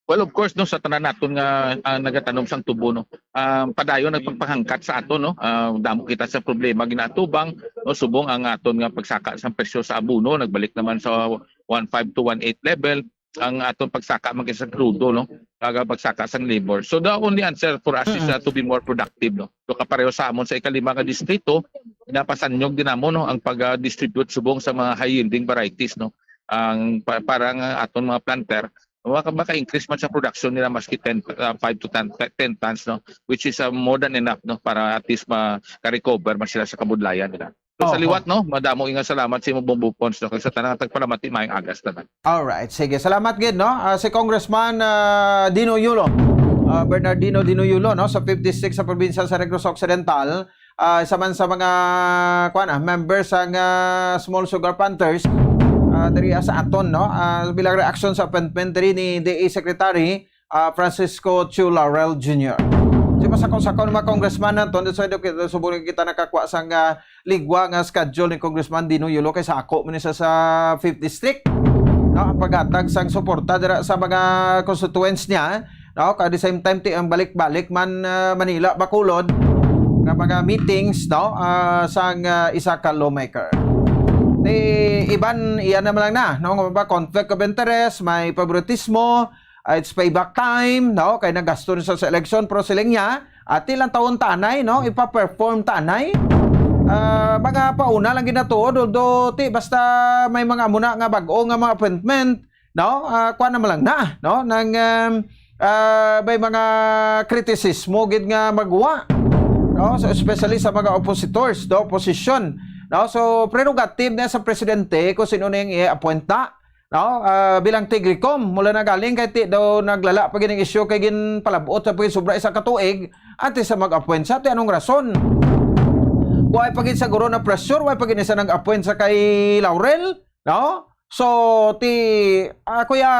Well, of course, no, sa tanan naton nga, ah, nagatanom sang tubo, no. Ah, padayon nagpagpahangkat sa aton, no. Ah, damo kita sa problema ginaatubang, no, subong ang aton nga pagsaka sang presyo sa abono, nagbalik naman sa one five to one eight level. Ang aton pagsaka man kay sa krudo, no, kag pagsaka sang labor. So, the only answer for us is, Mm. uh, to be more productive, no. So, kapareho sa amon sa ikalima nga distrito, napasanyog din namo, no, ang pag-distribute subong sa mga high yielding varieties, no. Ang pa-, para nga aton mga planter, maka-, maka-increase man sa production nila maski ten, uh, five to ten, ten tons, no, which is, uh, more than enough, no, para at least maka-recover man sila sa kabudlayan nila. So, sa Oo. liwat, no, madamo nga salamat sa imo, Bombo Pons, no, kag sa tanan nga tagpalamati, maayong aga sa tanan. Alright, sige. Salamat gid, no. Ah, si Congressman, ah, Dino Yulo, ah, Bernardino Dino Yulo, no, sa fifth District sa probinsya sa Negros Occidental, ah, isa man sa mga, kuwan, ah, member sa nga Small Sugar Planters, ah, diri sa aton, no, ah, bilang reaksyon sa appointment diri ni D A Secretary ah, Francisco Chu Laurel Junior. Di ba, sakaw-sakaw ng mga congressman naton, so, subong kita nakakuha sang, ah, ligwa nga schedule ni Congressman Dino Yulo kay sa ako man siya sa fifth District. No, ang paghatag sang suporta dira sa mga constituents niya, no, at the same time, ti ang balik-balik man, ah, Manila, Bacolod, nga mga meetings, no, ah, sang, ah, isa ka lawmaker. Ti iban, iyan naman lang na, no, nga ba, conflict of interest, may favoritismo, ah, it's payback time, no? Kay nagasto na sa, sa eleksyon, pero siling niya, ati lang taon tanay, no? Ipa-perform tanay. Ah, mga pauna lang ginatuod, although, ti, basta may mga muna nga bag-o nga mga appointment, no? Ah, kuha naman lang na, no? Nang, um, ah, may mga kritisismo gid nga magwa, no? So, especially sa mga oppositors, no? Opposition, no? So, prerogative na sa presidente kung sino na yung i-appoint na. No? Ah, bilang Tigricom, mula na galing kay ti daw naglala pa gid ang isyu kay ginpalabot sa pagin sobra isa ka tuig antes sa mag-appoint sa ti anong rason? Why pa gid sa guro na pressure, why pa gid sa nag-appoint sa kay Laurel? No? So, ti, ah, kuya,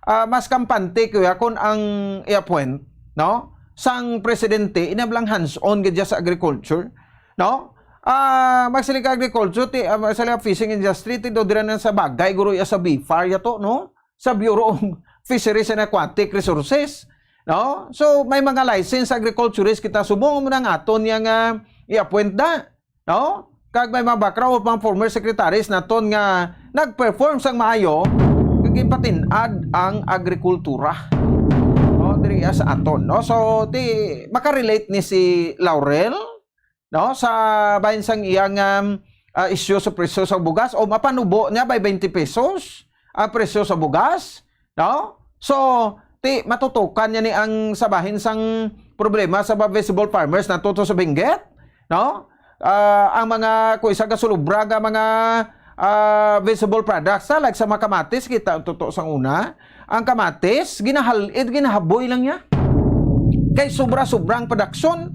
ah, mas kampante, kuya, kung ang i-appoint, no? Sang presidente, inablang hands-on gid siya sa agriculture, no? Ah, magsiling ka agriculture, ti, ah, magsiling ka fishing industry, ti, do dira na sa bagay, guro, iya sa BFAR, ya to, no? Sa Bureau of Fisheries and Aquatic Resources, no? So, may mga licensed agriculturist kita subong mo nang aton niya nga i-appoint da, no? Kag may mga background of mga former secretaries naton nga nag-perform sang maayo, kag ipatin-ad ang agrikultura, no? Diri sa aton, no? So, ti, makarelate ni si Laurel, no? Sa bahin sang iyang, um, ah, issue sa presyo sa bugas, o mapanubo niya by twenty pesos ang presyo sa bugas, no? So, ti, matutukan niya ni ang sa bahin sang problema sa mga vegetable farmers nato to sa Benguet, no? Ah, ang mga, kung isa ka sulubra nga mga, ah, vegetable products, ah, like sa mga kamatis, kita ang tuto sang una, ang kamatis, ginahal-, eh, ginahaboy lang niya. Kay sobra-sobra ang production,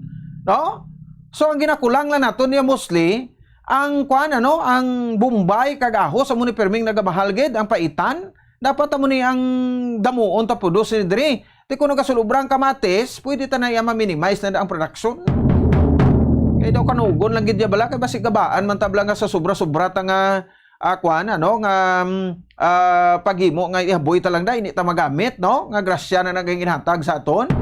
no? So, ang ginakulang lang nato niya mostly, ang kuan, ano, ang bombay kag ahos, amo ni perming nagamahal gid, ang paitan, dapat amo ni ang damuon ta pudos ni diri. Ti kuno gasulubra ang kamatis, pwede ta na iya ma-minimize na ang production. Kay daw kanugon lang gid niya bala, kay basi gabaan man tabla nga sa sobra-sobra ta nga, ah, kuan, ano, nga, mm, ah, paghimo nga ihaboy ta lang da, hindi ta magamit, no? Nga grasya na naging ginhatag sa aton.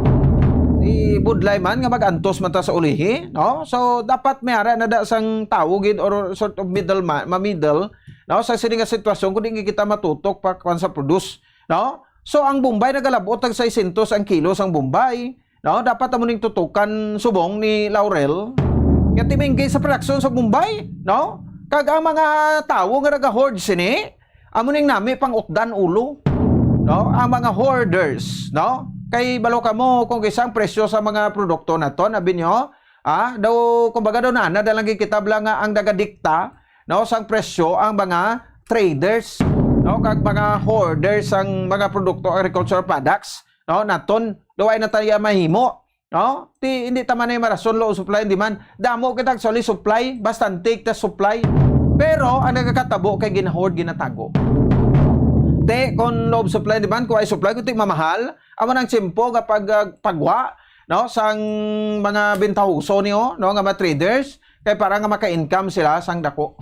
Ibudlay man nga mag-antos man ta sa ulihi, no? So, dapat may ara na da sang tawo gid or sort of middleman, ma-middle, no? Sa sini nga sitwasyon, kung di kita matutok pa kuan sa produce, no? So, ang bombay nagalabot tag seiscientos ang kilo sang bombay, no? Dapat amo ning tutukan subong ni Laurel nga timinggi sa production sa bombay, no? Kag ang mga tawo nga nagahord sini, amo ning nami pang utdan ulo, no? Ang mga hoarders, no? Kay balo kamo kung kisa ang presyo sa mga produkto naton, abi nyo, ah, daw, kumbaga daw, na, na lang kita bala nga ang nagadikta, no, sang presyo ang mga traders, no, kag mga hoarders sang mga produkto, agricultural products, no, naton, daw ay na tayo mahimo, no? Ti, hindi ta man ay marason, law of supply and demand. Damo kita actually supply, bastante kita supply. Pero ang nagakatabo kay gina-hoard, ginatago. Te, kung law of supply and demand, kung ay supply, kung ti mamahal, amo nang tiyempo nga pag, ah, pagwa, no, sang mga bentahoso niyo, no, nga mga traders, kay para nga maka-income sila sang dako.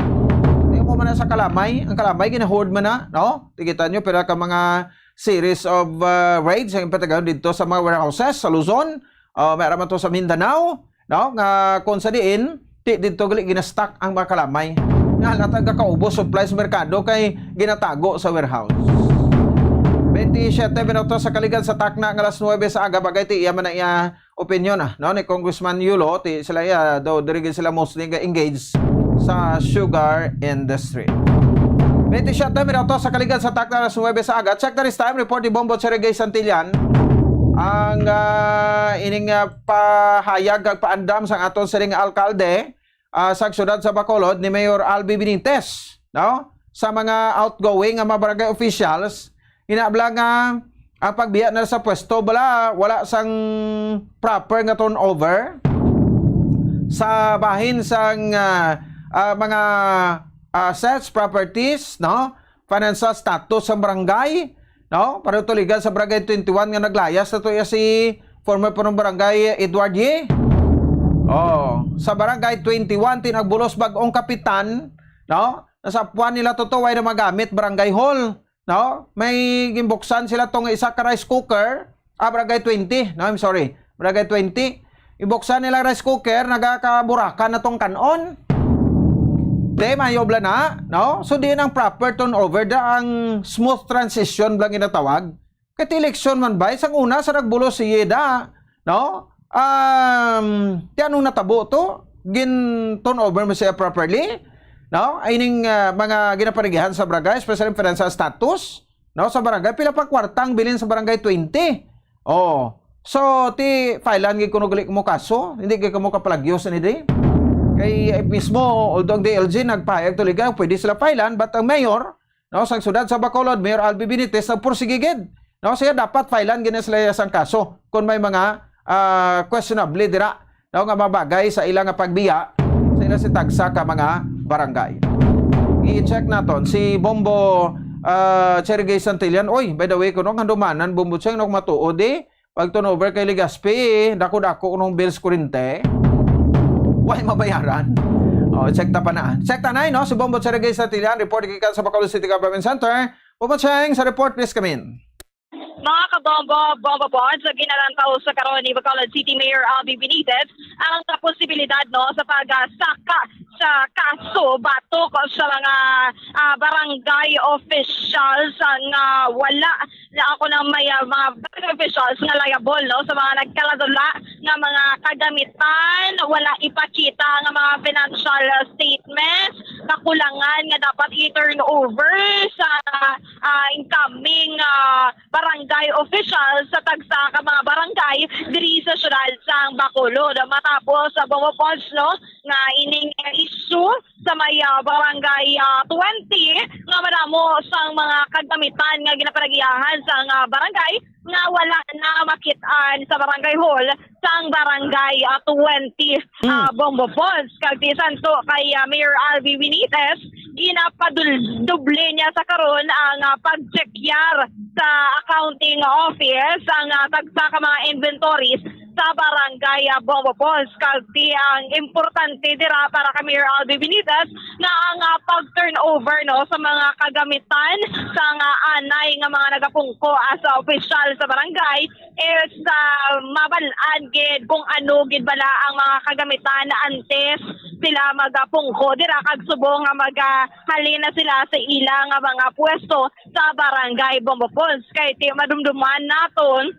Di mo man na sa kalamay, ang kalamay gina-hoard man na, no? Tikita nyo, pila ka mga series of, ah, raids ang ipatagayon dito sa mga warehouses sa Luzon, ah, may araman to sa Mindanao, no? Nga kung sa diin, ti dito gali ginastock ang mga kalamay. Nga hala ta gakaubos supply sa merkado kay ginatago sa warehouse. Twenty-seven minutos sa kaligad sa takna nga alas nuebe sa aga, bagay ti iya man na iya opinion, ah, no, ni Congressman Yulo, ti sila iya, daw diri gid sila mostly nga engaged sa sugar industry. Twenty-seven minutos sa kaligad sa takna alas nuebe sa aga. Check the time report ni Bombo Cherry Gay Santillan. Ang, ah, ining, ah, pahayag kag paandam sang aton siring nga alkalde, ah, sa siyudad sa Bacolod ni Mayor Albi Benitez, no? Sa mga outgoing nga mga barangay officials, hinabla nga ang pagbiya na sa pwesto, bala, wala sang proper nga turnover sa bahin sang, ah, ah, mga assets, properties, no? Financial status sang barangay, no? Para tuligan sa Barangay twenty-one nga naglayas na to iya si former punong barangay Edward Ye. Oh, sa Barangay twenty-one, tinagbulos bag-ong kapitan, no? Nasapuan nila to, to, way na magamit barangay hall, no? May gimbuksan sila tong isa ka rice cooker, ah, Barangay twenty, no? I'm sorry, Barangay twenty. Ibuksan nila rice cooker, nagakaburakan na tong kanon. Te, mayo bala na, no? So, di ang proper turnover, da ang smooth transition bala ginatawag. Kay ti eleksyon man ba, sang una sa nagbulos si Yeda, no? Um, ti anong natabo to? Gin turnover mo siya properly? No? Ay ning, ah, mga ginaparigihan sa barangay, especially financial status, no? Sa barangay, pila pa kwarta ang bilin sa Barangay twenty? Oh. So, ti filean gid kuno gali mo kaso, hindi gid kamo kapalagyo sa ni di. Kay, eh, mismo, although ang D L G nagpahayag tuligan, pwede sila filean, but ang mayor, no, sang siyudad sa Bacolod, Mayor Albi Benitez, nagpursige gid. No, siya dapat filean gid na sila sang kaso kung may mga, ah, questionable dira, no, nga mga bagay sa ila nga pagbiya sa ila si tagsa ka mga barangay. I-check naton si Bombo, ah, Cherry Gay Santillan. Oy, by the way, kuno ang handumanan, Bombo Cheng, no, matuod, eh. Pag turnover kay Legazpi, eh, dako-dako kunong bills kurente. Way mabayaran. Oh, check ta pa na. Check ta na, no? Si Bombo Cherry Gay Santillan, report gikan sa Bacolod City Government Center. Bombo Cheng, sa report, please come in. Mga kabombo, bombo po, sa ginalantaw sa karon ni Bacolod City Mayor Albee Benitez ang posibilidad, no, sa pagsaka sa kaso batok sa mga, ah, barangay officials nga wala na ako ng may, ah, mga barangay officials nga liable, no, sa mga nagkaladula nga mga kagamitan, wala ipakita nga mga financial statements, kakulangan nga dapat i-turn over sa, ah, incoming, ah, barangay officials sa tagsa ka mga barangay diri sa siyudad sang Bacolod. Matapos sa Bombo Pons, no, nga ining issue sa may, ah, barangay, ah, twenty, nga madamo sang mga kagamitan nga ginapanagiahan sang, ah, barangay nga wala na makit-an sa barangay hall sang barangay, ah, twenty, ah, Bombo Pons. Kag bisan to kay, ah, Mayor Albee Benitez, ginapadul-, doble niya sa karon ang, ah, pagtsekyar sa accounting office ang, ah, tagsa ka mga inventories sa barangay, ah, Bombo Pons. Kag ti ang importante dira para kay Mayor Albee Benitez na ang, ah, pag-turnover, no, sa mga kagamitan sa nga anay nga mga nagapungko as a opisyal sa barangay is, ah, mabal-an gid kung ano gid bala ang mga kagamitan antes sila magapungko dira kag subong nga magahalin na sila sa ila nga mga pwesto sa barangay Bombo Pons. Kay ti madumduman naton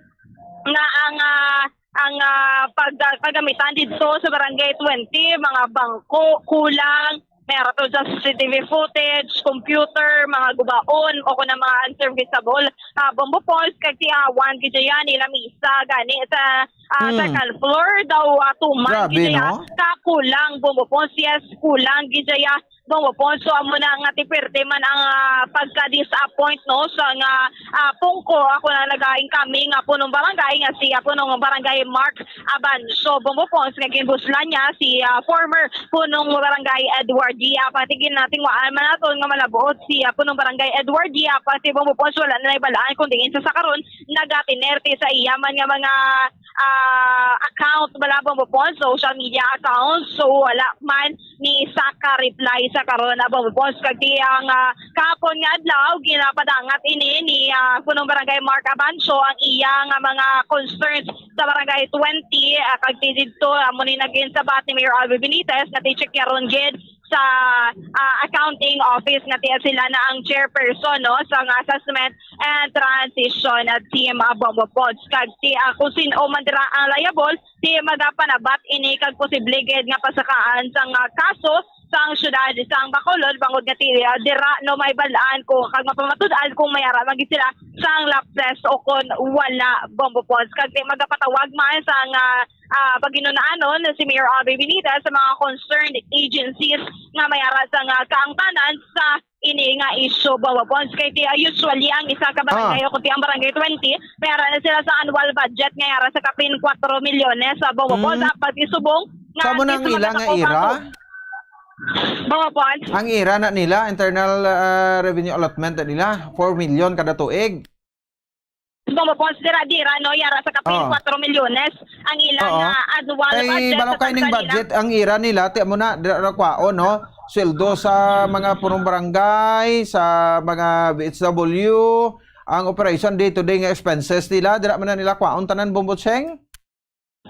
nga ang, ah, ang, ah, pag-, kagamitan didto sa Barangay twenty, mga bangko, kulang, may ara to sa C C T V footage, computer, mga gubaon, o kung ang mga unserviceable, ah, Bombo Pons, kag tiawan gid yan, nila misa, gani sa, ah, Hmm. second floor daw, ah, tuman Grabe, gid yan, no? Kakulang, Bombo Pons, yes, kulang gid yan, Bombo Pons. So, amo na nga ti perte man ang, ah, pagka-disappoint, no, sa nga, ah, pungko, ako na nagaing kami nga punong barangay nga si, ah, punong barangay Mark Abanso Bombo Pons nga ginbuslan niya si, ah, former punong barangay Edward G. Ah, pati ginatingwaan man naton nga malabot si, ah, punong barangay Edward G. Ah, pati Bombo Pons wala na naibalaan kung diin sa, sa karon nagatinerte sa iya man nga mga, ah, account bala Bombo Pons, social media accounts. So wala man ni isa ka reply sa karon, ah, Bombo Pons. Kag ti ang, ah, kahapon nga adlaw, ginapadangat ini ni, ah, punong barangay Mark Abanso ang iya nga mga concerns sa barangay twenty, ah, kag ti didto, amo ni naging sabat ni Mayor Albee Benitez nga ti-check niya ron gid sa, ah, accounting office nga ti sila na ang chairperson, no, sa nga assessment and transition, ah, team, ah, Bombo Pons. Kag ti, ah, kung sin-o man dira ang liable, ti magapanabat ini kag posible gid nga pasakaan sang, ah, kaso sang siyudad sang Bacolod, bangod nga ti, ah, dira no may bal-an kung kag mapamatud-an kung may ara man gid sila sang lapses o kon wala, Bombo Pons. Kag ti magapatawag man sang, ah, ah, paginunaanon si Mayor Albee Benitez sa mga concerned agencies nga may ara sang, ah, kaangtanan sa ini nga isyu, Bombo Pons. Kay ti, ah, usually ang isa ka barangay Ah. o kung ti ang barangay twenty, may ara na sila sa annual budget nga ara sa kapin kuwatro milyones sa Bombo Pons. Mm. Ah, pati subong nga Sa mo na ang ti sa ila mga nga ira? Bombo Pons. Ang ira na nila, internal, ah, revenue allotment na nila, four million kada tuig. Bombo Pons, dira, dira, no, yara sa kapin Oo. kuwatro milyones ang ila Oo. nga annual Kay budget balo sa kay ning tagsa nila. budget ang ira nila, ti amo na, dira ra kwaon, no? Sweldo sa mga punong barangay, sa mga B H W, ang operation day-to-day nga expenses nila, dira man na nila kwaon tanan, Bombo Cheng?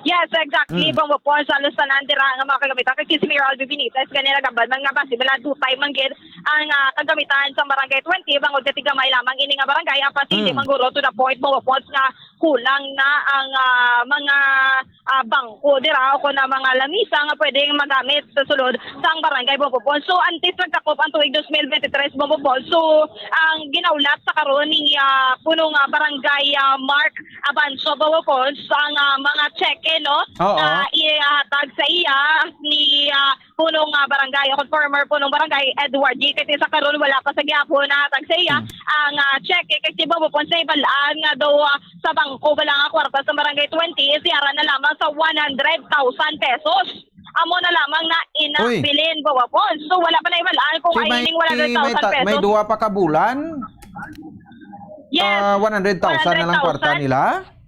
Yes, exactly, Mm. Bombo Pons, halos tanan dira nga mga kagamitan. Kay si Mayor Albee Benitez, gani nagambal man nga basi wala dutay man gid ang, ah, kagamitan sa Barangay twenty, bangod nga tigamay lamang ini nga barangay, ang pasilyo Mm. man guro to the point, Bombo Pons, nga kulang na ang, ah, mga, ah, bangko dira o kon ang mga lamisa nga pwedeng magamit sa sulod sang barangay, Bombo Pons. So, antes nagtakop ang tuig dos mil bente tres, Bombo Pons, so, ang ginaulat sa karon ni, ah, punong, ah, barangay, ah, Mark Abanso, Bombo Pons, ang, ah, mga tseke, no, Oo. na ihatag sa iya ni, ah, punong, ah, barangay, o former punong barangay, Edward G. Kay sa karon, wala pa sa gihapon nahatag sa iya Hmm. ang, ah, tseke. Kay si Bombo Pons, sa ibalaan nga daw, ah, sa bangko, wala nga kwarta sa Barangay twenty, is yara na lamang sa one hundred thousand pesos. Amo na lamang na in na Uy. Bilin, Bongo Pons. So, wala pa na ibalaan kung So, ay may, ining one hundred thousand may ta-, may pesos. Duha pa ka bulan? Yes. Ah, one hundred thousand na lang kwarta One hundred thousand. Nila?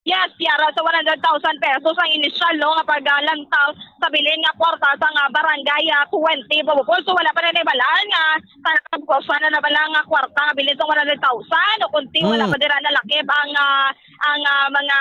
Yes, Kiara, sa one hundred thousand pesos ang inisyal, no, nga paglantaw sa bilin nga kwarta sa nga barangay, ah, twenty, Bongo Pons. So, wala pa na ibalaan nga talagang kung saan na ba lang nga kwarta nga bilin sa one hundred thousand o kunti, wala Hmm. pa dira nalakip ang, ah, ang, ah, mga,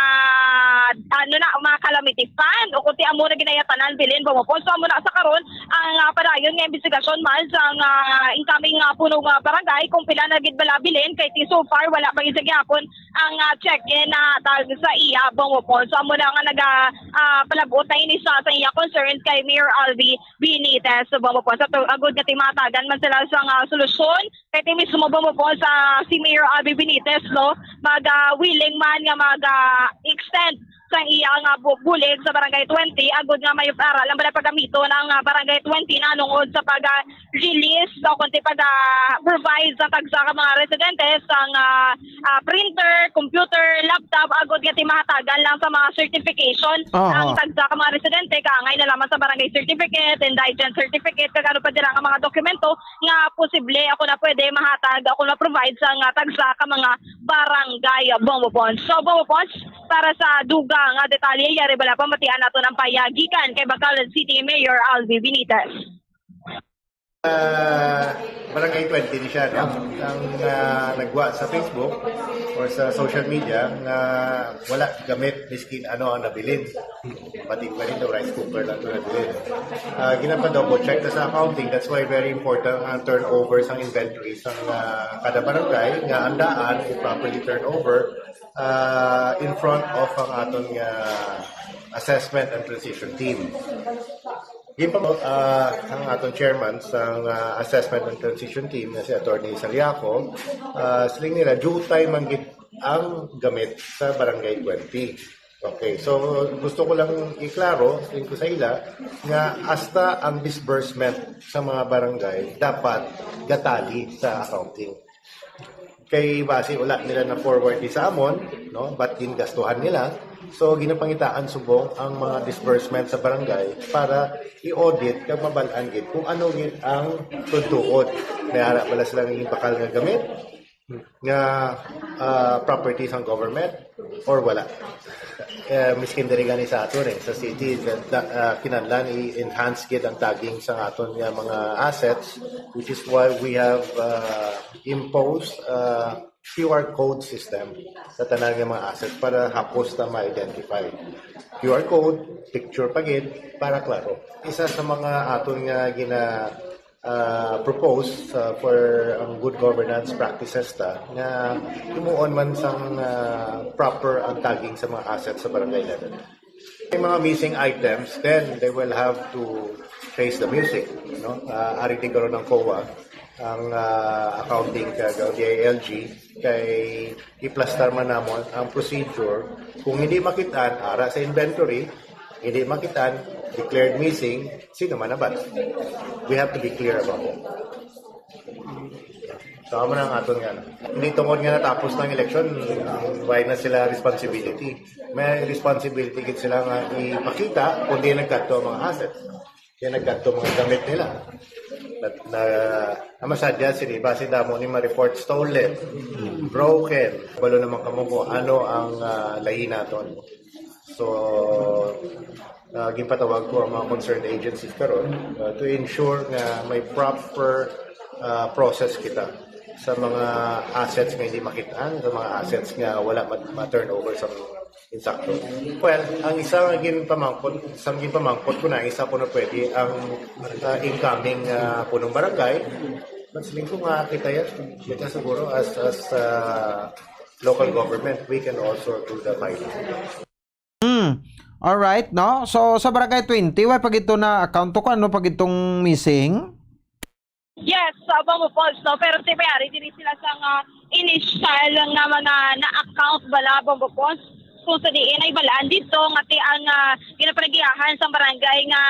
ano na, mga calamity fund o kunti amo na ginayatanan bilin, Bongo Pons. So, amo na sa karon ang, ah, padayon nga investigasyon man sa, ah, incoming, ah, punong, ah, barangay kung pila na gid bala bilin kay ti so far wala pa gid sa gihapon ang, ah, check-in na tag sa iya, Bongo Pons. So, amo na nga naga, ah, palabot na ini sa, sa iya concerns kay Mayor Alvin Benitez, Bongo Pons. Sa tu-, agud nga timatagan man sila sa nga solusyon, kay ti mismo, Bongo Pons, sa si Mayor Alvin Benitez, no, mag, ah, willing man nga mag, ah, extend sa iya nga bu-, bulig sa Barangay twenty, agud nga may para lang bala pagamiton ang, ah, Barangay twenty na nungod sa pag, ah, release o kundi pag, ah, provide sa tagsa ka mga residente sang, ah, ah, printer, computer, laptop, agud nga ti mahatagan lang sa mga certification Aha. Ang tagsa ka mga residente, kaangay na lamang sa barangay certificate, indigent certificate, kag ano pa dira nga mga dokumento nga posible ako na pwede mahatag, ako na provide sa nga tagsa ka mga barangay, Bongo Pons. So, Bongo Pons, para sa dugang nga detalye, yari bala pamatian nato ng paya gikan kay Bacalod City Mayor Alvin Benitez. Ah, Barangay twenty ni siya, no? Ang, ah, nagwa sa Facebook or sa social media nga wala gamit miskin ano ang nabilin. Pati pa rin rice cooker lang to nabilin. Ah, ginapa-double check na sa accounting. That's why very important ang turnover sang inventory sang, ah, kada barangay nga ang daan i-properly turnover, ah, in front of ang aton nga assessment and transition team. Yun pa, ah, ang aton chairman sa, ah, assessment and transition team na si Attorney Sariaco, ah, siling nila, jutay man gid ang gamit sa Barangay twenty. Okay, so gusto ko lang iklaro, siling ko sa ila, nga hasta ang disbursement sa mga barangay dapat gatali sa accounting. Kay basi wala nila na-forward ni sa amon, no? But gingastuhan nila. So, ginapangitaan subong ang mga disbursement sa barangay para i-audit kag mabal-an gid kung ano gid ang tuod-tuod. May ara bala sila nga ginbakal nga gamit nga, ah, property sang government or wala. Eh, miskin diri gani sa aton, eh, sa city, da-, da-, ah, kinahanglan i-enhance gid ang tagging sa aton nga mga assets, which is why we have, ah, imposed, ah, Q R code system sa tanan nga mga assets para hapos ta ma-identify. Q R code, picture pa gid, para klaro. Isa sa mga aton nga gina-, ah, propose, ah, for ang good governance practices ta nga himuon man sang, ah, proper ang tagging sa mga assets sa barangay level. May mga missing items, then they will have to face the music, no? Ah, ari din karon ang COA, ang, ah, accounting kag ang D I L G, kay iplastar man namon ang procedure. Kung hindi makitaan, ara sa inventory, hindi makitaan, declared missing, sino man nabat? We have to be clear about that. So, amo na ang aton nga, ano. Hindi tungod nga natapos ng eleksyon, why na sila responsibility? May responsibility gid sila nga ipakita kung di nagkadto ang mga assets. Di nagkadto mga gamit nila. Na, na, ang masadya, sila, base damo ni ma-report stolen, broken. Balo naman kamo kung ano ang, ah, lahi naton. So, ah, ginpatawag ko ang mga concerned agencies karon, ah, to ensure nga may proper, ah, process kita sa mga assets nga hindi makitaan, sa mga assets nga wala ma-, ma-turn over sa insakto. Well, ang isa nga ginpamangkot, sa ginpamangkot ko na, isa ko na pwede ang, ah, incoming, ah, punong barangay. Mas lingko nga kita yan. Kita siguro as, as, ah, local government, we can also do the filing. Hmm. All right, no? So, sa Barangay twenty, wala pa gid to na account to kung ano pa gid tong missing? Yes, sa Bongo Pons, no? Pero si Mayari, dili sila sa nga initial nga mga na-account bala, Bongo Pons. So, sa diin ay balaan dito nga ti ang, ah, ginapanagiahan sa barangay nga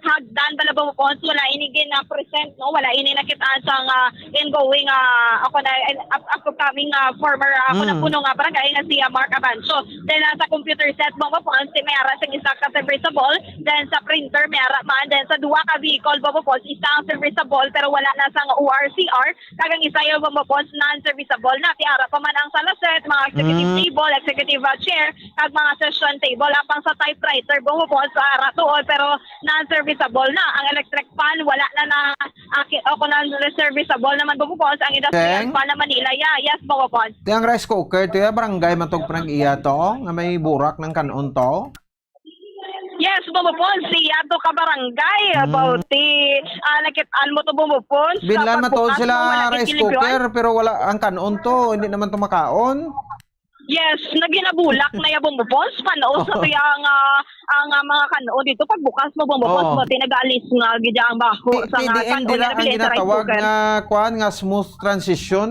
hagdan bala, Bombo Pons, wala ini gina-present, no? Wala ini nakit-an sa nga ingoing, ah, ako na, and up-, upcoming, ah, former, ah, ako na Mm. puno nga barangay nga si, ah, Mark Abancio. Then, ah, sa computer set, Bombo Pons, si may ara sa isa ka serviceable. Then, sa printer, may ara man. Then, sa duha ka vehicle, Bombo Pons, isa ang serviceable, pero wala na sa nga O R C R. Kag ang isa yung, Bombo Pons, non-serviceable na. Ti ara pa man ang sala set, mga executive Mm. table, executive, ah, chair, kag mga session table. Apang sa typewriter, Bombo Pons, ara tuod, pero non-serviceable na. Ang electric fan, wala na na, aki-, o kung non-serviceable naman, Bombo Pons, ang industrial Teng? fan naman nila. Yeah, yes, Bombo Pons. Ti ang rice cooker, ti barangay man tog panag-iya to, nga may burak ng kanon to? Yes, Bombo Pons, si ato ka barangay, Hmm. about ti, ah, nakit-an mo to, Bombo Pons, sa Binlan man to pagbukas sila mo, wala rice kay Kilipiwan. cooker, pero wala ang kanon to, hindi naman to makaon. Yes, naginabulak na ya, Bombo Pons, panos sa Oh. tuya ang, ah, ang, ah, mga kanon dito. Pagbukas mo, Bombo Pons, Oh. mo, tinagalis nga gid ang baho Ti-, sa nga T D N kanon dira na ang nabili sa rice ginatawag cooker. nga, kuan, nga smooth transition.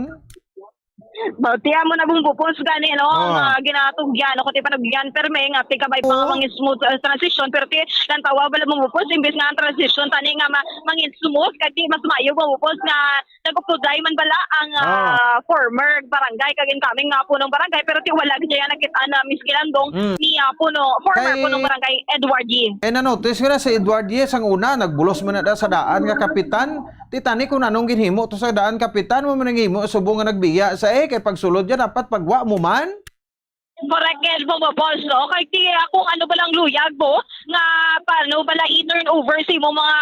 Ba, tiyan mo na, Bombo Pons, gani, no? Ang, Oh. ah, ginatugyan, o kung ti panugyan, pero may nga, ti kabay pa nga Oo. mga smooth, ah, transition, pero ti, lang tawa bala, Bombo Pons, imbis nga ang transition, tani nga ma-, mangin smooth, kag di mas maayo, Bombo Pons, nga nagupluday man bala ang, ah, Oh. former barangay, kag incoming nga punong barangay, pero ti wala gid yan nakita na miski lang dong Mm. ni, ah, puno, former Kay punong barangay, Edward Yee. Eh, na-notice ko na si Edward Yee, sang una, nagbulos man na da sa daan nga kapitan. Ti tani kung anong ginhimo to sa daan, kapitan, mo man ang himo, subong nga nagbiya sa, eh, kay pagsulod yan, dapat pagwa mo man. Correct, yes, Bombo Pons, no? Kay ti, ah, kung ano ba lang luyag mo, nga paano ba lang i-turn over sa imo mga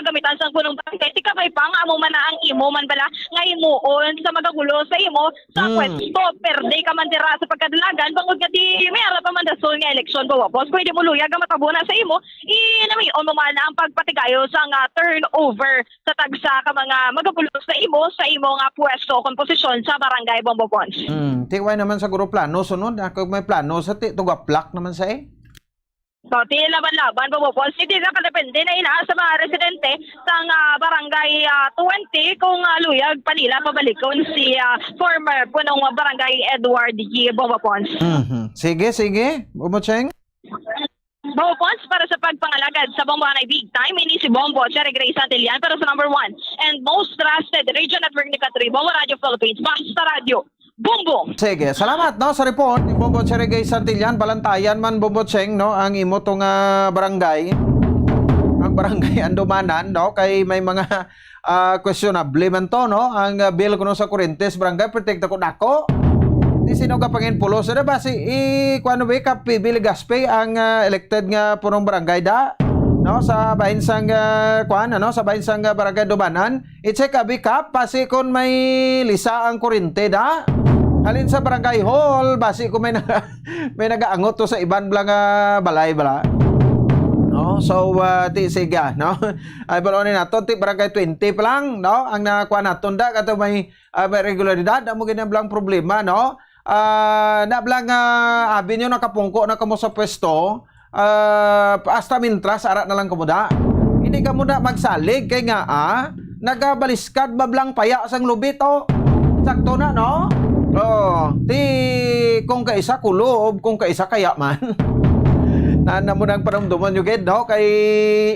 kagamitan sa punong barangay, ti kabay pa nga amo man na ang imo man bala nga himuon sa magagulo sa imo sa Hmm. pwesto. Perde ka man dira sa pagkadalagan, bangod nga di may ara pa man dason nga eleksyon, Bombo Pons. Pwede mo luyag nga matabo na sa imo, inamion mo man ang pagpatigayo sa nga turnover sa tagsa ka mga magabulos sa imo, sa imo nga pwesto kon posisyon sa barangay, Bombo Pons. Hmm, ti wala naman siguro plano sunod, ah, kung may plano sa ti, tugaplak naman sa, eh. So, ti laban-laban, Bombo Pons. Ti nakadepende na ina sa mga residente sa nga barangay, ah, twenty kung, ah, luyag pa nila pabalikon si, ah, former punong barangay Edward Yee, Bombo Pons. Mhm. Sige, sige. Bombo Cheng? Bombo Pons, para sa pagpangalagad sa Bombo Anay Big Time, ini si Bombo Cherry Grace Santillan, pero sa number one and most trusted radio network ni country, Bombo Radio Philippines, Basta Radio, Bombo. Sige, salamat, no, sa report ni Bombo Cherry Grace Santillan. Balantayan man, Bombo Cheng, no, ang imo to nga barangay. Ang barangay Andumanan, no, kay may mga ah, questionable man to, no? Ang, ah, bill kuno sa kuryente sa barangay, perti dako-dako. Di sino ka pangin pulos? Ano ba si, i-, kuwan ba, Kap P B Legaspi ang, ah, elected nga punong barangay da? No? Sa bahin sang, ah, kuwan, ano? Sa bahin sang, ah, barangay Dubanan. I-check abi, Kap, pasi kung may lisa ang kuryente da. Halin sa barangay hall, basi kung may na-, may nagaangot to sa iban bala nga balay bala. No? So, ah, ti, sige, no? Ay, balo ni naton, ti barangay twenty pa lang, no? Ang nakuha naton da, kato may, ah, may regularidad, amo gid ang blang problema, no? Ah, na blang, ah, abi nyo nakapungko na kamo sa pwesto, ah, hasta mintras, ara na lang kamo da. Hindi kamo da magsalig, kay nga, ah, nagabaliskad ba blang paya sang lubit, oh. Sakto na, no? Oh, ti, kung kaisa kulob, kung kaisa kaya man. Na, na mo nang panumduman nyo, gid, no? Kay,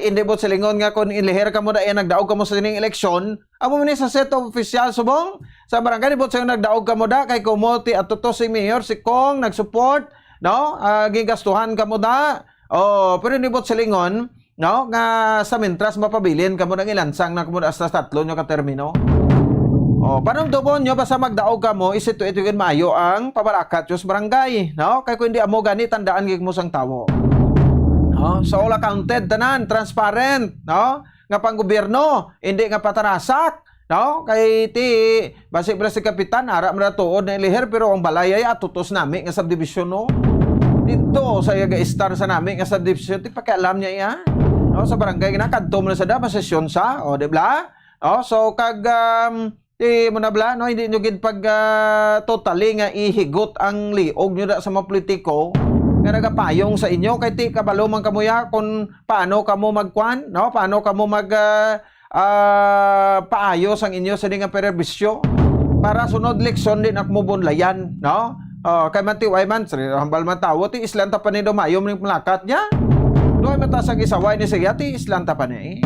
hindi mo silingon nga kung ilihir kamo da, eh, nagdaog kamo sa sining eleksyon, amo man ni sa set of official subong sa barangay, di ba, sa nagdaog kamo da, kay kumo ti ato to si Mayor, si Kong, nag-support, no? Ah, gigastuhan kamo da. Oh, pero hindi mo silingon, no? Nga sa mintras mapabilin kamo nang ilansang na kamo da hasta tatlo nyo ka termino. Oh, panumdumon nyo, basta magdaog kamo, isito-ito gid maayo ang pabalakat nyo sa barangay, no? Kay kung hindi amo gani, tandaan gid mo sang tawo. No? So, all accounted, tanan, transparent, no? Nga panggobyerno, hindi nga patarasak, no? Kay ti, basi pala si Kapitan, ara man na tuod na ilihir, pero ang balay ay atutos nami nga subdivision, no? Dito sa Yaga Star sa nami nga subdivision, ti pakialam niya iya, no? Sa barangay na, kadto mo na sa da, masesyon sa, o, di ba? O, so, kag, um, ti mo na bala, no? Hindi nyo gid pag, ah, totally nga ihigot ang liog nyo da sa mga politiko nga nagapayong sa inyo, kay ti kabalo man kamo ya kung paano kamo magkuan, no? Paano kamo mag, ah, ah, paayo sang inyo sini nga perbisyo para sunod eleksyon di na mo bunlayan, no? Oh, kay man ti way man, sir, hambal man tawo, ti islanta pa ni daw mayo ning malakat niya. Duhay mata sang isawa ni siya, ti islanta pa ni.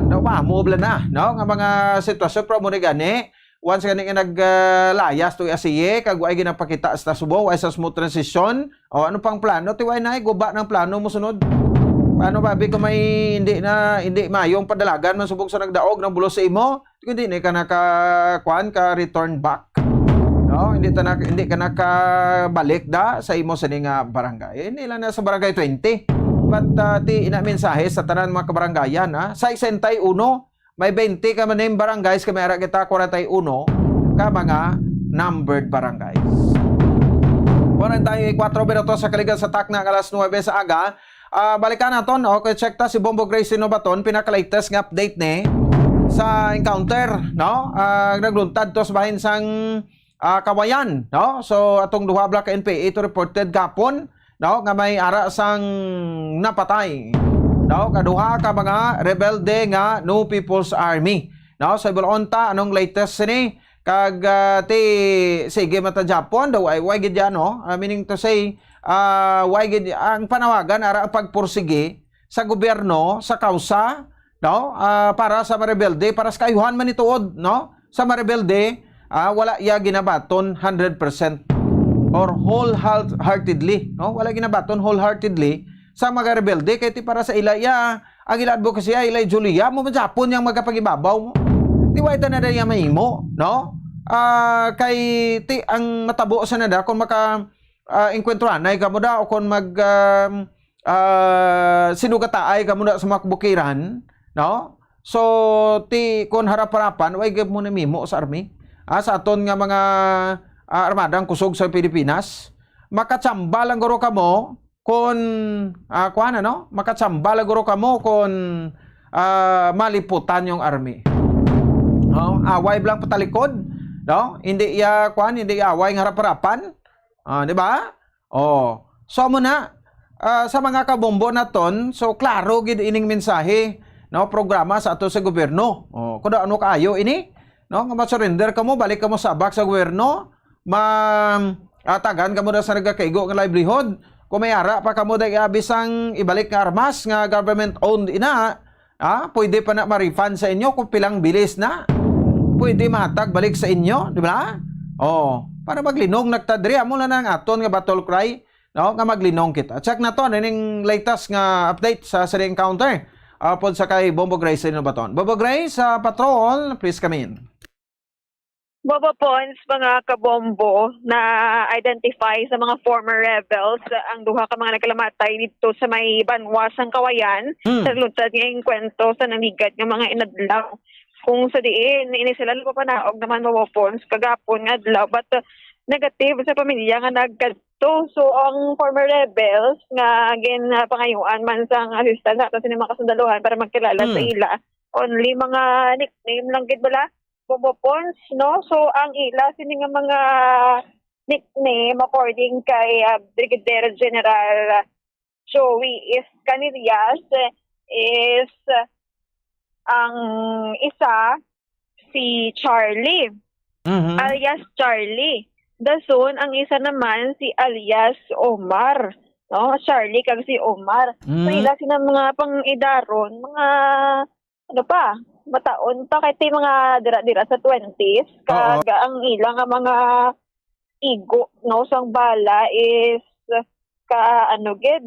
Daw mamo bala na, no? Nga mga sitwasyon, pero mo ni gani, once gani nga nag, ah, layas to asiye, kag way ginapakita sa subo, way sa smooth transition, o ano pang plano, ti way na, guba ng plano mo sunod. Paano ba, bi, kung may hindi na, hindi mayong padalagan man subong sa nagdaog ng bulos sa imo? Kung hindi ni ka naka, kuan, ka return back. No? Hindi ta na, hindi ka nakabalik da sa imo sini nga barangay. Hindi lang na sa barangay twenty. But, ah, ti ina mensahe sa tanan mga kabarangayan, ha? Sa sesenta y uno, may twenty ka maning barangays, kami ara kita kwarenta y uno ka mga numbered barangays. Kwarenta y kuwatro minutos sa kaligan sa takna nga alas nuwebe sa aga. Ah, balikan naton, no? Kay check ta si Bombo Grace Sinobaton, pinaka-latest nga update ni sa encounter, no? Ah, nagluntad to sa bahin sang, ah, Kawayan, no? So, atong duha bala ka N P A to reported gapon, no? Nga may ara sang napatay, no? Kaduha ka mga rebelde nga No People's Army, no? So, ibulon ta, anong latest sini? Kag, ah, ti, sige, mata Japon, daw, ay, way gid yan, no? Ah, meaning to say, ah, way gid, ang panawagan, ara ang pagpursigi sa gobyerno, sa kausa, no? Ah, para sa marebelde, para sa kaayuhan man ni tuod, no? Sa marebelde, ah, wala iya ginabaton hundred percent or wholeheartedly, no? Wala ginabaton wholeheartedly sa mga rebelde, kay ti para sa ila iya, ang ila advocacy, ila Julia, mo man Japon yang magapagibabaw mo. Ti way ta na da iya mahimo, no? Ah, kay ti ang matabo sa nada kung maka, ah, engkwentro anay ka mo da o kung mag, um, ah, sinugataay ka mo da sa mga kabukiran, no? So, ti kon harap-harapan, way gyud mo namimo sa army. Ah, sa aton nga mga, ah, armadang kusog sa Pilipinas, makatsamba lang guro kamo kon, ah, kuan, ano? Makatsamba lang guro kamo kon, ah, maliputan yung army. No? Away lang patalikod, no? Hindi iya, kuan, hindi iya away nga harap-harapan. Ah, di ba? Oh. So, amo na, ah, sa mga kabombo naton, so, klaro gid ining mensahe, no, programa sa ato sa gobyerno. Oh, kuno ano kaayo ini, no, nga ma-surrender kamo, balik kamo sa abak sa gobyerno, ma-, atagan kamo na sa nagakaigo nga livelihood. Kung may ara pa kamo da abi sang ibalik nga armas nga government owned ina, ah, pwede pa na ma-refund sa inyo kung pilang bilis na. Pwede mahatag balik sa inyo, di ba? Oh, para maglinong nagtadri, amo lang ang aton nga battle cry, no? Nga maglinong kita. Check na to, ano ning latest nga update sa, sa encounter, ah, pod sa kay Bombo Grace sa Inobaton. Bombo Grace, sa patrol, please come in. Bobo Pons, mga kabombo, na-identify sa mga former rebels ang duha ka mga nagkalamatay dito sa may banwa sang Kawayan, hmm, sa luntad nga engkwentro sa namigat nga mga inadlaw. Kung sa diin, ini sila nagpapanaog naman, Bobo Pons, kagapon nga adlaw, but, uh, negative sa pamilya nga nagkadto. So, ang former rebels nga ginapangayuan man sang assistance sa ato sini mga kasundaluhan para magkilala sa, hmm, ila, only mga nickname lang gid bala, Bobo Pons, no? So, ang ila sini nga mga nickname, according kay, ah, Brigadier General Joey Escanillas, is ang isa si Charlie, mhm, alias Charlie. Dason, ang isa naman si alias Omar, no? Charlie kag si Omar. So, mm, ila sina mga pang-idaron, mga ano pa, mataon pa, kay ti mga dira-dira sa twenties, oo, kag ang ila nga mga igo, no, sang bala is ka, ano gid,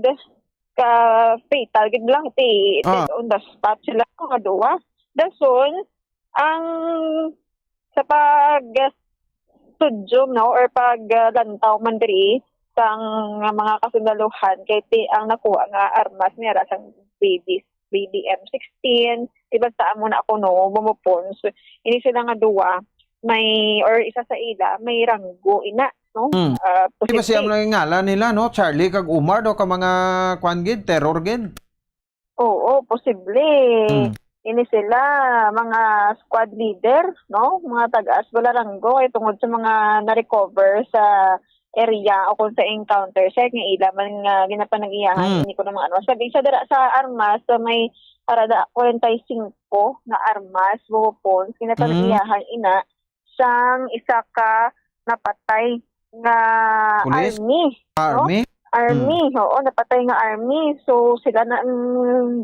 ka fatal gid lang, ti, ah, dead on the spot sila nga duwa. Dason, ang sa pag studyum, no, or pag, ah, lantaw man diri sang mga kasundaluhan, kay ti ang nakuha nga armas may ara sang B B, B B M sixteen, di basta amo na ako, no, Bobo Pons. Ini sila nga duwa, may, or isa sa ila, may ranggo, ina, no? Mm. Ah, di ba siya posible. Ang ngalan nila, no? Charlie kag Omar, do ka mga kwan gid, terror gid? Oo, posible. Mm. Ini sila, mga squad leader, no? Mga taga-as bala ranggo, kay tungod sa mga na-recover sa area o kung sa encounter site nga ila man nga ginapanag-iyahan, mm, ini ko na mga ano. Sabi siya dira sa armas, sa may arada kwarenta y singko nga armas, weapons, ginapanag-iyahan, mm, ina sang isa ka napatay nga Police? Army, no? Army? Army, Hmm. oo, napatay nga army. So, sila na ang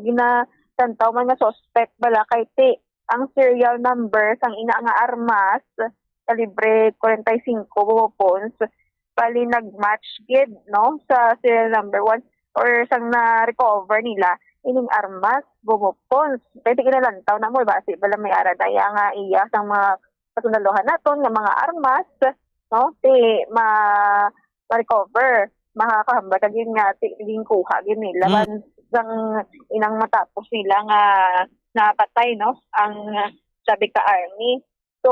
ginalantaw man nga suspect bala kay ti ang serial number sang ina nga armas, kalibre forty-five weapons, bali nag-match gid, no, sa serial number one or sang na-recover nila ining armas, weapons. Kay ti ginalantaw na mo, basi bala may ara daya nga iya sang mga kasundaluhan naton nga mga armas, no? Ti ma-, ma-recover, makakahambal ka gyud nga ti-, ginkuha gyud nila Mm. man sang inang matapos nila nga napatay, no? Ang sabi ka army. So,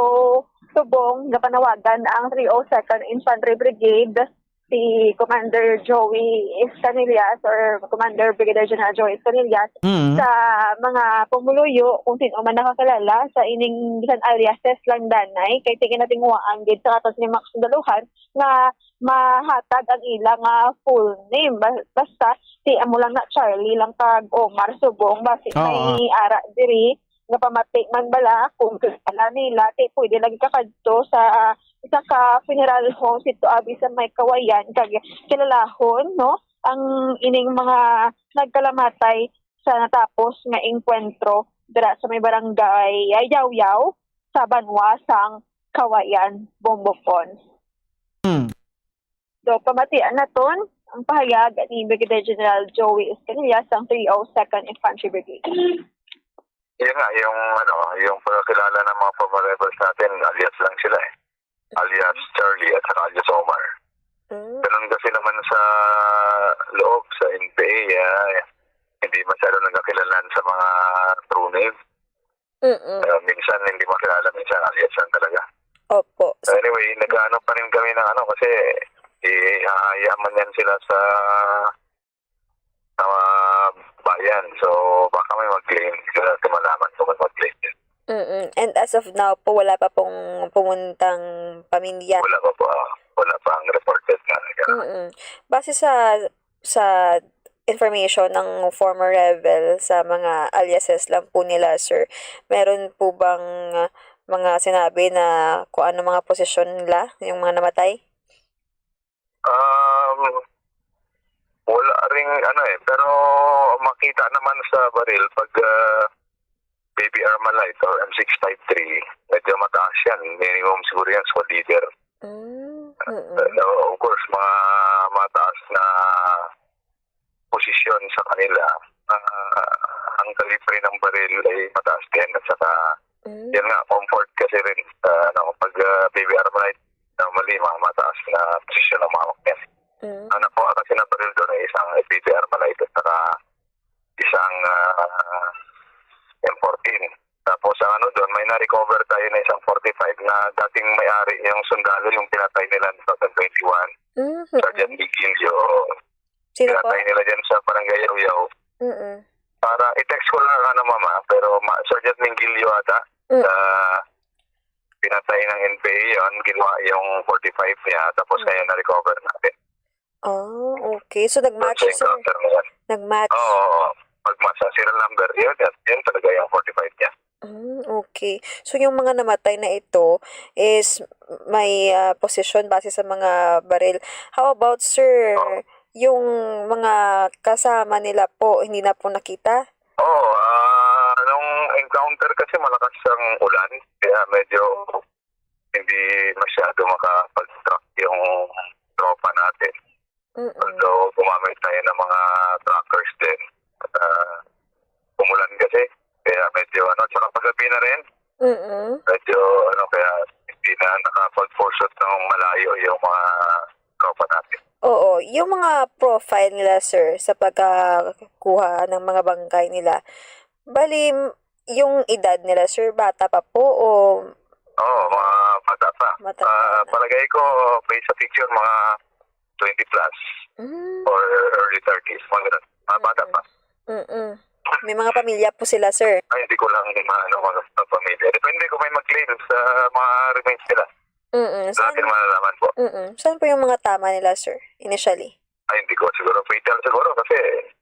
subong gapanawagan ang three oh second Infantry Brigade, si Commander Joey Escanillas or Commander Brigadier General Joey Escanillas Mm. sa mga pumuluyo kung sino man nakakilala sa ining bisan aliases lang danay, kay ti ginatinguhaan gid sa aton ni mga kasundaluhan nga mahatag ang ila nga full name. Ba-, basta si amo lang na Charlie lang kag Omar subong, basi Oo. may ara diri nga pamati man bala kung kilala nila, ti pwede lagi ka kadto sa isa ka funeral home didto abi sa may Kawayan kag kilalahon, no, ang ining mga nagkalamatay sa natapos nga engkwentro dira sa may barangay Yawyaw sa banwa sang Kawayan, Bombo Pons. Hmm. So, pamatian naton ang pahayag ni Brigadier General Joey Escamilla sang three oh second Infantry Brigade. Yun nga, yung, ano, yung pagkakilala ng mga former rebels natin, alias lang sila eh. Alias Charlie at saka alias Omar. Mm. Ganun kasi naman sa loob, sa N P A, ah, hindi masyado nagkakilala sa mga true name. Mm-mm. Ah, minsan hindi makilala, minsan alias lang talaga. Opo. So, anyway, nag-ano pa rin kami ng ano, kasi ihahayaman yan sila sa, sa bayan. So, baka may mag-claim, hindi ko na malaman kung may mag-claim. Mm-mm. And as of now po, wala pa pong pumuntang pamilya? Wala pa po, ah. Wala pa ang reported na gano'n. Mm-mm. Base sa, sa information ng former rebel sa mga aliases lang po nila, sir, meron po bang, ah, mga sinabi na kung ano mga posisyon nila, yung mga namatay? Um, wala ring ano eh, pero makita naman sa baril pag, ah, Baby Armalite or M six five three, medyo mataas yan. Minimum siguro yan, squad leader. Mm, mm. Uh, of course, mga mataas na posisyon sa kanila. Ah, ang kalibre ng baril ay mataas din at saka Mm. yun nga, comfort kasi rin sa, ano, pag, ah, Baby Armalite, normally, mga mataas na posisyon ng mga hawak niyan. Mm. Ang nakuha kasi na baril doon ay isang Baby Armalite at saka isang, ah, M fourteen. Tapos, ang ano doon, may na-recover tayo na isang forty-five na dating may-ari yung sundalo, yung pinatay nila in two thousand twenty-one, Mhm. Sergeant Vigilio. Sino po? Pinatay nila dyan sa Barangay Yawyaw. Mm-mm. Para i-text ko lang, ano, mama, pero ma-, Sergeant Mingilio ata, Mm. sa pinatay ng N P A yon, kinuha yung forty-five niya, tapos Mm. ngayon na-recover natin. Ah, okay. So, nag-match, Doon sa sir. Encounter na yan. Nag-match. Oo, oo. Pag-match ang serial number, yun, yun, yun talaga yung forty-five niya. Mm, okay. So, yung mga namatay na ito is may, ah, posisyon base sa mga baril. How about, sir, Oo. yung mga kasama nila po, hindi na po nakita? Oo, ah, nung encounter kasi malakas ang ulan, kaya medyo hindi masyado makapag-track yung tropa natin. Mm-mm. Although gumamit tayo ng mga trackers din. Ah, umulan kasi, kaya medyo ano, tsaka paggabi na rin, Mm-mm. medyo ano, kaya hindi na nakapag-pursue ng malayo yung mga tropa natin. Oo, yung mga profile nila, sir, sa pagkakuha ng mga bangkay nila, bali, m-, yung edad nila, sir, bata pa po o Oo, mga bata pa. Matanda Ah, na? palagay ko, based sa picture, mga twenty plus Mm. or early thirties, mga ganun. Mga bata pa. Mm-mm. May mga pamilya po sila, sir? Ay, hindi ko lang maano kung sa pamilya. Depende kung may mag-claim sa mga remains nila. Mm-mm. Doon Saan, natin malalaman po. Mm-mm. Saan po yung mga tama nila, sir, initially? Ay, hindi ko siguro. Fatal siguro kasi,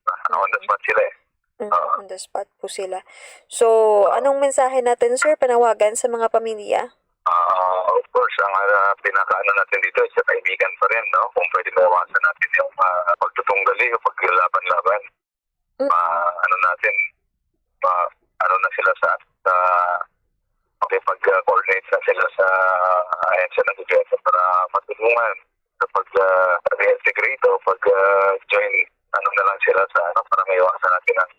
ah, on the Mm-mm. spot sila eh. Mm, Oo. on the spot po sila. So, Oo. anong mensahe natin, sir, panawagan sa mga pamilya? Ah, Of course, ang, ah, pinakaano natin dito is sa kaibigan pa rin, no? Kung pwede maiwasan natin yung, ah, pagtutunggali o paglaban-laban. Mm. Ah, ano natin, ma-, ano na sila sa, sa, makipag-coordinate na sila sa ahensya ng gobyerno para matulungan sa pag, ah, reintegrate o pag, ah, join, ano na lang sila sa, ano, para maiwasan natin ang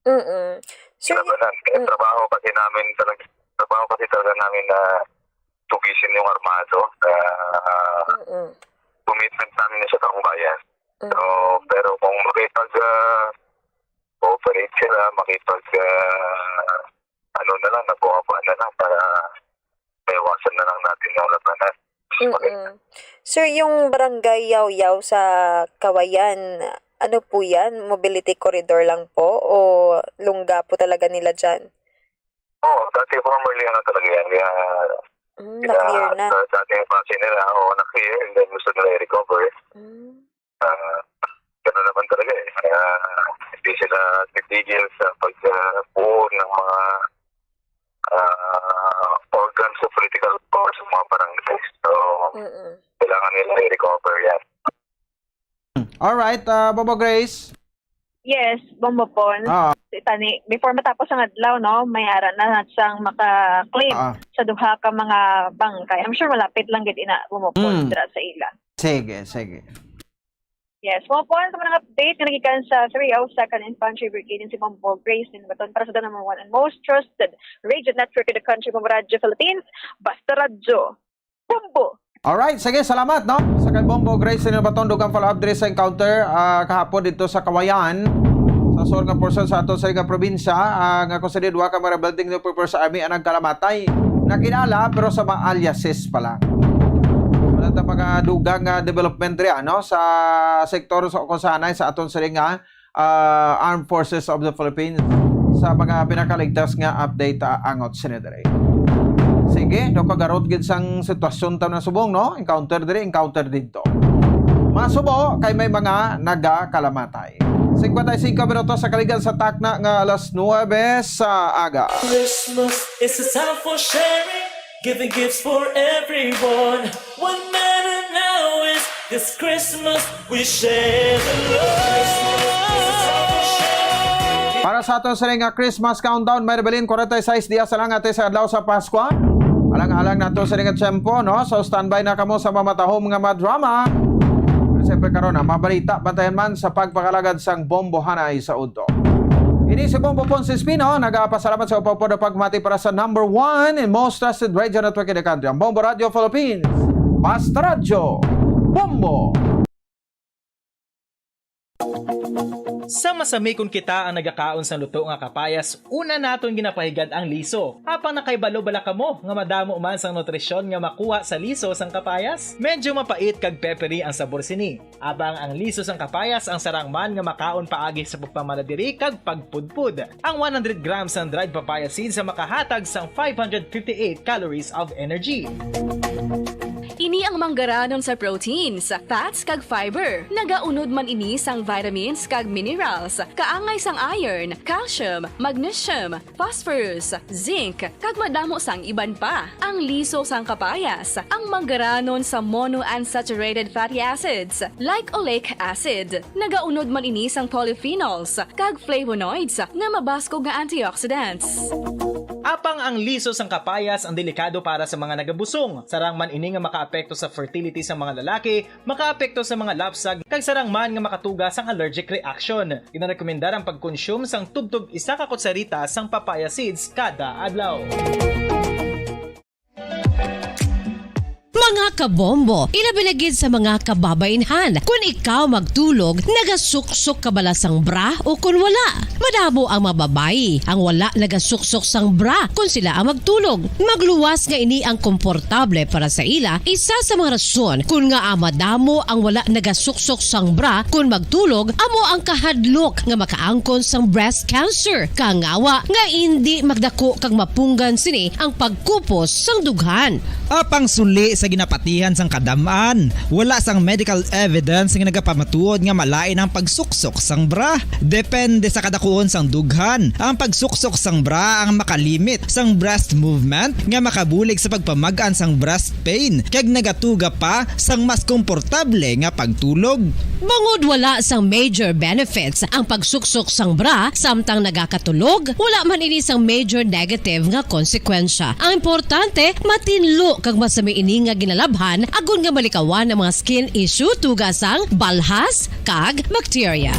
Mm-mm. So, y- labanan. Kaya mm. trabaho kasi namin talaga, trabaho kasi talaga namin na tugisin yung armado. Ah, Mm-mm. commitment namin sa taong bayan. So, Mm. pero kung makipag, ah, cooperate sila, makipag, ah, ano na lang, nabuha na lang para maiwasan na lang natin yung labanan. Mm-mm. Sir, yung barangay Yaw-Yaw sa Kawayan, ano po yan? Mobility corridor lang po o lungga po talaga nila dyan? Oo, dati formerly ano talaga yan, kaya Mm, pina-, na-clear na. da-, dati yung base nila, oo, na-clear, and then gusto nila i-recover. Mm. Ah, ganun naman talaga eh. Kaya hindi sila titigil sa pag, ah, buo ng mga, ah, organs of political power sa mga barangay. So, Mm-mm. kailangan nila i-recover yan. Alright, ah, Bobo Grace. Yes, Bombo Pons. Ah. Si Tani, before matapos ang adlaw, no, may ara na siyang maka-claim Ah. sa duha ka mga bangkay. I'm sure malapit lang gid ina, Bombo Pons, Mm. dira sa ila. Sige, sige. Yes, Bombo Pons, sa mga update nga nagikan sa three oh second Infantry Brigade, si Bombo Grace Nilbaton para sa the number one and most trusted radio network in the country, Bombo Radyo Philippines, Basta Radyo. Bombo. Alright, sige, salamat, no? Sa kay Bombo Grace Nilbaton, dugang follow-up diri sa encounter, ah, kahapon dito sa Kawayan, sa sur nga portion sa aton sa nga probinsya, ah, nga kung sa duha ka mga building ni People's Army ang nagkalamatay. Nakilala, pero sa mga aliases pa lang. Wala ta mga dugang, ah, development diri, ano, sa sektor sa Ocosanay, sa aton sa nga ah, Armed Forces of the Philippines sa mga pinakaligtas nga update, ah, angot sini diri. Sige, no, kagarot gid sang sitwasyon ta na subong, no? Encounter diri, encounter didto. Masubo kay may mga nagakalamatay. Cincuenta y cinco minutos sa kaligan sa takna nga alas nuebe sa aga. Christmas is a time for sharing, giving gifts for everyone. What matter now is this Christmas we share the love. Para sa aton sini nga Christmas countdown, may Rebelin, forty-six dias na lang ati sa adlaw sa Paskwa. Alang-alang nato sini nga tiyempo, no? So, standby na kamo sa mamatahom nga mga drama. Pero siyempre karon, ah, mabalita, bantayan man sa pagpakalagad sang Bombo Hanay sa udto. Ini si Bombo Ponce Espino, nagapasalamat sa upod-upod nga pagmati para sa number one and most trusted radio network in the country, ang Bombo Radio Philippines. Basta Radyo, Bombo! Sa masami kon kita ang nagakaon sang luto nga kapayas, una naton ginapahigad ang liso. Apang nakahibalo bala kamo nga madamo man sang nutrisyon nga makuha sa liso sang kapayas? Medyo mapait kag peppery ang sabor sini. Apang ang liso sang kapayas ang sarang man nga makaon paagi sa pagpamala diri kag pagpudpod. Ang one hundred grams sang dried papaya seeds ang makahatag sang five hundred fifty-eight calories of energy. Ini ang manggaranon sa proteins, fats, kag fiber. Nagaunod man ini sang vitamins kag minerals, kaangay sang iron, calcium, magnesium, phosphorus, zinc, kag madamo sang iban pa. Ang liso sang kapayas, ang manggaranon sa monounsaturated fatty acids, like oleic acid. Nagaunod man ini sang polyphenols kag flavonoids nga mabaskog nga antioxidants. Apang ang liso sang kapayas ang delikado para sa mga nagabusong. Sarang man ini nga makaapekto sa fertility sa mga lalaki, makaapekto sa mga lapsag, kag sarang man nga makatuga sang allergic reaction. Ginarekomendar ang pagkonsume sang tubtob isa ka kutsarita sang papaya seeds kada adlaw. Mga kabombo, ilabi na gid sa mga kababainhan, kun ikaw magtulog, nagasuksok ka bala sang bra o kun wala? Madamo ang mga babayi ang wala nagasuksok sang bra kun sila ang magtulog. Magluwas nga ini ang komportable para sa ila. Isa sa mga rason kun ngaa madamo ang wala nagasuksok sang bra kun magtulog amo ang kahadlok nga makaangkon sang breast cancer, kangawa nga indi magdako kag mapunggan sini ang pagkupos sang dughan. Apang suli sa ginapat- Tihan sang kadam-an, wala sang medical evidence nga nagapamatuod nga malain ang pagsuksok sang bra. Depende sa kadakuon sang dughan, ang pagsuksok sang bra ang makalimit sang breast movement nga makabulig sa pagpamag-an sang breast pain kag nagatuga pa sang mas komportable nga pagtulog. Bangod wala sang major benefits ang pagsuksok sang bra samtang nagakatulog, wala man ini sang major negative nga konsekwensya. Ang importante, matinlo kag masami ini nga ginalabhan agod nga malikawan ang mga skin issue tuga sang balhas kag bakterya.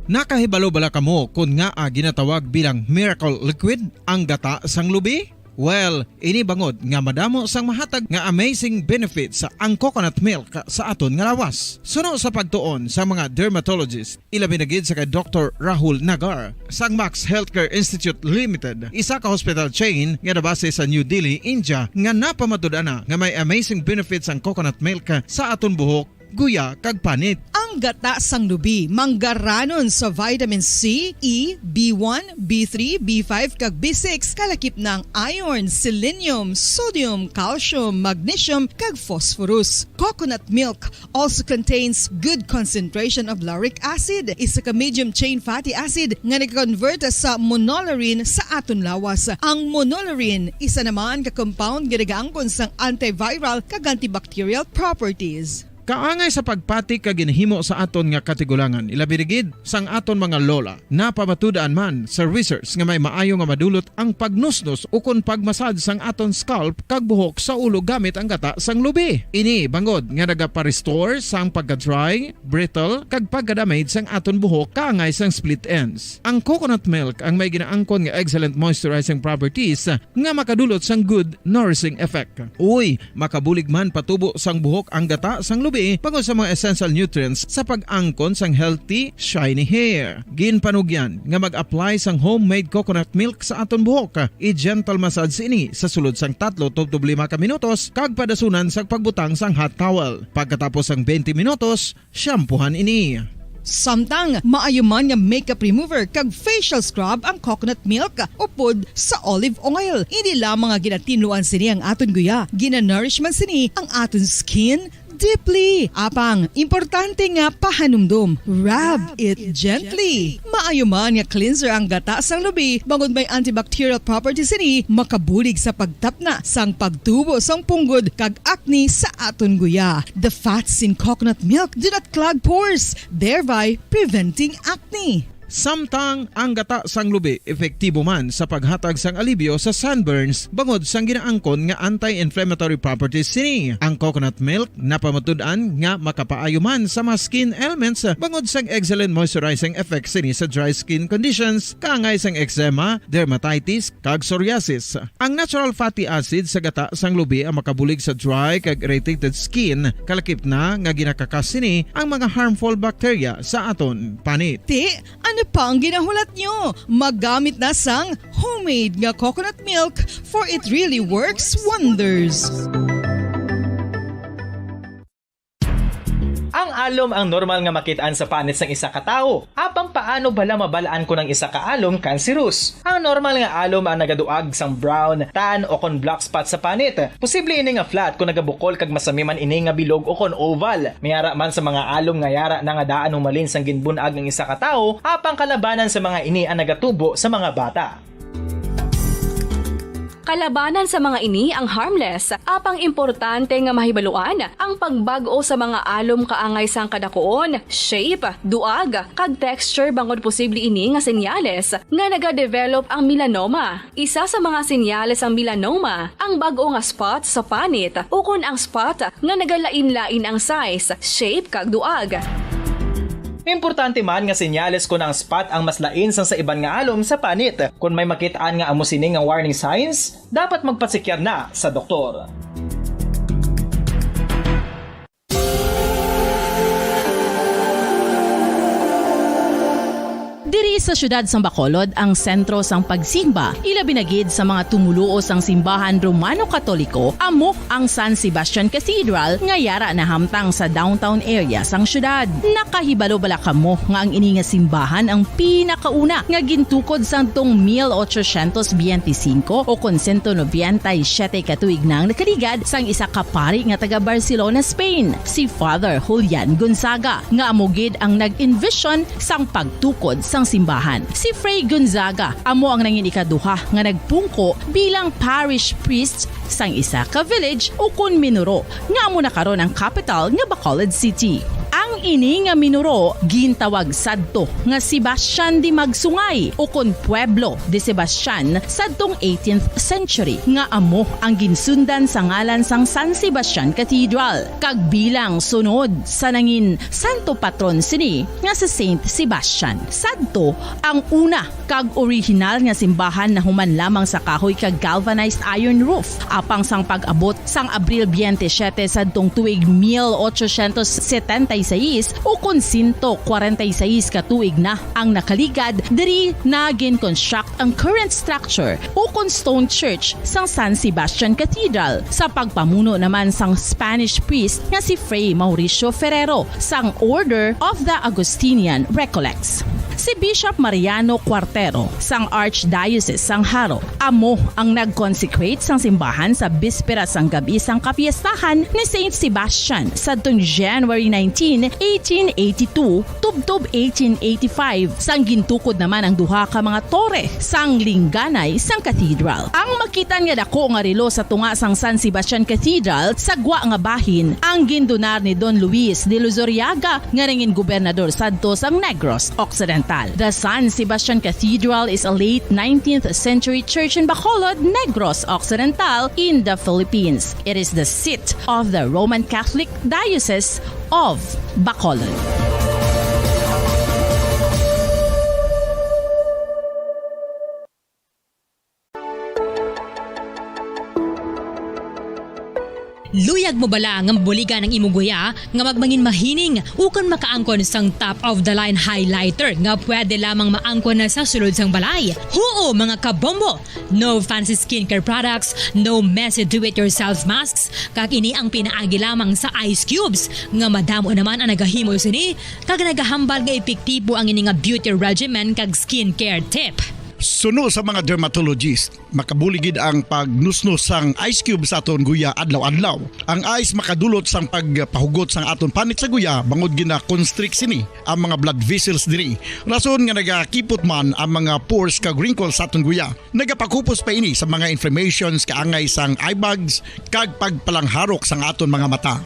Nakahibalo bala kamo kon ngaa ginatawag bilang miracle liquid ang gata sang lubi? Well, ini bangod nga madamo sang mahatag nga amazing benefits ang coconut milk sa aton nga lawas. Suno sa pagtuon sa mga dermatologist, ilabi na gid sa kay Doktor Rahul Nagar sang Max Healthcare Institute Limited, isa ka hospital chain nga nabase sa New Delhi, India, nga napamatud-an na nga may amazing benefits ang coconut milk sa aton buhok, guya, kag panit. Ang gata sang lubi manggaranon sa vitamin C, E, B one, B three, B five, kag B six, kalakip na ang iron, selenium, sodium, calcium, magnesium, kag phosphorus. Coconut milk also contains good concentration of lauric acid, isa ka medium chain fatty acid nga nag-convert sa monolaurin sa aton lawas. Ang monolaurin, isa naman ka compound nga nagaangkon sang antiviral kag antibacterial properties. Kaangay sa pagpati kag ginhimo sa aton nga katigulangan, ilabi na gid sang aton mga lola. Napamatud-an man sa research nga may maayo nga madulot ang pagnusnos ukon pagmasad sang aton scalp kag buhok sa ulo gamit ang gata sang lubi. Ini bangod nga nagapa-restore sang pagka-dry, brittle, kag pagka-damage sang aton buhok kaangay sang split ends. Ang coconut milk ang may ginaangkon nga excellent moisturizing properties nga makadulot sang good nourishing effect. Uy, makabulig man patubo sang buhok ang gata sang lubi bangod sa mga essential nutrients sa pag-angkon sang healthy, shiny hair. Ginpanugyan nga mag-apply sang homemade coconut milk sa aton buhok. I-gentle massage ini sa sulod sang tatlo tubtob lima ka minutos kag padasunan sa pagbutang sang hot towel. Pagkatapos sang twenty minutos, shampoohan ini. Samtang maayo man nga makeup remover kag facial scrub ang coconut milk upod sa olive oil. Hindi lamang nga ginatinluan sini ang aton guya, ginanourish man sini ang aton skin deeply. Apang, importante nga pahanumdom, rub it gently. Maayo man nga cleanser ang gata sang lubi, bangod may antibacterial properties sini, makabulig sa pagtapna sang pagtubo sang punggod kag acne sa aton guya. The fats in coconut milk do not clog pores, thereby preventing acne. Samtang ang gata sang lubi epektibo man sa paghatag sang alibyo sa sunburns bangod sang ginaangkon nga anti-inflammatory properties sini. Ang coconut milk napamatud-an nga makapaayo man sa mga skin ailments bangod sang excellent moisturizing effect sini sa dry skin conditions, kaangay sang eczema, dermatitis, kag psoriasis. Ang natural fatty acid sa gata sang lubi ang makabulig sa dry kag irritated skin, kalakip na nga ginakakas sini ang mga harmful bacteria sa aton panit. Ti, ano pa ang ginahulat nyo? Magamit na sang homemade nga coconut milk, for it really works wonders. Ang alom ang normal nga makit-an sa panit sang isa ka tawo. Apang paano bala mabal-an kon ang isa ka alom kanserus? Ang normal nga alom ang nagaduag sang brown, tan, o kon black spot sa panit. Posible ini nga flat kon nagabukol kag masami man ini nga bilog o kon oval. May ara man sa mga alom nga yara na nga daan humalin sang ginbun-ag ang isa ka tawo, apang kalabanan sa mga ini ang nagatubo sa mga bata. Kalabanan sa mga ini ang harmless, apang importante nga mahibaluan ang pagbag-o sa mga alom kaangay sang kadakuon, shape, duag, kag texture, bangod posible ini nga senyales nga nagadevelop ang melanoma. Isa sa mga senyales sang melanoma ang bag-o nga spot sa panit ukon ang spot nga nagalain-lain ang size, shape, kag duag. Importante man nga senyales kon ang spot ang mas lain sang sa iban nga alom sa panit. Kon may makit-an nga amo sini nga warning signs, dapat magpasekyar na sa doktor. Diri Sa siyudad sang Bacolod ang sentro sang pagsimba, ilabi na gid sa mga tumoluo sang simbahan Romano-Katoliko, amo ang San Sebastian Cathedral nga yara nahamtang sa downtown area sang siyudad. Nakahibalo bala kamo nga ang ini nga simbahan ang pinakauna nga gintukod sadtong mil ochocientos biyente singko o kon sento nobenta y siyete ka tuig na ang nakaligad sang isa ka pari nga taga Barcelona, Spain, si Father Julian Gonzaga, nga amo gid ang nag-envision sang pagtukod sang simbahan. Si Fray Gonzaga amo ang nangin ikaduha nga nagpungko bilang parish priest sang isa ka village ukon minuro nga amo na karon ang kapital nga Bacolod City. Ang ini nga minuro gintawag sadto nga Sebastian de Magsungay ukon Pueblo de Sebastian sadtong eighteenth century, nga amo ang ginsundan sa ngalan sang San Sebastian Cathedral, kag bilang sunod sa nangin santo patron sini nga si Saint Sebastian. Sadto ang una kag orihinal nga simbahan nahuman lamang sa kahoy kag galvanized iron roof. Apang sang pag-abot sang Abril biyente siyete sadtong tuig mil ochocientos setenta y seis, ukon sento kwarenta y seis ka tuig na ang nakaligad, diri na gin-construct ang current structure ukon stone church sang San Sebastian Cathedral, sa pagpamuno naman sang Spanish priest nga si Fray Mauricio Ferrero sang Order of the Augustinian Recollects. Si Bishop Mariano Cuartero sang Archdiocese sang Jaro amo ang nag-consecrate sang simbahan sa bispera sang gab-i sang kapiestahan ni Saint Sebastian sadtong January nineteen, eighteen eighty-two, tubtob eighteen eighty-five, sang gintukod naman ang duha ka mga tore sang lingganay sang cathedral. Ang makitan nga dako nga relo sa tunga sang San Sebastian Cathedral sa gwa nga bahin ang gindonar ni Don Luis de Luzuriaga, nga nangin gobernador sadto sang Negros Occidental. The San Sebastian Cathedral is a late nineteenth century church in Bacolod, Negros Occidental, in the Philippines. It is the seat of the Roman Catholic Diocese of Bacolod. Luyag mo bala nga mabuligan ang imo guya nga magmangin mahining ukon makaangkon sang top of the line highlighter nga pwede lamang maangkon na sa sulod sang balay? Huo, mga kabombo! No fancy skincare products, no messy do-it-yourself masks, kag ini ang pinaagi lamang sa ice cubes nga madamo naman ang nagahimo sini kag nagahambal nga epektibo ang ini nga beauty regimen kag skincare tip. Suno sa mga dermatologist, makabulig gid ang pagnusnos sang ice cube sa aton guya adlaw-adlaw. Ang ice makadulot sang pagpahugot sang aton panit sa guya bangod gina-constrict sini ang mga blood vessels diri. Rason nga nagakipot man ang mga pores kag wrinkles sa aton guya. Nagapakupos pa ini sa mga inflammations kaangay sang eye bags kag pagpalangharok sang aton mga mata.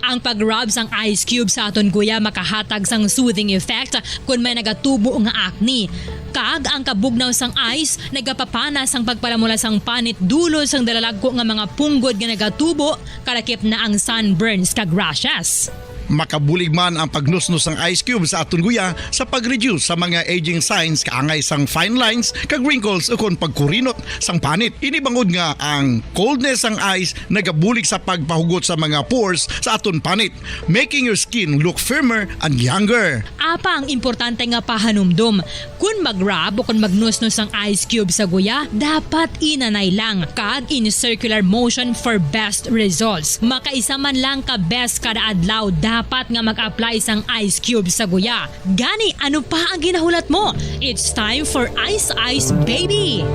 Ang pag-rub sang ice cube sa aton guya makahatag sang soothing effect kon may nagatubo nga acne. Kag ang kabugnaw sang ice nagapapana sang pagpalamula sang panit dulot sang dalalagko nga mga punggod nga nagatubo, kalakip na ang sunburns kag rashes. Makabulig man ang pagnusnos sang ice cube sa aton guya sa pag-reduce sa mga aging signs kaangay sang fine lines kag wrinkles ukon pagkurinot sang panit. Ini bangod nga ang coldness sang ice nagabulig sa pagpahugot sa mga pores sa aton panit, making your skin look firmer and younger. Apang importante nga pahanumdom, kon mag-rub o kon magnusnos sang ice cube sa guya, dapat inanay lang kag in circular motion for best results. Makaisa man lang ka beses kada adlaw dapat nga mag-apply sang ice cube sa guya. Gani, ano pa ang ginahulat mo? It's time for Ice Ice Baby!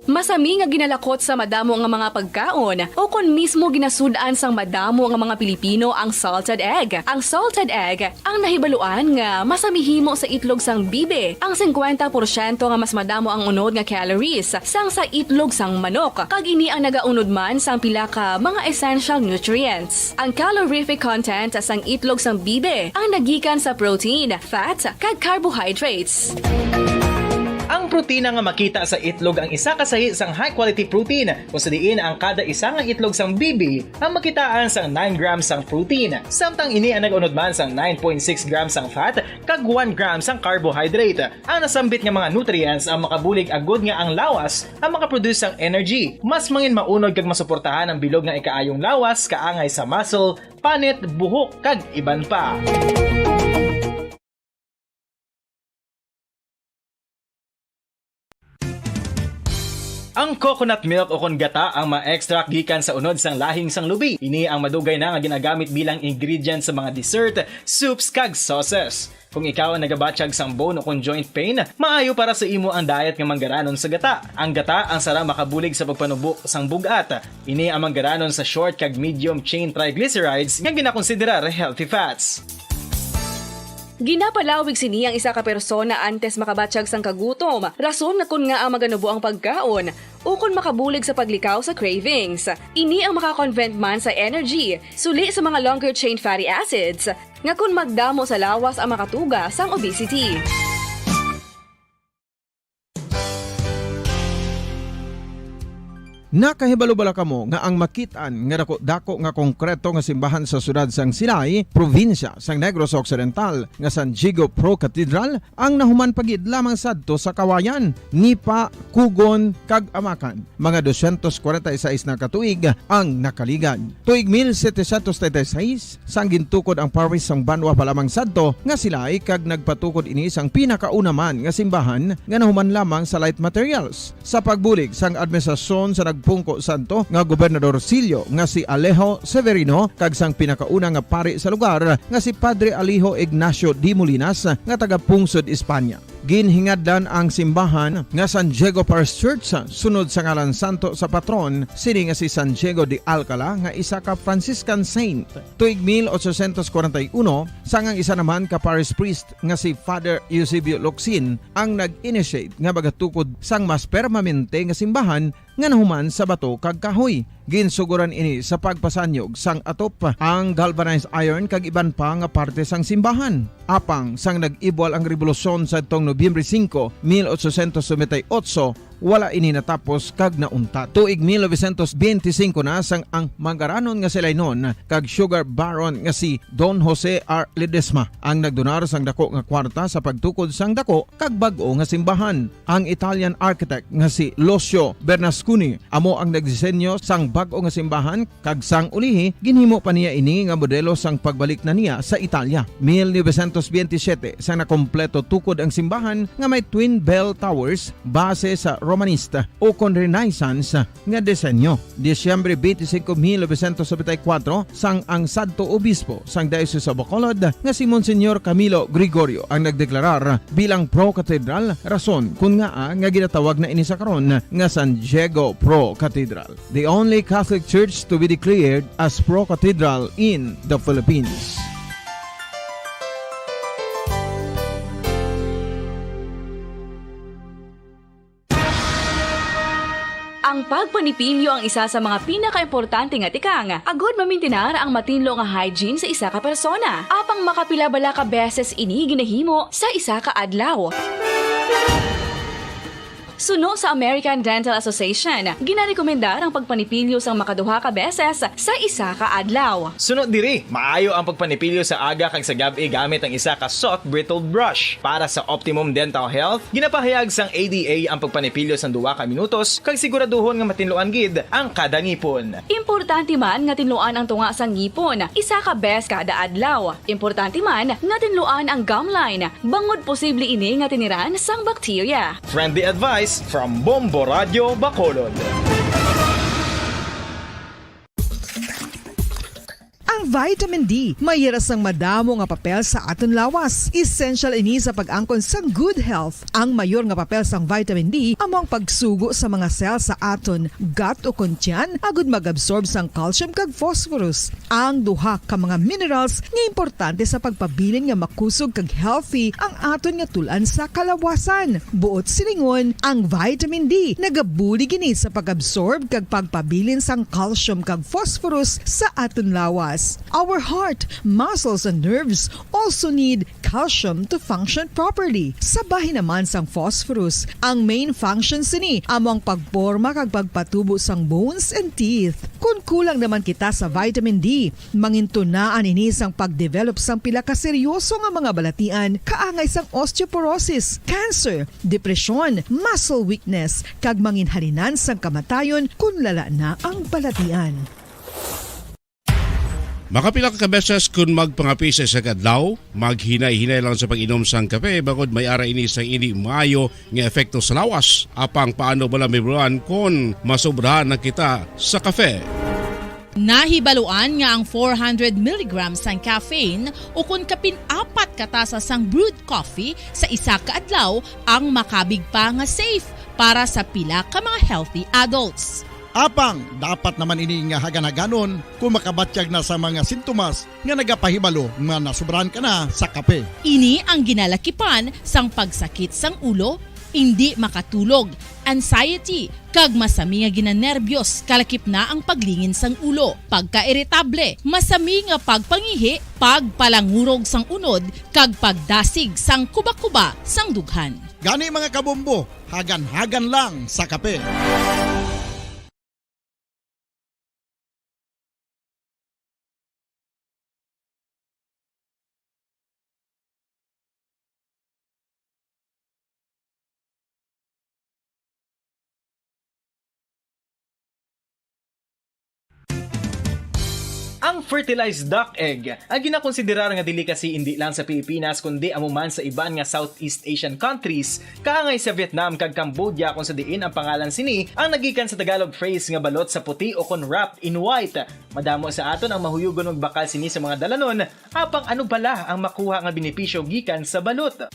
Masami nga ginalakot sa madamo nga mga pagkaon o kon mismo ginasud-an sang madamo nga mga Pilipino ang salted egg. Ang salted egg ang nahibaluan nga masami himo sa itlog sang bibi. Ang singkwenta porsyento nga mas madamo ang unod nga calories sang sa itlog sang manok, kag ini ang nagaunod man sang pila ka mga essential nutrients. Ang calorific content sang itlog sang bibi ang nagikan sa protein, fat, kag carbohydrates. Ang protina nga makita sa itlog ang isa ka sahi sang high-quality protein, kung sa diin ang kada isa nga itlog sang bibi ang makitaan sang nine grams sang protein. Samtang ini ang nag-unod man sang nine point six grams sang fat kag one gram sang carbohydrate. Ang nasambit nga mga nutrients ang makabulig agud nga ang lawas ang makaproduce sang energy. Mas mangin maunod kag masuportahan ang bilog nga ikaayong lawas kaangay sa muscle, panit, buhok, kag iban pa. Ang coconut milk ukon gata ang ma-extract gikan sa unod sang lahing sang lubi. Ini ang madugay na nga ginagamit bilang ingredient sa mga dessert, soups, kag sauces. Kung ikaw ang nagabatyag sang bone ukon joint pain, maayo para sa imo ang diet nga manggaranon sa gata. Ang gata ang sara makabulig sa pagpanubo sang bug-at. Ini ang manggaranon sa short kag medium chain triglycerides nga ginakonsiderar healthy fats. Ginapalawig sini ang isa ka persona antes makabatyag sang kagutom, rason na kon ngaa maganubo ang pagkaon, ukon makabulig sa paglikaw sa cravings. Ini ang makakonvert man sa energy, suli sa mga longer chain fatty acids, nga kon magdamo sa lawas ang makatuga sang obesity. Nakahibalo bala kamo nga ang makit-an nga dako-dako nga konkreto nga simbahan sa siyudad sang Silay, probinsya sang Negros Occidental, nga San Diego Pro Cathedral, ang nahuman pa gid lamang sadto sa Kawayan, Nipa, Cogon, kag Amacan. Mga dosyentos kwarenta y seis na ka tuig ang nakaligad. Tuig mil setecientos treinta y seis, sang gintukod ang parish sang banwa pa lamang sadto nga Silay, kag nagpatukod ini sang pinakauna man nga simbahan nga nahuman lamang sa light materials. Sa pagbulig sang administrasyon sa nagpungko sadto nga Gobernador Silyo nga si Alejo Severino kag sang pinakauna nga pari sa lugar nga si Padre Alejo Ignacio de Molinas nga taga-pungsod Espanya. Ginhingadlan ang simbahan nga San Diego Parish Church sunod sa ngalan santo sa patron sini nga si San Diego de Alcala nga isa ka Franciscan saint. Tuig mil ochocientos kwarenta y uno, sang ang isa naman ka parish priest nga si Father Eusebio Locsin ang nag-initiate nga magatukod sang mas permanente nga simbahan nga nahuman sa bato kag kahoy. Ginsugoran ini sa pagpasanyog sang atop, ang galvanized iron kag iban pa nga parte sang simbahan. Apang sang nag-ibwal ang rebolusyon sadtong Nobyembre singko, mil ochocientos noventa y ocho, wala ini natapos kag nauntat. Tuig mil novecientos benti singko na sang ang manggaranon nga Silaynon kag sugar baron nga si Don Jose R. Ledesma ang nagdonar sang dako nga kwarta sa pagtukod sang dako kag bag-o nga simbahan. Ang Italian architect nga si Lucio Bernasconi amo ang nagdisenyo sang bag-o nga simbahan, kag sang ulihi ginhimo pa niya ini nga modelo sang pagbalik na niya sa Italia. Mil novecientos benti siyete, sang nakompleto tukod ang simbahan nga may twin bell towers base sa Romanista ukon Renaissance nga disenyo. Disyembre benti singko, mil novecientos nobenta y kuwatro, sang ang sadto obispo sang Diocese of Bacolod nga si Monsignor Camilo Gregorio ang nagdeklarar bilang pro-cathedral, rason kon ngaa nga ginatawag na ini sa karon nga San Diego Pro Cathedral, the only Catholic church to be declared as pro-cathedral in the Philippines. Ang pagpanipilyo ang isa sa mga pinakaimportante nga tikang agod mamintinar ang matinlo nga hygiene sa isa ka persona. Apang makapila bala ka beses ini ginahimo sa isa ka adlaw? Suno sa American Dental Association, ginarekomendar ang pagpanipilyo sang makaduha ka beses sa isa ka adlaw. Suno diri, maayo ang pagpanipilyo sa aga kag sa gab-i gamit ang isa ka soft bristled brush. Para sa optimum dental health, ginapahayag sang A D A ang pagpanipilyo sang duha ka minutos kag siguraduhon nga matinluan gid ang kada ngipon. Importante man nga tinluan ang tunga sang ngipon isa ka bes kada adlaw. Importante man nga tinluan ang gum line bangod posible ini nga tiniran sang bakterya. Friendly advice from Bombo Radio Bacolod. Ang vitamin D may hira sang madamo nga papel sa aton lawas. Essential ini sa pag-angkon sang good health. Ang mayor nga papel sang vitamin D amo ang pagsugo sa mga cell sa aton gut ukon tiyan agud mag-absorb sang calcium kag phosphorus, ang duha ka mga minerals nga importante sa pagpabilin nga makusog kag healthy ang aton nga tul-an sa kalawasan. Buot silingon, ang vitamin D nagabulig ini sa pag-absorb kag pagpabilin sang calcium kag phosphorus sa aton lawas. Our heart, muscles, and nerves also need calcium to function properly. Sa bahin naman sang phosphorus, ang main function sini amo ang pagporma kag pagpatubo sang bones and teeth. Kon kulang naman kita sa vitamin D, mangintunaan ini sang pag-develop sang pila ka seryoso nga mga balatian, kaangay sang osteoporosis, cancer, depresyon, muscle weakness, kag manginhalinan sang kamatayon kon lala na ang balatian. Makapila ka beses kun magpangape sa isa ka adlaw, maghinay-hinay lang sa pag-inom sang kape, bangod may ara ini sang indi maayo nga epekto sa lawas. Apang paano bala mahibaluan kon masobrahan na kita sa kape? Nahibaluan nga ang four hundred milligrams sang caffeine, ukon kapin apat ka tasa sang brewed coffee sa isa ka adlaw, ang makabig pa nga safe para sa pila ka mga healthy adults. Apang dapat naman ini nga hagan-haganon kung makabatyag na sa mga sintomas nga nagapahibalo nga nasubrahan ka na sa kape. Ini ang ginalakipan sang pagsakit sang ulo, indi makatulog, anxiety, kag masami nga ginanerbyos, kalakip na ang paglingin sang ulo, pagkairitable, masami nga pagpangihi, pagpalangurog sang unod, kag pagdasig sang kuba-kuba sang dughan. Gani, mga kabombo, hagan-hagan lang sa kape. Ang fertilized duck egg, ang ginakonsiderar nga delicacy indi lang sa Pilipinas, kundi amo man sa iban nga Southeast Asian countries, kaangay sa Vietnam kag Cambodia, kung sa diin ang pangalan sini ang nagikan sa Tagalog phrase nga balot sa puti o kon wrapped in white. Madamo sa aton ang mahuyugon magbakal sini sa mga dalanon, apang ano bala ang makuha nga benepisyo gikan sa balot?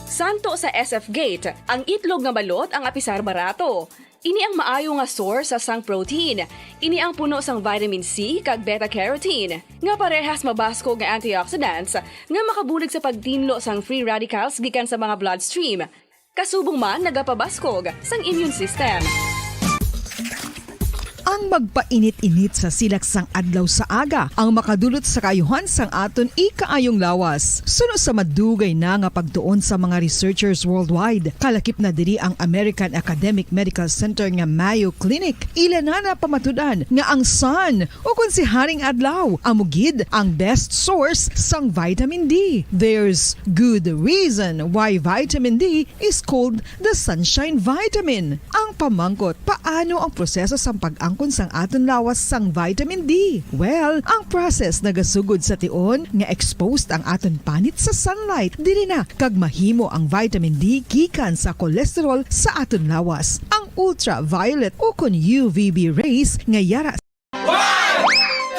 Santo sa S F Gate, ang itlog nga balot ang apisar barato. Ini ang maayo nga source sang protein. Ini ang puno sang vitamin C kag beta carotene, nga parehas mabaskog nga antioxidants nga makabulig sa pagtinlo sang free radicals gikan sa mga bloodstream. Kasubong man nagapabaskog sang immune system. Ang magpainit-init sa silak sang adlaw sa aga ang makadulot sa kaayuhan sang aton ikaayong lawas. Suno sa madugay na nga pagtuon sa mga researchers worldwide, kalakip na diri ang American Academic Medical Center nga Mayo Clinic, ila na napamatud-an nga ang sun, o kon si Haring Adlaw, amo gid ang best source sang vitamin D. There's good reason why vitamin D is called the sunshine vitamin. Ang pamangkot, paano ang proseso sang pag-angkon sang aton lawas sang vitamin D? Well, ang process nagasugod sa tion nga exposed ang aton panit sa sunlight. Diri na kag mahimo ang vitamin D gikan sa cholesterol sa aton lawas. Ang ultraviolet o kon U V B rays nga yara One,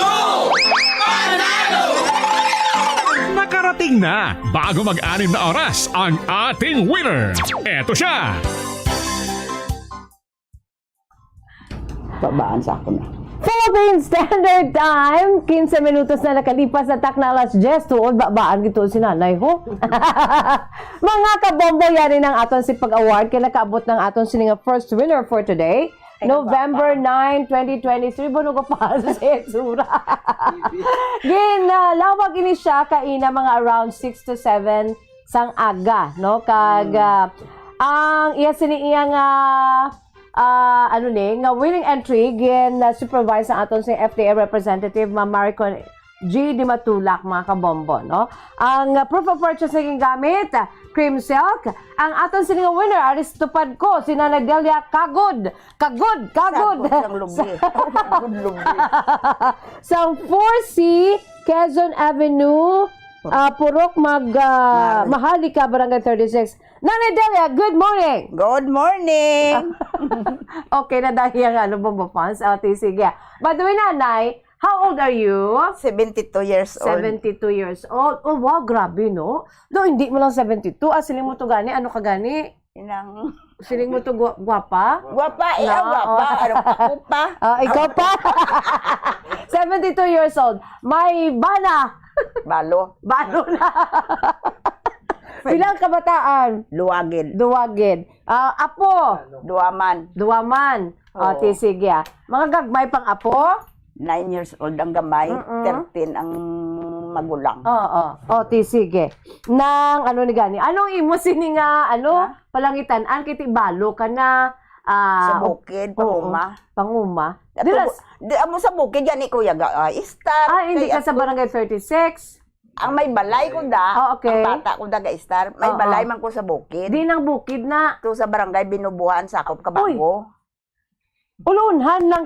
two, panalo! Nakarating na! Bago mag-anim na oras ang ating winner. Eto siya! Babaan sa ako na. Philippine Standard Time, quince minutos na nakalipas, atak na alas diyes, tuod babaan gito si nanay, ho. Mga kabombo, yari ng aton si pag-award, kaya nakaabot ng aton sini nga first winner for today. Ay, November nine, twenty twenty-three, buno ko pa sa itsura. Ginalawag ini siya kaina mga around six to seven sang aga, no? Kag, Mm. ah, ang iya sini iya nga, ah, ano ni, nga winning entry, gin, ah, supervise ang aton si F D A representative, Ma'am Maricon G Dimatulak, mga kabombo, no? Ang, ah, proof of purchase na gingamit, ah, cream silk. Ang aton sini nga winner, Aristopad ko, si Nanay Delia Kagod. Kagod, kagod. Sagod ang lubi. Kagod lubi. Sa four C, Quezon Avenue, ah, Purok Mag-, ah, Mahal. Maharlika, Barangay thirty-six. Nanay Delia, good morning. Good morning. Okay na dahil ang ano, Bombo fans. O, ti, sige. By the way, Nanay, how old are you? Seventy-two years old. Seventy-two years old. Oh, wow, grabe, no? Do, hindi mo lang seventy-two. Ah, siling mo to gani. Ano ka gani? Inang Siling mo to gwa-, gwapa? Gwapa, eh, No, gwapa. oh. Ano, ako pa? Ah, ikaw pa. Seventy-two years old. May bana. Balo. Balo na. Pilang kabataan? Luwagid. Duwagid. Ah, apo? Duwaman. Duwaman. Ah, Oo. ti, sige, ah. Mga gagmay pang apo? Nine years old ang gamay, Mm-mm. thirteen ang magulang. Oo. O, ti, sige. Nang, ano ni gani? Anong imo sini nga, ano? Ha? Palangitan-an, kay ti balo ka na, ah, Sa bukid, oo, panguma. panguma. Ato Dila bu-, s- di, amo sa bukid, gani ko yaga, ah, Star. Ah, hindi Kay ka sa ato, Barangay thirty-six? Ang may balay ko da, Oh, okay. ang bata ko da ga Star, may Oo. balay man ko sa bukid. Di nang bukid na. To sa barangay Binubuhan, Sakop, Kabango. Uy. Ulunhan lang.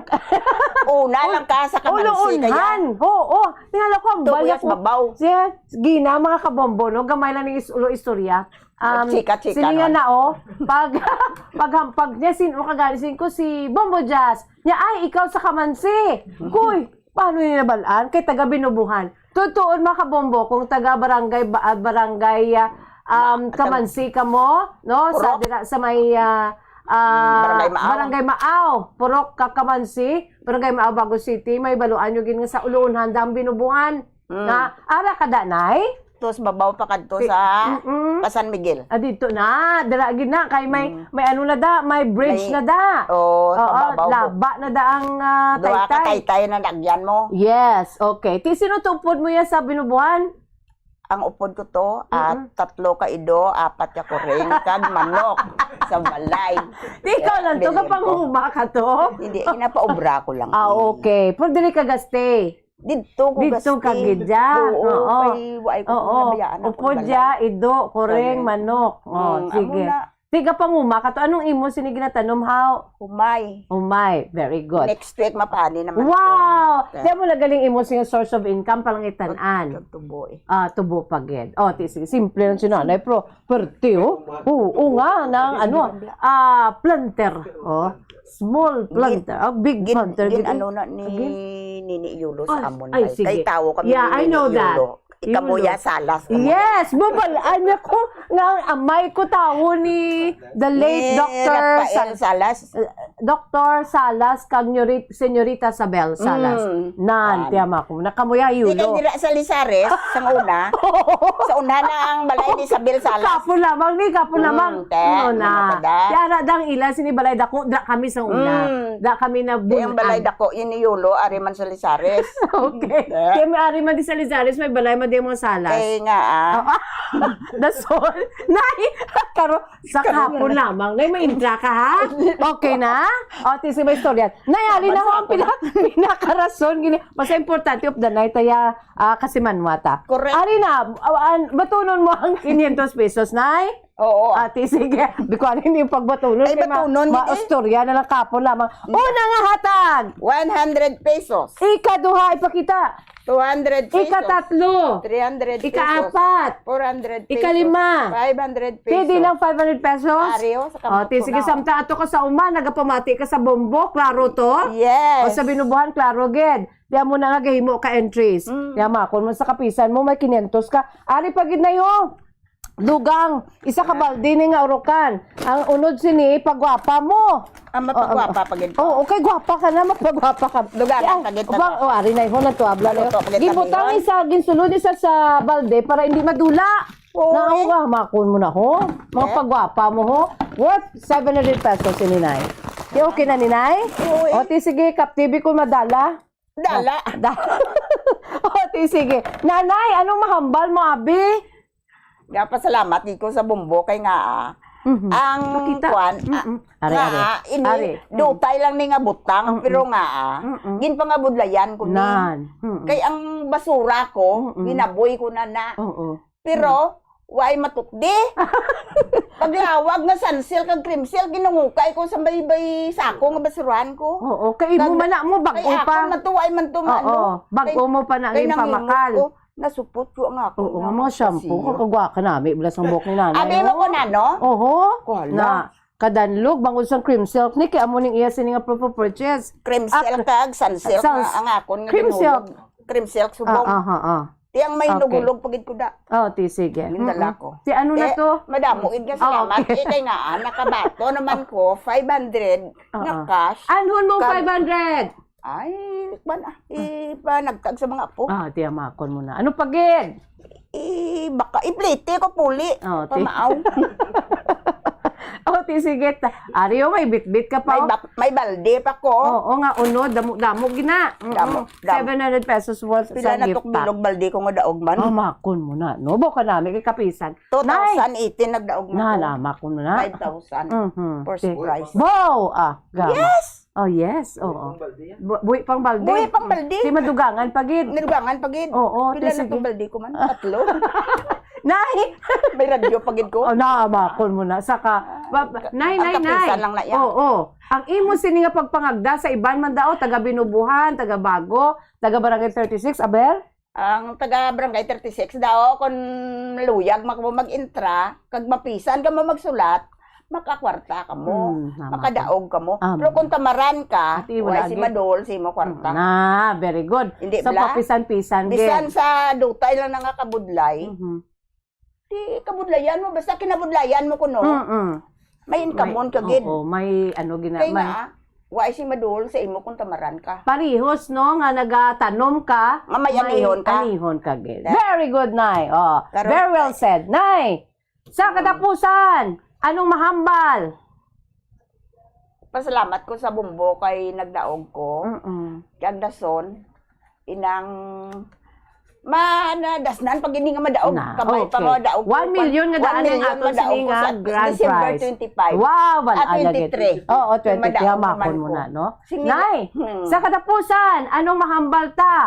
Una lang ka sa kamansi, kaya Ulunhan. Oo. Tingala ko ang Tubuyas balak ko. Babaw. Siya, gina, mga kabombo, no? Gamay lang ning is-, ulo istorya. Um, Chika-chika sininga naman. Na, oh, pag, paghampag niya, sin, o kagani, sin ko si Bombo Jazz. Niya, "Ay, ikaw sa kamansi." Kuy, paano niya nabalaan? Kay taga Binubuhan. Tutuon, mga kabombo, kung taga barangay, ba-, ah, barangay, ah, um, Ma-, Kamansi ka mo, no? Sa, Purok? Dira, sa may, ah, ah, Mm, Barangay Maaw. Barangay Maaw, Purok ka Kamansi, Barangay Maaw, Bago City, may baluan nyo gid nga sa Uluunhan, Dam Binubuhan. Mm. Na, ara ka da, Nay? Tos babaw pa kadto Ti-, sa, mm-mm. Pa San Miguel. Ah, dito na. Dira gid na. Kay may, Mm. may ano na da, may bridge May, na da. Oo, Oo, pababaw. Laba na da ang, ah, Duha ka taytay. Taytay na lagyan mo. Yes, okay. Ti, sino to upod mo yan sa Binubuhan? Ang upod ko to, ah, Mm-mm. Tatlo ka ido, apat ka kuring, kag manok sa balay. Di ikaw lang to, Bilhin ko. Kapanguma ka to? Hindi, ginapaobra ko lang, Ah, eh. Okay. Pero dili ka gastay. Didto ko Didto ka gastay. Gid dya. Oo, Oo. Kay waay ko Oo. Pinabayaan ako Upod balay. Dya, ido, kuring, Kami. Manok. Oh, Mm, sige. Amo na. Di ka panguma ka to. Anong imo sini ginatanom, haw? Humay. Humay. Very good. Next week, mapani naman Wow! Ko. Di mo na galing imo sing source of income, palangitan-an. Tubo eh. Ah, tubo pa gid. Oh, ti, sige, simple lang si nanay, pero perte, oh. Oo, oo nga, nang ano, ah, planter. Oh, small Gin-, planter. Oh, big gin-, planter. Gin-, gid, ano eh. Na ni Again? Nini Yulo sa Ay, amon, ay, ay. Sige. Kay tawo kami Yeah, ni I know Nini that. Yulo. Ikabuya, Yulo. Salas, kabuya. Yes, bubal-an niya ko nga ang amay ko tawo ni the late Ni Doctor Rafael Sal-, Salas. Doctor Salas kag Nyorit-, Senyorita Sabel Salas. Mm. Nan, Yan. Tiyama ko. Nakamuya, Di Yulo. Kay nira sa Lizares, sang una. Sa una na ang balay ni Isabel Salas. Kapo lamang ni, kapo Mm, lamang. Te, Ano na? Ano ka da? Kaya na dang ila, sini balay dako, da kami sa una. Mm. Da kami na Kay ang balay bulan. Dako, yun ni Yulo, ari man sa Lizares. Okay. Te. Kaya may ari man di sa Lizares, may balay man di mga Salas. Kay nga, ah. Oh, ah. That's all. Nay, karo, Sa kahapon lamang. Nay, may intra ka, ha? Okay na? O, ti, si may istorya. Nay, ari na ho ang pina-, pinakarason. Gini, mas importante of the night, aya, ah, kasi manwata. Correct. Ari na, ah, an-, batunon mo ang quinientos pesos, Nay? Oo. Ati, sige. Di ko alam yung pagbatunon. Ay, kay ma-, batunon, ma-, hindi. Istorya na lang kahapon lamang. Hindi. Una nga hatag. One hundred pesos. Ikaduha, ipakita. Two hundred pesos. Ikatatlo. Three hundred pesos. Ikaapat. Four hundred pesos. Ikalima. Five hundred pesos. Pwede lang five hundred pesos? Ari, oh, sa O, kamot ti, ko sige, na, oh. Samtang ato ka sa uma, nagapamati ka sa Bombo, klaro to? Yes. O, sa Binubuhan, klaro gid. Di mo na nga gahimo ka entries. Mm. Di mo, kung mo sa kapisan mo, may quinientos ka. Ari pa gid na yun. Dugang, isa ka balde ni nga urukan. Ang unod sini, pagwapa mo. Ang mapagwapa pa gid ko. Oo, okay, gwapa ka na, mapagwapa ka. Dugangan pa gid ta. Ay, wa-, oh, ari na, ho, nagtuabla na, ho. Matuto pa gid ta, Gibutang Leon. Isa, ginsulod isa sa balde para hindi madula. Oo, eh. Nga, makon mo na, ho. Mga Eh? Pagwapa mo, ho. Worth seven hundred pesos, si Ninay. Di okay na, Ninay? Oo, eh. O, ti, sige, Kap T V, kung madala. Dala. Oh, da-, oh, ti, sige. Nanay, anong mahambal mo, abi? Gapasalamat gid ko sa Bombo kay nga, ah, Mhm. ang Pakita. Kuan, ah, Mm-mm. Are, nga, are. Ah, ini, Are. Mm. Dutay lang ni nga butang, Mm-mm. Pero nga, ah, Mm-mm. Ginpangabudlayan ko ni. Nan. Mm-mm. Kay ang basura ko, Mm-mm. Ginaboy ko na na. Oo. Pero, Mm. Way matukdi. Paglawag nga Sunsilk kag Creamsilk, ginungukay ko sa baybay sako nga basurahan ko. Oo, kay imo Kag-, man na mo, bag-o kay pa. Ako man to, way man to, Oo, ano, bag-o kay, mo pa na kay ang nangimot pamakal. Ko, nasupot ko ang ako Oo, nga nga mga shampoo, kasi. Kakagwa ka nami, blas ang buhok ni nanay, Abi mo oh. Ko na, no? Oho. Kuhala. Na, kadanlog, bangod sang Creamsilk ni, kay amo ning iya sini nga proof of purchase. Creamsilk Ah, kag Sunsilk Suns-, nga ang akon nga Creamsilk. Ginulog. Creamsilk, Ah, subong. Ah, ah, ah. Ti ang may Okay. Nugulog pa gid ko da. Oh, ti sige. Yung dala Mm-mm. Ko. Ti ano na Eh, to? Madamo gid nga Oh, salamat. Okay. Eh, kay nga, ah, nakabato naman ko, five hundred nga Oo. Cash. Anhon mo Kag- five hundred? Ay, ban, ah, ipanagtag sa mga apo. Ah, ti amakon mo na. Ano pa gid? I, baka, iplete ko puli. Oh, ti- Pamaaw. Oh, ti sige. Ta-, Ario, may bitbit ka pa, May oh. Bak-, may balde pa ko. Oo nga, unod, damo, damo gina. Mm-mm. Damo, damo. Seven hundred pesos worth Pila sa na gift tok pack. Bilog balde ko nga daog man? Ah, makon mo na, no? Baka namin kay kapisan. Two thousand eighteen Nay! Nagdaog na Na, ko. Lama ko na. Five thousand Mhm. For Ti-, surprise. Wow! Ah, gama. Yes! Oh, yes. Oo. Buhi pang balde yan. Bu-, buhi pang balde. Buhi pang balde. Ti madugangan pa gid. Madugangan pa gid. Oo, Pila ti na sige. Pang balde ko man? Tatlo. Nay! May radyo pa gid ko. Oh, naamakon mo na. Saka, Ba-, ba-, Nay, Ang Nay, kapisan Nay. lang na yan. Oo. Ang imo sini nga pagpangagda sa iban man daw, taga Binubuhan, taga Bago, taga Barangay thirty-six, aber? Ang taga Barangay thirty-six daw, kung luyag man kamo mag-intra, kag mapisan kamo magsulat, makakwarta kamo, Hmm, tama makadaog kamo. Amo. Pero kung tamaran ka, Ati, wala wala si gid. Madol, si mo kwarta. Na, very good. Hindi So, bala? papisan-pisan Bisan gid. sa dutay lang na nga kabudlay, Mhm. di kabudlayan mo, basta kinabudlayan mo kuno. Mm-mm. May income May, ka gid. oo, may ano gina-, Kay may nga, wa si madul sa imo kung tamaran ka. Parihos, no, nga nagatanom ka, Nga may may anihon ka. anihon ka gid. Eh? Very good, Nay. Oh, Karon, very well said. Nay, sa Mm. katapusan, anong mahambal? Pasalamat ko sa Bombo kay nagdaog ko. Mm-mm. Kay ang dason, inang ma-, na, dasnan pag ini nga madaog. Na, Kamay pa okay. nga daog ko. One million nga One daan ang million atong madaog ko siningan sa grand December prize. twenty-five. Wow, wala Ah, na gid. twenty-three. Oo, Yung twenty-three. madaog Hamakon naman mo ko. na, no? Sige. Nay, Hmm. sa katapusan, anong mahambal ta?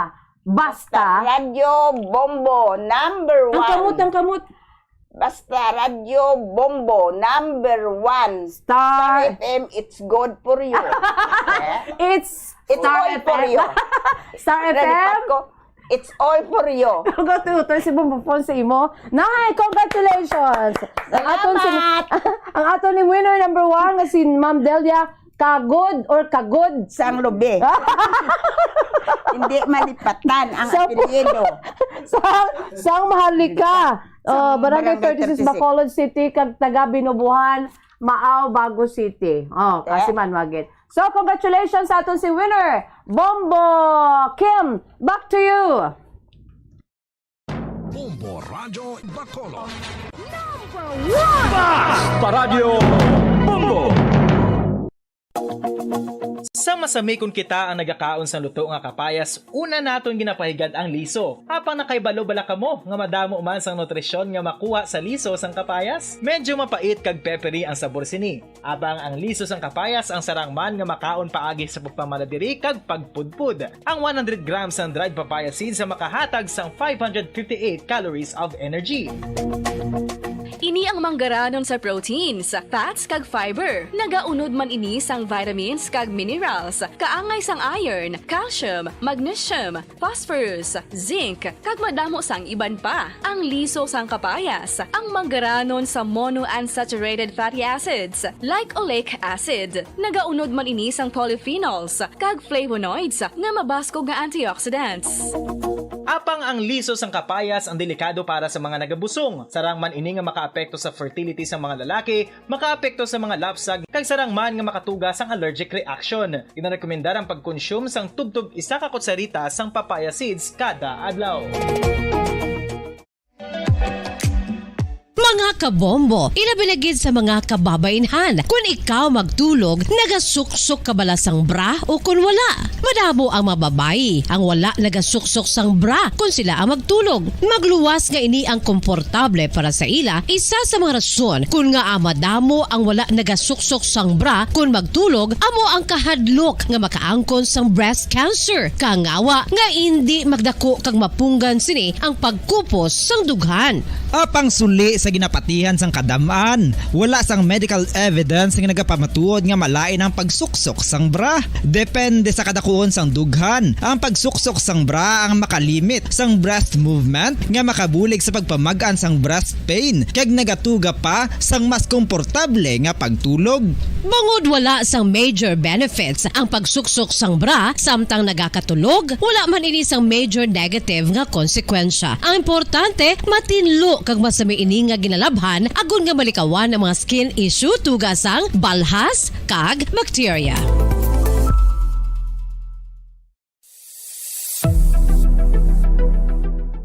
Basta. Radyo Bombo, number Ang one. kamot, ang kamot. Basta Radyo Bombo, number one. Star. Star F M, it's good for you. Eh? It's It's Star all for F M. you. Star Nalipat F M? ko, it's all for you. Ang gatutoy si Bombo Phone sa imo. Nay, congratulations! Ang aton si, Salamat! ang aton ni winner number one nga si Ma'am Delia Kagod or Kagod? Sang Lubi. Hindi malipatan ang Sa apelyido. Sang, sang Maharlika. Oh, Sang Barangay Barangay thirty-six, thirty-six. Bacolod City, kag taga Binubuhan, Maao, Bago City. Oh, Eh? kasi man wagit. So, congratulations sa aton si winner, Bombo Kim. Back to you. Bombo Radyo Bacolod. Number one! Basta Radyo Bombo! Sa masamikon kita ang nagakaon sang luto nga kapayas, una naton ginapahigad ang liso. Apang nakahibalo bala kamo nga madamo man sang nutrisyon nga makuha sa liso sang kapayas? Medyo mapait kag peppery ang sabor sini. Apang ang liso sang kapayas ang sarang man nga makaon paagi sa pagpamalabiri kag pagpudpod. Ang one hundred grams sang dried papaya seeds ang makahatag sang five hundred fifty-eight calories of energy. Ini ang manggaranon sa proteins, fats, kag fiber. Nagaunod man ini sang vitamins kag minerals, kaangay sang iron, calcium, magnesium, phosphorus, zinc, kag madamo sang iban pa. Ang liso sang kapayas, ang manggaranon sa monounsaturated fatty acids, like oleic acid. Nagaunod man ini sang polyphenols kag flavonoids nga mabaskog nga antioxidants. Apang ang liso sang kapayas ang delikado para sa mga nagabusong. Sarang man ini nga makaapekto sa fertility sa mga lalaki, makaapekto sa mga lapsag, kag sarang man nga makatuga sang allergic reaction. Ginarekomendar ang pagkonsume sang tubtob isa ka kutsarita sang papaya seeds kada adlaw. Mga kabombo, ilabi na gid sa mga kababainhan, kun ikaw magtulog, nagasuksok ka bala sang bra o kun wala? Madamo ang mga babayi ang wala nagasuksok sang bra kun sila ang magtulog. Magluwas nga ini ang komportable para sa ila, isa sa mga rason kun ngaa madamo ang wala nagasuksok sang bra kun magtulog, amo ang kahadlok nga makaangkon sang breast cancer. Kangawa nga indi magdako kag mapunggan sini ang pagkupos sang dughan. Apang suli sa ginapatihan sang kadam-an, wala sang medical evidence nga nagapamatuod nga malain ang pagsuksok sang bra. Depende sa kadakuon sang dughan, ang pagsuksok sang bra ang makalimit sang breast movement nga makabulig sa pagpamag-an sang breast pain kag nagatuga pa sang mas komportable nga pagtulog. Bangod wala sang major benefits ang pagsuksok sang bra samtang nagakatulog, wala man ini sang major negative nga konsekwensya. Ang importante, matinlo kag masami ini nga ginalabhan agod nga malikawan ang mga skin issue tuga sang balhas kag bakterya.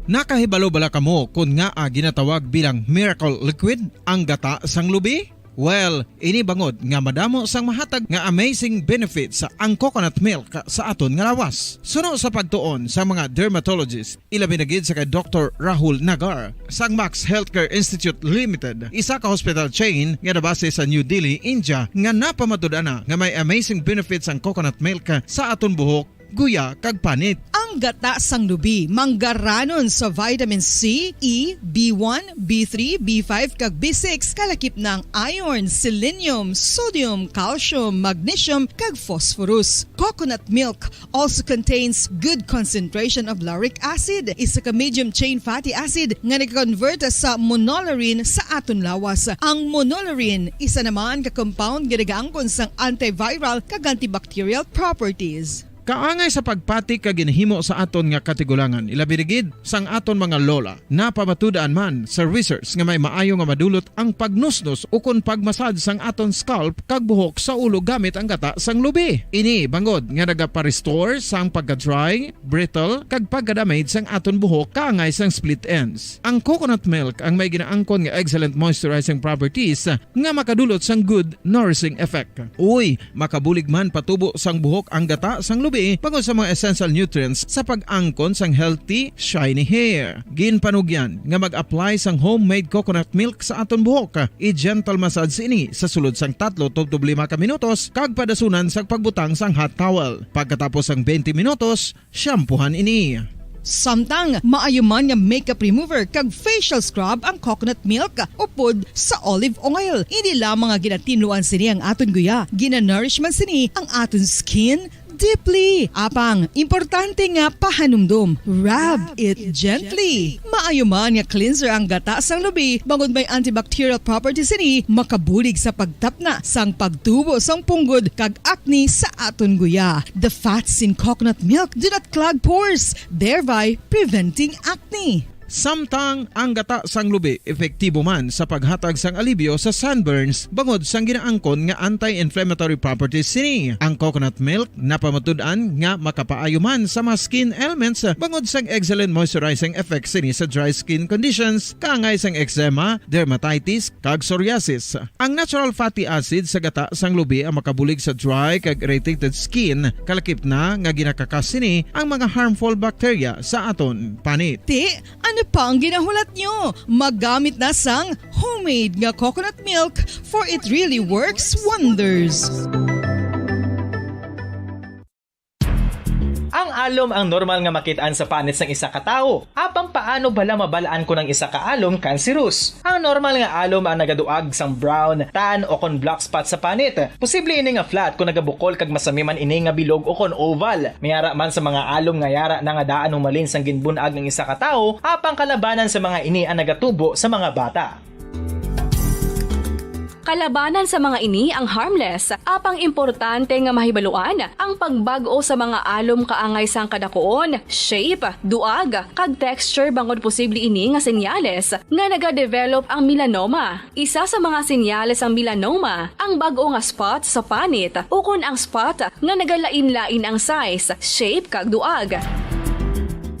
Nakahibalo bala kamo kon ngaa ginatawag bilang miracle liquid ang gata sang lubi? Well, ini bangod nga madamo sang mahatag nga amazing benefits ang coconut milk sa aton nga lawas. Suno sa pagtuon sa mga dermatologist, ilabi na gid sa kay Doktor Rahul Nagar sang Max Healthcare Institute Limited, isa ka hospital chain nga nabase sa New Delhi, India, nga napamatud-an na nga may amazing benefits ang coconut milk sa aton buhok guya, kag panit. Ang gata sang lubi manggaranon sa vitamin C, E, B one, B three, B five, kag B six, kalakip na ang iron, selenium, sodium, calcium, magnesium, kag phosphorus. Coconut milk also contains good concentration of lauric acid, isa ka medium chain fatty acid nga nag-convert sa monolaurin sa aton lawas. Ang monolaurin isa naman ka compound nga nagaangkon sang antiviral kag antibacterial properties. Kaangay sa pagpati ka ginhimo sa aton nga katigulangan, ilabi na gid sang aton mga lola. Napamatud-an man sa research nga may maayo nga madulot ang pagnusnos ukon pagmasad sang aton scalp kag buhok sa ulo gamit ang gata sang lubi. Ini bangod nga nagapa-restore sang pagka-dry, brittle, kag pagka-damage sang aton buhok kaangay sang split ends. Ang coconut milk ang may ginaangkon nga excellent moisturizing properties nga makadulot sang good nourishing effect. Uy, makabulig man patubo sang buhok ang gata sang lubi bangod sa mga essential nutrients sa pag-angkon sang healthy, shiny hair. Ginpanugyan nga mag-apply sang homemade coconut milk sa aton buhok. I-gentle massage ini sa sulod sang tatlo tubtob lima ka minutos kag padasunan sang pagbutang sang hot towel. Pagkatapos sang twenty minutos, shampoohan ini. Samtang maayo man nga makeup remover kag facial scrub ang coconut milk upod sa olive oil. Hindi lamang nga ginatinluan sini ang aton guya, ginanourish man sini ang aton skin deeply. Apang, importante nga pahanumdom, rub it gently. Maayo man nga cleanser ang gata sang lubi, bangod may antibacterial properties sini, makabulig sa pagtapna sang pagtubo sang punggod kag acne sa aton guya. The fats in coconut milk do not clog pores, thereby preventing acne. Samtang ang gata sang lubi epektibo man sa paghatag sang alibyo sa sunburns bangod sang ginaangkon nga anti-inflammatory properties sini. Ang coconut milk napamatud-an nga makapaayo man sa mga skin ailments bangod sang excellent moisturizing effects sini sa dry skin conditions, kaangay sang eczema, dermatitis, kag psoriasis. Ang natural fatty acid sa gata sang lubi ang makabulig sa dry kag irritated skin, kalakip na nga ginakakas sini ang mga harmful bacteria sa aton panit. Ti, ano pa ang ginahulat nyo? Maggamit na sang homemade nga coconut milk, for it really works wonders. Ang alom ang normal nga makit-an sa panit sang isa ka tawo. Apang paano bala mabal-an kon ang isa ka alom cancerous? Ang normal nga alom ang nagaduag sang brown, tan, o kon black spot sa panit. Posible ini nga flat kon nagabukol kag masami man ini nga bilog o kon oval. May ara man sa mga alom nga yara na nga daan humalin sang ginbun-ag ang isa ka tawo, apang kalabanan sa mga ini ang nagatubo sa mga bata. Kalabanan sa mga ini ang harmless, apang importante nga mahibaluan ang pagbag-o sa mga alom kaangay sang kadakuon, shape, duag, kag texture, bangod posible ini nga senyales nga nagadevelop ang melanoma. Isa sa mga senyales sang melanoma ang bag-o nga spot sa panit ukon ang spot nga nagalain-lain ang size, shape, kag duag.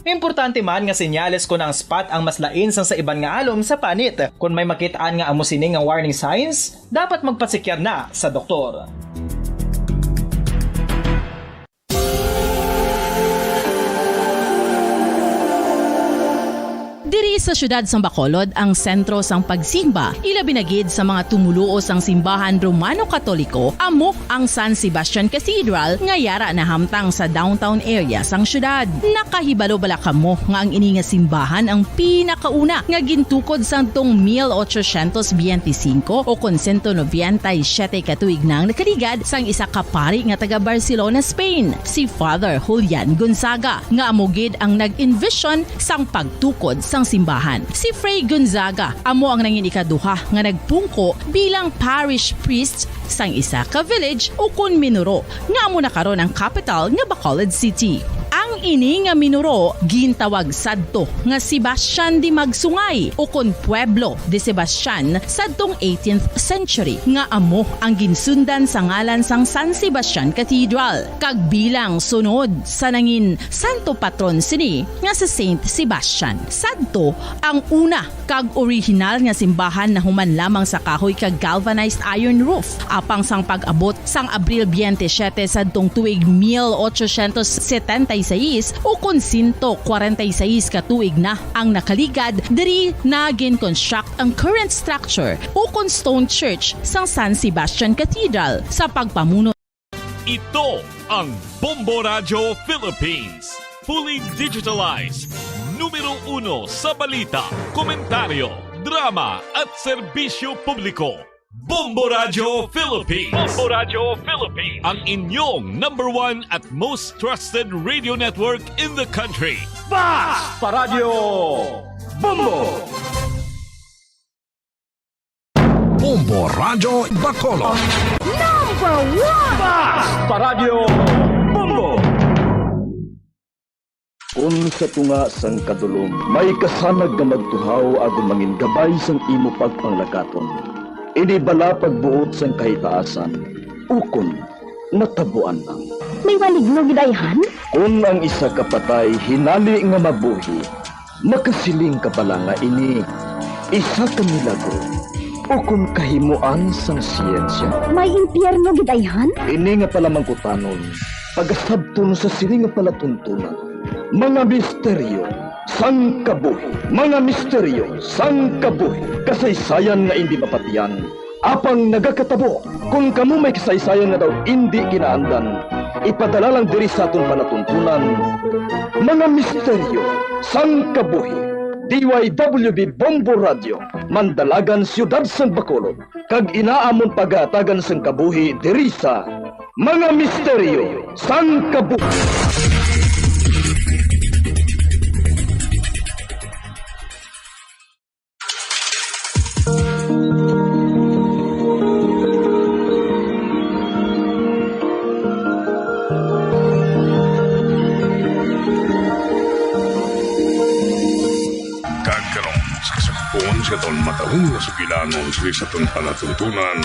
Importante man nga senyales kon ang spot ang mas lain sang sa iban nga alom sa panit. Kon may makit-an nga amo sini nga warning signs, dapat magpasikyar na sa doktor. Diri sa siyudad sang Bacolod ang sentro sang pagsimba, ilabi na gid sa mga tumoluo sang simbahan Romano-Katoliko, amo ang San Sebastian Cathedral nga yara nahamtang sa downtown area sang siyudad. Nakahibalo bala kamo nga ang ini nga simbahan ang pinakauna nga gintukod sadtong mil ochocientos biyente singko o kon sento nobenta y siyete ka tuig nang nakaligad sang isa ka pari nga taga Barcelona, Spain, si Father Julian Gonzaga, nga amo gid ang nag-envision sang pagtukod sang simbahan. Si Fray Gonzaga amo ang nangin ikaduha nga nagpungko bilang parish priest sang isa ka village ukon minuro nga amo na karon ang kapital nga Bacolod City. Ang ini nga minuro gintawag sadto nga Sebastian de Magsungay ukon Pueblo de Sebastian sadtong eighteenth century, nga amo ang ginsundan sa ngalan sang San Sebastian Cathedral, kag bilang sunod sa nangin santo patron sini nga si Saint Sebastian. Sadto ang una kag orihinal nga simbahan nahuman lamang sa kahoy kag galvanized iron roof. Apang sang pag-abot sang Abril biyente siyete sadtong tuig mil ochocientos setenta y seis, ukon sento kwarenta y seis ka tuig na ang nakaligad, diri na gin-construct ang current structure ukon stone church sang San Sebastian Cathedral sa pagpamuno Ito Ang Bombo Radyo Philippines, fully digitalized, numero uno sa balita, komentaryo, drama at serbisyo publiko. Bombo Radyo Philippines. Bombo Radyo Philippines. Ang inyong number one at most trusted radio network in the country. Bas pa Radyo Bombo! Bombo Radyo Bacolod. Number one! Bas pa Radyo Bombo! Kun sa tunga sang kadulom may kasanag nga magtuhaw agud mangin gabay sang imo pagpanglakaton, ini bala pagbuot sang kahitaasan, ukon natabuan lang. May maligno gid ayhan? Kun ang isa ka patay hinali nga mabuhi, makasiling ka bala nga ini isa ka milagro ukon kahimoan sang siyensya? May impyerno gid ayhan? Ini nga palamangkutanon pagasabton sa sini nga palatuntunan, mga misteryo sang kabuhi, mga misteryo sang kabuhi, kasaysayan nga indi mapatian, apang nagakatabo. Kon kamo may kasaysayan nga daw indi kinaandan, ipadala lang diri sa aton palatuntunan, mga misteryo sang kabuhi. D Y W B Bombo Radio, Mandalagan, Siyudad sang Bacolod, kag ina amon pagahatagan sang kabuhi diri sa Mga Misteryo sang Kabuhi. Kag karon, sa kasugpon sa aton matahom nga sugilanon sa aton palatuntunan,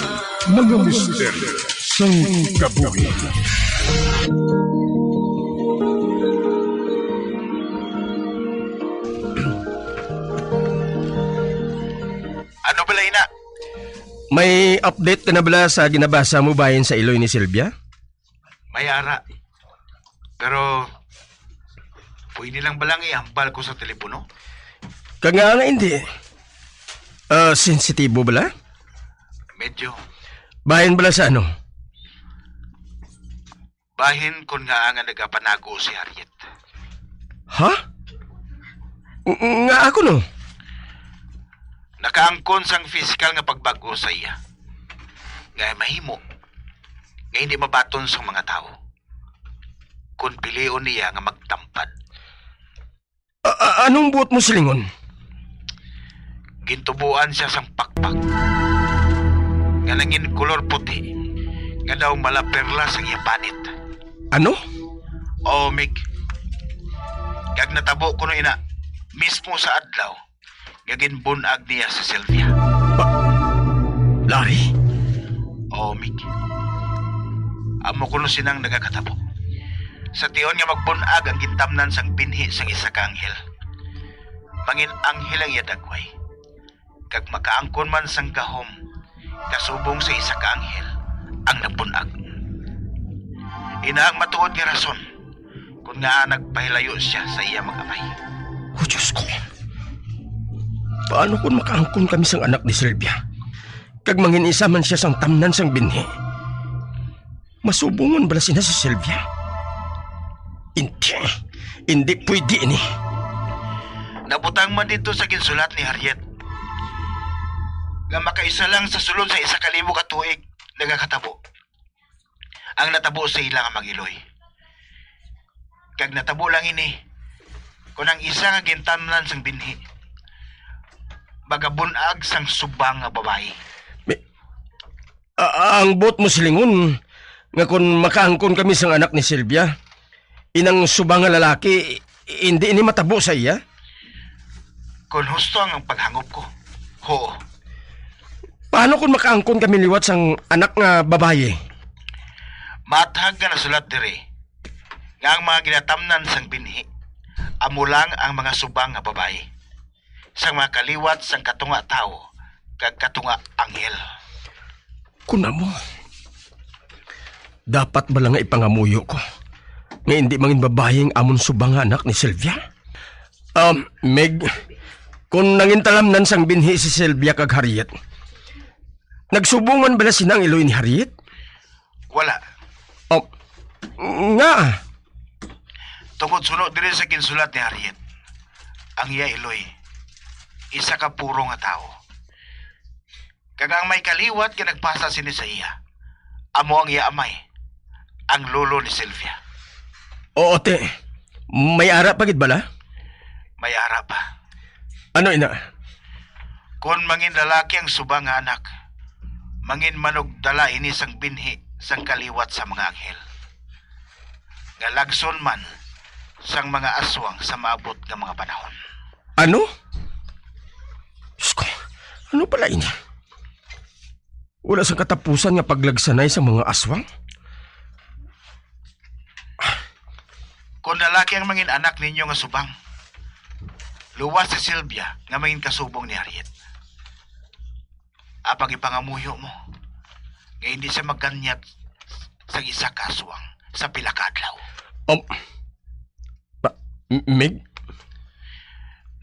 mga misteryo sang kabuhi. Ano bala ina? May update ka na bala sa ginabasa mo bahin sa iloy ni Sylvia? May ara. Pero, pwede lang ba lang ihambal ko sa telepono? Kag nga nga hindi. Ah, sensitibo bala? Medyo. Bahin bala sa ano? Bahin kon nga nga nagapanago si Harriet. Ha? Ng-, nga ako, no? Nakaangkon sang physical nga pagbag-o sa iya. Nga mahimo nga hindi mabaton sang mga tawo kon pilion niya nga magtampad. A-, a-, anong buot mo silingon? Gintubuan siya sang pakpak nga nangin kolor puti, nga daw malaperla sang iya panit. Ano? Oo, Mig. Kag natabo kuno ina mismo sa adlaw nga ginbun-ag niya si Sylvia. Pa-, Larry? Oo, Mig. Amo kuno sinang nagakatabo. Sa tion nga magbun-ag ang gintamnan sang binhi sang isa ka anghel, mangin anghel ang iya dagway, kag makaangkon man sang gahom kasubong sa isa ka anghel ang nagbun-ag. Ina ang matuod nga rason kon ngaa nagpahilayo sia sa iya mag-amay. Oh, Diyos ko! Paano kon makaangkon kami sang anak ni Sylvia, kag mangin-isa man sia sang tamnan sang binhi? Masubongon bala sina si Sylvia? Hindi. Hindi pwede ini. Nabutang man didto sa ginsulat ni Harriet nga makaisa lang sa sulod sa isa ka libo ka tuig nagakatabo ang natabo sa ila nga mag-iloy. Kag natabo lang ini kon ang isa nga gintamnan sang binhi magabun-ag sang subang nga babayi. Mi-, A-, ang buot mo silingon nga kon makaangkon kami sang anak ni Sylvia, inang subang nga lalaki, hindi ini matabo sa iya? Kon husto ang paghangop ko, huo. Paano kon makaangkon kami liwat sang anak nga babayi? Maathag nga nasulat diri nga ang mga ginatamnan sang binhi amo lang ang mga subang nga babayi, sang mga kaliwat sang katunga tawo kag katunga anghel. Kun amo, dapat bala nga ipangamuyo ko nga indi mangin babayi ang amon subang nga anak ni Sylvia? Um, Meg, kung nangintalamnan sang binhi si Sylvia kag Harriet, nagsubong man bala sina ang iloy ni Harriet? Wala. Oh, Nga? Tungod suno diri sa ginsulat ni Harriet, ang iya iloy, isa ka puro nga tawo. Kag ang may kaliwat nga nagpasa sini sa iya, amo ang iya amay, ang lolo ni Sylvia. Oo, te. May ara pa gid bala? May ara pa. Ano ina? Kon mangin lalaki ang subang nga anak, mangin manugdala ini sang binhi sang kaliwat sa mga anghel, nga lagson man sang mga aswang sa maabot nga mga panahon. Ano? Diyos ko, ano pala ini? Wala sang katapusan nga paglagsanay sang mga aswang? Kon lalaki ang mangin anak ninyo nga subang, luwas si Sylvia nga mangin kasubong ni Harriet. Apang ipangamuyo mo nga hindi siya magkanyat sa isa ka aswang sa pila ka adlaw. Um, pa, M-, Mig?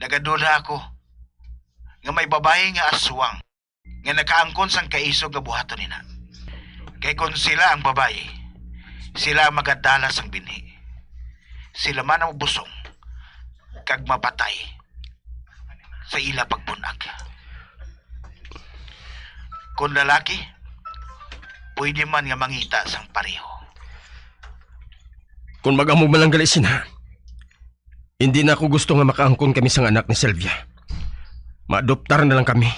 Nagaduda ako nga may babayi nga aswang nga nakaangkon sang kaisog nga buhaton ina. Kay kon sila ang babayi, sila ang magadala sang binhi. Sila man ang mabusong kag mapatay sa ila pagbun-ag. Kon lalaki, pwede man nga mangita sang pareho. Kon mag-amo man lang gali sina, hindi na ako gusto nga makaangkon kami sang anak ni Sylvia. Maadoptar na lang kami.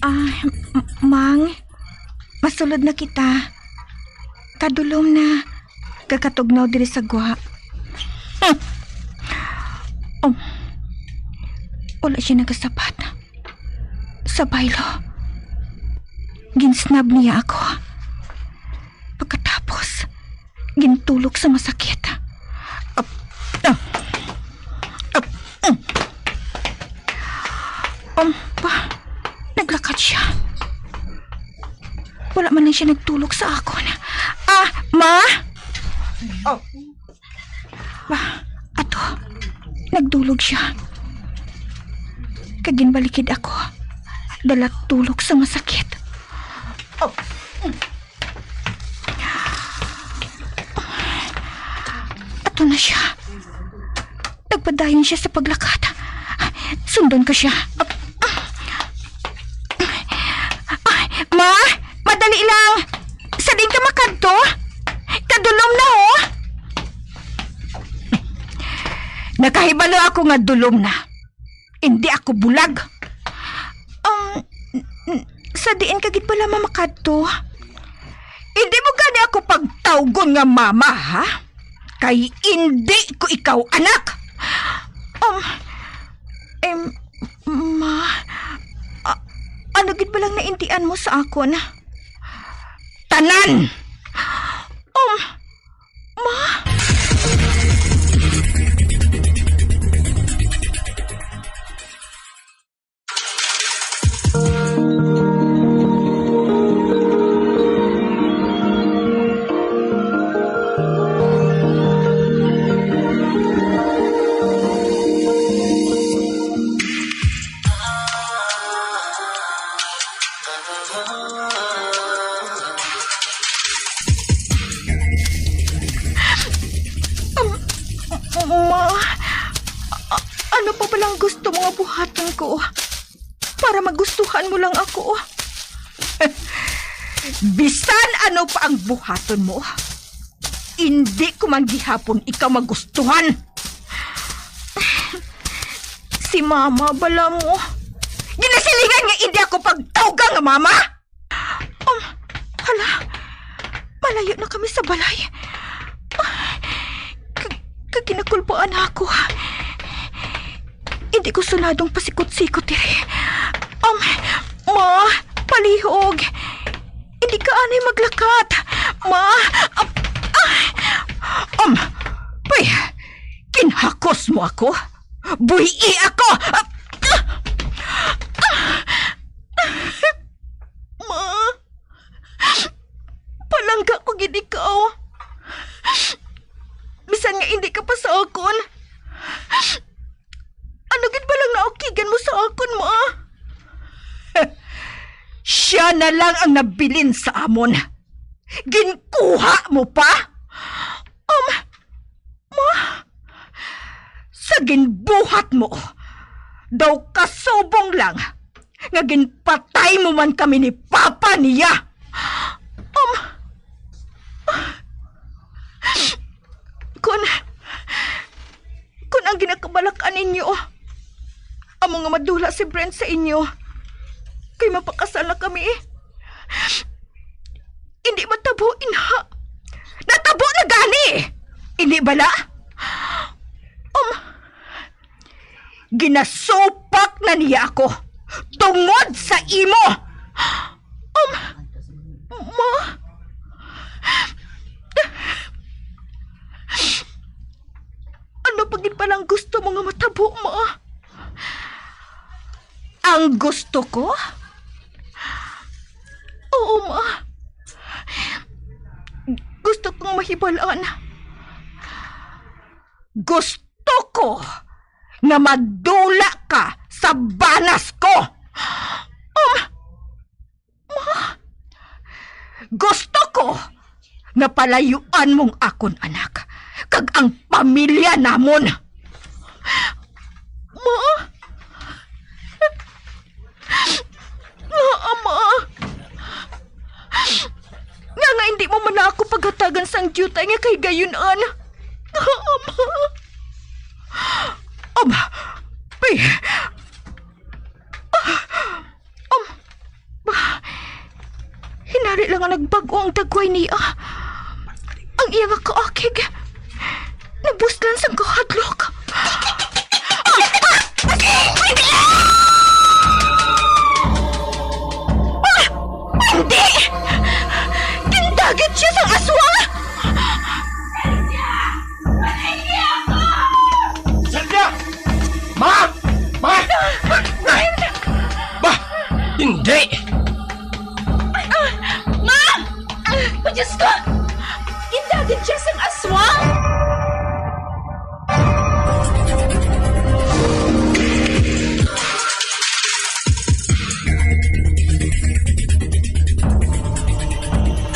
Ah, m-, Mang, masulod na kita. Kadulom na, kakatugnaw diri sa gwa. Hmm. Um, wala siya nagasabat. Sa baylo, ginsnab niya ako. Pagkatapos, gintulok sa masakit. Ap-, ah, ap-, mm. Um, pa, naglakad siya. Wala man lang siya nagtulok sa akon. Ah, ma? Oh. Ba, ato, nagdulog siya. Kag ginbalikid ako. Dala tulog sa masakit. Oh. Ato na siya. Nagpadayon siya sa paglakad. Sundan ko siya. Ay, ma, madali lang. Sa diin ka makadto? Kadulom na, oh. Nakahibalo ako nga dulom na. Hindi ako bulag. Um, n-, n-, sa diin ka gid pala mamakadto? Hindi mo gani ako pagtawgon nga mama, ha? Kay indi ko ikaw anak. Um, em, ma, a-, ano gid ba lang naintian mo sa akon? Tanan! Um, ma? Um, ma, a-, ano pa ba lang gusto mo nga buhaton ko? Para magustuhan mo lang ako. Bisan ano pa ang buhaton mo, hindi ko man gihapon ikaw magustuhan. Si mama bala mo. Ginasilingan nga hindi ako pagtawga nga mama. Um, hala, malayo na kami sa balay. Ka-, ka-, ginakulbaan na ako. Hindi ko sunadong pasikot-sikot diri. Um, ma, palihog. Hindi ka anay maglakat. Ma, um, ah, um, bay, ginhakos mo ako. Buhii ako. Ah, ah, ah. Kon, ano gid ba lang naukigan mo sa akon, ma? Siya na lang ang nabilin sa amon. Ginkuha mo pa? Um, ma, sa ginbuhat mo, daw kasubong lang nga ginpatay mo man kami ni Papa niya. Um, kun, kun ang ginakabalak-an ninyo, amo nga madula si Brent sa inyo, kay mapakasal na kami. Hindi matabo, inha. Natabo na gani! Hindi bala? Um, ginasupak na niya ako tungod sa imo! Um, ma? Ano pa gid palang gusto mo nga matabo, ma? Ang gusto ko? Oo, ma. Gusto kong mahibalaan. Gusto ko nga madula ka sa banas ko. Um, Ma, gusto ko nga palayuan mong akon anak kag ang pamilya namon. Ma? Nga, ama? Nga, nga hindi mo man ako paghatagan sang diyutay nga kahigayon-an? Nga, ama? Ama, pi-, Um, ba, hinari lang nga nagbag-o ang dagway niya. Ang iya nga kaakig, nabuslan sang kahadlok. Ah! Ah! Hindi! Ah! Hindi! Gindagit siya sang aswang! Sylvia! Ma! Ma! Ba! Hindi! Ma! Oh, Diyos ko! Gindagit siya sang aswang!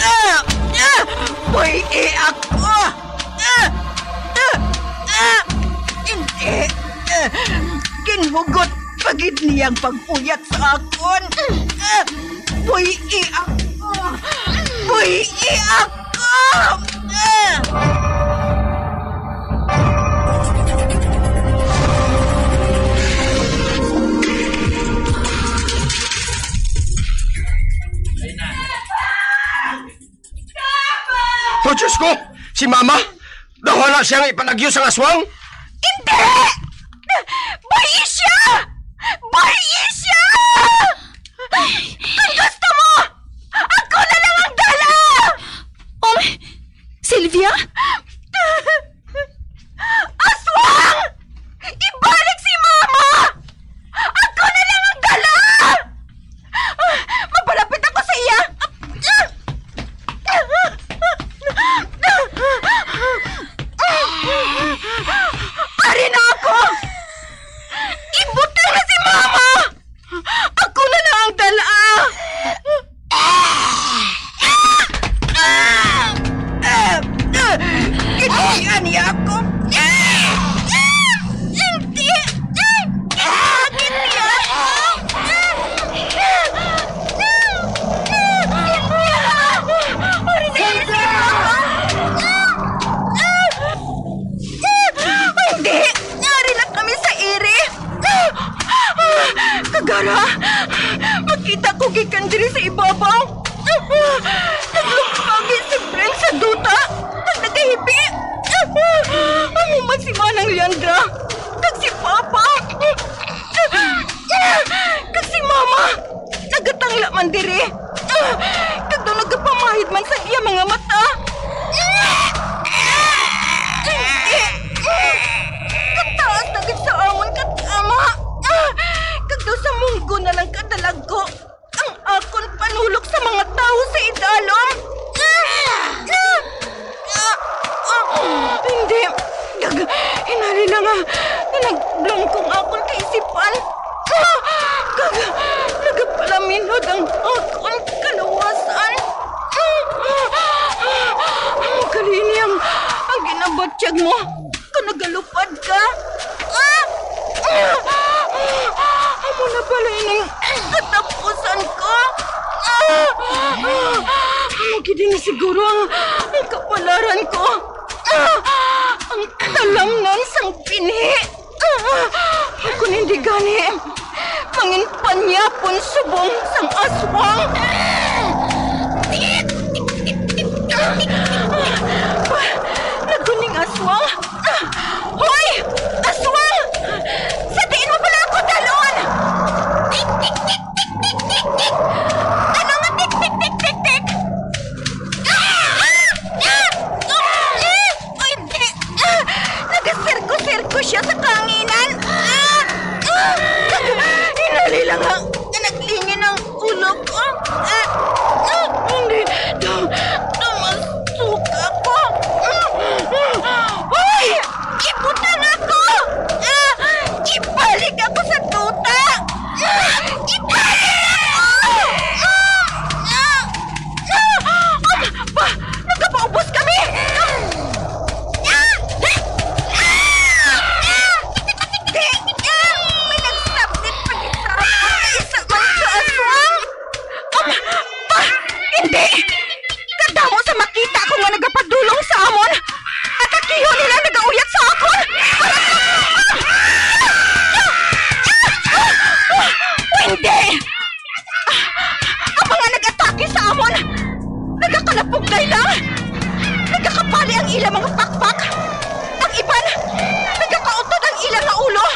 Ah! Ah! Buhii ako! Ah! Ah! Ah! Hindi! Ah! Ginhugot pa gid niya ang pag-uyat sa akon! Ah! Buhii ako! Buhii ako! Ah! Oh, Diyos ko! Si Mama! Daw na siya nga ipalagyo sang aswang! Hindi! Buhii siya! Buhii siya! Kung gusto mo, ako na lang ang dala! Um, Sylvia? Aswang! Ibalik si Mama! Ako na lang ang dala! Mapalapit ako sa iya! Ari na ako! Ibutang na si Mama! Ako na lang ang dala! Ginihian niya ako! Hindi! Ginihian niya ako! Hindi! Ari na kami sa iri! Kagara, makita ko gikan diri sa ibabaw. Naglumpagi si Prince sa duta. Nag nagahibi. Amo man si Manang Leandra. Kag si Papa. Kag si Mama. Nagatangla man diri. Ah! Kag daw nagapamahid man sa iya mga mata. Kataas na gid sa amon katama. Ah! Kag daw sa munggo na lang kadalagko ang akon panulok sa mga tawo sa idalom. Ah! Ah! Ah! Ah! Hindi. Hinali na nga, nga nagblangko ang akon kaisipan. Kag nagapalaminhod ang akon kalawasan. Amo gali ini ang, ang ginabatyag mo kon nagalupad ka. Amo na bala ining katapusan ko. Amo gid ini siguro ang, ang kapalaran ko. Ah! Ang talamnan sang binhi! Ah! Kon hindi gani, mangin panyapon subong sang aswang! Nagkuning aswang! Hoy! Aswang! Sa diin mo bala ako dalon? Tik, tik, tik, tik, tik, tik, tik! Ano nga tik, tik, tik, tik, tik? Ah! Ah! Ah! Ah! Uy, hindi! Ah! Nagasirko-sirko siya sa kahanginan! Ah! Ah! Hinali lang ang naglingin ang ulo ko! Ah! Ah! Hindi! Daw, daw masuka ko! Ah! Ah! Hoy! Ibutang ako! Ah! Ibalik ako sa duta! Ah! Ibalik ako! Ah! Ah! Ah! Ba, nagapaubos kami! Ah! Ah! Ah! May nagsabit pa gid sa ako. Isa man ka aswang! Ama! Pa! Hindi! Kadamo sa makita ko nga nagapadulong sa amon! Atakihon nila ang nagauyat sa akon! Hindi! Ang mga nag-atake sa amon, nagakalapuglay lang! Nagakapali ang ila mga pakpak! Ang iban, nagakautod ang ila nga ulo!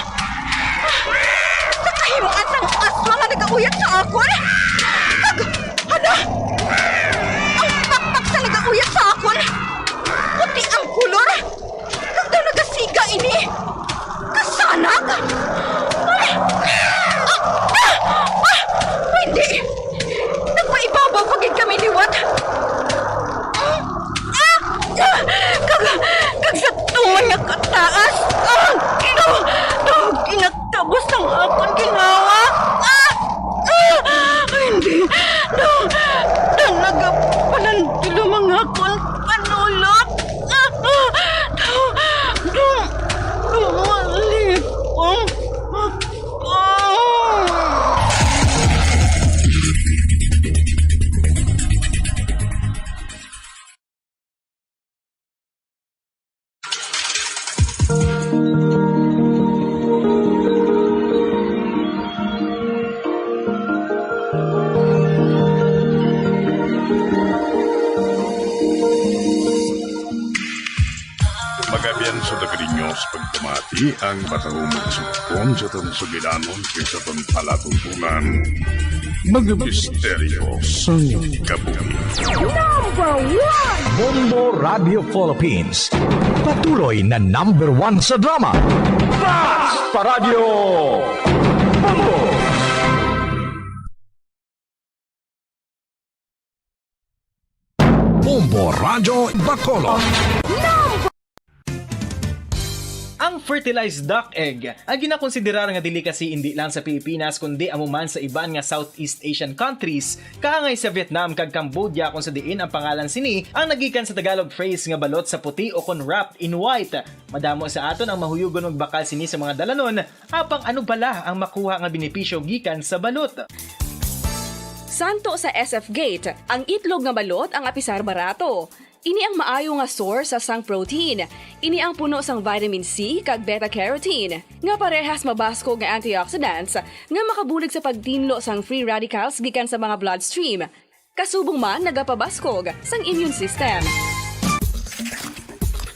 Nakahimuan sang aswang nga nagauyat sa akon! Kag, hala! Ang pakpak sa nagauyat sa akon, puti ang kulor! Kag daw nagasiga ini! Kasanag! Ay! Ah! Ah! Ah! Hindi! Nagpaibabaw pa gid kami liwat! Ah! Ah! Kag, kag sa tuman nga kataas! Ah! Daw, daw ginakabos ang akon ginhawa! Ah! Ah! Hindi! Daw, daw nagapalandulom ang akon panulot! Magabian sa taga ninyo sa pagpamati ang matahumong sugpon sa atong sugilanon kag sa atong palatuntunan, mga misteryo sang kabuhi. Number one! Bombo Radio Philippines, patuloy na number one sa drama. Bats pa Radyo Bombo! Bombo Radyo Bacolod. Ang fertilized duck egg ang ginakonsiderar nga delicacy indi lang sa Pilipinas, kundi amo man sa iban nga Southeast Asian countries, kaangay sa Vietnam kag Cambodia, kung sa diin ang pangalan sini ang nagikan sa Tagalog phrase nga balot sa puti o kon wrapped in white. Madamo sa aton ang mahuyugon magbakal sini sa mga dalanon, apang ano bala ang makuha nga benepisyo gikan sa balot? Santo sa S F Gate, ang itlog nga balot ang apisar barato. Ini ang maayo nga source sa sang protein. Ini ang puno sang vitamin C kag beta carotene, nga parehas mabaskog nga antioxidants nga makabulig sa pagtinlo sang free radicals gikan sa mga bloodstream. Kasubong man nagapabaskog sang immune system.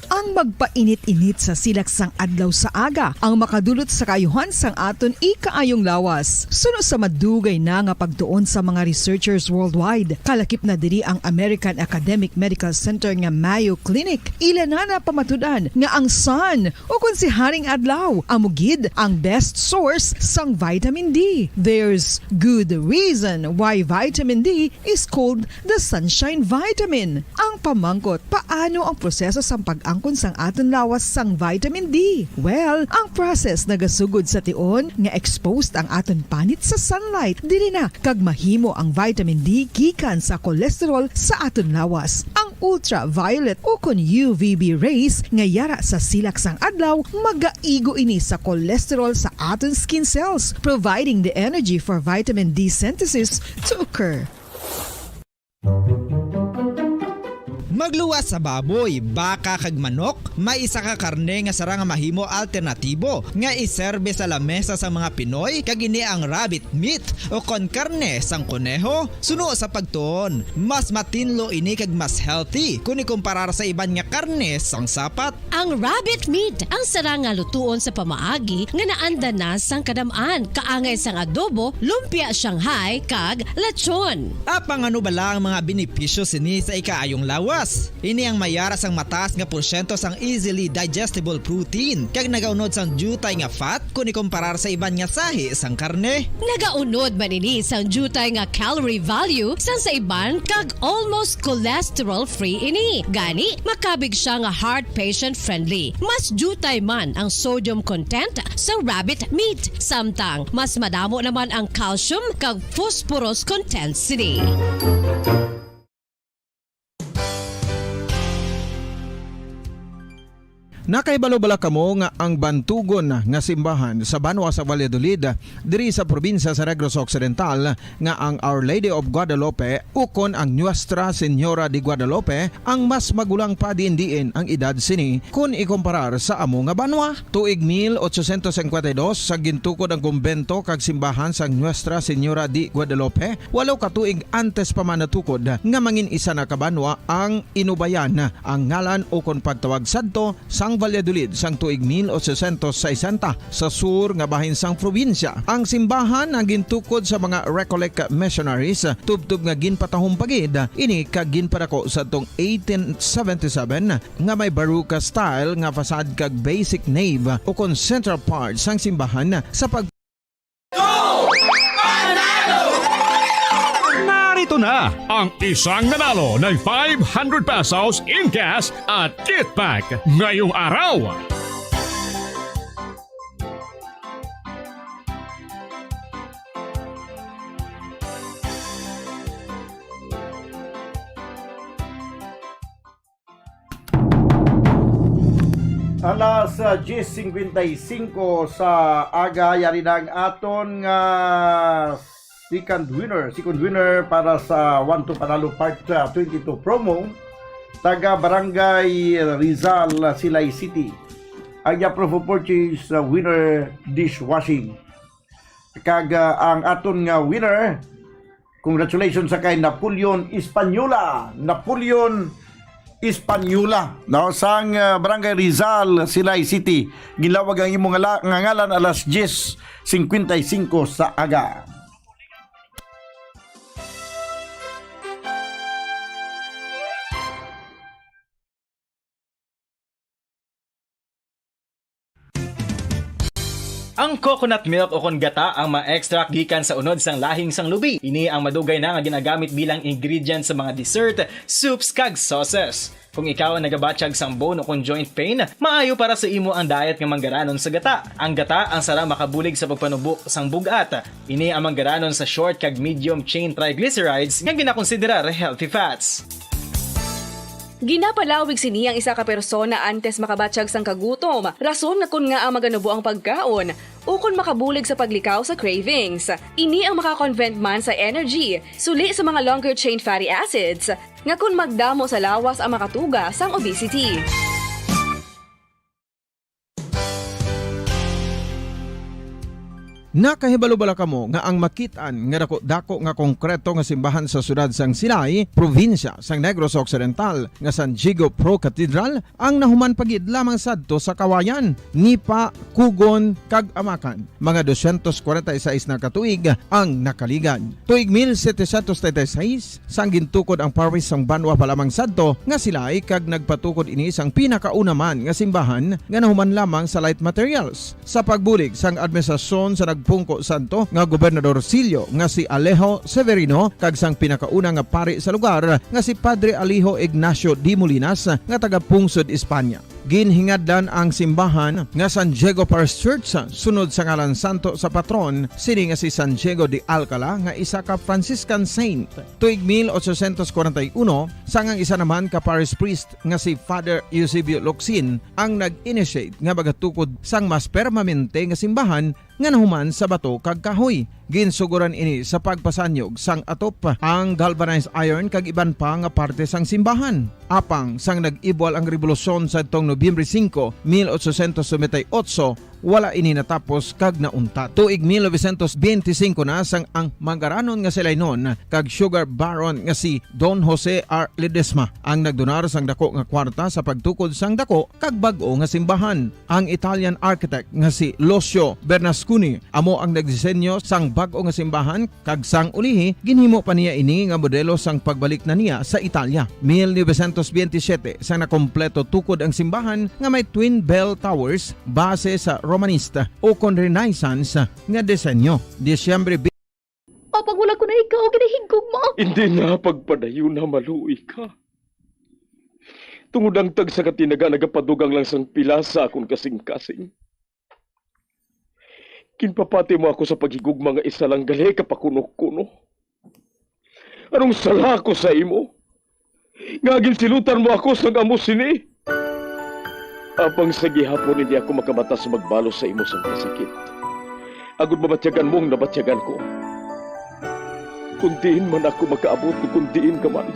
Ang magpainit-init sa silak sang adlaw sa aga ang makadulot sa kaayuhan sang aton ikaayong lawas. Suno sa madugay na nga pagtuon sa mga researchers worldwide, kalakip na diri ang American Academic Medical Center nga Mayo Clinic. Ila na napamatud-an nga ang sun, o kon si Haring Adlaw, amo gid ang best source sang vitamin D. There's good reason why vitamin D is called the sunshine vitamin. Ang pamangkot, paano ang proseso sang pag Kon sang aton lawas sang vitamin D? Well, ang process nagasugod sa tion nga exposed ang aton panit sa sunlight. Diri na kag mahimo ang vitamin D gikan sa cholesterol sa aton lawas. Ang ultraviolet o kon U V B rays nga yara sa silak sang adlaw, magaigo ini sa cholesterol sa aton skin cells, providing the energy for vitamin D synthesis to occur. Magluwas sa baboy, baka, kag manok, may isa ka karne nga sara nga mahimo alternatibo nga iserbe sa lamesa sang mga Pinoy, kag ini ang rabbit meat o kon karne sang koneho. Suno sa pagtuon, mas matinlo ini kag mas healthy kon ikumparar sa iban nga karne sang sapat. Ang rabbit meat ang sara nga lutuon sa pamaagi nga naanda na sang kadam-an, kaangay sang adobo, lumpia Shanghai, kag lechon. Apang ano bala ang mga benepisyo sini sa ikaayong lawas? Ini ang mayara sang mataas nga porsyento sang easily digestible protein, kag nagaunod sang diutay nga fat kon ikumparar sa iban nga sahi sang karne. Nagaunod man ini sang diutay nga calorie value sang sa iban, kag almost cholesterol-free ini. Gani, makabig sia nga heart patient-friendly. Mas diutay man ang sodium content sa rabbit meat, samtang mas madamo naman ang calcium kag phosphorus content sini. Nakahibalo bala kamo nga ang bantugon nga simbahan sa banwa sa Valladolid, diri sa probinsya sa Negros Occidental, nga ang Our Lady of Guadalupe ukon ang Nuestra Señora de Guadalupe ang mas magulang pa diin-diin ang edad sini kon ikumparar sa amo nga banwa? Tuig mil ochocientos cincuenta y dos, sa gintukod ang kumbento kag simbahan sang Nuestra Señora de Guadalupe, walo ka tuig antes pa man natukod nga mangin isa na ka banwa ang Inubayan, ang ngalan ukon pagtawag sadto sang Valladolid sang tuig mil ochocientos sesenta, sa sur nga bahin sang probinsya. Ang simbahan ang gintukod sa mga Recollect missionaries, tubtob nga ginpatahom pa gid ini kag ginpadako sadtong eighteen seventy-seven, nga may Baroque style nga facade kag basic nave ukon central part sang simbahan sa pag Narito na ang isang nanalo ng five hundred pesos in cash at kit bag ngayong araw. Alas, ah, diyes singkwenta y singko sa aga, yari na ang aton nga second winner, second winner para sa One to Panalo Part, ah, twenty-two promo, taga Barangay Rizal, ah, Silay City. Ang iya proof of purchase, ah, winner dishwashing. Kag, ah, ang aton nga winner, congratulations sa kay Napoleon Española. Napoleon Española, no, sang, ah, Barangay Rizal, Silay City. Ginlawag ang imong ngala-, nga ngalan alas diyes singkwenta y singko sa aga. Ang coconut milk o kon gata ang ma-extract gikan sa unod sang lahing sang lubi. Ini ang madugay na nga ginagamit bilang ingredient sa mga dessert, soups, kag sauces. Kung ikaw ang nagabatyag sang bone o kon joint pain, maayo para sa imo ang diet nga manggaranon sa gata. Ang gata ang sara makabulig sa pagpanubo sang bug-at. Ini ang manggaranon sa short kag medium chain triglycerides nga ginakonsiderar healthy fats. Ginapalawig sini ang isa ka persona antes makabatyag sang kagutom, rason nga kon ngaa maganubo ang pagkaon, ukon makabulig sa paglikaw sa cravings. Ini ang maka-convert man sa energy, suli sa mga longer chain fatty acids, nga kon magdamo sa lawas ang makatuga sang obesity. Nakahibalo bala kamo nga ang makit-an nga dako-dako nga konkreto nga simbahan sa siyudad sang Silay, probinsya sang Negros Occidental, nga San Diego Pro Cathedral, ang nahuman pa gid lamang sadto sa kawayan, nipa, kugon, kag amakan? Mga dosyentos kwarenta y seis na ka tuig ang nakaligad. Tuig mil setecientos treinta y seis, sang gintukod ang parish sang banwa pa lamang sadto nga Silay, kag nagpatukod ini sang pinakauna man nga simbahan nga nahuman lamang sa light materials. Sa pagbulig sang administrasyon sa nag-, pungko santo nga gobernador Silyo nga si Alejo Severino kag sang pinakauna nga pari sa lugar nga si Padre Alejo Ignacio de Molinas nga taga pungsod Espanya. Ginhingadlan ang simbahan nga San Diego Parish Church sunod sa ngalan santo sa patron sini nga si San Diego de Alcala nga isa ka Franciscan saint. Tuig mil ochocientos kwarenta y uno, sang ang isa naman ka parish priest nga si Father Eusebio Locsin ang nag-initiate nga magatukod sang mas permanente nga simbahan nga nahuman sa bato kag kahoy. Ginsugoran ini sa pagpasanyog sang atop, ang galvanized iron kag iban pa nga parte sang simbahan. Apang sang nag-ibwal ang rebolusyon sadtong Nobyembre singko, mil ochocientos noventa y ocho, wala ini natapos kag nauntat. Tuig mil novecientos benti singko na sang ang mangaranon nga si Lainon kag sugar baron nga si Don Jose R. Ledesma ang nagdonar sang dako nga kwarta sa pagtukod sang dako kag bag-o nga simbahan. Ang Italian architect nga si Lucio Bernasconi amo ang nagdisenyo sang bag-o nga simbahan, kag sang ulihi, ginhimo pa niya ini nga modelo sang pagbalik na niya sa Italia. Mil novecientos benti siyete, sang nakompleto tukod ang simbahan nga may twin bell towers base sa Romanista ukon Renaissance nga disenyo. Disyembre Apang wala ko na ikaw ginahigugma. Hindi na pagpadayon na maluoy ka. Tungod ang tagsa ka tinaga nagapadugang lang sang pila sa akon kasing-kasing. Ginpapati mo ako sa paghigugma nga isa lang gali ka pakuno-kuno. Anong sala ko sa imo? Nga ginsilutan mo ako sang amo sini? Apang sa gihapon hindi ako makamata sa magbalos sa imo sang kasakit, agod mabatyagan mo ang nabatyagan ko. Kon diin man ako makaabot o kon diin ka man,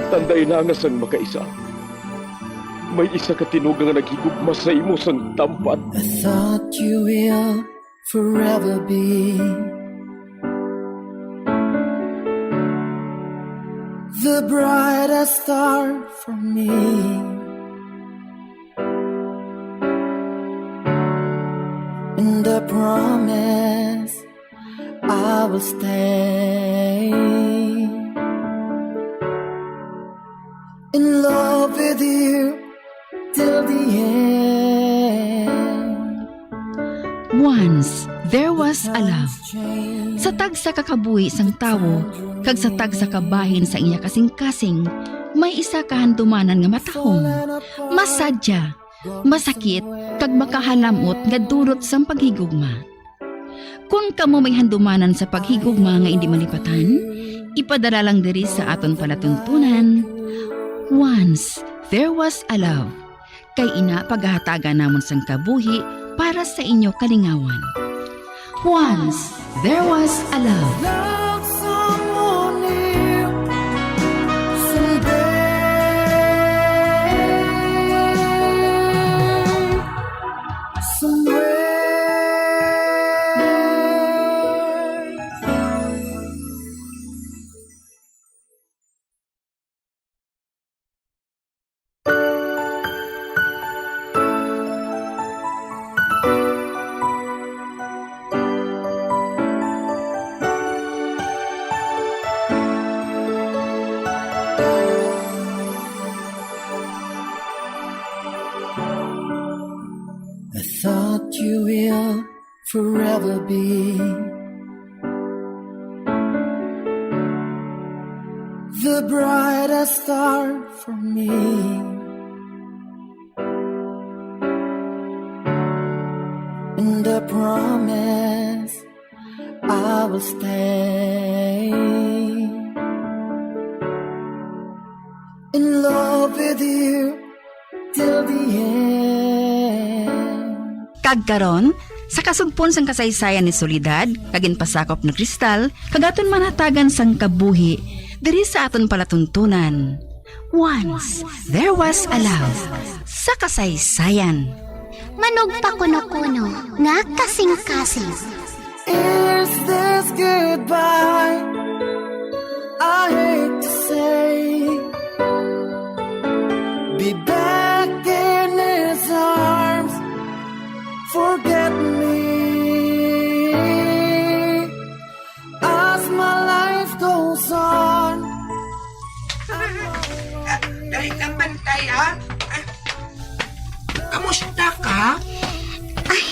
tandai na nga sang makaisa, may isa ka tinuga nga naghigugma sa imo sang tampad. I thought you will forever be the brightest star for me. And I promise I will stay in love with you till the end. Once, there was a love. Sa tagsa ka kabuhi sang tawo, kag sa tagsa ka bahin sa iya kasing-kasing, may isa ka handumanan nga matahom, masadya, masakit, kag makahalamot nga dulot sang paghigugma. Kon kamo may handumanan sa paghigugma nga indi malipatan, ipadala lang diri sa aton palatuntunan, Once There Was a Love. Kay ina pagahatagan namon sang kabuhi para sa inyo kalingawan. Once There Was a Love. Love someone new someday. Somewhere. I thought you will forever be the brightest star for me. And I promise I will stay in love with you till the end. Kag karon, sa kasugpon sang kasaysayan ni Soledad, kag ginpasakop ni Cristal, kag aton manhatagan sang kabuhi diri sa aton palatuntunan. Once There Was a Love sa kasaysayan. Manugpakunokuno nga kasingkasing. Is this goodbye? I hate to say. Be back in his arms. Forget me as my life goes on. Dali ka, Pantay, ha? Kamusta ka? Ay,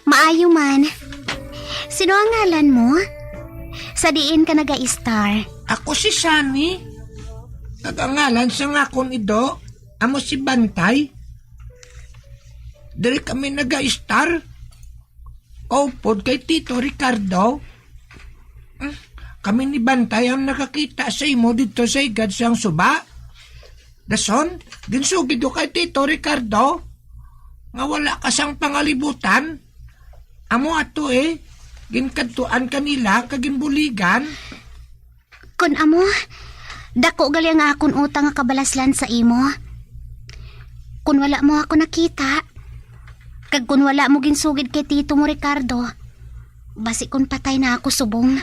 maayo man. Sino ang ngalan mo? Sa diin ka nag-a-estar? Ako si Sunny. Kag ang ngalan sang akon ido, amo si Bantay. Diri kami nag-a-estar. Kaupod kay Tito Ricardo. Hmm, kami ni Bantay ang nakakita sa imo didto sa higad sang suba. Dason, ginsugid ko kay Tito Ricardo nga wala ka sang pangalibutan. Amo ato, eh, ginkadtuan ka nila kag ginbuligan. Kon amo, dako gali ang akon utang nga kabalaslan sa imo. Kon wala mo ako nakita, kag kon wala mo ginsugid kay tito mo, Ricardo, basi kon patay na ako subong.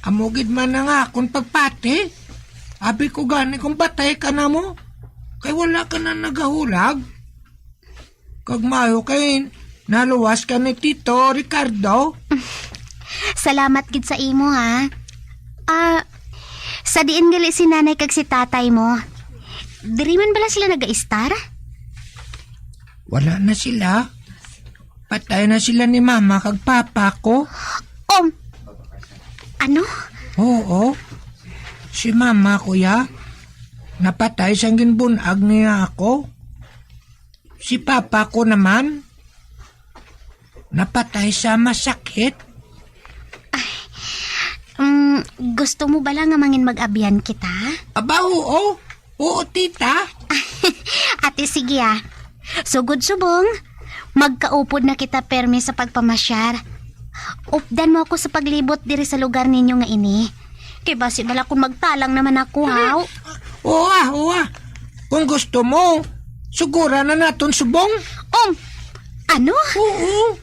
Amo gid man ang akon pagpati. Abi ko gani kung patay ka na mo, kay wala ka na nagahulag. Kag maayo kay naluwas ka ni Tito Ricardo. Salamat gid sa imo, ha. Ah, sa diin gali si nanay kag si tatay mo? Diri man bala sila nagaistar? Wala na sila. Patay na sila ni mama kag papa ko. Um, ano? Oo. Si mama ko ya, napatay sang ginbun-ag niya ako. Si papa ko naman, napatay sa masakit. Um, gusto mo bala nga mangin mag-abyan kita? Aba, oo. Oo, tita. Ate, sige, ah. Sugod subong, magkaupod na kita permi sa pagpamasyar. Updan mo ako sa paglibot diri sa lugar ninyo nga ini. Kay basi bala kung magtalang naman ako, haw. Oo, ah, oo, ah. Kung gusto mo, sugura na naton subong. Um, ano? Oo.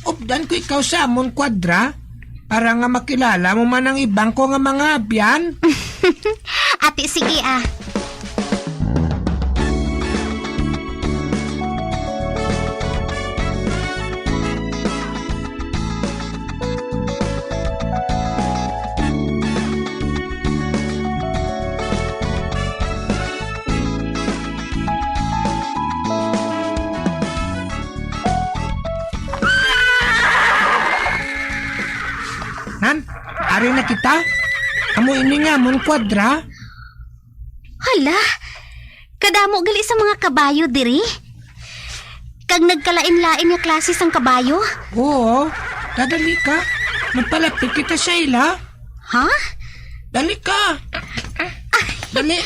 Updan ko ikaw sa amon kwadra para nga makilala mo man ang ibang ko nga mga abyan. Ate, sige, ah. Nan, ari na kita. Amo ini nga amon kwadra. Hala, kadamo gali sa mga kabayo diri. Kag nagkalain-lain nga klase sang kabayo. Oo, dadali ka. Magpalapit kita sa ila. Ha? Dali ka. Dali.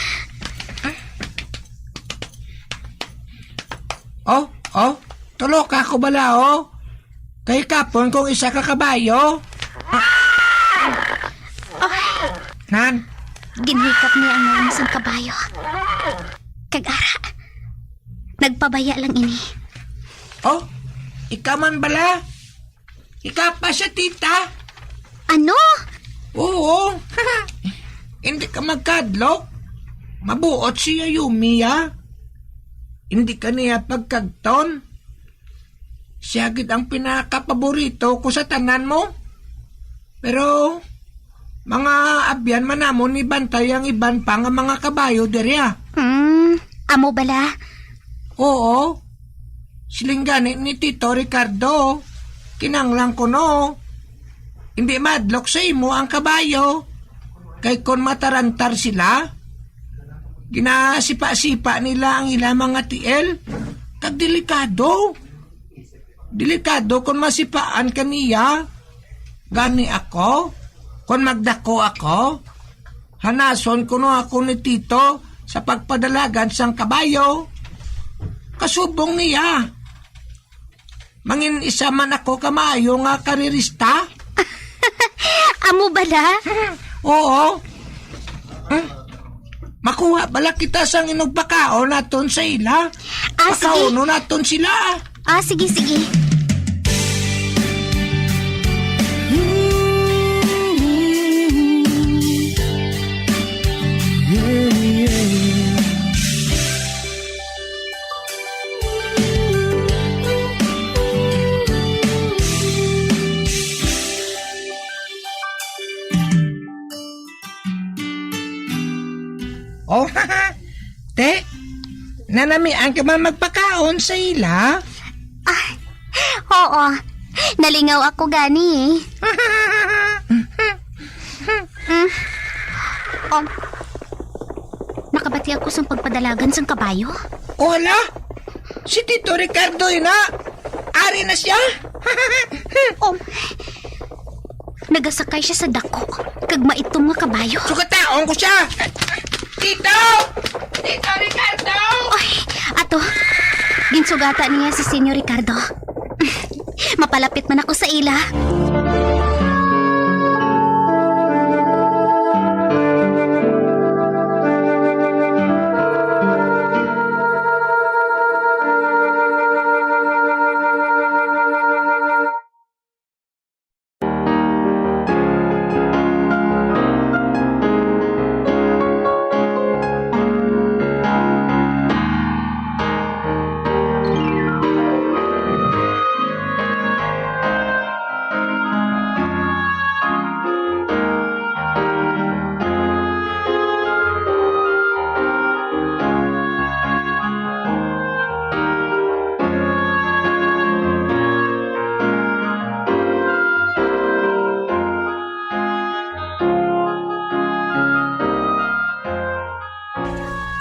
Oh, oh. Tulo ka ako bala, oh. Kay kapon kung isa ka kabayo. Nan? Ginhikap niya ang nangis sang kabayo. Kag ara, nagpabaya lang ini. Oh, ikaw man bala? Ikaw pa siya, tita? Ano? Oo. Hindi ka magkadlok. Mabuot siya, Yumi, ah. Hindi ka niya pagkagton. Siya gid ang pinakapaborito ko sa tanan mo. Pero, mga abyan man namon ni Bantay ang iban pa nga mga kabayo diri, ah. Hmm, amo bala? Oo. Siling gani ni Tito Ricardo, kinanglan ko no. Hindi madlok sa imo ang kabayo. Kay kon matarantar sila, ginasipa-sipa nila ang ila mga tiil. Kag delikado. Delikado kon masipaan ka niya. Gani ako, kon magdako ako, hanason kuno ako ni Tito sa pagpadalagan sang kabayo. Kasubong niya, mangin isa man ako ka maayo nga karirista. Amo bala? Oo. Hmm? Makuha bala kita sang inugpakaon naton sa ila? Ah, sige. Pakaunon naton sila. Ah, sige, sige. Oh, te, nanamian ka man magpakaon sa ila? Ah, oo. Nalingaw ako gani eh. Um, nakabati ako sang pagpadalagan sang kabayo. O hala, si Tito Ricardo ina. Ari na siya. Um, nagasakay siya sa dako kag maitom nga kabayo. Sugataon ko siya. Tito! Tito Ricardo! Ay, ato. Ginsugata niya si Senyor Ricardo. Mapalapit man ako sa ila.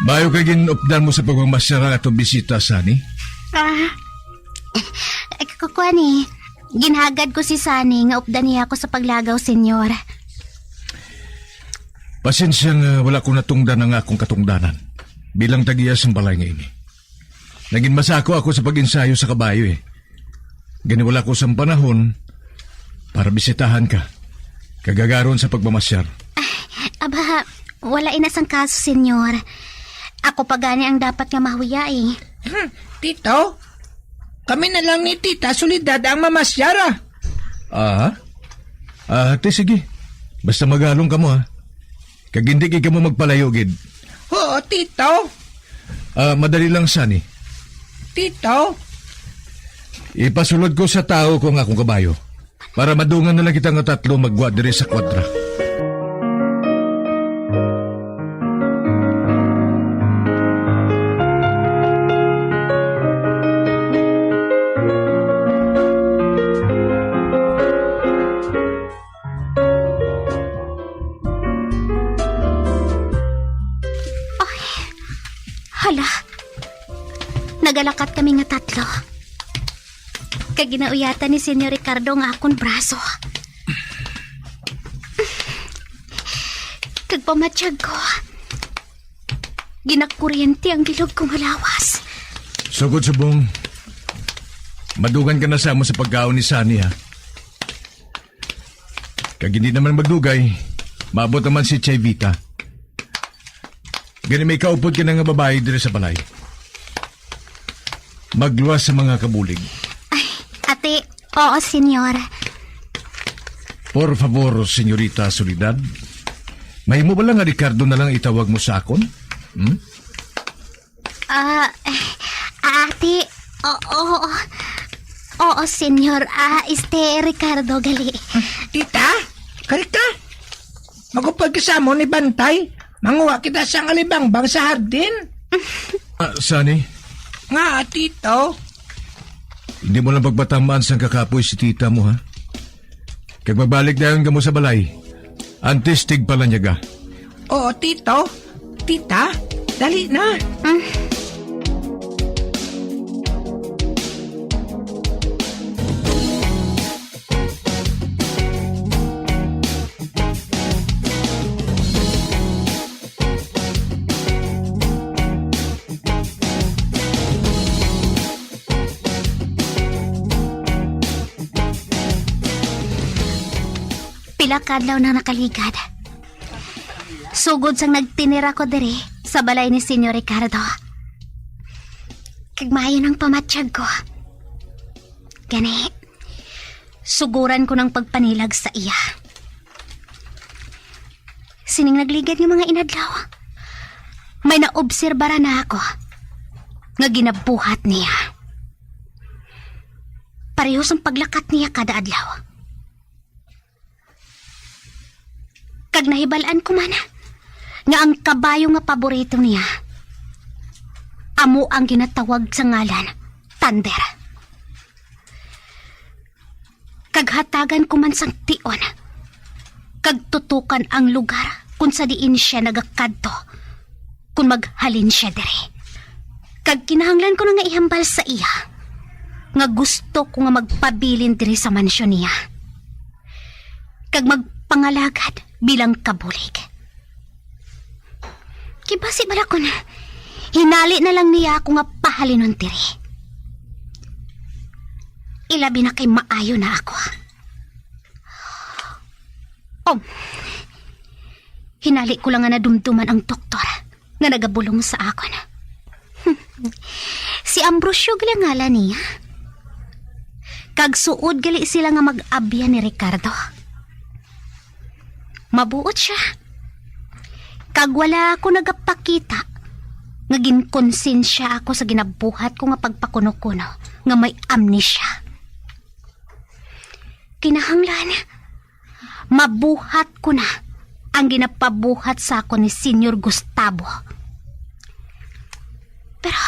Maayo kay gin-updan mo sa pagmamasyar ang atong bisita, Sunny. Ah, eh, kukuha ni. Ginhagad ko si Sunny nga updan niya ako sa paglagaw, Senyor. Pasensya nga wala ko natungdan ang akong katungdanan bilang tag-iya sang balay nga ini. Nagin masako ako sa pag-ensayo sa kabayo, eh. Gani wala ko sang panahon para bisitahan ka, kag agaron sa pagmamasyar. Aba, wala ina sang kaso, Senyor. Ako pa gani ang dapat nga mahuya, eh. Hmm, Tito, kami na lang ni Tita Soledad ang mamasyar, ah. Ah, ah, ti sige. Basta magalong kamo, ha. Kag hindi gid kamo magpalayo gid. Oo, Tito. Ah, madali lang, Sunny. Tito? Ipasulod ko sa tawo ko ang akong kabayo para madungan na lang kita nga tatlo maggwa diri sa kwadra. Ay, hala. Nagalakat kami nga tatlo. Kag ginauyatan ni Senyor Ricardo nga akon braso. Kag pamatyag ko, ginakuryente ang bilog ko nga lawas. Sugod subong, madugan ka na sa amo sa pagkaon ni Sunny, ha? Kag hindi naman magdugay, maabot naman si Chevita. Gani may kaupod ka na nga babayi diri sa balay. Magluwas sa mga kabulig. Ay, ate, oo, senyor. Por favor, Senyorita Soledad. Mahimo ba lang nga Ricardo na lang itawag mo sa akon? Hmm? Ah, ate, oo, oo, senyor. Ah, este, Ricardo, gali. Tita, kari ka? Magupod ka sa amon ni Bantay. Manguha kita sang alibangbang sa hardin. Ah, Sunny? Nga, tito? Hindi mo lang pagpatamaan sang kakapoy si tita mo, ha? Kag magbalik dayon kamo sa balay. Antes tigpalanyaga. Oo, tito. Tita, dali na. Pila ka adlaw nang nakaligad. Sugod sang nagtinira ko diri sa balay ni Senyor Ricardo. Kag maayo nang pamatyag ko. Gani, suguran ko nang pagpanilag sa iya. Sining nagligad nga mga inadlaw, may naobserbaran na ako nga ginabuhat niya. Pareho sang paglakat niya kada adlaw. Kag nahibal-an ko man nga ang kabayo nga paborito niya amo ang ginatawag sa ngalan Thunder. Kag hatagan ko man sang tion, kag tutukan ang lugar kung sa diin sia nagakadto, kung maghalin sia diri. Kag kinahanglan ko na nga ihambal sa iya nga gusto ko nga magpabilin diri sa mansyon niya, kag magpangalagad bilang kabulig. Kay basi bala kon hinali na lang niya ako nga pahalinon diri, ilabi na kay maayo na ako. Oh, hinali ko lang nga nadumduman ang doktor nga nagabulong sa akon. Si Ambrosio gali ang ngalan niya. Kag suod gali sila nga mag-abyan ni Ricardo. Mabuot sia. Kag wala ako nagapakita nga ginkonsensya ako sa ginabuhat ko nga pagpakuno-kuno nga may amnesia. Kinahanglan, mabuhat ko na ang ginapabuhat sa akon ni Senyor Gustavo. Pero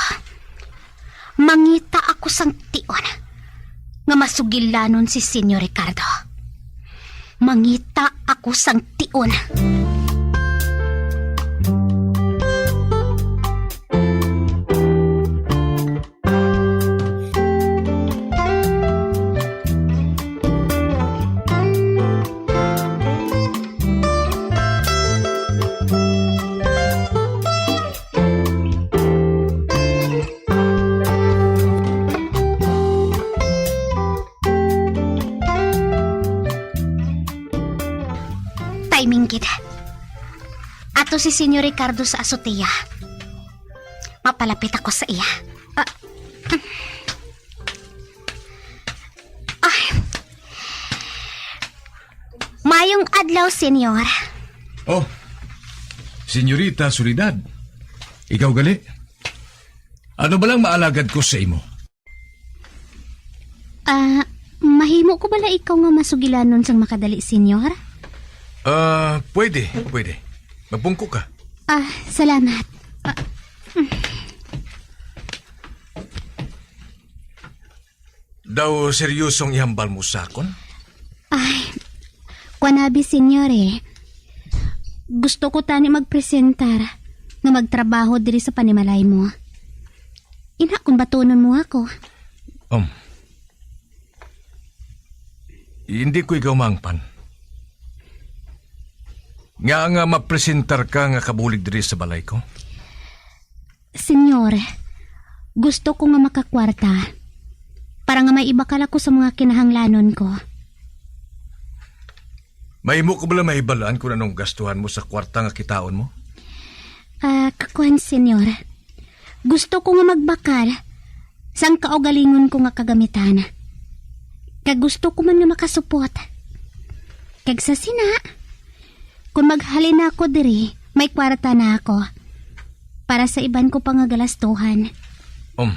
mangita ako sang tion nga masugilanon si Senyor Ricardo. Mangita ako sang tion. Timing gid. Ato si Senyor Ricardo sa azotea. Mapalapit ako sa iya. Ah. Ay. Mayong adlaw, Senyor. Oh, Senyorita Soledad. Ikaw gali? Ano ba lang maalagad ko sa imo? Ah, mahimo ko bala ikaw nga masugilanon sang makadali, Senyor? Ah, pwede, pwede. Magpungko ka. Ah, salamat. Ah, mm. Daw seryosong ihambal mo sa akon? Ay, kuan abi, Senyor, eh. Gusto ko tani magpresentar nga magtrabaho diri sa panimalay mo. Ina, kung batunon mo ako. Um, hindi ko ikaw maangpan. Nga nga mapresentar ka nga kabulig diri sa balay ko? Senyor, gusto ko nga makakwarta para nga may ibakal ako sa mga kinahanglanon ko. Mahimo ko bala mahibalaan kung anong gastuhan mo sa kwarta nga kitaon mo? Ah, kakuan, Senyor. Gusto ko nga magbakal sang kaugalingon ko nga kagamitan. Kag gusto ko man nga makasupot. Kag sa sina, kung maghalin na ako diri, may kwarta na ako para sa iban ko pa nga galastuhan. Um,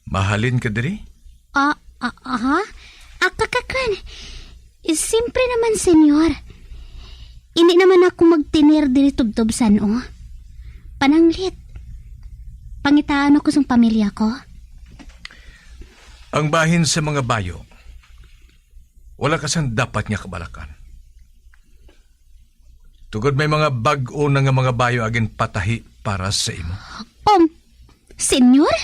mahalin ka diri? Ah, ah, aha? Ah, kakakan. Eh, siyempre naman, Senyor. Hindi naman ako magtinir diri tubtob san-o. Pananglit. Pangitaan ako sang pamilya ko. Ang bahin sa mga bayo, wala ka sang dapat nga kabalakan. Tungod may mga bag-o na nga mga bayo agin patahi para sa imo. Um, Senyor?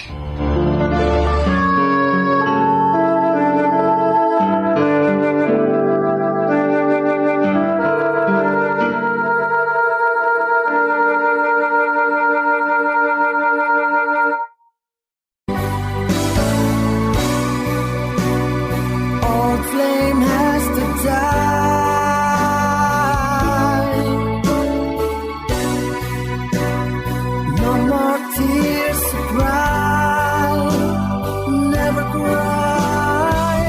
Old flame has to die. No more tears to cry. Never cry.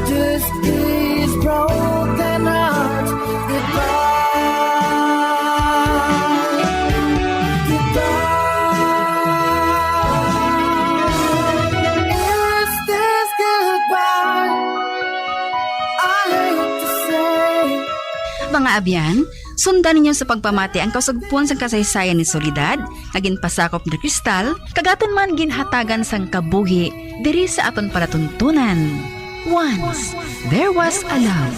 Just these broken hearts. Goodbye. Goodbye. Is this goodbye? I hate to say. Mga abyan, sundan ninyo sa pagpamati ang kausagpon sang kasaysayan ni Soledad nga ginpasakop ni Cristal, kag aton man ginhatagan sang kabuhi diri sa aton palatuntunan. Once, there was a love.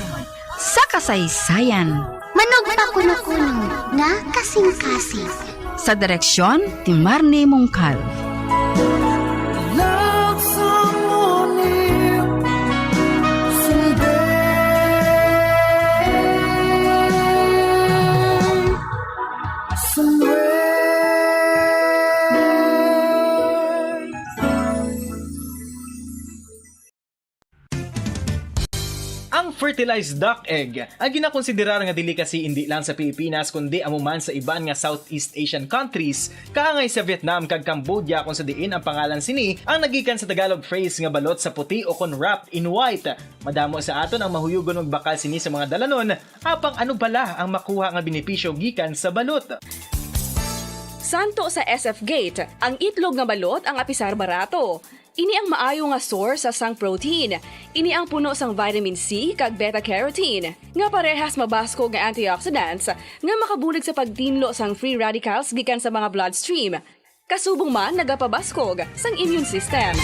Sa kasaysayan. Manugpa kuno-kuno nga kasing-kasing. Sa direksyon ni Marnie Mongcal. Ang fertilized duck egg, ang ginakonsiderar nga delicacy indi lang sa Pilipinas kundi amo man sa iban nga Southeast Asian countries, kaangay sa Vietnam kag Cambodia, kung sa diin ang pangalan sini ang nagikan sa Tagalog phrase nga balot sa puti o kon wrapped in white. Madamo sa aton ang mahuyogon magbakal sini sa mga dalanon, apang ano bala ang makuha nga benepisyo gikan sa balot? Santo sa S F Gate, ang itlog nga balot ang apisar barato. Ini ang maayo nga source sa sang protein. Ini ang puno sang vitamin C kag beta carotene, nga parehas mabaskog nga antioxidants nga makabulig sa pagtinlo sang free radicals gikan sa mga bloodstream. Kasubong man nagapabaskog sang immune system.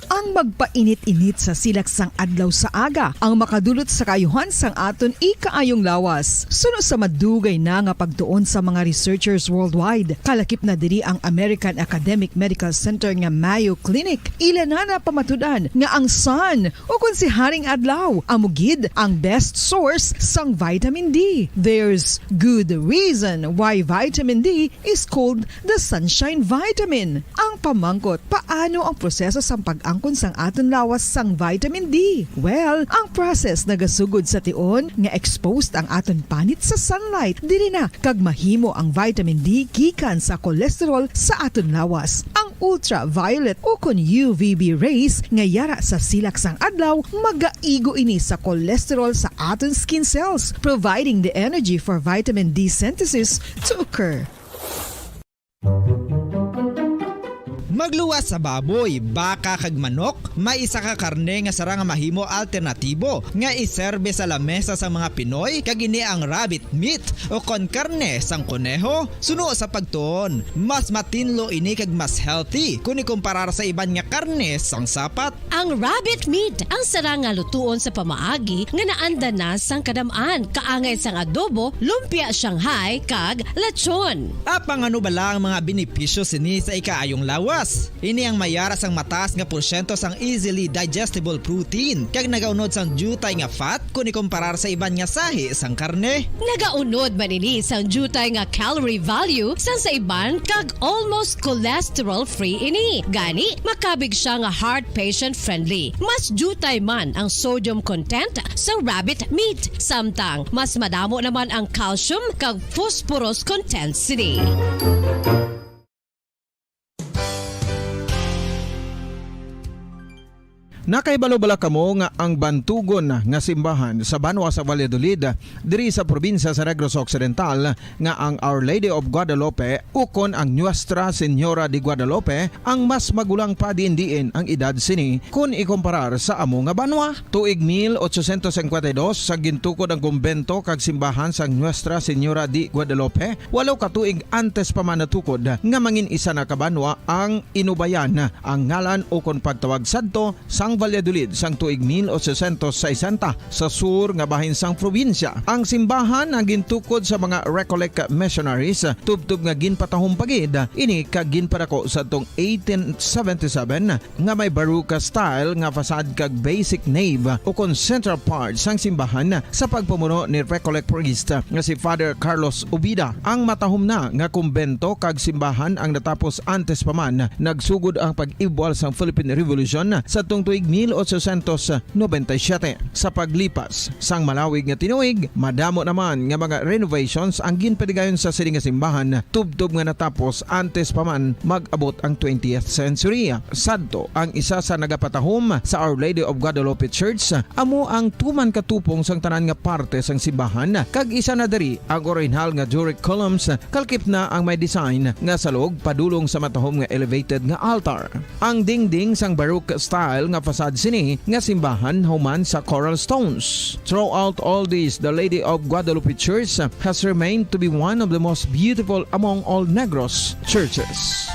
Ang magpainit-init sa silak sang adlaw sa aga ang makadulot sa kaayuhan sang aton ikaayong lawas. Suno sa madugay na nga pagtuon sa mga researchers worldwide, kalakip na diri ang American Academic Medical Center nga Mayo Clinic. Ila na napamatud-an nga ang sun, o kon si Haring Adlaw, amo gid ang best source sang vitamin D. There's good reason why vitamin D is called the sunshine vitamin. Ang pamangkot, paano ang proseso sang pag-angkon sang aton lawas sang vitamin D? Well, ang process nagasugod sa tion nga exposed ang aton panit sa sunlight. Diri na kag mahimo ang vitamin D gikan sa cholesterol sa aton lawas. Ang ultraviolet o kon U V B rays nga yara sa silak sang adlaw magaigo ini sa cholesterol sa aton skin cells, providing the energy for vitamin D synthesis to occur. Magluwas sa baboy, baka, kag manok, may isa ka karne nga sarang nga mahimo alternatibo nga iserbe sa lamesa sang mga Pinoy, kag ini ang rabbit meat o kon karne sang koneho. Suno sa pagtuon, mas matinlo ini kag mas healthy kon ikumparar sa iban nga karne sang sapat. Ang rabbit meat ang sarang nga lutuon sa pamaagi nga naanda na sang kadam-an, kaangay sang adobo, lumpia Shanghai, kag lechon. Apang ano bala ang mga benepisyo sini sa ikaayong lawas? Ini ang mayara sang mataas nga porsyento sang easily digestible protein, kag nagaunod sang diutay nga fat kon ikumparar sa iban nga sahi sang karne. Nagaunod man ini sang diutay nga calorie value sang sa iban, kag almost cholesterol-free ini. Gani, makabig sia nga heart patient-friendly. Mas diutay man ang sodium content sa rabbit meat, samtang mas madamo naman ang calcium kag phosphorus content sini. Nakahibalo bala kamo nga ang bantugon nga simbahan sa banwa sa Valladolid, diri sa probinsya sa Negros Occidental, nga ang Our Lady of Guadalupe ukon ang Nuestra Señora de Guadalupe ang mas magulang pa diin-diin ang edad sini kon ikumparar sa amo nga banwa? Tuig mil ochocientos cincuenta y dos, sa gintukod ang kumbento kag simbahan sang Nuestra Señora de Guadalupe, walo ka tuig antes pa man natukod nga mangin isa na ka banwa ang Inubayan, ang ngalan ukon pagtawag sadto sang Valladolid sang tuig mil ochocientos sesenta, sa sur nga bahin sang probinsya. Ang simbahan ang gintukod sa mga Recollect missionaries, tubtob nga ginpatahom pa gid ini kag ginpadako sadtong eighteen seventy-seven, nga may Baroque style nga facade kag basic nave ukon central part sang simbahan sa pagpamuno ni Recollect priest nga si Father Carlos Ubida. Ang matahom na nga kumbento kag simbahan ang natapos antes pa man nagsugod ang pag-ibwal sang Philippine Revolution sadtong tuig mil ochocientos noventa y siete. Sa paglipas sang malawig nga tinuig, madamo naman nga mga renovations ang ginpadigayon sa sini nga simbahan, tubtob nga natapos antes pa man mag-abot ang twentieth century. Sadto, ang isa sa nagapatahom sa Our Lady of Guadalupe Church amo ang tuman katupong sang tanan nga parte sang simbahan, kag isa na diri ang orihinal nga Doric columns, kalkip na ang may design nga salog padulong sa matahom nga elevated nga altar. Ang dingding sang Baroque style nga facade sini nga simbahan human sa coral stones. Throughout all this, the Lady of Guadalupe Church has remained to be one of the most beautiful among all Negros churches.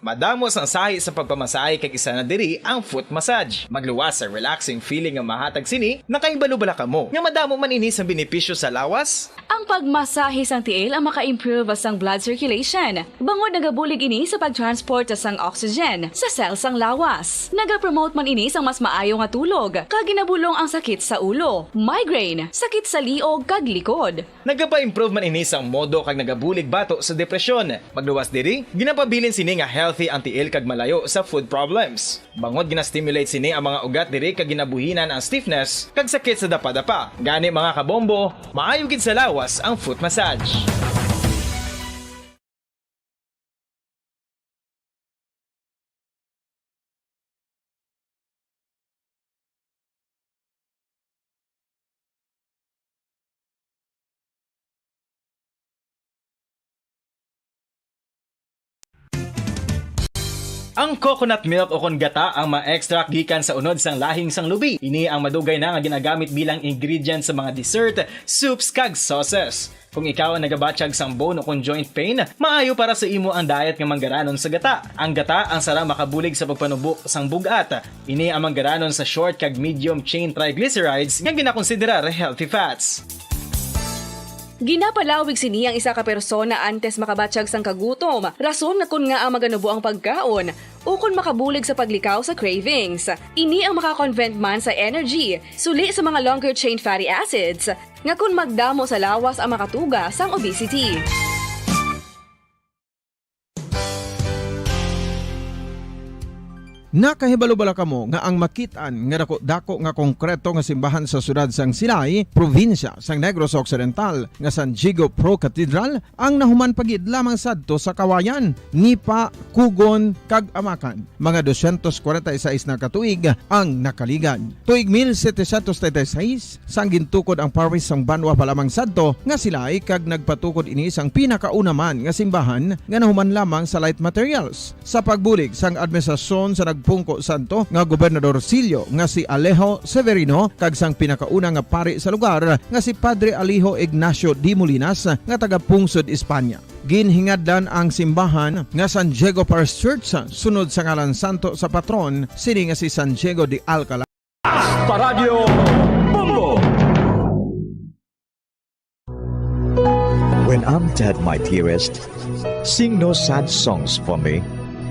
Madamo sang sahi sa pagpamasahe, kag isa na diri ang foot massage. Magluwas sa relaxing feeling nga mahatag sini. Nakahibalo bala kamo nga madamo man ini sang benepisyo sa lawas? Ang pagmasahe sang tiil ang maka-improve sang blood circulation, bangod nagabulig ini sa pag-transport sang oxygen sa cell sang lawas. Nagapromote man ini sang mas maayo nga tulog, kag ginabulong ang sakit sa ulo, migraine, sakit sa liog, kag likod. Nagapa-improve man ini sang modo kag nagabulig bato sa depresyon. Magluwas diri, ginapabilin sini nga healthy ang tiil kag malayo sa foot problems. Bangod gina-stimulate sini ang mga ugat diri kag ginabuhinan ang stiffness kag sakit sa dapadapa. Gani, mga kabombo, maayo gid sa lawas ang foot massage. Ang coconut milk ukon gata ang ma-extract gikan sa unod sang lahing sang lubi. Ini ang madugay na nga ginagamit bilang ingredient sa mga dessert, soups, kag sauces. Kung ikaw ang nagabatyag sang bone ukon joint pain, maayo para sa imo ang diet nga manggaranon sa gata. Ang gata ang sarang makabulig sa pagpanubo sang bug-at. Ini ang manggaranon sa short kag medium chain triglycerides nga ginakonsiderar healthy fats. Ginapalawig sini ang isa ka persona antes makabatyag sang kagutom, rason nga kon ngaa maganubo ang pagkaon, ukon makabulig sa paglikaw sa cravings. Ini ang maka-convert man sa energy, suli sa mga longer chain fatty acids, nga kon magdamo sa lawas ang makatuga sang obesity. Nakahibalo bala kamo nga ang makit-an nga dako-dako nga konkreto nga simbahan sa siyudad sang Silay, probinsya sang Negros Occidental, nga San Diego Pro Cathedral, ang nahuman pa gid lamang sadto sa Kawayan, ni pa kugon kag amakan? Mga dosyentos kwarenta y seis na ka tuig ang nakaligad. Tuig mil setecientos treinta y seis, sang gintukod ang parish sang banwa pa lamang sadto nga Silay, kag nagpatukod ini sang pinakauna man nga simbahan nga nahuman lamang sa light materials. Sa pagbulig sang administrasyon sa nagpungko sadto nga gobernadorsilyo nga si Alejo Severino kag sang pinakauna nga pari sa lugar nga si Padre Alejo Ignacio de Molinas nga taga-pungsod España, ginhingadlan ang simbahan nga San Diego Parish Church, sunod sa ngalan santo sa patron sini nga si San Diego de Alcala. Hasta Radio Bombo! When I'm dead, my dearest, sing no sad songs for me.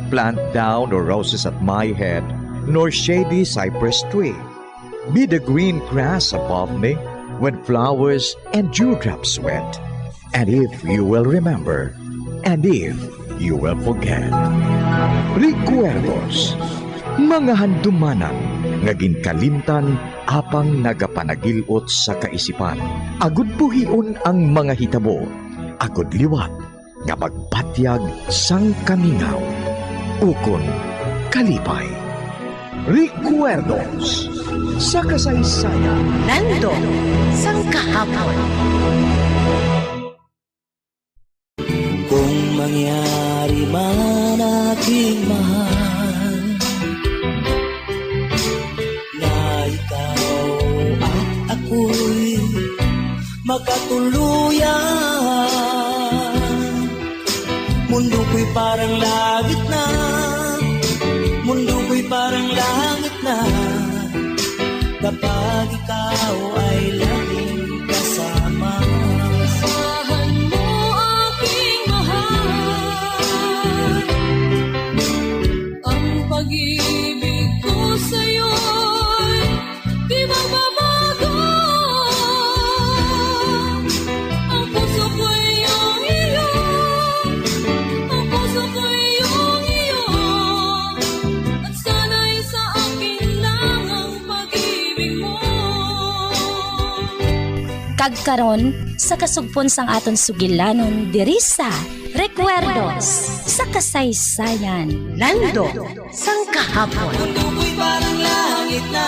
Plant thou no roses at my head, nor shady cypress tree. Be the green grass above me when flowers and dewdrops wet. And if you will remember, and if you will forget. Recuerdos, mga handumanan nga ginkalimtan apang nagapanagil-ot sa kaisipan, agud buhion ang mga hitabo, agud liwat nga magpatyag sang kamingaw ukon kalipay. Recuerdos sa kasaysayan. Nandot sang kahapon. Kung mangyari man, aking mahal, na ikaw at ako'y magkatuluyan. Mundo ko'y parang langit na, mundo ko'y parang langit na, kapag ikaw ay laging kasama. Asahan mo, aking mahal, ang pag-ibig ko sa'yo'y di magbabago. Ang puso ko'y iyong iyo, ang puso ko'y iyong iyo, at sana'y sa akin lang ang pag-ibig mo. Kag karon, sa kasugpon sang aton sugilanon diri sa Recuerdos sa Kasaysayan, Nando sang Kahapon. Mundo ko'y parang langit na,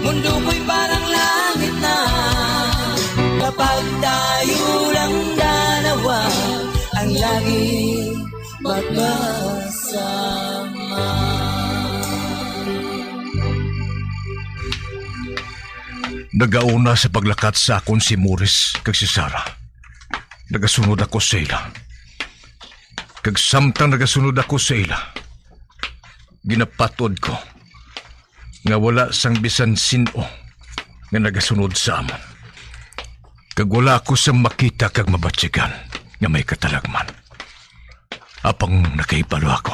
mundo ko'y parang langit na, kapag tayo lang dalawa ang laging magkasama. Nagauna sa paglakat sa akon si Morris kag si Sarah. Nagasunod ako sa ila. Kag samtang nagasunod ako sa ila, ginapat-od ko nga wala sang bisan sin-o nga nagasunod sa amon. Kag wala ako sang makita kag mabatyagan nga may katalagman. Apang nakahibalo ako,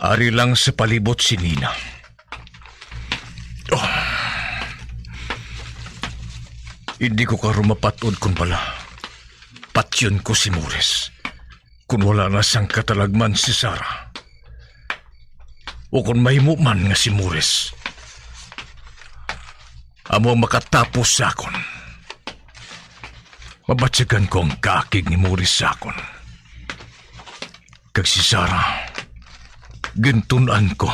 ari lang sa palibot si Nina. Oh. Hindi ko karon mapat-od kon bala patyon ko si Morris, kon wala na sang katalagman si Sarah, o kon mahimo man nga si Morris amo ang makatapos sa akon. Mabatyagan ko ang kaakig ni Morris sa akon. Kag si Sarah, gintun-an ko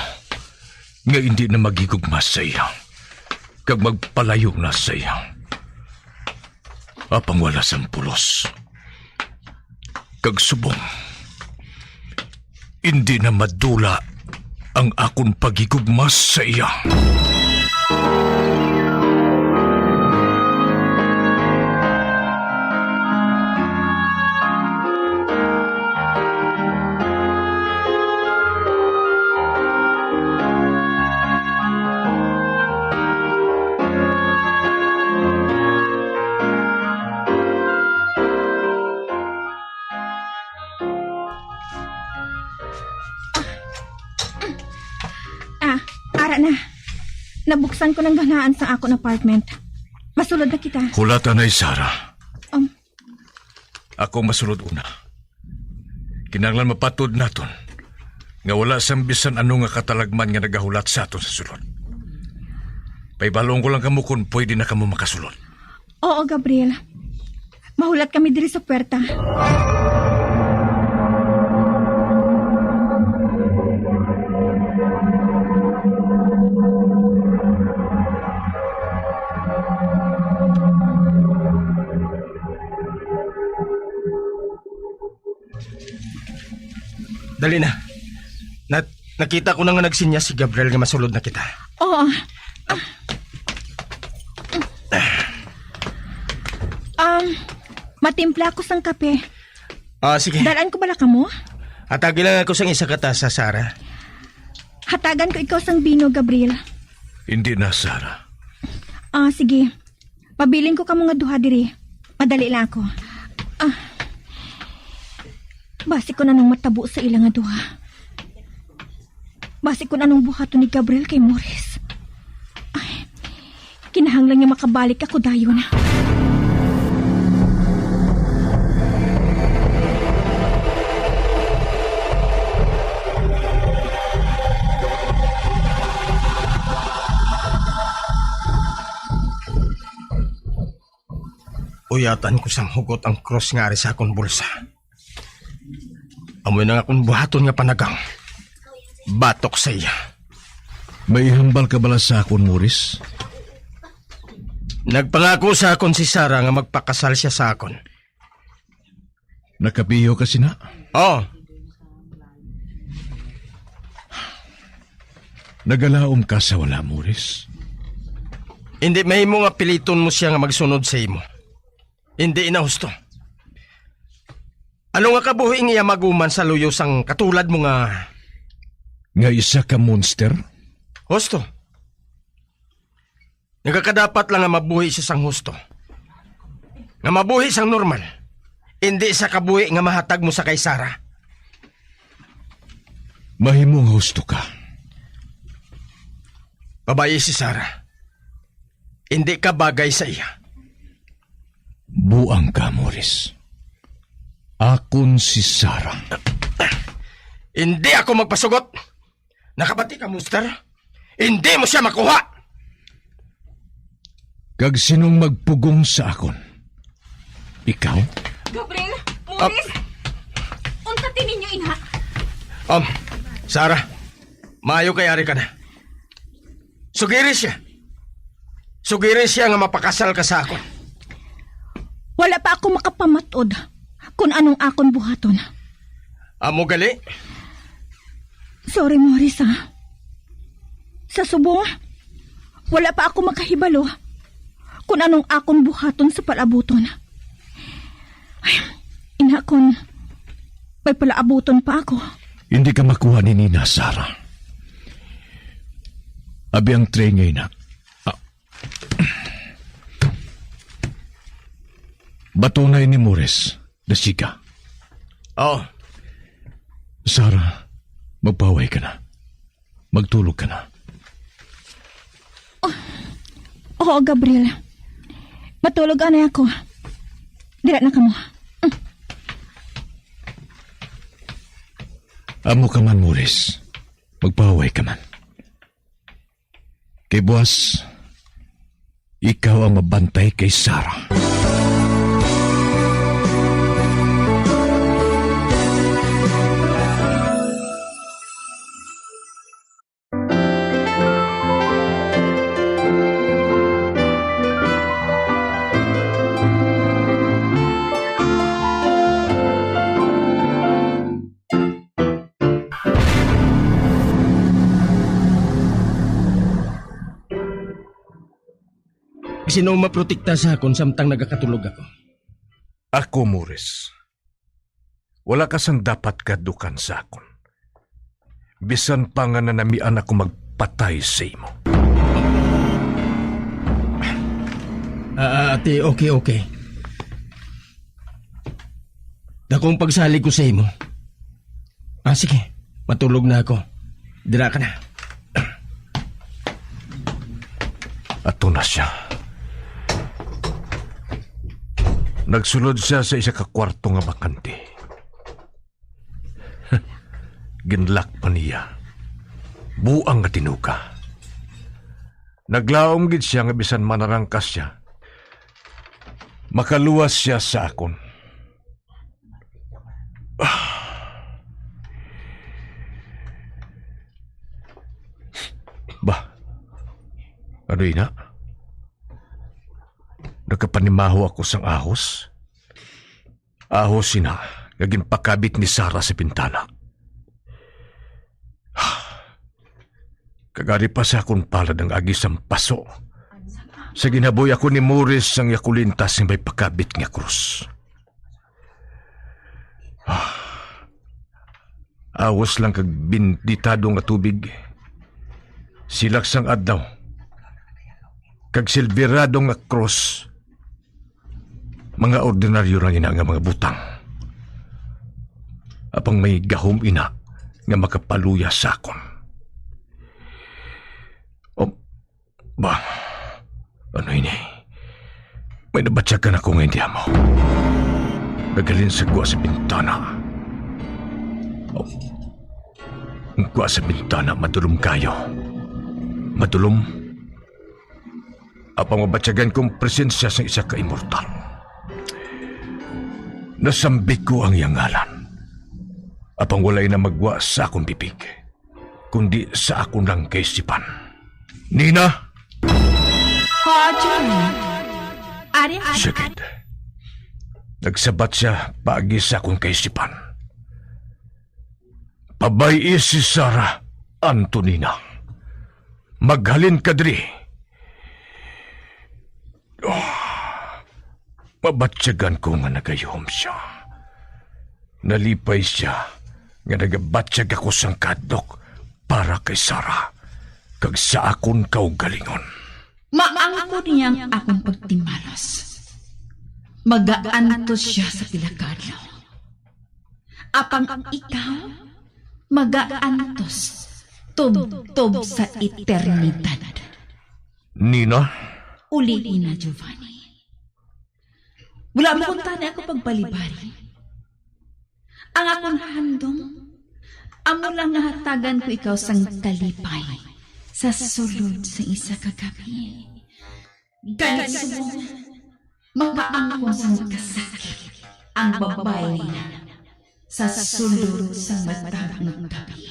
nga indi na maghigugma sa iya, kag magpalayo na sa iya. Apang wala sang pulos kag subong, indi na madula ang akon paghigugma sa iya. Ah, ara na. Nabuksan ko ng ganahan sa akon apartment. Masulod na kita. Hulata na, Sarah. Um, Ako masulod una. Kinahanglan mapatod naton nga wala sang bisan ano nga katalagman nga nagahulat sa aton sa sulod. Paibalon ko lang kamo kon pwede na kamo makasulod. Oo, Gabriel. Mahulat kami diri sa puwerta. Dali na. Na, nakita ko na nga nagsinyas si Gabriel nga masulod na kita. Oo. Um, matimpla ko sang kape. Ah, sige. Dalan ko bala kamo? Hatagi lang ako sang isa ka tasa, Sarah. Hatagan ko ikaw sang bino, Gabriel. Hindi na, Sarah. Ah, sige. Pabilin ko kamo nga duha diri. Madali lang ako. Ah. Basi kon anong matabo sa ila nga duha. Basi kon anong buhaton ni Gabriel kay Morris. Ay, kinahanglan nga makabalik ako dayon. Uyatan ko sang hugot ang krus nga ari sa akon bulsa. Amo na nga akon buhaton nga panagang batok sa iya. May ihambal ka bala sa akon, Morris? Nagpangako sa akon si Sarah nga magpakasal siya sa akon. Nakapiyo ka sina? Oh. Nagalaom ka sa wala, Morris? Hindi mahimo nga piliton mo siya nga magsunod sa imo. Hindi na husto. Ano nga kabuhi ang iya maguman sa luyo sang katulad mo nga Nga isa ka monster? Husto. Nagakadapat lang nga mabuhi siya sang husto. Nga mabuhi sang normal. Hindi sa kabuhi nga mahatag mo sa kay Sarah. Mahimo nga husto ka. Babayi si Sarah. Hindi ka bagay sa iya. Buang ka, Morris. Akon si Sarah. Hindi ako magpasugot. Nakabati ka, Monster? Hindi mo siya makuha! Kag sinong magpugong sa akon? Ikaw? Gabriel! Ah. Morris! Unta ti ninyo, ina? Um, Sarah, maayo kay ari ka na. Sugiri siya. Sugiri siya nga mapakasal ka sa akon. Wala pa ako makapamatod kon anong akon buhaton. Amo gali? Sorry, Morris, ha. Sa subong, wala pa ako makahibalo kon anong akon buhaton sa palabuton. Ay, ina, kon May palaabuton pa ako. Hindi ka makuha ni Nina, Sarah. Abi ang tray nga ina. Ah. Batunay ni Morris, dasiga. Oh. Sarah, magpahuway ka na. Magtulog ka na. Oh, oo, Gabriel. Matulog anay ako. Dira na kamo. Amo ka man, Morris. Magpahuway ka man. Kay buwas, ikaw ang mabantay kay Sarah. Sino ang maprotekta sa akon samtang nagakatulog ako? Ako, Morris. Wala ka sang dapat kadukan sa akon. Bisan pa nga nanamian ako magpatay sa imo. Ah, ate, okay, okay. Dakong pagsalig ko sa imo. Ah, sige. Matulog na ako. Dira ka na. Ato na siya. Nagsulod siya sa isa ka kwarto nga bakante. Ginlock pa niya. Buang nga tinuga. Naglaom gid siya nga bisan manarangkas siya, makaluwas siya sa akon. Bah, ano ina? Nakapanimaho ako sang ahos. Ahos ina nga ginpakabit ni Sarah sa bintana. Kag ari pa sa akon palad ang agi sang paso sa ginabuy ako ni Morris sang iya kulintas nga may pakabit nga krus. Ahos lang kag benditado nga tubig, silak sang adlaw, kag silberado nga krus, mga ordinaryo lang ina nga mga butang. Apang may gahom ina nga makapaluya sa akon. O, ba, ano ini? May nabatyagan ako nga hindi amo. Naghalin sa gwa sa bintana. O, ang gwa sa bintana madulom kayo. Madulom. Apang mabatyagan kong presensya sang isa ka immortal. Nasambit ko ang iyang ngalan. Apang wala ina magwa sa akon bibig, kundi sa akon lang kaisipan. Nina! Ho, Johnny. Ari, ari. Sige. Nagsabat siya paagi sa akon kaisipan. Pabay-i si Sarah, Antonina. Maghalin ka diri. Ah, mabatyagan ko nga nagayuhom siya. Nalipay siya nga nagabatyag ako sang kahadlok para kay Sarah kag sa akon kaugalingon. Maangkon niya ang akon pagtimalos. Magaantos sia sa pila ka adlaw. Apang ikaw, magaantos tubtob sa eternidad. Nina? Uli ina, Giovanni. Wala mo kuntani ako pagbalibari. Ang akon handom, amo lang nga hatagan ko ikaw sang kalipay sa sulod sa isa ka gabi. Gani subong, makaangkon sang kasakit ang babayi nila sa sulod sang matag nga gabi.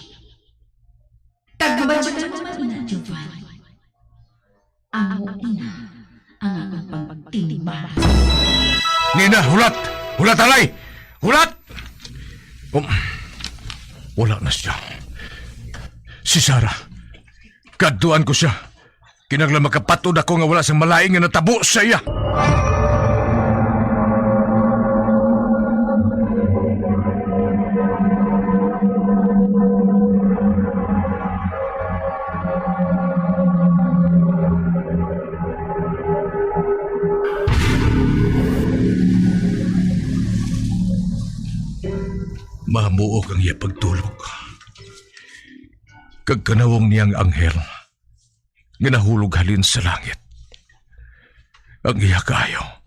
Kag mabatyagan mo man ina, Giovanni. Amo ina ang akon pagtimbal. Nina, hulat! Hulat, halay! Hulat! Um, wala na siya. Si Sarah, kaadtuan ko siya. Kinahanglan makapatud ako nga wala sang malain nga natabo sa iya. Mahamuog ang iya pagtulog. Kag kanawong niya ang anghel nga nahulog halin sa langit. Ang iya kaayo,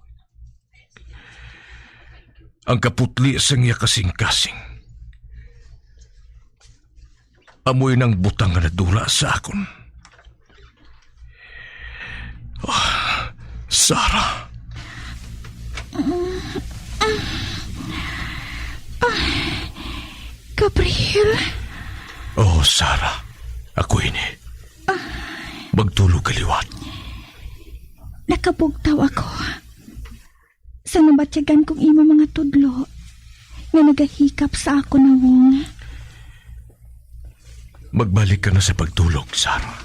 ang kaputli sang iya kasing-kasing, amoy nang butang nga nadula sa akon. Ah, Sarah. Gabriel? Oh, Sarah. Ako ini. Magtulog ka liwat. Nakabugtaw ako sa nabatyagan kong imo mga tudlo nga nagahikap sa akon nawong. Magbalik ka na sa pagtulog, Sarah.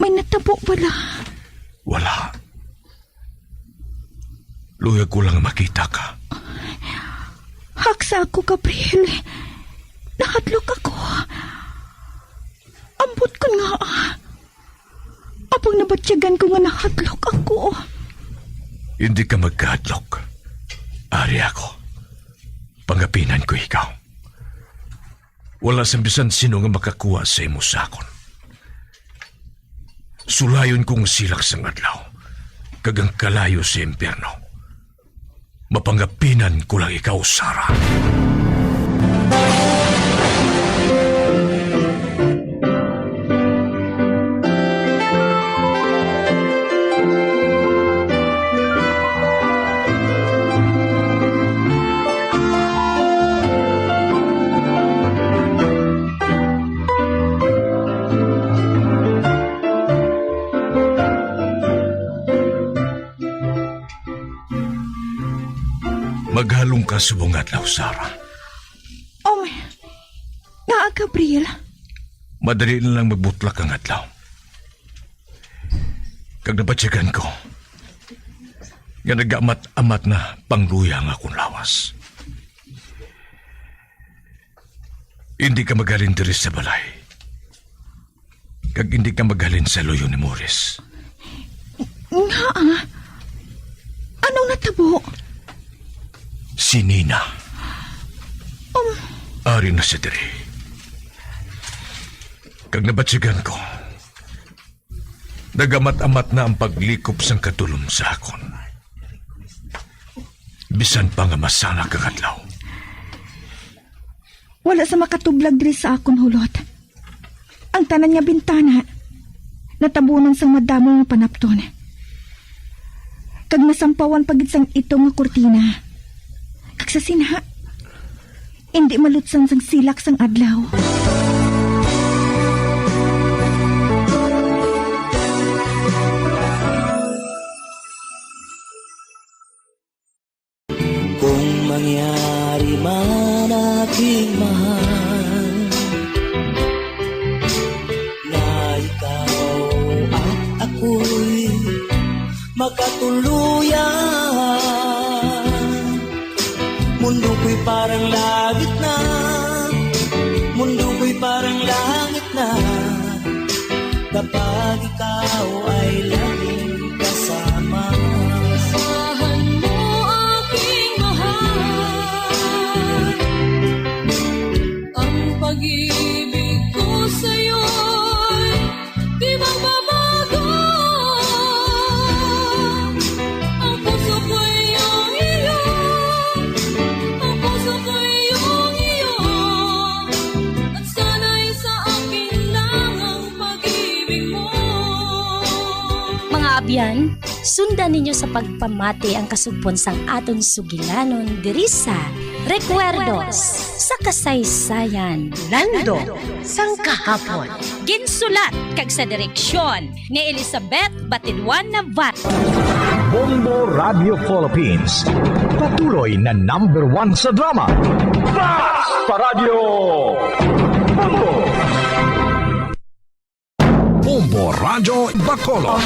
May natabo bala? Wala. Luyag ko lang makita ka. Haksa ako, Gabriel. Nahadlok ako. Ambot kon ngaa, apang nabatyagan ko nga nahadlok ako. Hindi ka magkahadlok. Ari ako. Pangapinan ko ikaw. Wala sang bisan sino nga makakuha sa imo sa akon. Sulayon ko ang silak sang adlaw, kag ang kalayo sa impyerno. Mapangapinan ko lang ikaw, Sarah. Maghalong ka subong nga adlaw, Sarah. Oh, my. Ngaa, Gabriel? Madali na lang magbutlak ang adlaw. Kag nabatyagan ko nga nagamat-amat na pangluya ang akon lawas. Hindi ka maghalin diri sa balay. Kag hindi ka maghalin sa luyo ni Morris. Ngaa? Anong natabo? Si Nina. Um. Ari na siya diri. Kag nabatyagan ko, nagamat-amat na ang paglikop sang katulom sa akon. Bisan pa nga masanag ang adlaw. Wala sa makatublag diri sa akon hulot. Ang tanan nga bintana natabunan sang madamo nga panapton, kag nasampawan pa gid sang itom nga kurtina. Kag sa sinha, indi malutsan sang silak sang adlaw. Kung mangyari man, aking mahal, na ikaw at ako'y magkatuluyan, mundo ko'y parang langit na, mundo ko'y parang langit na. Kapag ikaw ay laging kasama. Asahan mo, aking mahal, ang pag-ibig ko sa'yo'y di magbabago. Ang puso ko'y iyong iyo, ang puso ko'y iyong iyo, at sana'y sa akin lang ang pag-ibig mo. Mga abyan, sundan ninyo sa pagpamati ang kasugpon sang aton sugilanon diri sa Recuerdos sa Kasaysayan. Landong sang Kahapon. Ginsulat kag sa direksyon ni Elizabeth Batidwan Navarro. Bombo Radio Philippines, patuloy na number one sa drama. Basta Radyo Bombo! Bombo Radyo Bacolod.